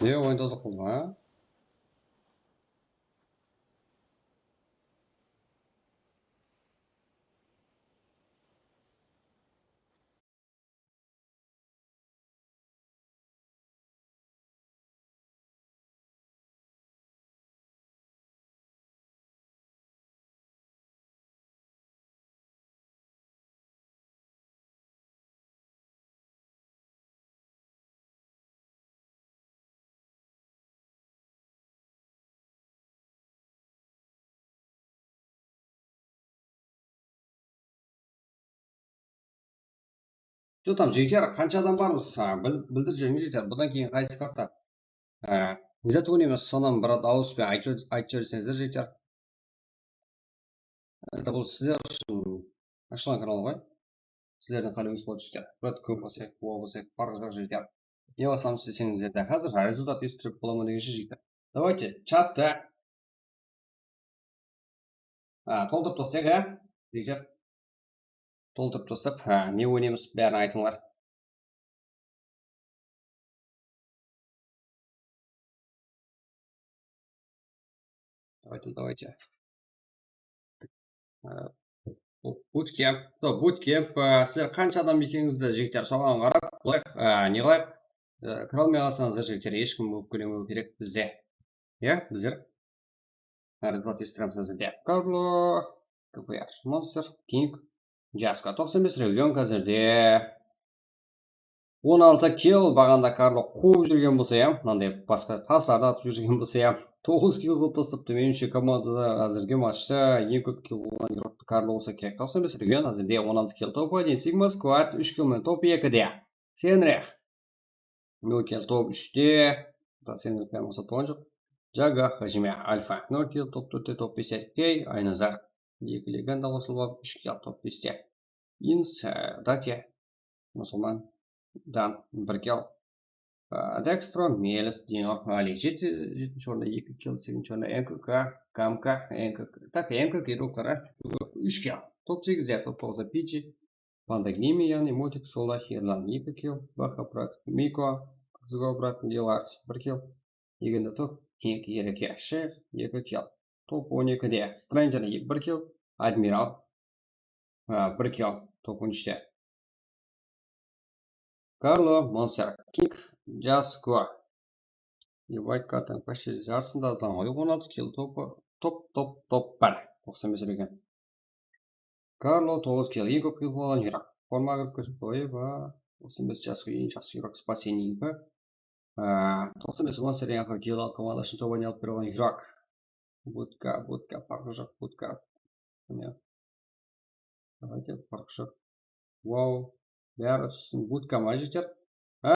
Ne, oyın tozaq qıldı ma? Joq, tam jigitler, qansha adam barmız? Ha, bil-, bildirip jiberiń, jigitler. Bunnan keyin qaysı karta? Ha, ne zat oynayman, sonnan bir dawıs penen aytıp, aytıp jiberseńizler, jigitler. Endi bul sizler ushın ashılǵan kanal ǵoy. Sizlerdiń qálewińiz boldı, jigitler. Brat, kóp bolsayıq, bol bolsayıq, barǵıjaq, jigitler. Ne basamız deseńizler de, házir rezultat estirip bolaman degenshe, jigitler. Давайте, chatta. Ha, toltırıp taslayıq, ya. Jigitler. Toltırıp taslap, ha, ne oynaymız, bárin aytıńlar. Давайте, давайте. Ee, bu-, bootcamp, bu bootcamp, ee, sizler qansha adam ekeńizdi, jigitler, soǵan qarap, bılay, ee, ne qılayıq? Ee, kire almay qalsańızlar, jigitler, hesh kim ópkelemewı kerek bizde. Ya, bizler. Házir bot estiremiz házirde. Karlo, K F R, Monster, King, Jaska, toqsan bes region házirde. On altı kill, baǵanda Karlo quwıp júrgen bolsa ya, mınanday basqa taslardı atıp júrgen bolsa ya, toǵız kill qılıp taslıptı. Menimshe, komandada házirgi matchta eń kóp kill qılǵan Karlo bolsa kerek. Toqsan bes region házirde, on altı kill, top один, Sigma Squad, úsh kill menen top ekide. Senreh. Nol kill, top úshte. Sen bolsa tuwǵan joq. Jaga, Hajime, Alfa. Nol kill, top tórtte, top beste. Key, Aynazar. Eki legenda qosılıp alıp, úsh kill, top beste. Ins, e, Dake, Musulman, Dan, bir kill. E, Dextro, Melis, Dinor, Ali. Jeti, jetinshi orında eki kill, segizinshi orında M K K, K M K, M K K. Tak, M K K ruqları, úsh kill. Top segiz, top toǵızda Pidji. Panda Gaming, yaǵnıy Motik, Sola, Erlan, eki kill, Baha, brat, Miko, Qızgo, brat, Lilart, bir kill, Egende top, King, Ereke, Sheyx, eki kill, top on ekide, Stranger, bir kill, Admiral, a, bir kill, top on úshte, Karlo, Monster, King, Jasko, White kartanıń почти jarısında azdan ǵoy, on altı kill topı, top, top, top bar. Toqsan bes region. Karlo, toǵız kill, eń kóp kill qılǵan jurak. Formaǵa kirip kórsetiw, oyba. Toqsan bes jasqa eń jaqsı jurak, спасение. Á, toqsan bes on seriya kill al, komanda ushın toba ne alıp bere alǵan jurak. Budka, budka, parqı joq, budka. Mine. Давайте, parqı joq. Wow. Bári tússin, budka ma, jigitler? Á,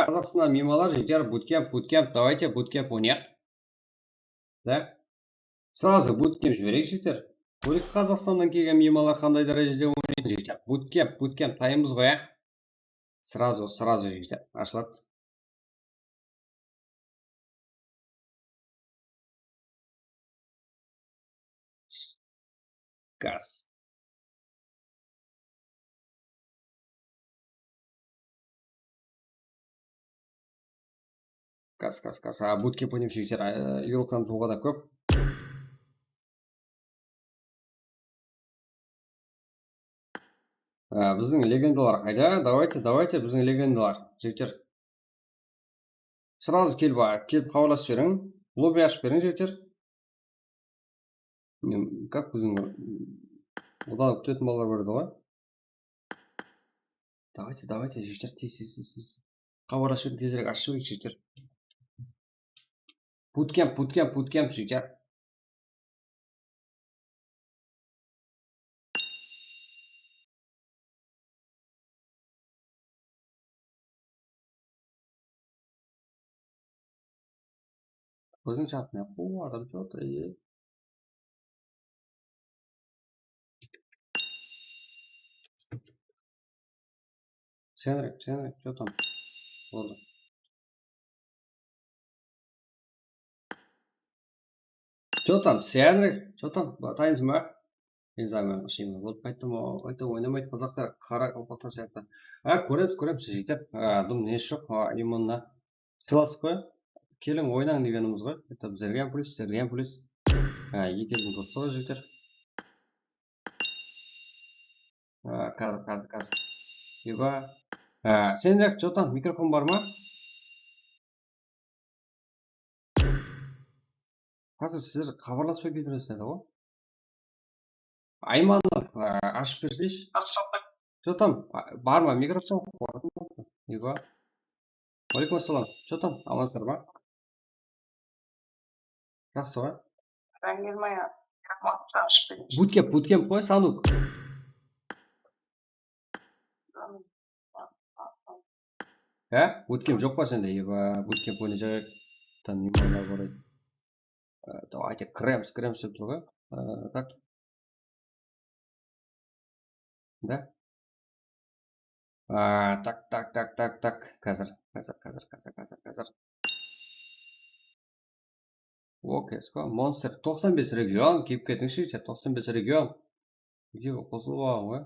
Qazaqstannan miymanlar, jigitler, bootcamp, bootcamp, давайте, bootcamp oynayıq. Da. Сразу bootcamp jibereyik, jigitler. Kóreyik, Qazaqstannan kelgen miymanlar qanday dárejede oynaydı, jigitler. Bootcamp, bootcamp, tayınbız ǵoy, á. Сразу, сразу, jigitler, ashıladı. Gaz. Gaz, gaz, gaz. A, bootcamp oynayıq, jigitler. A, yurılqamız oǵada kóp. Á, biziń legendalar qayda? Давайте, давайте, biziń legendalar, jigitler. Сразу kelip, a, kelip xabarlasıp jiberiń. Lobby ashıp beriń, jigitler. Em, как biziń, odan kútetin balalar bar edi ǵoy. Давайте, давайте, jigitler, tez, tez, tez, tez. Xabarlasıp jiberiń, tezirek ashıp jiberiń, jigitler. Bootcamp, bootcamp, bootcamp, jigitler. Óziń chatına quwatır, что-то, e. Senrek, Senrek, что там? Boldı. Что там, Senrek? Что там? Ba-, tayınsın ba? Ne zaman ashayın? Bolıp qayttım, o, qayta oynamaydı qazaqlar, qara qalpaqlar sıyaqlı. A, kóremiz, kóremiz, jigitler. A, dım nesi joq, a, immunına. Sıylasıq pa? Keliń, oynań degenimiz ǵoy. Это bizlerge hám plyus, sizlerge hám plyus. A, eki eldiń dostlıǵı, jigitler. A, kázir, kázir, kázir. Eba. A, Senrek, что там, mikrofon bar ma? Házir sizler xabarlaspay ketiresizler ǵoy. Aymanov, a, ashıp berseyshi. Что там, a, bar ma mikrofon? Eba. Waleykum assalam. Что там, amansızlar ma? Jaqsı ǵoy. Rangilmay, Bootcamp, bootcamp qoy, Sanuk. Há? Bootcamp joq pa sende? Eba, bootcamp oynayjaq edik. Там miymanlar bar edi. Á, давайте, kiremiz, kiremiz dep tur ǵoy. Á, так. Da? Á, так, так, так, так, так. Kázir, kázir, kázir, kázir, kázir, kázir. Okey, sko, Monster, toqsan bes region, kelip ketińshi, toqsan bes region. Video qosılıp alǵan ǵoy.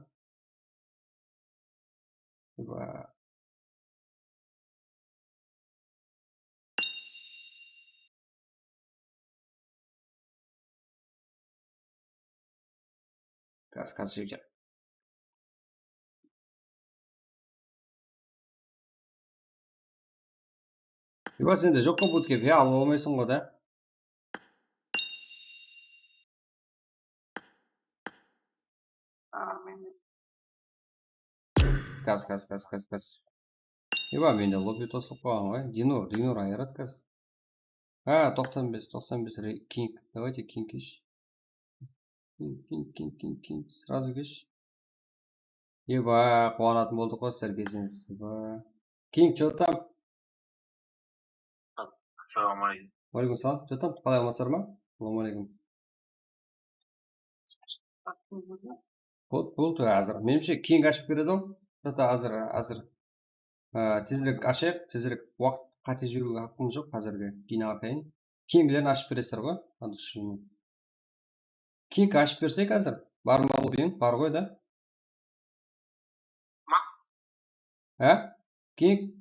Eba. Gaz, gaz, jigitler. Eba, sende joq ǵo bootcamp, ya, alıp almaysań ǵo da. Gaz, gaz, gaz, gaz, gaz. Eba, mende lobby tosılıp qalǵan ǵoy. Dinur, Dinur, ayırat gaz. Ha, toqsan bes, toqsan bes re-, King. Давайте, King kesh. King, King, King, King, King. Сразу kesh. Eba, quwanatın boldıq ǵoy, sizler kelseńiz. Eba. King, что там? Assalawma aleykum. Waleykum salam. Что там? Qalay, amansızlar ma? Assalawma aleykum. Bul, bul tur házir. Menimshe, King ashıp beredi ol. Что-то házir, házir. Á, tezirek ashayıq, tezirek, waqıt qáte jiberiwge haqqımız joq házirge. Keyin alıp keleyin. Kinglerin ashıp beresizler ǵoy. King ashıp bersek házir. Bar ma, lobbyń? Bar ǵoy da. Há? King?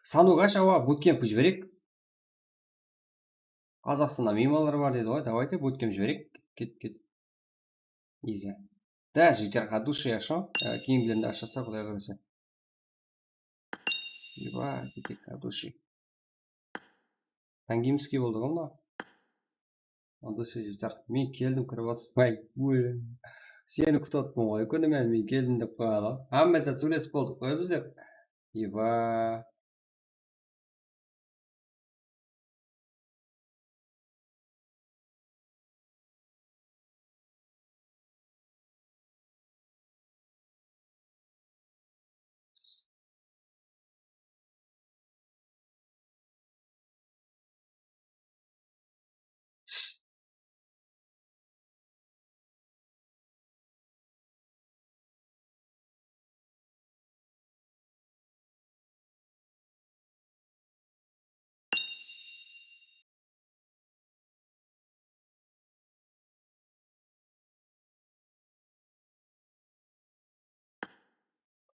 Sanuk ash, awa, bootcamp jibereyik. Qazaqstanda miymanlar bar dedi ǵoy. Давайте, bootcamp jibereyik. Ket, ket. Easy. Да, jigitler, от души ашам. Á, keyingilerinde ashasa, Quday qálese. Eba, ketek, от души. Tangimskiy boldı ǵoy mınaw. Onda sóz jutar. Men keldim, kirip atırmay. Óy. Seni kútip atırman ǵoy, kúnime men keldim dep qoyadı ǵoy. Hámme zat sóylesip boldıq ǵoy bizler. Eba.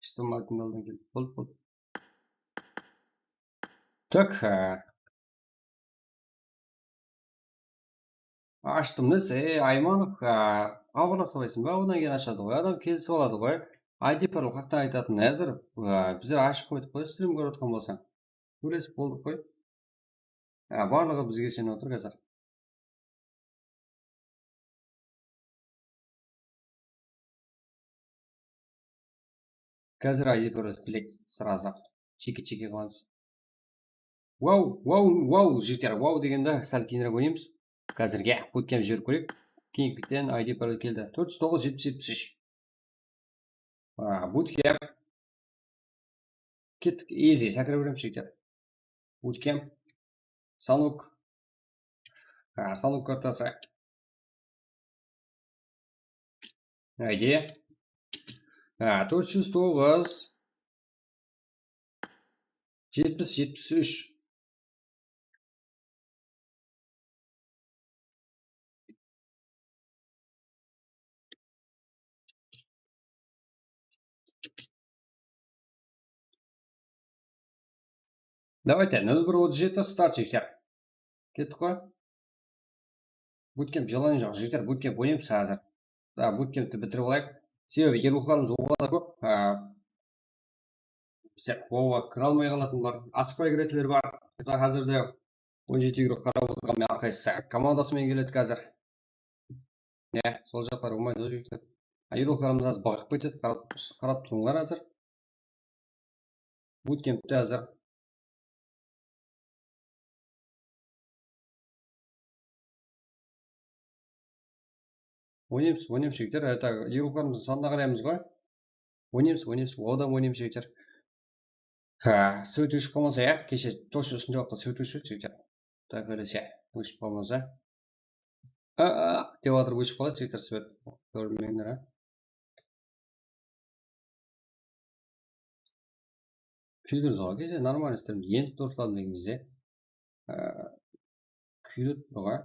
Что, Magmaldan kelip, bol, bol. Так, e, ashtım, nesi, ey, Aymanov, e, xabarlasıp aytsın ba, odan keyin ashadı ǵoy, adam kelisip aladı ǵoy. I D parol haqta aytatın házir, e, bizler ashıp qoydıq ǵoy, strim kórip atırǵan bolsań. Sóylesip boldıq ǵoy. Á, barlıǵı bizge ishenip otır házir. Házir I D parol tileydi, сразу. Cheki-cheki qılamız. Wow, wow, wow, jigitler, wow degende sál keyinirek oynaymız. Házirge bootcamp jiberip kóreyik. Keyingiden I D parol keldi. Tórt júz toǵız, jetpis, jetpis úsh. A, bootcamp. Kettik, easy, sákirip beremiz, jigitler. Bootcamp. Stanok. A, stanok kartası. Haydi. A, tórt júz toǵız. Jetpis, jetpis úsh. Давайте, nol bir otız jeti, start, jigitler. Kettik ǵoy. Bootcamp jalan joq, jigitler, bootcamp oynaymız házir. Da, bootcampti bitirip alayıq. Sebebi, erruxlarımız oǵada kóp. A, bizler, oǵa kire almay qalatuǵınlar. Asıqpay kiretuǵınlar bar. Házirde on jeti errux qarap otırǵan, men arqaysı komandası menen keledik házir. Ne, sol jaqlar ońmaydı ǵoy, jigitler. Erruxlarımız házir baǵıp ketedi, qarap, qarap turıńlar házir. Bootcampte házir. Oynaymız, oynaymız, jigitler. Это, erruxlarımızdıń sanına qaraymız ǵoy. Oynaymız, oynaymız, odan oynaymız, jigitler. Ha, svet óship qalmasa, ya, keshe toshı ústinde waqıtta svet óship edi, jigitler. Quday qálese, óship qalmasa. A, a, dep atırıp óship qaladı, jigitler, svet. Kórmeńler, a. Kúydirdi ǵoy, keshe нормально isledim. Endi durısladım degen gezde. A, kúydirdi ǵoy.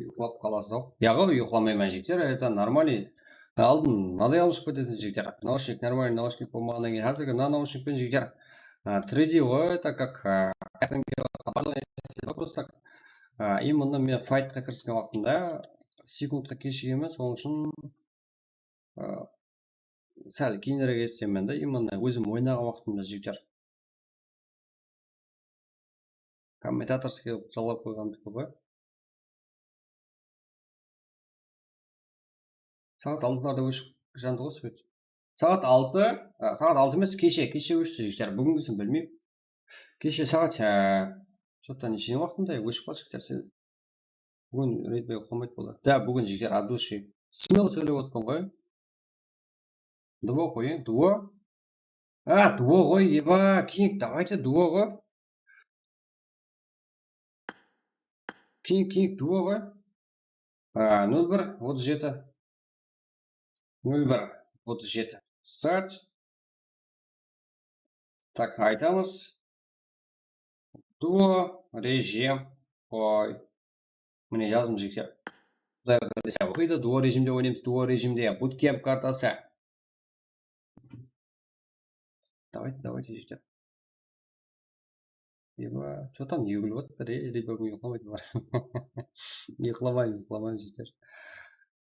Uyıqlap qalasız-aw. Yaǵa, uyıqlamayman, jigitler, это нормальный. Aldın mınaday almashıp ketetin, jigitler. Naushnik, нормальный naushnik bolmaǵannan keyin, házirgi mına naushnikpen, jigitler. A, три D ǵoy, это как, a, просто так. A, именно men faytqa kirisken waqtımda sekundqa keshigemen, sonıń ushın, a, sál keyinirek esitemen da, именно ózim oynaǵan waqtımda, jigitler. Kommentatorskiy qılıp jallap qoyǵandiki ǵoy. Saat altılarda óship jandı ǵoy svet. Saat altı, a, saat altı emes, keshe, keshe óshti, jigitler. Búgingisin bilmeymen. Keshe saat, a, что-то neshe waqtında óship qaldı, jigitler, sen. Búgin Redbay uqlamaydı bolar. Да, búgin, jigitler, от души. Смело sóylep otırman ǵoy. Duo qoyayın, duo. A, duo ǵoy, eba, King, давайте duo ǵoy. King, King, duo ǵoy. A, nol bir otız jeti. Nol bir otız jeti. Start. Tak, aytamız. Duo rejim. Oy. Mine, jazdım, jigitler. Quday qálese, oqıydı. Duo rejimde oynaymız. Duo rejimde. Bootcamp kartası. Давайте, давайте, jigitler. Eba, что там, egilip atır, e, Redbay uyıqlamaydı bular. Uyıqlamayın, uyıqlamayın, jigitler.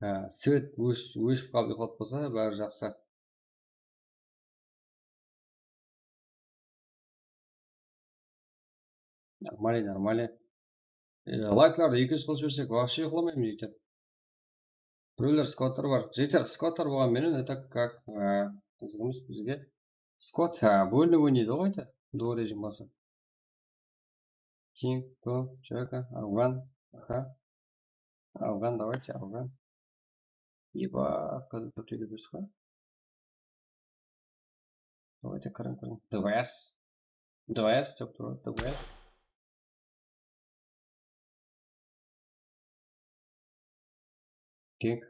Há, svet ósh-, óship qalıp uyqılap qalsa, bári jaqsı. Нормально, нормально. E, layklardı eki júz qılıp jibersek, вообще uyqılamayman, jigitler. Birewler skvatlar bar. Jigitler, skvatlar bolǵan menen, это как, e, qızıq emes bizge. Skvat, há, bólini oynaydı ǵoy, это. Duo rejim bolsa. King, Go, Jaka, Afgan, aha. Afgan, давайте, Afgan. Eba, qáne, bir tele bes qa. Давайте, kiriń, kiriń. D V S. D V S, jok, tur, D V S. King.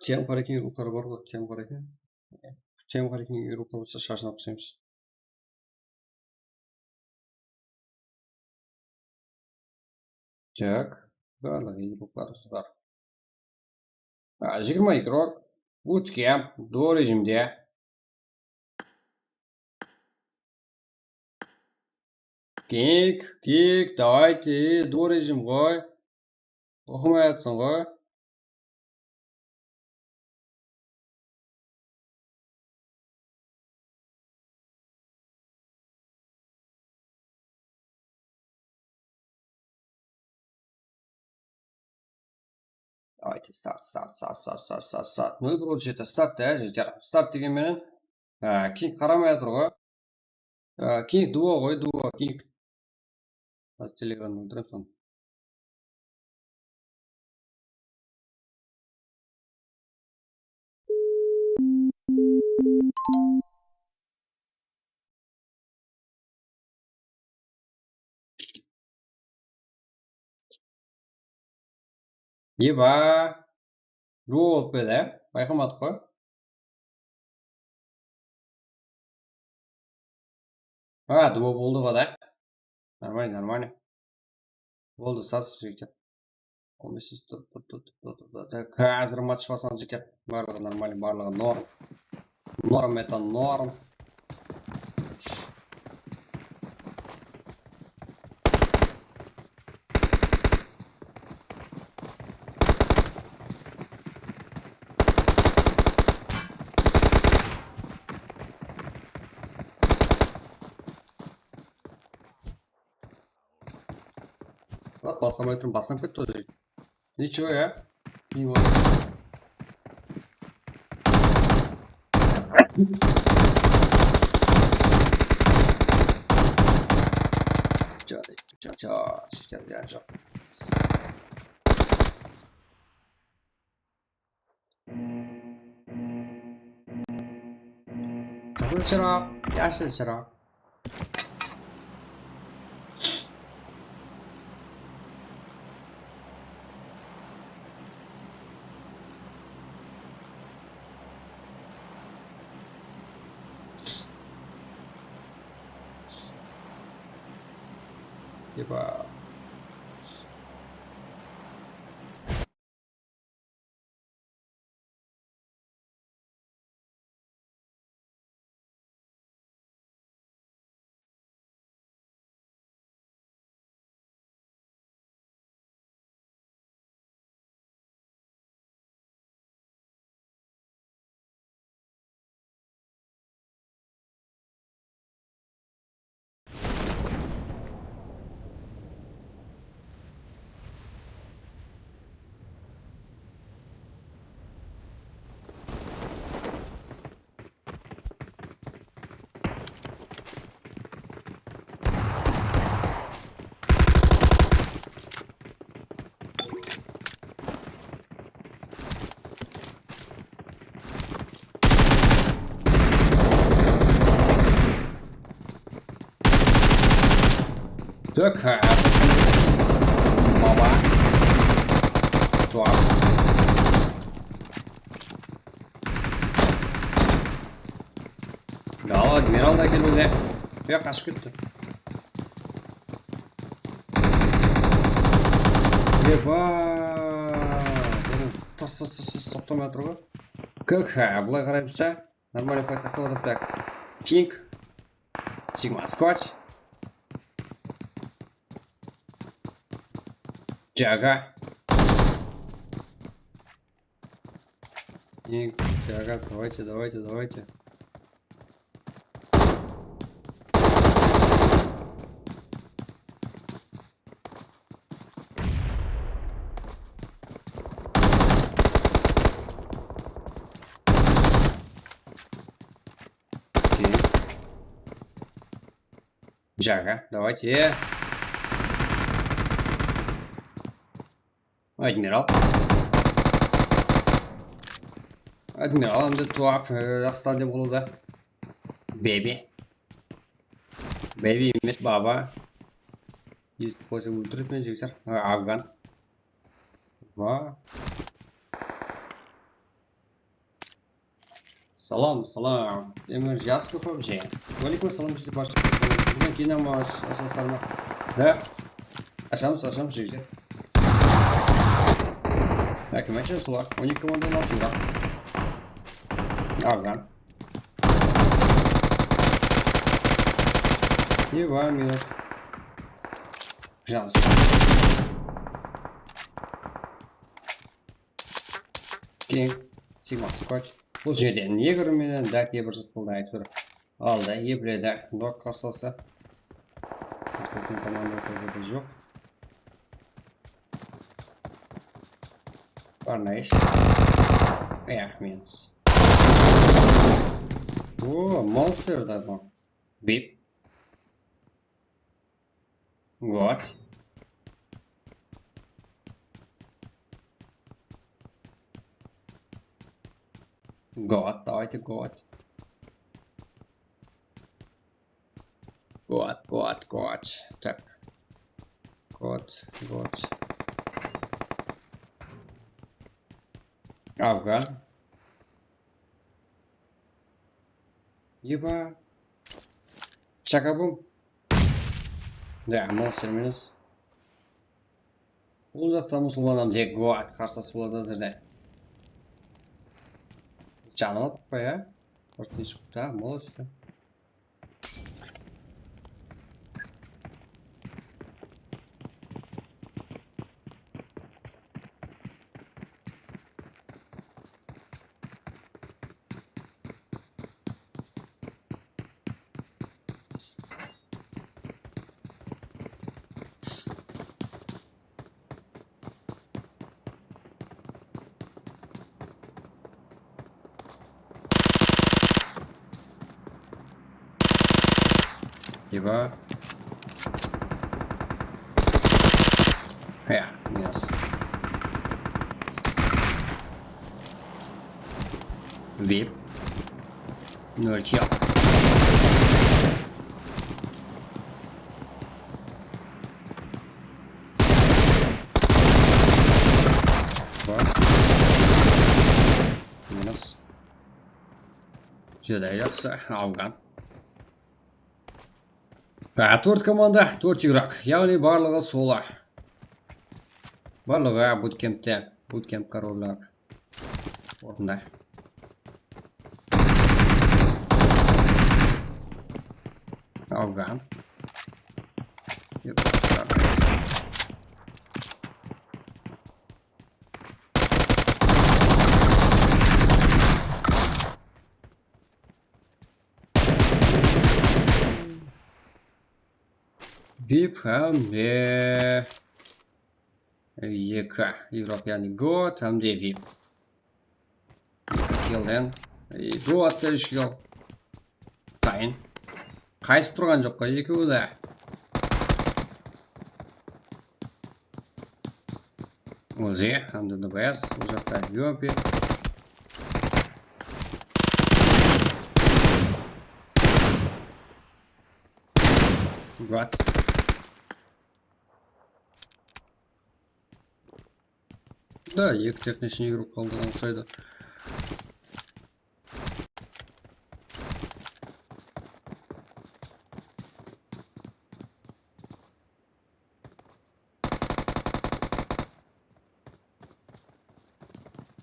Tiyam qara eken, ruqları bar ǵoy, tiyam qara eken. Tiyam qara eken, ruqları bolsa shashın alıp taslaymız. Так, barlıq игрокlar usılar. A, jigirma игрок. Bootcamp, duo rejimde. King, King, давайте, duo rejim ǵoy. Oqımay atırsań ǵoy. Давайте, start, start, start, start, start, start, start. Nol bir otız jeti, start da, jigitler. Start degen menen, á, King qaramay atır ǵoy. Á, King duo ǵoy, duo, King. Házir Telegramda bildirem sonı. Eba. Duo bolıp edi, á? Bayqamadıq pa? Ha, duo boldı ǵo da. Нормально, нормально. Boldı, saz, jigitler. On bes tur, tur, tur, tur, tur, tur. Tak, házir match baslandı, jigitler. Barlıǵı нормально, barlıǵı норм. Норм это норм. Bak, baslamay turıp baslanıp ketti ol. Ничего, ya. Keyin boldı. Ca, ca, ca, ca, ca. Qızıl chıraq, yashil chıraq. Eba. Tök, ha, baba. Tuwap. Gal, admiral da keliwde. Ya, qashıp ketti. Eba! Bunı tırs, tırs, tırs, tırs soqtamay atır ǵoy. Kök, ha, bılay qaraymız, ha? Нормально пойдёт, так. King. Sigma Squatch. Jaga. King, Jaga, давайте, давайте, давайте. Okey. Jaga, давайте. Admiral. Admiral, endi tuwap, e, jaqsılar dep ulıwda. Baby. Baby emes, baba. Esitip qoysa óltiredi meni, jegisar. Ha, Afgan. Va. Salam, salam. Emir Jaskov, Jens. Wáleykum assalam, jigitler, barshangizge. Bizden keyin ama jaslarma. Da. Ashamız, ashamız, jigitler. Hákim aytsa, solar. On eki komanda altında. Afgan. Eba, minus. Jans. Keyin Sigma Squatch. Bul jerde negr menen Dak bir zıtqıldı, áytewir. Aldı, epledi. Nok qarsısı. Qarsısınıń komandası házirde joq. Barnaysh. Эх, minus. O, monster da bu. Bip. Вот. Вот, давайте, вот. Вот, вот, вот. Так. Вот, вот. Afgan. Eba. Chakabum. Ya, monster minus. Bul jaqta musılman adam tek goat qarsılası boladı házirde. Janıma atırıp qoya. Bir tinshlik ta, молодец. Eba. Ya, minus. Vip. Nol kill. Minus. Júdá jaqsı, Afgan. Ha, tórt komanda, tórt igrok. Yaǵnıy barlıǵı sola. Barlıǵı butkempte, butkemp korollar. Ornında. Afgan. Vip hám de eki igrok, yaǵnıy goat hám de vip. Eki killden. Ey, goat ta úsh kill. Tayın. Qaytıp turǵan joq pa ekewi de. Ózi hám de D B S, bul jaqta Yopi. Goat. Da, eki texnichniy igrok qaldı, uqsaydı.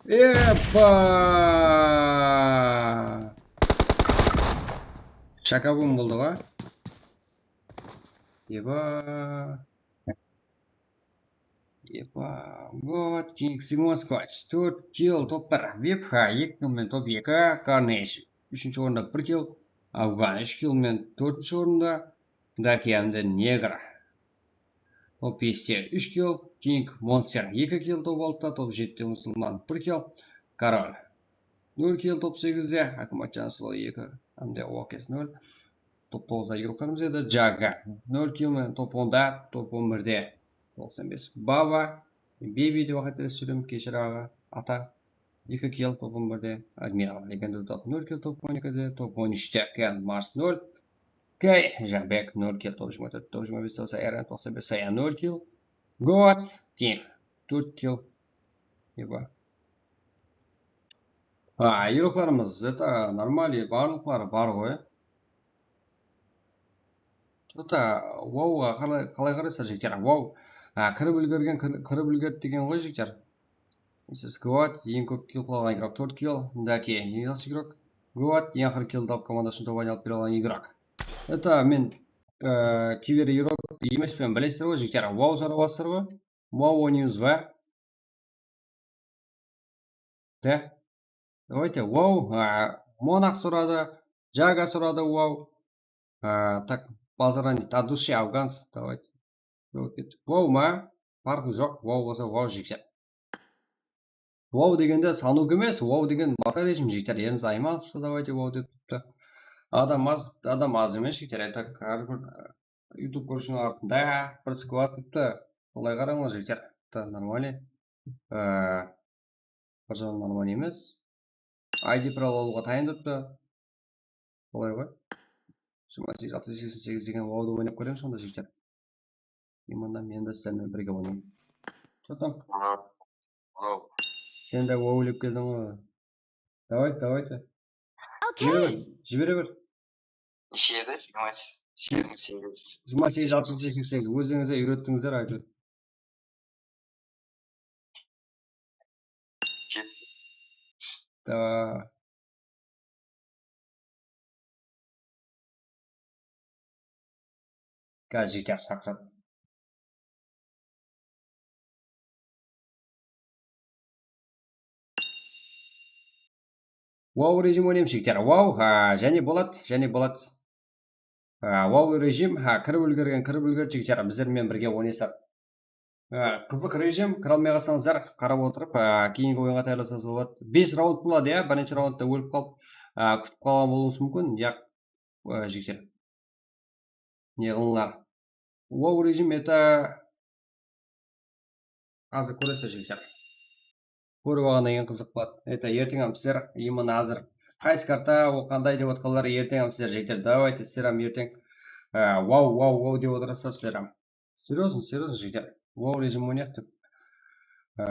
Epa! Shakabum boldı ǵo. Epa. Epa. Got, King Sigma Squad. Tórt kill, top bir. Vip, ha, eki kill menen top eki. Carnage. Úshinshi orında bir kill. Afgan úsh kill menen tórtinshi orında. Daki hamda Negra. Top beste úsh kill, King Monster eki kill, top altıda, top jetide Musulman bir kill, Korol nol kill, top segizde, Hakimatjan Solo eki, hamda Okes nol. Top toǵızda igroklarımız edi, Jaga nol kill menen top onda, top on birde toqsan bes Baba, Baby dep waqıtta súrem, keshir aǵa, ata. Eki kill top on birde, Admiral Legenda top nol kill top on ekide, top on úshte Ken Mars nol, Key Jabek nol kill top jigirma tórt, top jigirma bes Sayan, toqsan bes Sayan nol kill, Got King tórt kill. Eba. A, igroklarımız, это нормально, barlıqları bar ǵoy. Что-то WoW-ǵa qalay, qalay qaraysızlar, jigitler? WoW. A, kirip úlgergen, kir-, kirip úlgerdi degen ǵoy, jigitler. Squad, eń kóp kill qıla alǵan igrok, tórt kill, Daki, eń jaqsı igrok. Squad, eń aqırǵı kill alıp komanda ushın top alıp bere alǵan igrok. Это men, e, kiber igrok emespen, bilesizler ǵoy, jigitler. WoW sorap atırsızlar ǵoy. WoW oynaymız ba? Da. Давайте, WoW, a, Monarx soradı, Jaga soradı, WoW. A, так, Bazaran deydi, от души афганец, давайте. Jawap kettik. WoW ma? Parqı joq, WoW bolsa WoW, jigitler. WoW degende Sanuk emes, WoW degen basqa rejim, jigitler. Ernaz Aymanovta, давайте, WoW dep turıptı. Adam az, adam az emes, jigitler. Это hár bir, e, YouTube kórshiniń artında bir squad turıptı. Solay qarańlar, jigitler. Это нормально. E, Bir jaǵınan aman emes. I D Pro alıwǵa tayın turıptı. Solay ǵoy. Jigirma segiz, altı júz seksen segiz degen WoW-dı oynap kóremiz sonda, jigitler. Imanda men de sizler menen birge oynayman. Что там? Sen de WoW ilip keldiń ǵoy. Давай, давайте. Jibere ber, jibere ber. Neshe edi? Jigirma segiz, jigirma segiz. Jigirma segiz, altı júz seksen segiz. Ózińiz de úyrettińizler, áytewir. Ket. Da. Házir jigitler shaqıradı. WoW rejim oynaymız, jigitler. WoW, ha, jáne boladı, jáne boladı. Ha, WoW rejim, ha, kirip úlgergen, kirip úlgerdi, jigitler. Bizler menen birge oynaysızlar. Ha, qızıq rejim, kire almay qalsańızlar, qarap otırıp, ha, keyingi oyınǵa tayarlasańız boladı. Bes raund boladı, ya, birinshi raundta ólip qalıp, ha, kútip qalǵan bolıwıńız múmkin, ya, e, jigitler. Ne qılıńlar? WoW rejim, это, házir kóresizler, jigitler. Kórip alǵannan keyin qızıq boladı. Это, erteń hám sizler, именно házir qaysı karta, ol qanday dep atqanlar, erteń hám sizler, jigitler. Давайте, sizler hám erteń, e, WoW, WoW, WoW dep otırasızlar, sizler hám. Серьёзно, серьёзно, jigitler. WoW rejim oynayıq dep. E,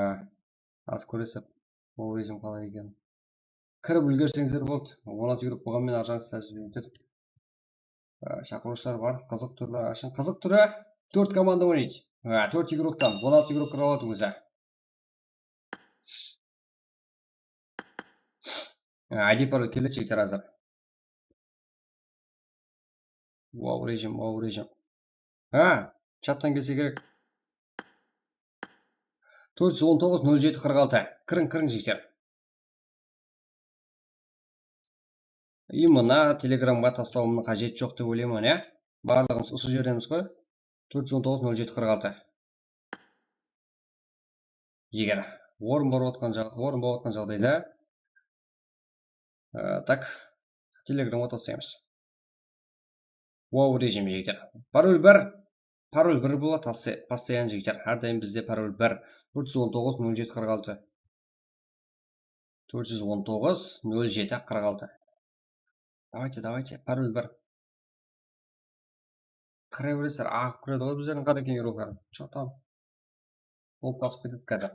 házir kóresizler, WoW rejim qalay ekenin. Kirip úlgerseńizler boldı. On altı igrok bolǵanmen arjaǵı sál júrip júr. Á, shaqırıwshılar bar. Qızıq túri ashın. Qızıq túri tórt komanda oynaydı. Á, tórt igroktan on altı igrok kire aladı ózi. Á, I D Pro keledi, jigitler, házir. Wow rejim, wow rejim. Ha, chattan kelse kerek. Tórt júz on toǵız, nol jeti, qırq altı. Kiriń, kiriń, jigitler. И mına Telegramǵa taslawımnıń qájeti joq dep oylayman, ya. Barlıǵımız usı jerdemiz ǵoy. Tórt júz on toǵız, nol jeti, qırq altı. Eger orın bar otqan jaǵ-, orın bar otqan jaǵdayda, e, tak, Telegramǵa taslaymız. Wow rejim, jigitler. Parol bir, parol bir boladı, tassa-, постоянно, jigitler. Hár dayım bizde parol bir. Tórt júz on toǵız, nol jeti, qırq altı. Tórt júz on toǵız, nol jeti, qırq altı. Давайте, давайте, parol bir. Qıra beresizler, aǵıp kiredi ǵoy bizlerdiń Qareken igrokları. Что там? Ol basıp ketedi házir.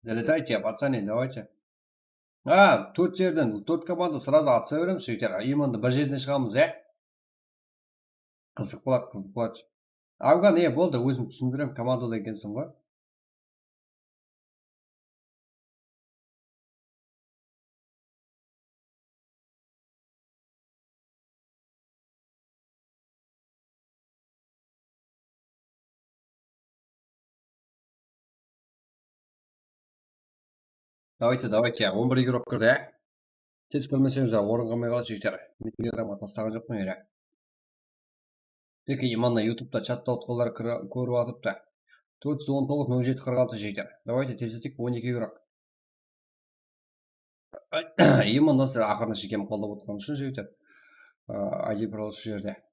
Залетайте, пацаны, давайте. A, tórt jerden, tórt komanda srazı atısa beremiz, jigitler. Именно bir jerden shıǵamız, ya? Qızıq boladı, qızıq boladı. Afgan, e, boldı, ózim túsindirem, komandada ekenseń ǵoy. Давайте, давайте, on bir игрок kirdi, ya. Tez kirmeseńiz, orın qalmay qaladı, jigitler. Men telegramǵa taslaǵan joqpan ele. Tek именно yutubta chatta otqanlar kiri-, kórip atıptı. Tórt júz on toǵız, nol jeti, qırq altı, jigitler. Давайте, tez etik, on eki игрок. Именно sizler aqırına shekem qollap otırǵanıńız ushın, jigitler. A, I D pıralası usı jerde.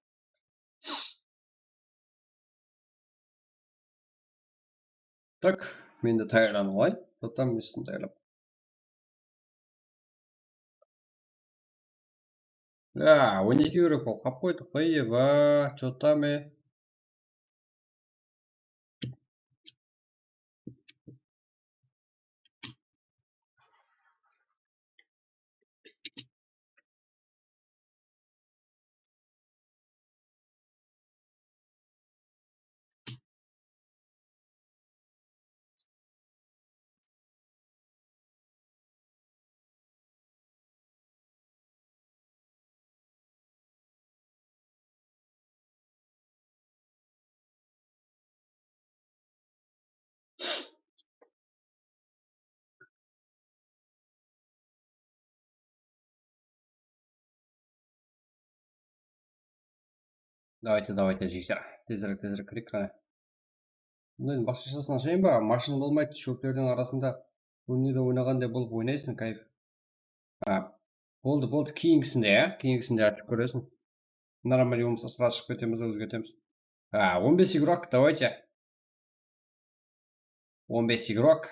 Tak, men de tayarlanıp alayın. Totam, men sizdi tayarlap. Ya, on eki игрок bolıp qap qoydıq pa, eba, чё там, e? Давайте, давайте, jigitler. Tezirek, tezirek kireyik qáne. Bunday basqashasın ashayın ba? Mashın bolmaydı, shóplerdiń arasında bólmede oynaǵanday bolıp oynaysın, kayf. A, boldı, boldı. Keyingisinde, ya? Keyingisinde ashıp kóresiń. Нормально bolmasa, srazı shıǵıp ketemiz, ózgertemiz. A, on bes игрок, давайте. On bes игрок.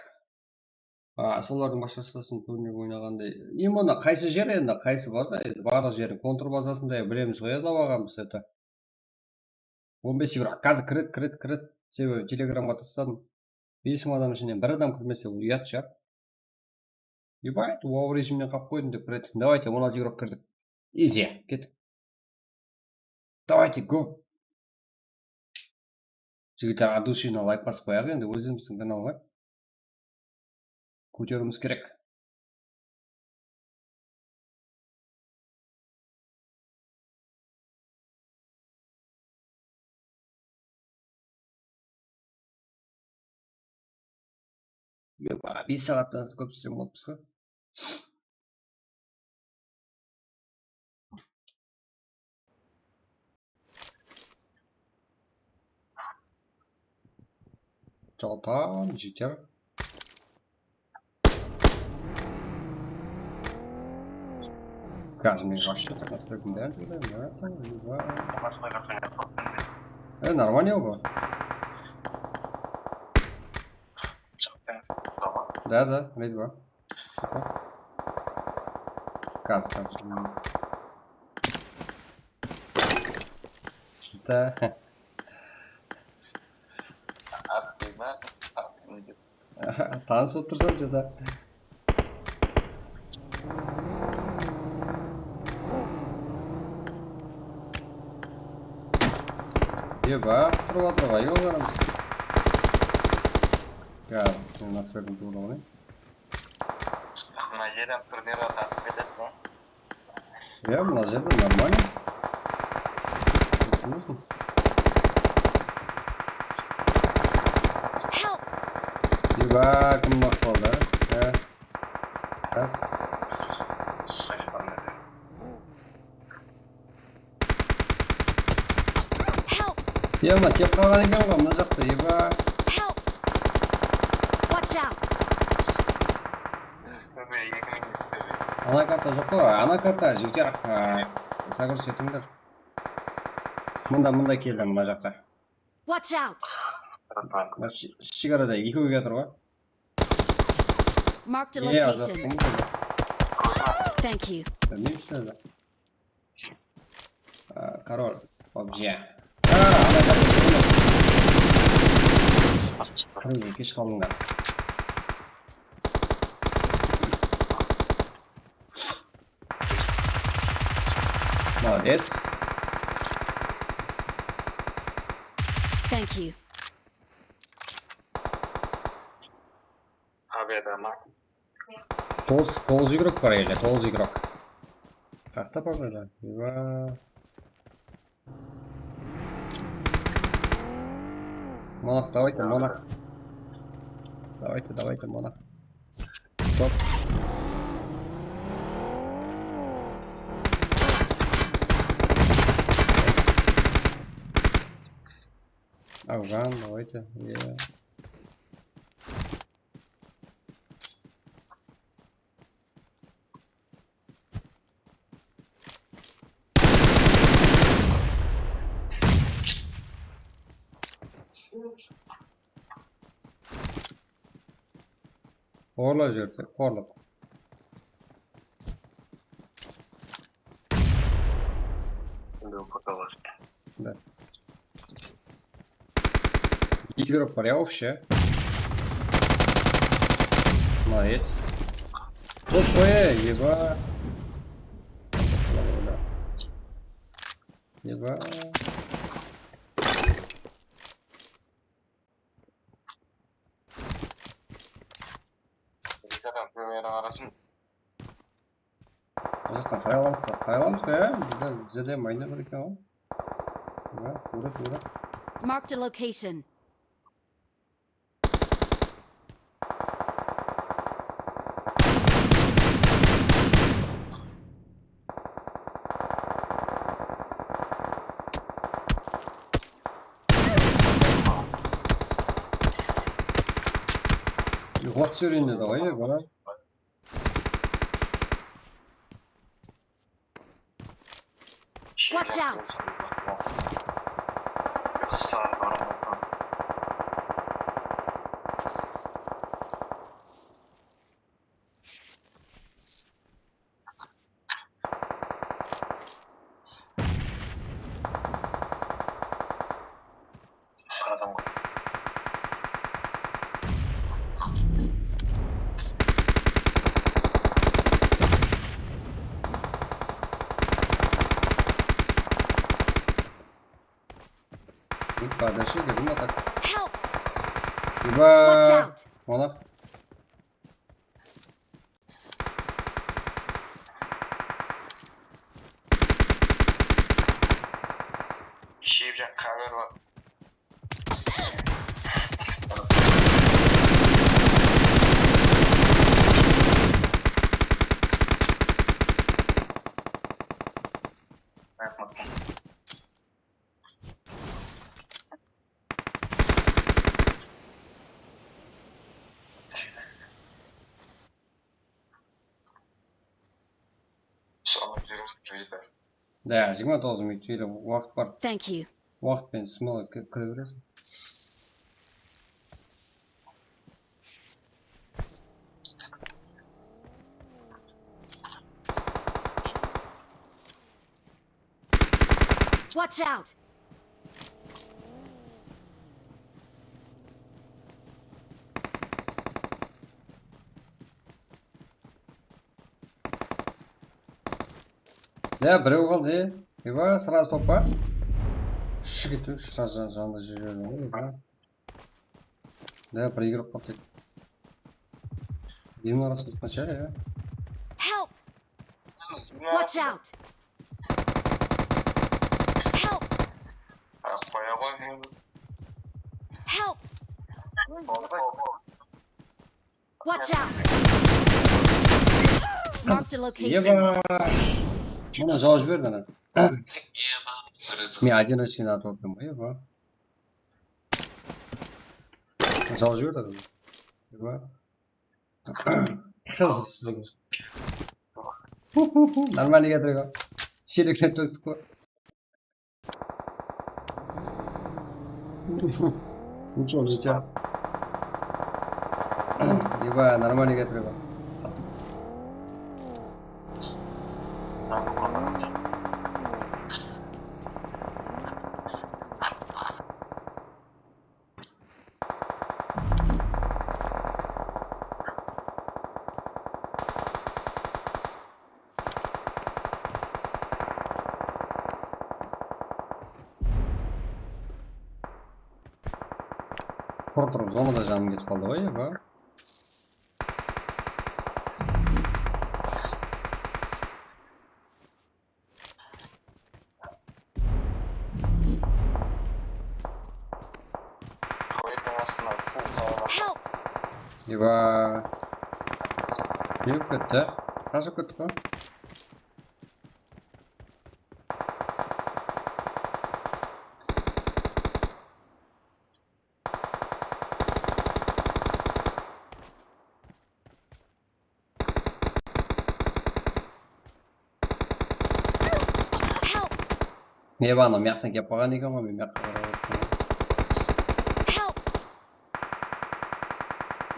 A, solardıń basqashasın turnik oynaǵanday. Именно qaysı jer endi, qaysı baza, endi barlıq jerin kontur bazasında bilemiz ǵoy, adap aǵamız, это. On bes игрок. Házir kiredi, kiredi, kiredi. Sebebi telegramǵa tasladım. Bes mıń adam ishinen bir adam kirmese, ol uyat shıǵar. Ебать, wow rejimnen qap qoydım dep kiredi. Давайте, on altı игрок kirdik. Easy, kettik. Давайте, go. Jigitler, от души layk basıp qoyaq endi, ózimizdiń kanalǵa. Kóteriwimiz kerek. Eba, bes saattan kóp stream qılıpsız ǵoy. Jotam jeter. Gaz men вообще так настроить не даю, не знаю, там, либо... E, нормально ǵoy. Да, да, либо. Что-то. Gaz, gaz. Да. Tanısıp tursań, что-то. Eba, turıp atır ǵoy, yollarımız. Gaz, men nasıl berdim tuwrı oynayın. Mına jerden turnirodan ketedi ǵoy. Ya, mına jerde нормально. Tushınasıń. Help! Eba, kim maq qaldı? Ya. Ras. Help! Ya, mına kep qalǵan eken ǵoy, mına jaqta, eba. Help! Watch out! Ana karta joq pa? Ana karta, jigitler, a, загруз etińler. Mında, mında keldi, mına jaqta. Watch out! Mına shi-, shegarada ekew kiyatır ǵoy. Marked a location. Thank you. Bilmeymiz tabi. A, король, PUBG. A, ana karta. Qırıq eki, kesh qaldıńlar. Молодец. Thank you. Победа, ма. Toǵız, toǵız igrok bar ele, toǵız igrok. Qaqta pobeda. Eva. Monah, давайте, monah. Давайте, давайте, monah. Стоп. Афган, давайте. Е. Oǵırlap jiberdi, qorlap. Endi o qurtalar. Да. Eki igrok bar ya, вообще. Молодец. Топ qoy, eba. Eba. Bizlerden premiera arasın. Mına jaqtan faydalanamız, faydalanamız ǵoy, ya. Bizde, bizde de mayna bar eken ǵoy. Mına, tuwrı, tuwrı. Marked a location. Uyqılap júbereyin dedi ǵoy, ya, bala. Watch out! Qıslar bar. Sarı adam ǵoy. Тут подошли, где мы так. Help! Eba. Watch out! Mana. Shep jaq, cover bar. Raxmat. Sol, jigirma toǵız minut. Da, jigirma toǵız minut, ele waqıt bar. Thank you. Waqıt penen smolo kire beresiń. Watch out! Ya, birew qaldı, e. Eba, srazı toppa. Shıǵıp ketip, srazı jan-, janında júre bermeń, eba. Ya, bir igrok qaldı. Demon arasında qancha, ya? Help! Watch out! Help! Qoya qoy. Help! Watch out! Marked a location. Eba. Mına jawıp jiberdi ana. Men один очки atıp atırman, eba. Jawıp jiberdi qız. Eba. Qız. Нормально kettirgen. Shelekten tóktik ǵoy. Ничего, житя. Eba, нормально kettirgen. Tur turıp zonada janım ketip qaldı ǵoy, eba. Help! Eba. Ne bolıp ketti? Qashıp kettik ǵoy. Ne bar, anaw mıyaqtan kelip qalǵan eken ǵoy, men mıyaqqa qarap atırman. Help!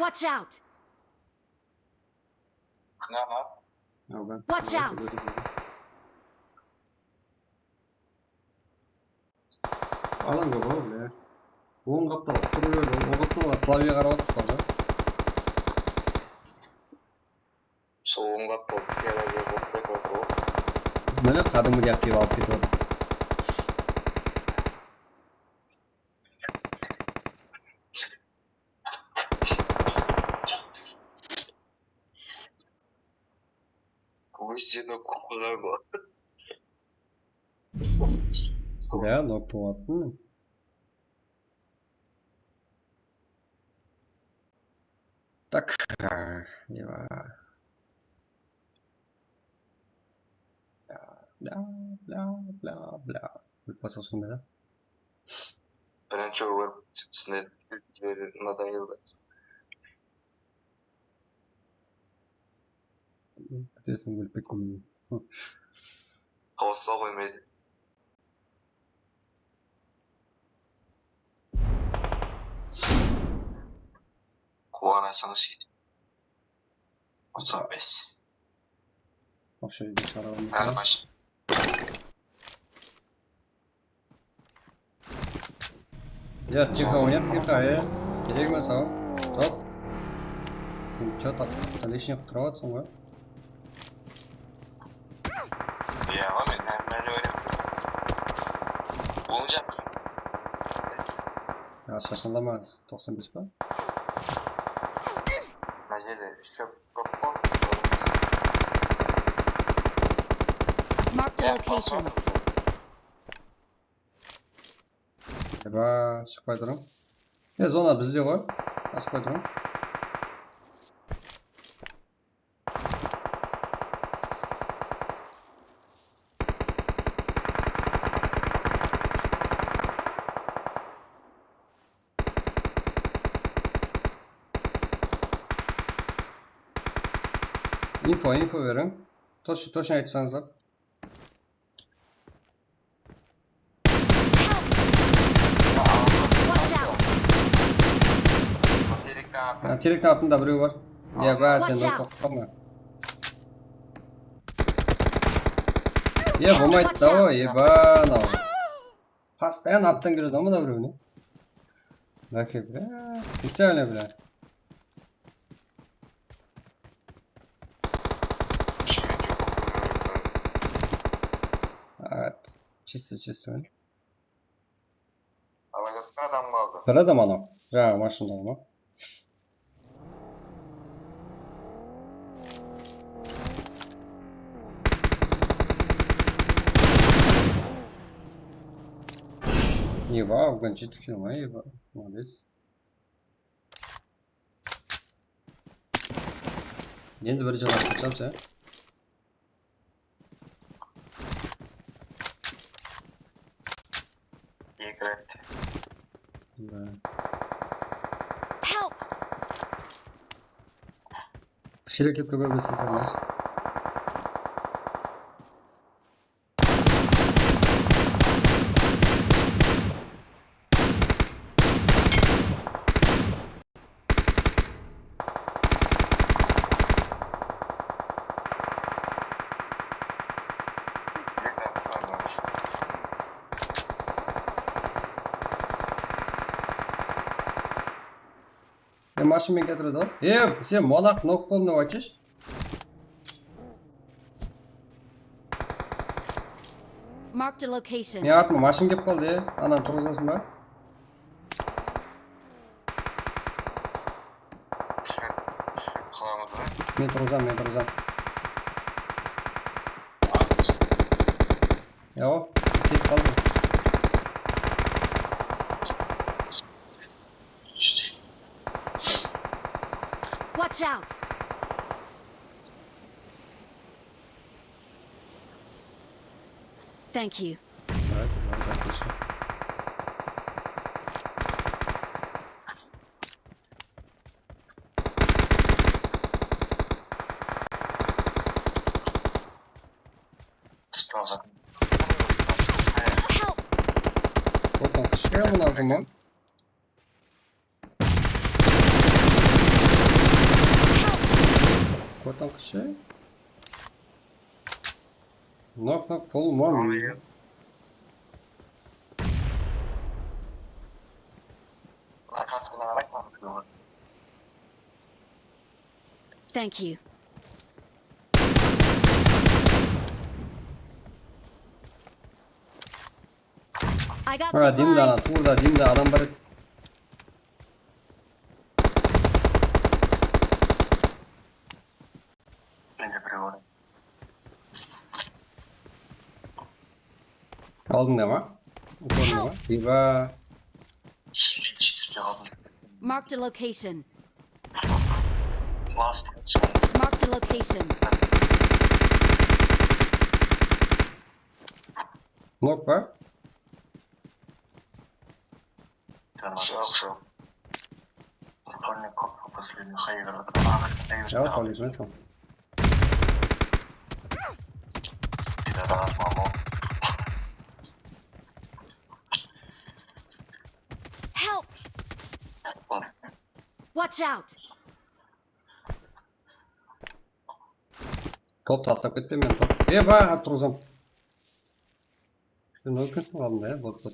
Watch out! Watch out! Alan kóp-aw, bile. Oń qaptal, tur berdi, oń qaptalǵa Slaviyge qarap atırsań da. Sol oń qaptal kiyada berip otırıp atır ǵoy. Mine, qádimgidey-aq kelip alıp ketip atır. Kózden kúlki bar. Da, nok bolıp atırmın. Tak, ne bar? Bla, bla, bla, bla, bla. Bilip qalsa usınday da. Birinshi ólip túsine nadayıldı. Piteseń, ólip ketken. Qawısıla qoymaydı. Quwanasań seytip. Toqsan bes. Вообще, bir shara bolmay. Hár qashan. Ya, tixo oynap, tixo, e. Kerek emes-aw. Top. Sen chё так, лишний qıtırıp atırsań ǵoy. Ya, ǵoy, men hámmeni oynap. Oń jaq. Ya, shashıldama, toqsan bes pa? Mına jerde shóp kóp ǵoy. Mark the location. Eba, shıqpay turıń. E, zona bizde ǵoy. Asıqpay turıń. Info, info beriń. Tosh-, toshın aytsańızlar. Watch out! Ha, terekten altında birew bar. Ya, bas, sen qorqıp qalma. Ya, bolmaydı da o, eba, anaw. Постоянно alttan keledi mına birewine. Báke, bla, специально, bla. Evet. Чисто, чисто. Alayda bir adam qaldı. Bir adam anaw. Jańa mashınada anaw. Eba, ugan jetti kill ma, eba. Молодец. Endi bir jıǵıp qashamız, ya. Eki rekt. Da. Help! Sheleklep kópe berseseń, ya. E, mashın menen ketiredi ǵoy. E, sen monaq nok boldım dep aytshısh. Marked a location. Men artıma mashın kelip qaldı, e. Ananı turǵızasın ba? Men turǵızam, men turǵızam. Yaw, ketip qaldı. Watch out! Thank you. Давайте, давайте, отлично. Sproza. Help! Otan kishige mına kim o? Kotan kishi. Nok, nok, pul mol. Thank you. I got supplies. Ha, dimda, tuwrıda, dimda adam bar edi. Mende birew bar. Aldıńda ma? Uporında ma? Eyba. Shimden jetispey qaldım. Marked a location. Last. Marked a location. Nok pa? Tamam. Joq, joq. Uporında kop, последний xayır. Yaw, sol eken, sol. Help! Watch out! Top taslap ketpe men top. Eba, turǵızam. Sen ne eken aldında ya, bot, bot.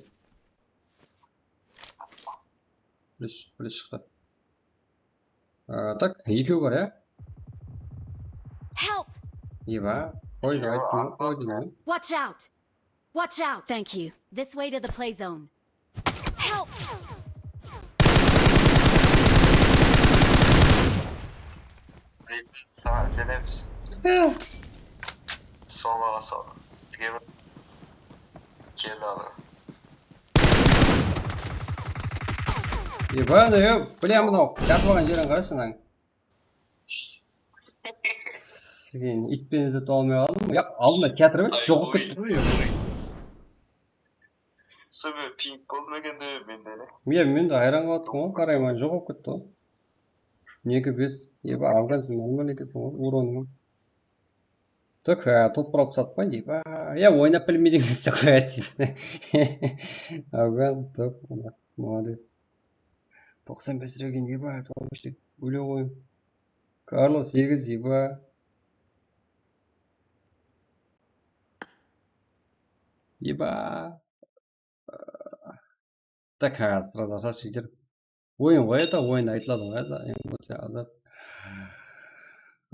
Plyush, plyush shıqtı. Aa, tak, ekew bar ya. Help! Eba, qoy, aytma, qoy deymen. Watch out! Watch out! Thank you. This way to the play zone. Help! Saǵan izlenemiz. Sol aǵa, sol. Birge bir. Keldi aǵa. Ебаный, bля, mınaw jatıp alǵan jerin qarashi mınań. Sen iyt penen izlep taba almay qaldım. Yaq, aldına kiyatırıp edi, joǵıp ketti. Sebe ping boldı ma eken de mende ne? Iya, men de hayran qalıp atırman ǵoy, qarayman, joǵıp ketti ǵoy. Nege bes, eba, afgansın, normal ekenseń ǵoy, uronıń. Tak, ha, top burap satpa, eba, ya, oynap bilmeydi emes dep qoyadı deydi. Afgan, top, molodec. Toqsan bes regen, eba, toqsan bes regen, óle qoyıń. Karlo segiz, eba. Eba. Tak, ha, sırada jigitler. Oyın ǵoy, edi, oyın aytıladı ǵoy, edi, emocija, azat.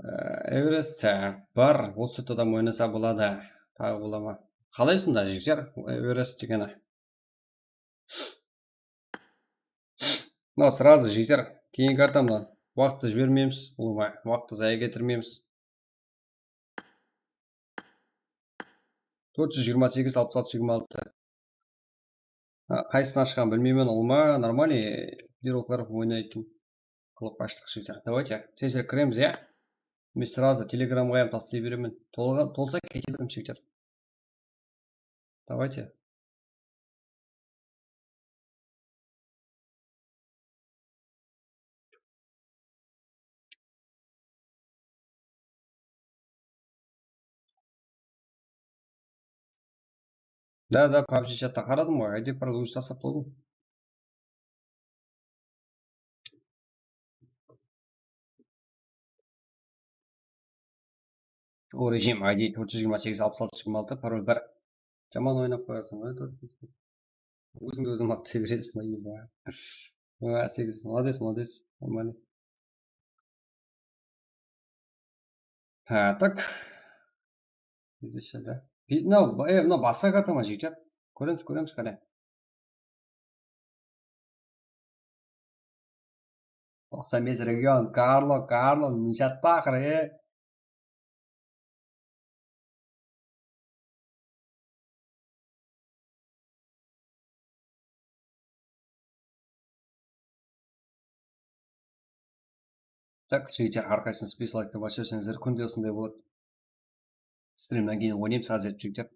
Ee, Everest, ha, bar, otız tórtti adam oynasa boladı. Taǵı bola ma? Qalay sonda, jigitler, Everest degeni? Mına, srazı, jigitler, keyingi kartamda waqıttı jibermeymiz, ulıwma, waqıttı zaya ketirmeymiz. Tórt júz jigirma segiz, alpıs altı, jigirma altı. Ha, qaysısın ashqanın bilmeymen, ulıwma, нормальный, первый класс oynaytın qılıp ashtıq, jigitler. Давайте, tezirek kiremiz, ya? Men srazı telegramǵa ham taslay beremen. Tolǵan, tolsa kete beremiz, jigitler. Давайте. Da, da, PUBG chatta qaradım ǵoy, Aydep bir luz taslap qoydım. O, rejim, I D tórt júz jigirma segiz, alpıs altı, jigirma altı, parol bir. Jaman oynap qoyasıń ǵoy, tórt. Ózińdi óziń maqtay beresiń ba, eba. Á, segiz, молодец, молодец, нормально. Ha, tak. Bizde shada. Mınaw, e, mınaw basqa karta ma, jigitler? Kóremiz, kóremiz, qáne. Toqsan bes region, Karlo, Karlo, ne jattı aqırı, e? Tak, jigitler, hár qaysıńız bes layktan baslap jiberseniz, kúnde usınday boladı. Strimnen keyin oynaymız házir, jigitler.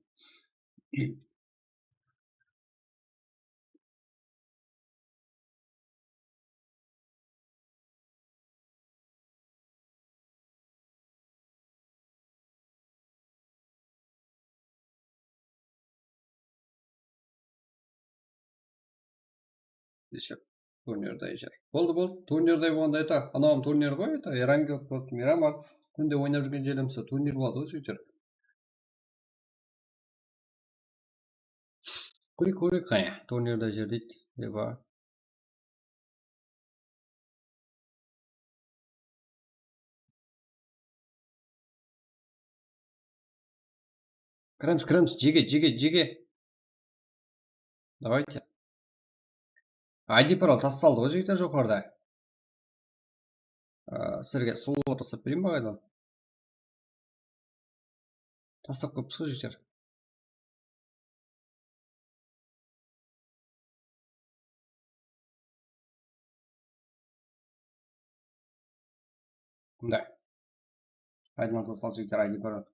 Ещё turnirday jay. Boldı, boldı. Turnirday bolǵanda ayta. Anawım turnir ǵoy, ayta. Erangel, miyram bar. Kúnde oynap júrgen jerimiz turnir boladı ǵoy, jigitler. Kóreyik, kóreyik, qáne. Turnirday jer deydi. Eba. Kiremiz, kiremiz, jege, jege, jege. Давайте. I D parol tastaldı ǵoy, jigitler, joqarıda. Aa, sizlerge slot taslap bereyin ba qaydan? Taslap qoyıppız ǵoy, jigitler. Mınday. Aydılan tastal jigitler, I D parol.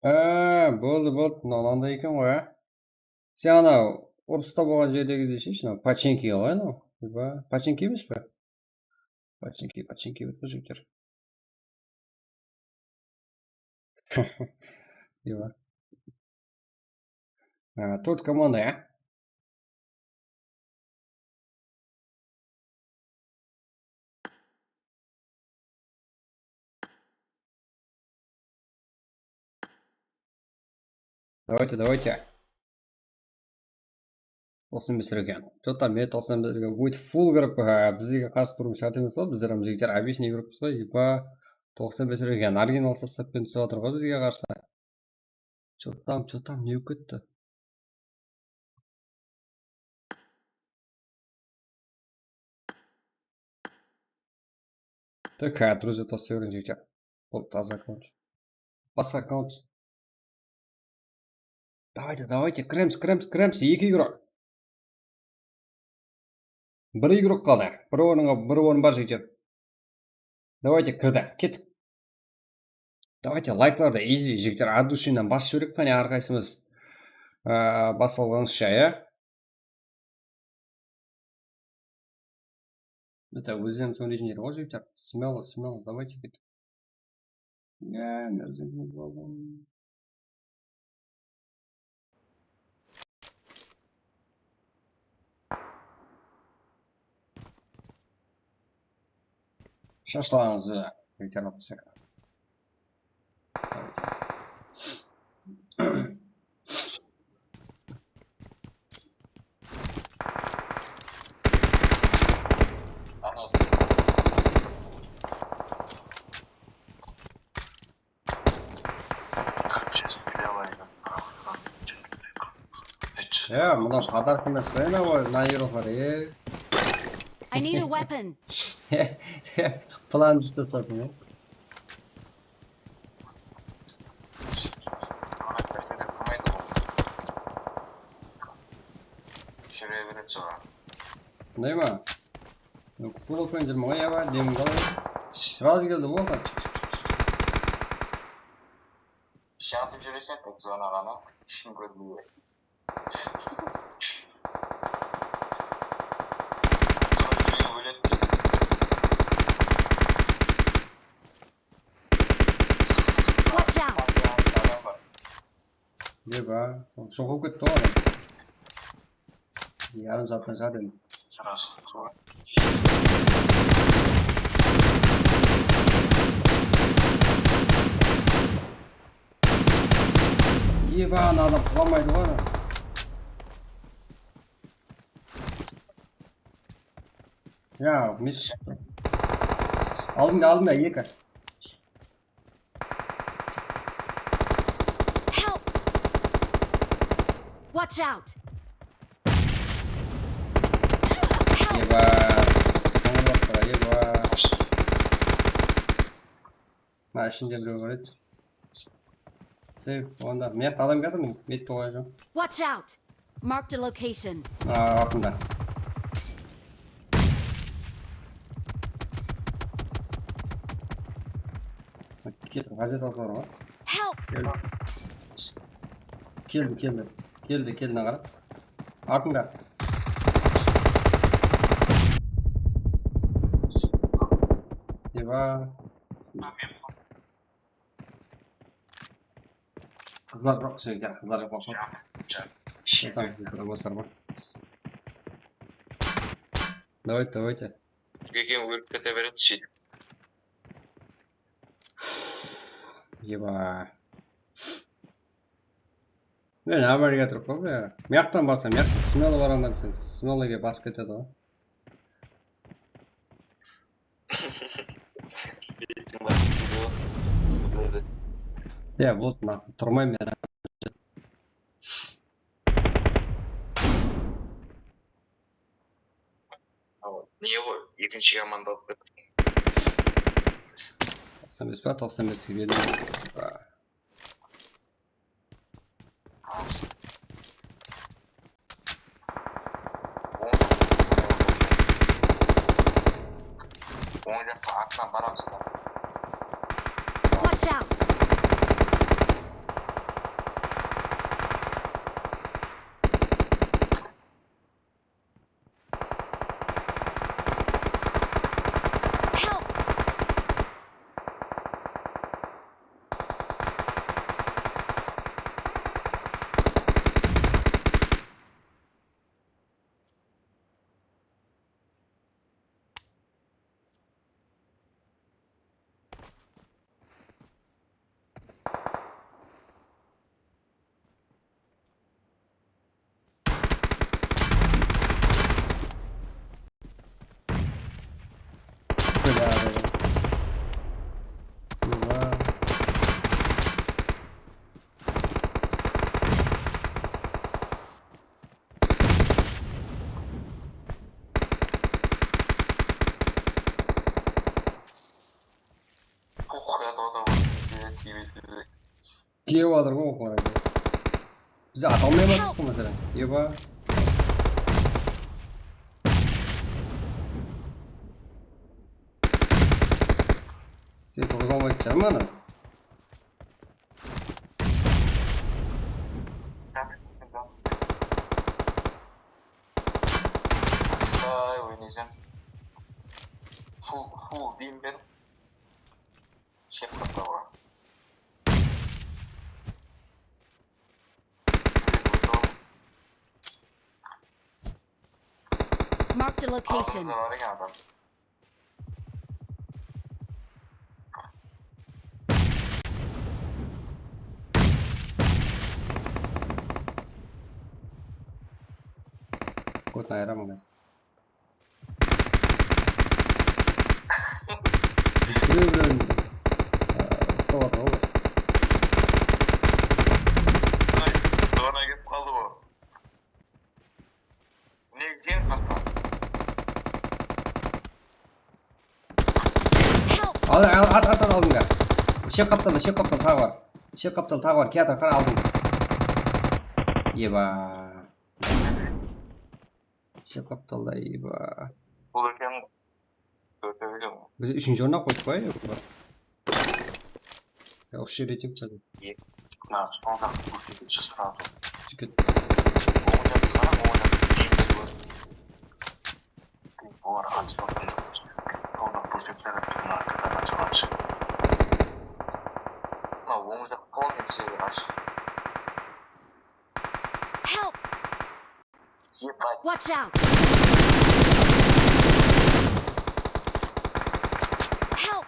Á, boldı, boldı. Mınaw mınanday eken ǵoy, á. Sen anaw urısta bolǵan jerdegidey shesh, mınaw pachinki ǵoy anaw. Ba, pachinki emes pe? Pachinki, pachinki emes pe, jigitler? Eba. Á, tórt komanda, ya? Давайте, давайте. Toqsan bes region. Что-то men toqsan bes region. Будет full группа. Ha, bizlerge qarsı turıw shárt emes ǵoy. Bizler hám jigitler обычный gruppamız ǵoy. Eba, toqsan bes region. Original sostav penen túsip atır ǵoy bizge qarsı. Что там, что там, ne bolıp ketti? Так, а, друзья, taslayın, jigitler. Bol, taza akkaunt. Basqa akkaunt. Давайте, давайте, kiremiz, kiremiz, kiremiz, eki igrok. Bir igrok qaldı. Bir orınǵa, bir orın bar, jigitler. Давайте, kirdi. Kettik. Давайте, layklardı, easy, jigitler, от души-nan basıp jibereyik, qáne, hár qaysımız, aa, basıp alǵanımızsha, ya. Bitta ózlerińiz oynaytuǵın jer ǵoy, jigitler. Смело, смело, давайте, kettik. Ya, nárseńiz bolǵan. Shashtırańız, ветеран. Ya, mına podarka emes pe, mına, o, nagirovlar, e. I need a weapon. Plan júte satın, e. Júre beredi soǵan. Bunday ma? Full open júrmen ǵoy, ya bar, demimdi alayın. Сразу keldi, boldı. Jatıp júreseń, zonaǵa, anaw. Eshkim kórmeydi. Sol júregi óledi. Watch out! Adam bar. Eba, joq bolıp ketti ǵoy adam. Yarım saattan shıǵadı endi. Sırası. Eba, ana adam qulamaydı ǵoy, ana. Ya, mid shıqtı. Aldında, aldında, eki. Help! Watch out! Eba. Qońırlap tura, eba. Mına ishinde birew bar edi. Save, onda mıyaqta adam kiyatır mı? Medki qoyajaq. Watch out! Marked a location. Aa, altında. Kesin, gazeta alıp bar ǵoy. Help! Keldi. Keldi, keldi. Keldi, keldi, naǵara. Altında. Eba. Qızlar joq, ishinde qızlar joq. Jan, jan. Shıńǵır. Davayte, davayte. Birge ólip kete beredi, sóytip. Eba. Men amarga turıp qoy, bля. Mıyaqtan barsam, mıyaqtan smelo baraman deseń, smeloge batıp ketedi ǵoy. Bilesiń ba, smeloge. Ya, вот, na, turmayman men. Al, ne ǵoy, ekinshi yamandı alıp kettim. Toqsan bes pa, toqsan bes. Oń jaqqa, artınan baramız da. Watch out! Help! Kiyip atır ǵoy oqlar. Biz ata almay atırmız ǵoy, máselen. Eba. Sen turǵıza almaydı shıǵarma anı. Ay, oynaysań. Full, full deyim ben. Shep qatlawa. Marked a location. Aldımızda bar eken adam. Kotın ayıramın, guys. Birew bilen, a, uslap atır ǵoy. Zona kelip qaldı ǵoy. Nege qartma? Al, al, at, at, at aldınǵa. Shep qaptalda, shep qaptal taǵı bar. Shep qaptal taǵı bar, kiyatır, qara aldınǵa. Eba. Shep qaptalda, eba. Bul eken. Tórtewden. Biz úshinshi orınnan qoyıp qoyayıq. Вообще reyting qıldı. Mına, sonda kórsetipshi srazu. Tiket. Oń jaqqa qara, oń jaqqa. Olar anshılatqan joq. Sonda kórsetip beredi, mına, katadan shıǵarshı. Mına, oń jaq polnıy jerge qarşı. Help! Ебать. Watch out! Help!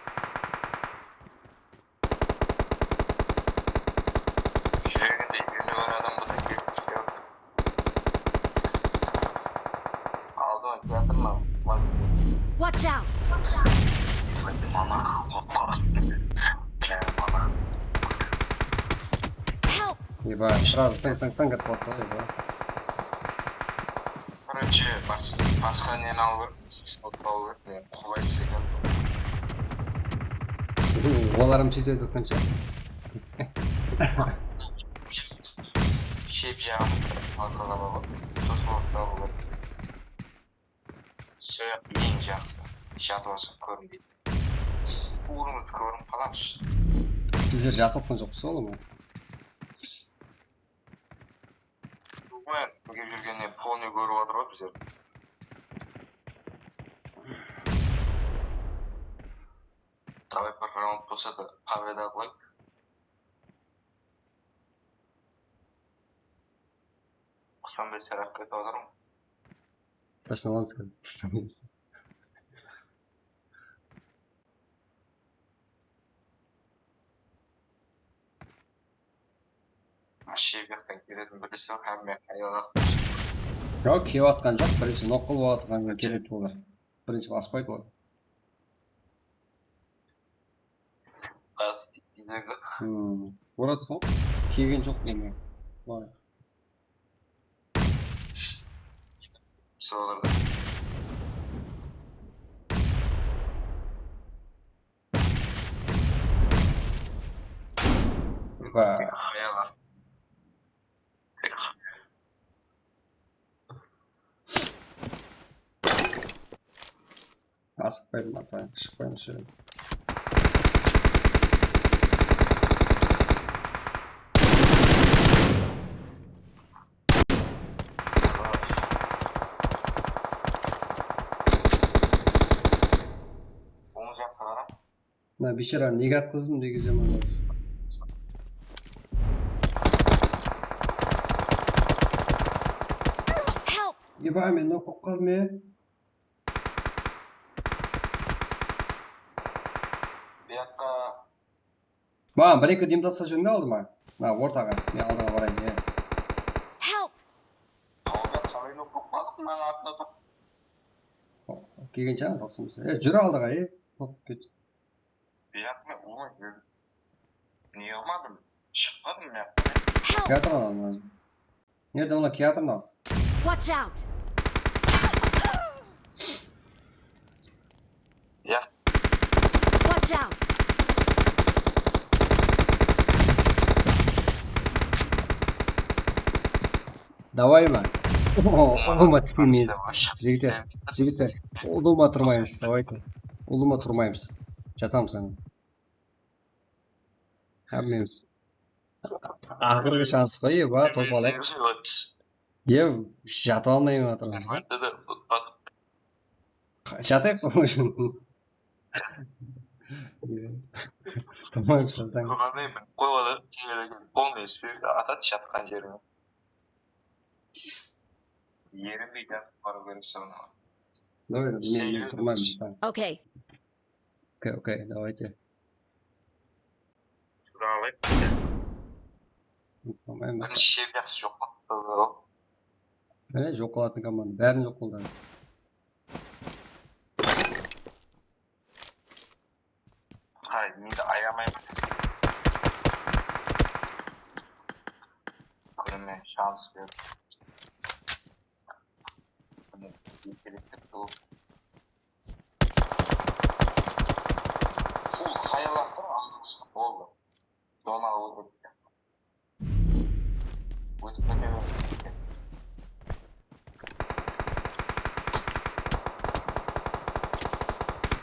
Júreginde júrme bar adam bolsa kerek. Aldıma kiyatırma, Max. Watch out! Mama, qorqasın. Mama. Help! Eba, сразу tınq, tınq, tınq etip atır ǵoy, eba. Короче, basın. Basqa neni alıp berdim, sesini alıp berdim, qolaysız eken. Olarım sóytip aytqansha. Shep jaǵımız arqaǵa alıp, sosı waqıtta alıp berdim. Soyaq eń jaqsı. Jatılasa kórinbeydi. Uwrımız kórinip qalamız. Bizler jatılǵan joqpız olar ma? Bilmem, ne júrgenine polnıy kórip atır ǵoy bizler. Davay, bir raund bolsa da, pobeda qılayıq. Toqsan bes taraf ketip atırmın. Tashlanamız házir, toqsan bes. Shep jaqtan keletin bilesizler, hámme hayal aq. Yoq, kiyip atqan joq, birinshi nok qılıp atırǵan keledi olar. Birinshi baspaydı olar. Bas, izlegi. Hmm. Boradı soń. Kelgen joq endi. Vay. Solardı. Ba. Hayal aq. Asıqpaydım, atayın, shıqpaydım shı. Oń jaqqa qara. Mına biyshara nege atqızdım degen zaman. Help! Eba, men nok bolıp qaldım, e. Buyaqqa. Maǵan bir eki dim tasla júrme aldıma. Mına ortaǵa, men aldıǵa barayın, e. Help! Aldap salayın bolıp qaldım, mınań artına tur. Kelgen shaǵar toqsan bes. E, júr aldıǵa, e. Hop, ket. Buyaq men ulıwma júrdim. Ne qılmadım? Shıqpadım buyaqqa. Help! Kiyatır mınaw. Nerede mınaw kiyatır mınaw? Watch out! Buyaq. Watch out! Davay ma? Ulıwma túrmeymizdi. Jigitler, jigitler, ulıwma turmaymız, davayte. Ulıwma turmaymız. Jatamız endi. Hámmemiz. Aqırǵı shans ǵoy, eba, topalak. Dev, jata almay atırmız. Jatayıq sonıń ushın. Turmaymız, jatayıq. Turǵanday qoyıp atır, polnıy atadı jatqan jerine. Erinbey jatıp barıw kerek sonı. Davay, men turmaymız. Okay. Okey, okey, davayte. Turalıq. Turmaymız. Birinshi shep jaqsı joq qılıptı. Mine, joq qılatın komanda. Bárin joq qıldı. Qaray, endi ayamayman. Kúnime shans berip. Mine, erterekte tuwıp. Ful hayal aq tur, aldımızǵa boldı. Zona alıp. Ótip kete berdi.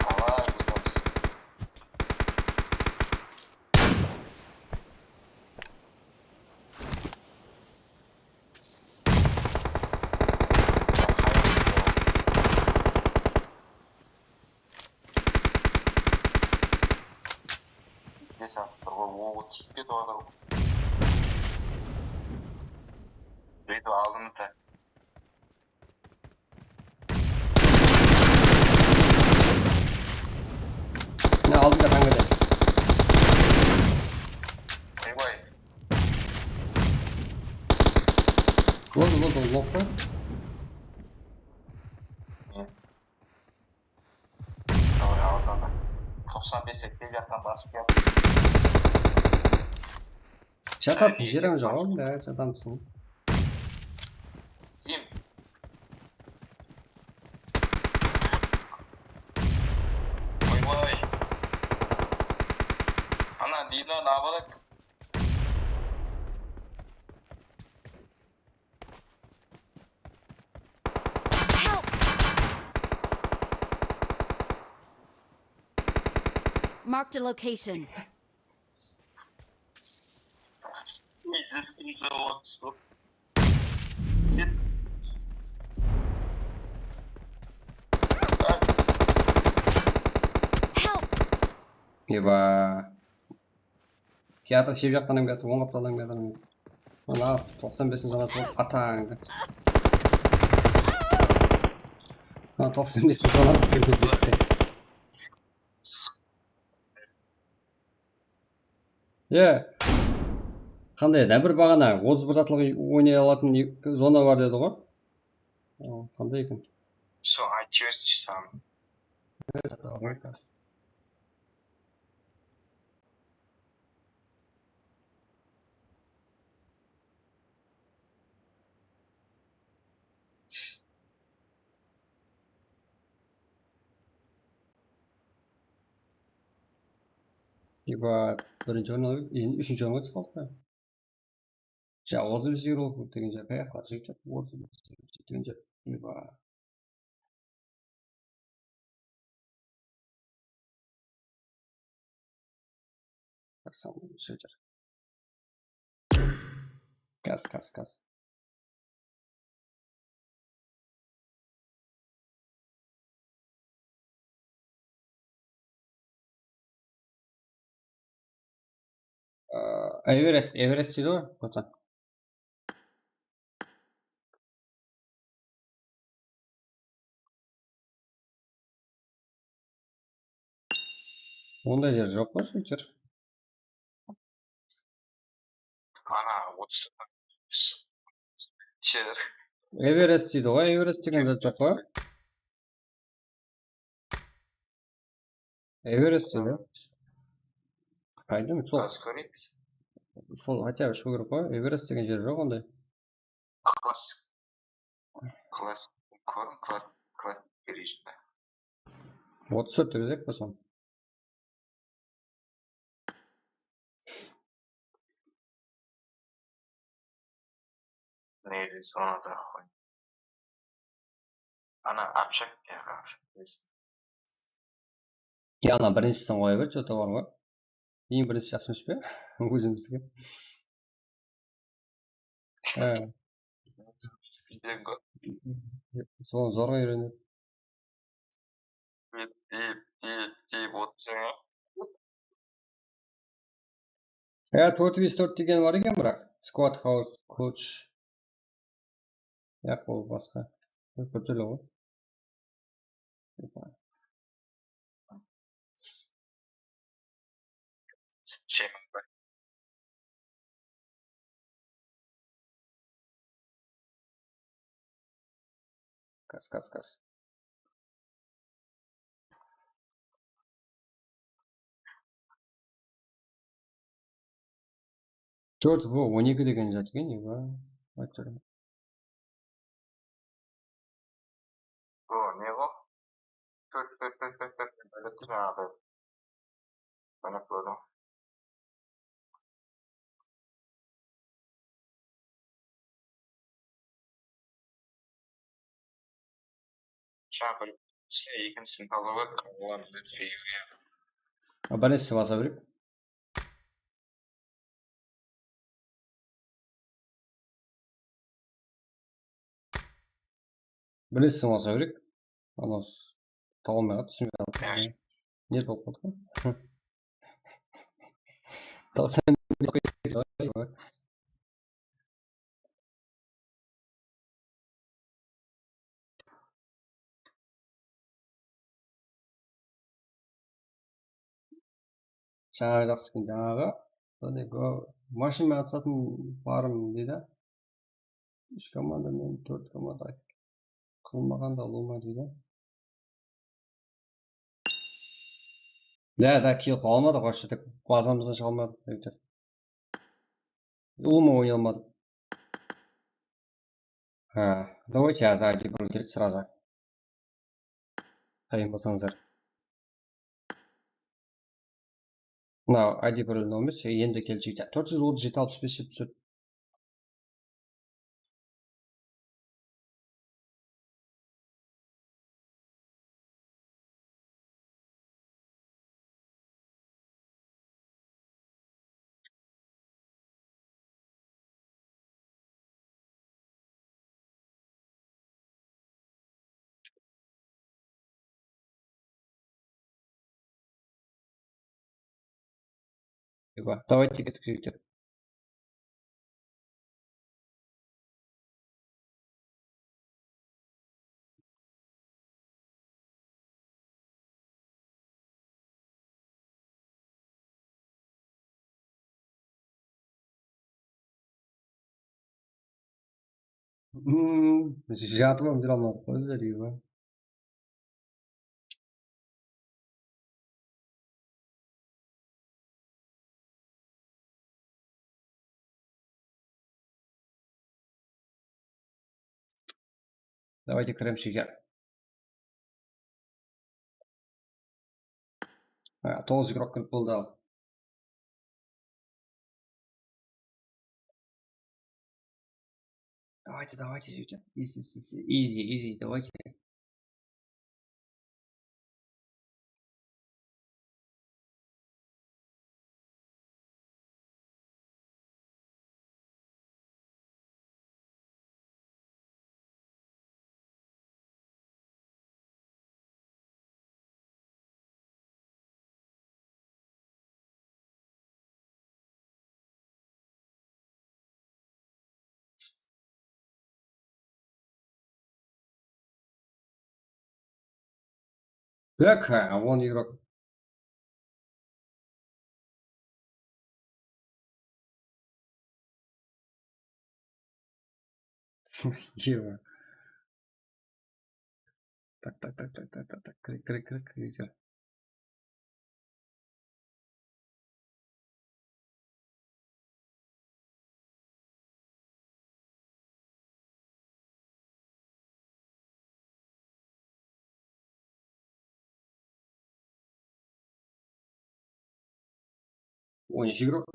Qalay ótemiz? Bizde satıp tur ǵoy, oǵı tiyip ketip atır ǵoy. Buytip aldımızda. Mine aldımda tańgada. Oybay. Boldı, boldı, ol loq pa? Davay, aldı. Toqsan beste kel jaqtan basıp kel. Jatatın jerim joq, onda jatamsın. Kim? Marked a location. Help! Eba. Kiyatır, shep jaqtan ham kiyatır, oń qaptaldan ham kiyatır emes. Mına toqsan besinshi zonası bolıp atańdı. Mına toqsan besinshi zonası keldi. Ye. Qanday edi? Bir baǵana otız bir zatlıq oynay alatın zona bar dedi ǵoy. O, qanday eken? Sol aytıp jibersinshi sanın. Eba, birinshi orın alıp, endi úshinshi orınǵa túsip qaldı. Ja, otız bes euro degen jer, qayaqta jigitler, otız bes euro degen jer. Eba. Qasam, shilter. Gaz, gaz, gaz. Aa, Everest, Everest deydi ǵoy, Kotan. Onday jer joq pa, jigitler? Ana, otız jer. Everest deydi ǵoy, Everest degen zat joq pa? Everest deydi. Aydım, sol. Házir kóreyik. Sol, хотя бы, shıǵıw kerek ǵoy, Everest degen jer joq onday. Klassik. Klassik. Kórdim, klassik, klassik rejimde. Otız tórt dep ezek pa son? Neydi, sonada qoy. Ana, apshak, ya, apshak. Ya, ana, birinshisin qoya ber, что-то bar ǵoy. Eń birinshi jaqsı emes pe? Ózimizdiki. Há. Bildim ǵoy. Sonı zorǵa úyrenedi. Dep, dep, dep, dep otırsań, á? Ya, tórt júz tórt degen bar eken, biraq. Squad House, Coach. Yaq, ol basqa. Bir, bir túrli ǵoy. Kas, kas, kas. Tórt V on eki degen zat eken, eba. Aytırım. O, ne bu? Tórt, tórt, tórt, tórt, tórt. Báletti jańaǵı. Mana kórdim. Jańa bir, ekinshi Pavlova, Pavlova, Pavlova. A, birinshisi basa bereyik. Birinshisi basa bereyik. Anaw s-, tawa almay qaldı, túsinbey qaldı. Ne bolıp qaldı? Toqsan. Jańaǵı jaqsı eken, jańaǵı. Mashina menen atısatın farm deydi. Úsh komanda menen tórt komanda qılmaǵanda ulıwma deydi. Da, da, kill qıla almadıq, вообще, tek bazamızdan shıǵa almadıq, jigitler. Ulıwma oynay almadıq. Ha, давайте, házir I D bir kerek сразу. Qayın bolsańızlar. Mına I D bir nomer, endi keldi jigitler. Tórt júz otız jeti, alpıs bes, jetpis tórt. Eba. Давайте, ketik, jigitler. Hmm, jatıp hám júre almadıq ǵoy bizler, eba. Давайте, kiremiz, jigitler. Ha, toǵız igrok kirip boldı al. Давайте, давайте, jigitler. Easy, easy, easy, easy, давайте. Так, а, вон игрок. Ё. Так, так, так, так, так, так, так. Кірек, кірек, кірек, кірек. Onınshı игрок.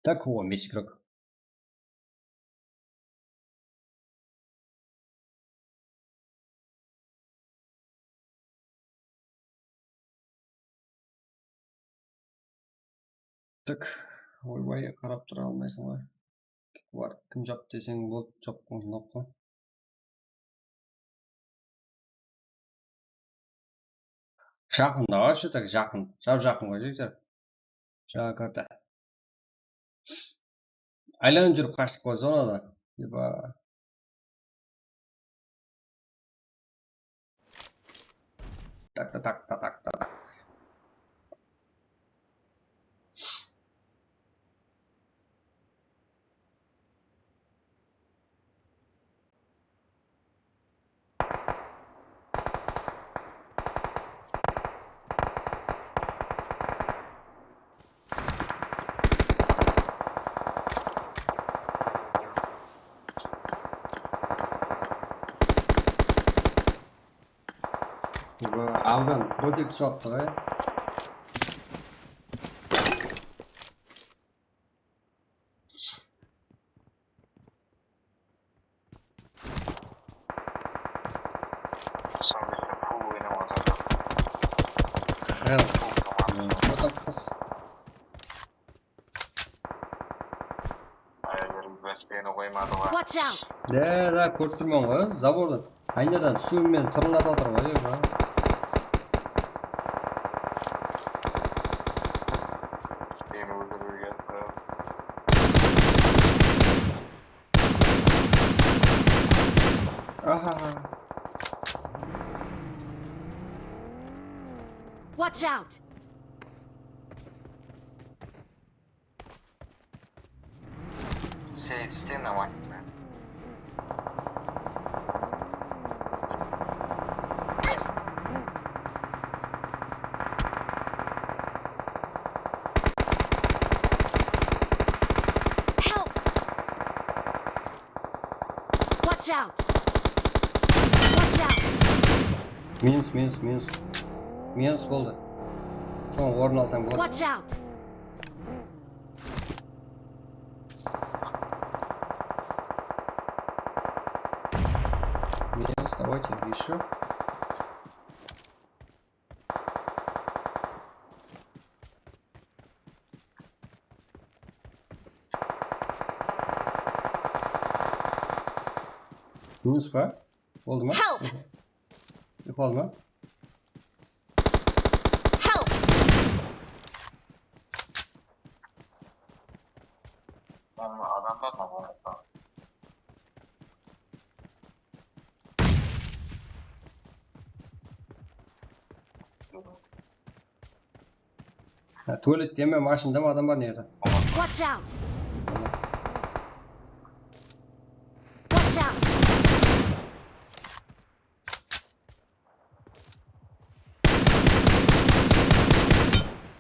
Так, о, мисс игрок. Так, ойбай, qarap tura almaysań ǵoy. Kim bar, kim jap deseń, bol, jap, onlap ǵoy. Jaqında, вообще так jaqın. Jap-jaqın ǵoy, jigitler. Jakarta. Aylanıp júrip qashtıq ǵoy zonadan. Eba. Tak, tak, tak, tak, tak, tak. Aldan, o dep sattı ǵoy. Sandeşte pul oynap atır. Hell. What the fuck? Ayarlarım básteni qoymadı ǵoy. Watch out! Da, da, kórip turman ǵoy, zabordan. Aynadan túsiwim menen tırıllatıp atır ǵoy, ya. Seni óltiriwge. Watch out! Save, stay на ванне. Help! Watch out! Watch out! Minus, minus, minus. Minus boldı. Soń orın alsań boladı. Watch out! Minus, давайте, ещё. Minus pa? Boldı ma? Help! Uxladı ma? Help! Adam bar ma? Ha, tualette me, mashinada ma adam bar ne jerde? Watch out! Watch out!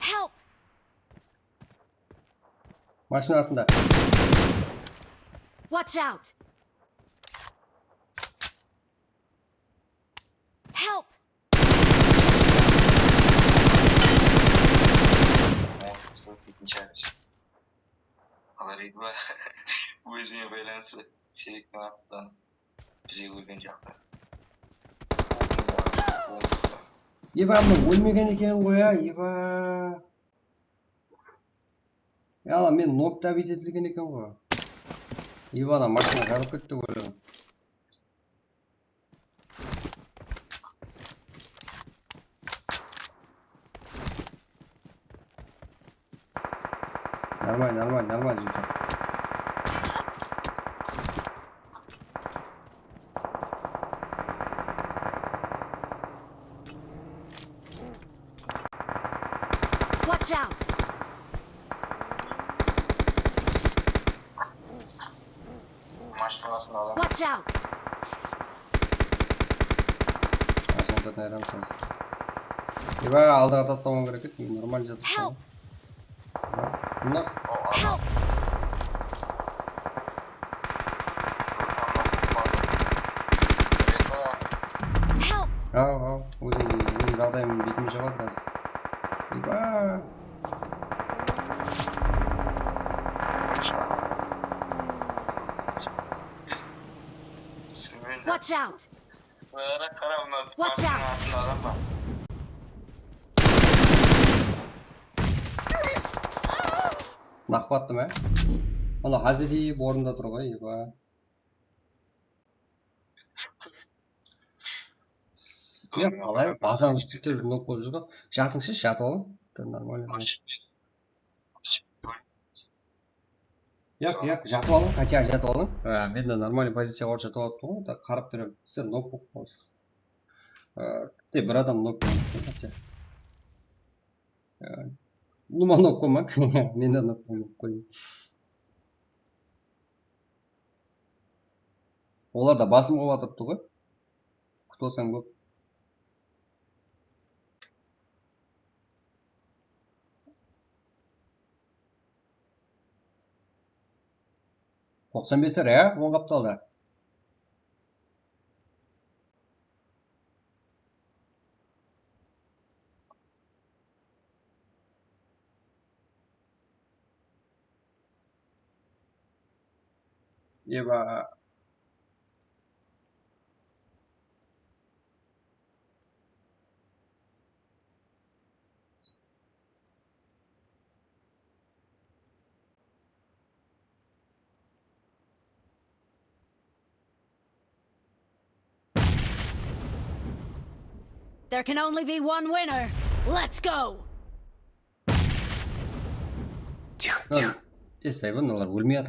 Help! Mashina artında. Watch out! Help! Algoritmi ózine baylanıslı. Serekten attıdan bize ólgen jaqta. Eba, mına ólmegen eken ǵoy, ya, eba. Ya, men nokta bit etilgen eken ǵoy. Eba, ana mashina jarıp ketti ǵoy. Нормально, нормально, нормально, жігіттер. Watch out! Mashina astında adam. Watch out! Mashina ayırılamız. Eba, aldıǵa taslawıń kerek edi, normal jatır. Help! Bunlar. Help! Help! Aw, aw, ózim, ózim jaǵdayım betime shıǵadı biraz. Eba! Watch out! Watch out! Mına qırattım, á? Mına házir ornında tur ǵoy, eba. Ya, qalay, bazan ushıp ketip, nok bolıp júr ǵoy. Jatıńshı, jatıp alıń. Нормально. Yaq, yaq, jatıp alıń, хотя jatıp alıń. Á, men de нормальный poziciyaǵa orıp jatıp alıptım ǵoy, так qarap berem. Sizler nok bolıp qalasız. Á, tek bir adam nok bolıp qalasız, хотя. Á, ulıwma nok bolmań. Men de nok bolıp qoyayın. Olar da basım qoyıp atırıptı ǵoy. Kútip alsań bop. Toqsan besler, ya, oń qaptalda. Eba. There can only be one winner. Let's go! Tixo, tixo. Esay, mınalar ólmey atır.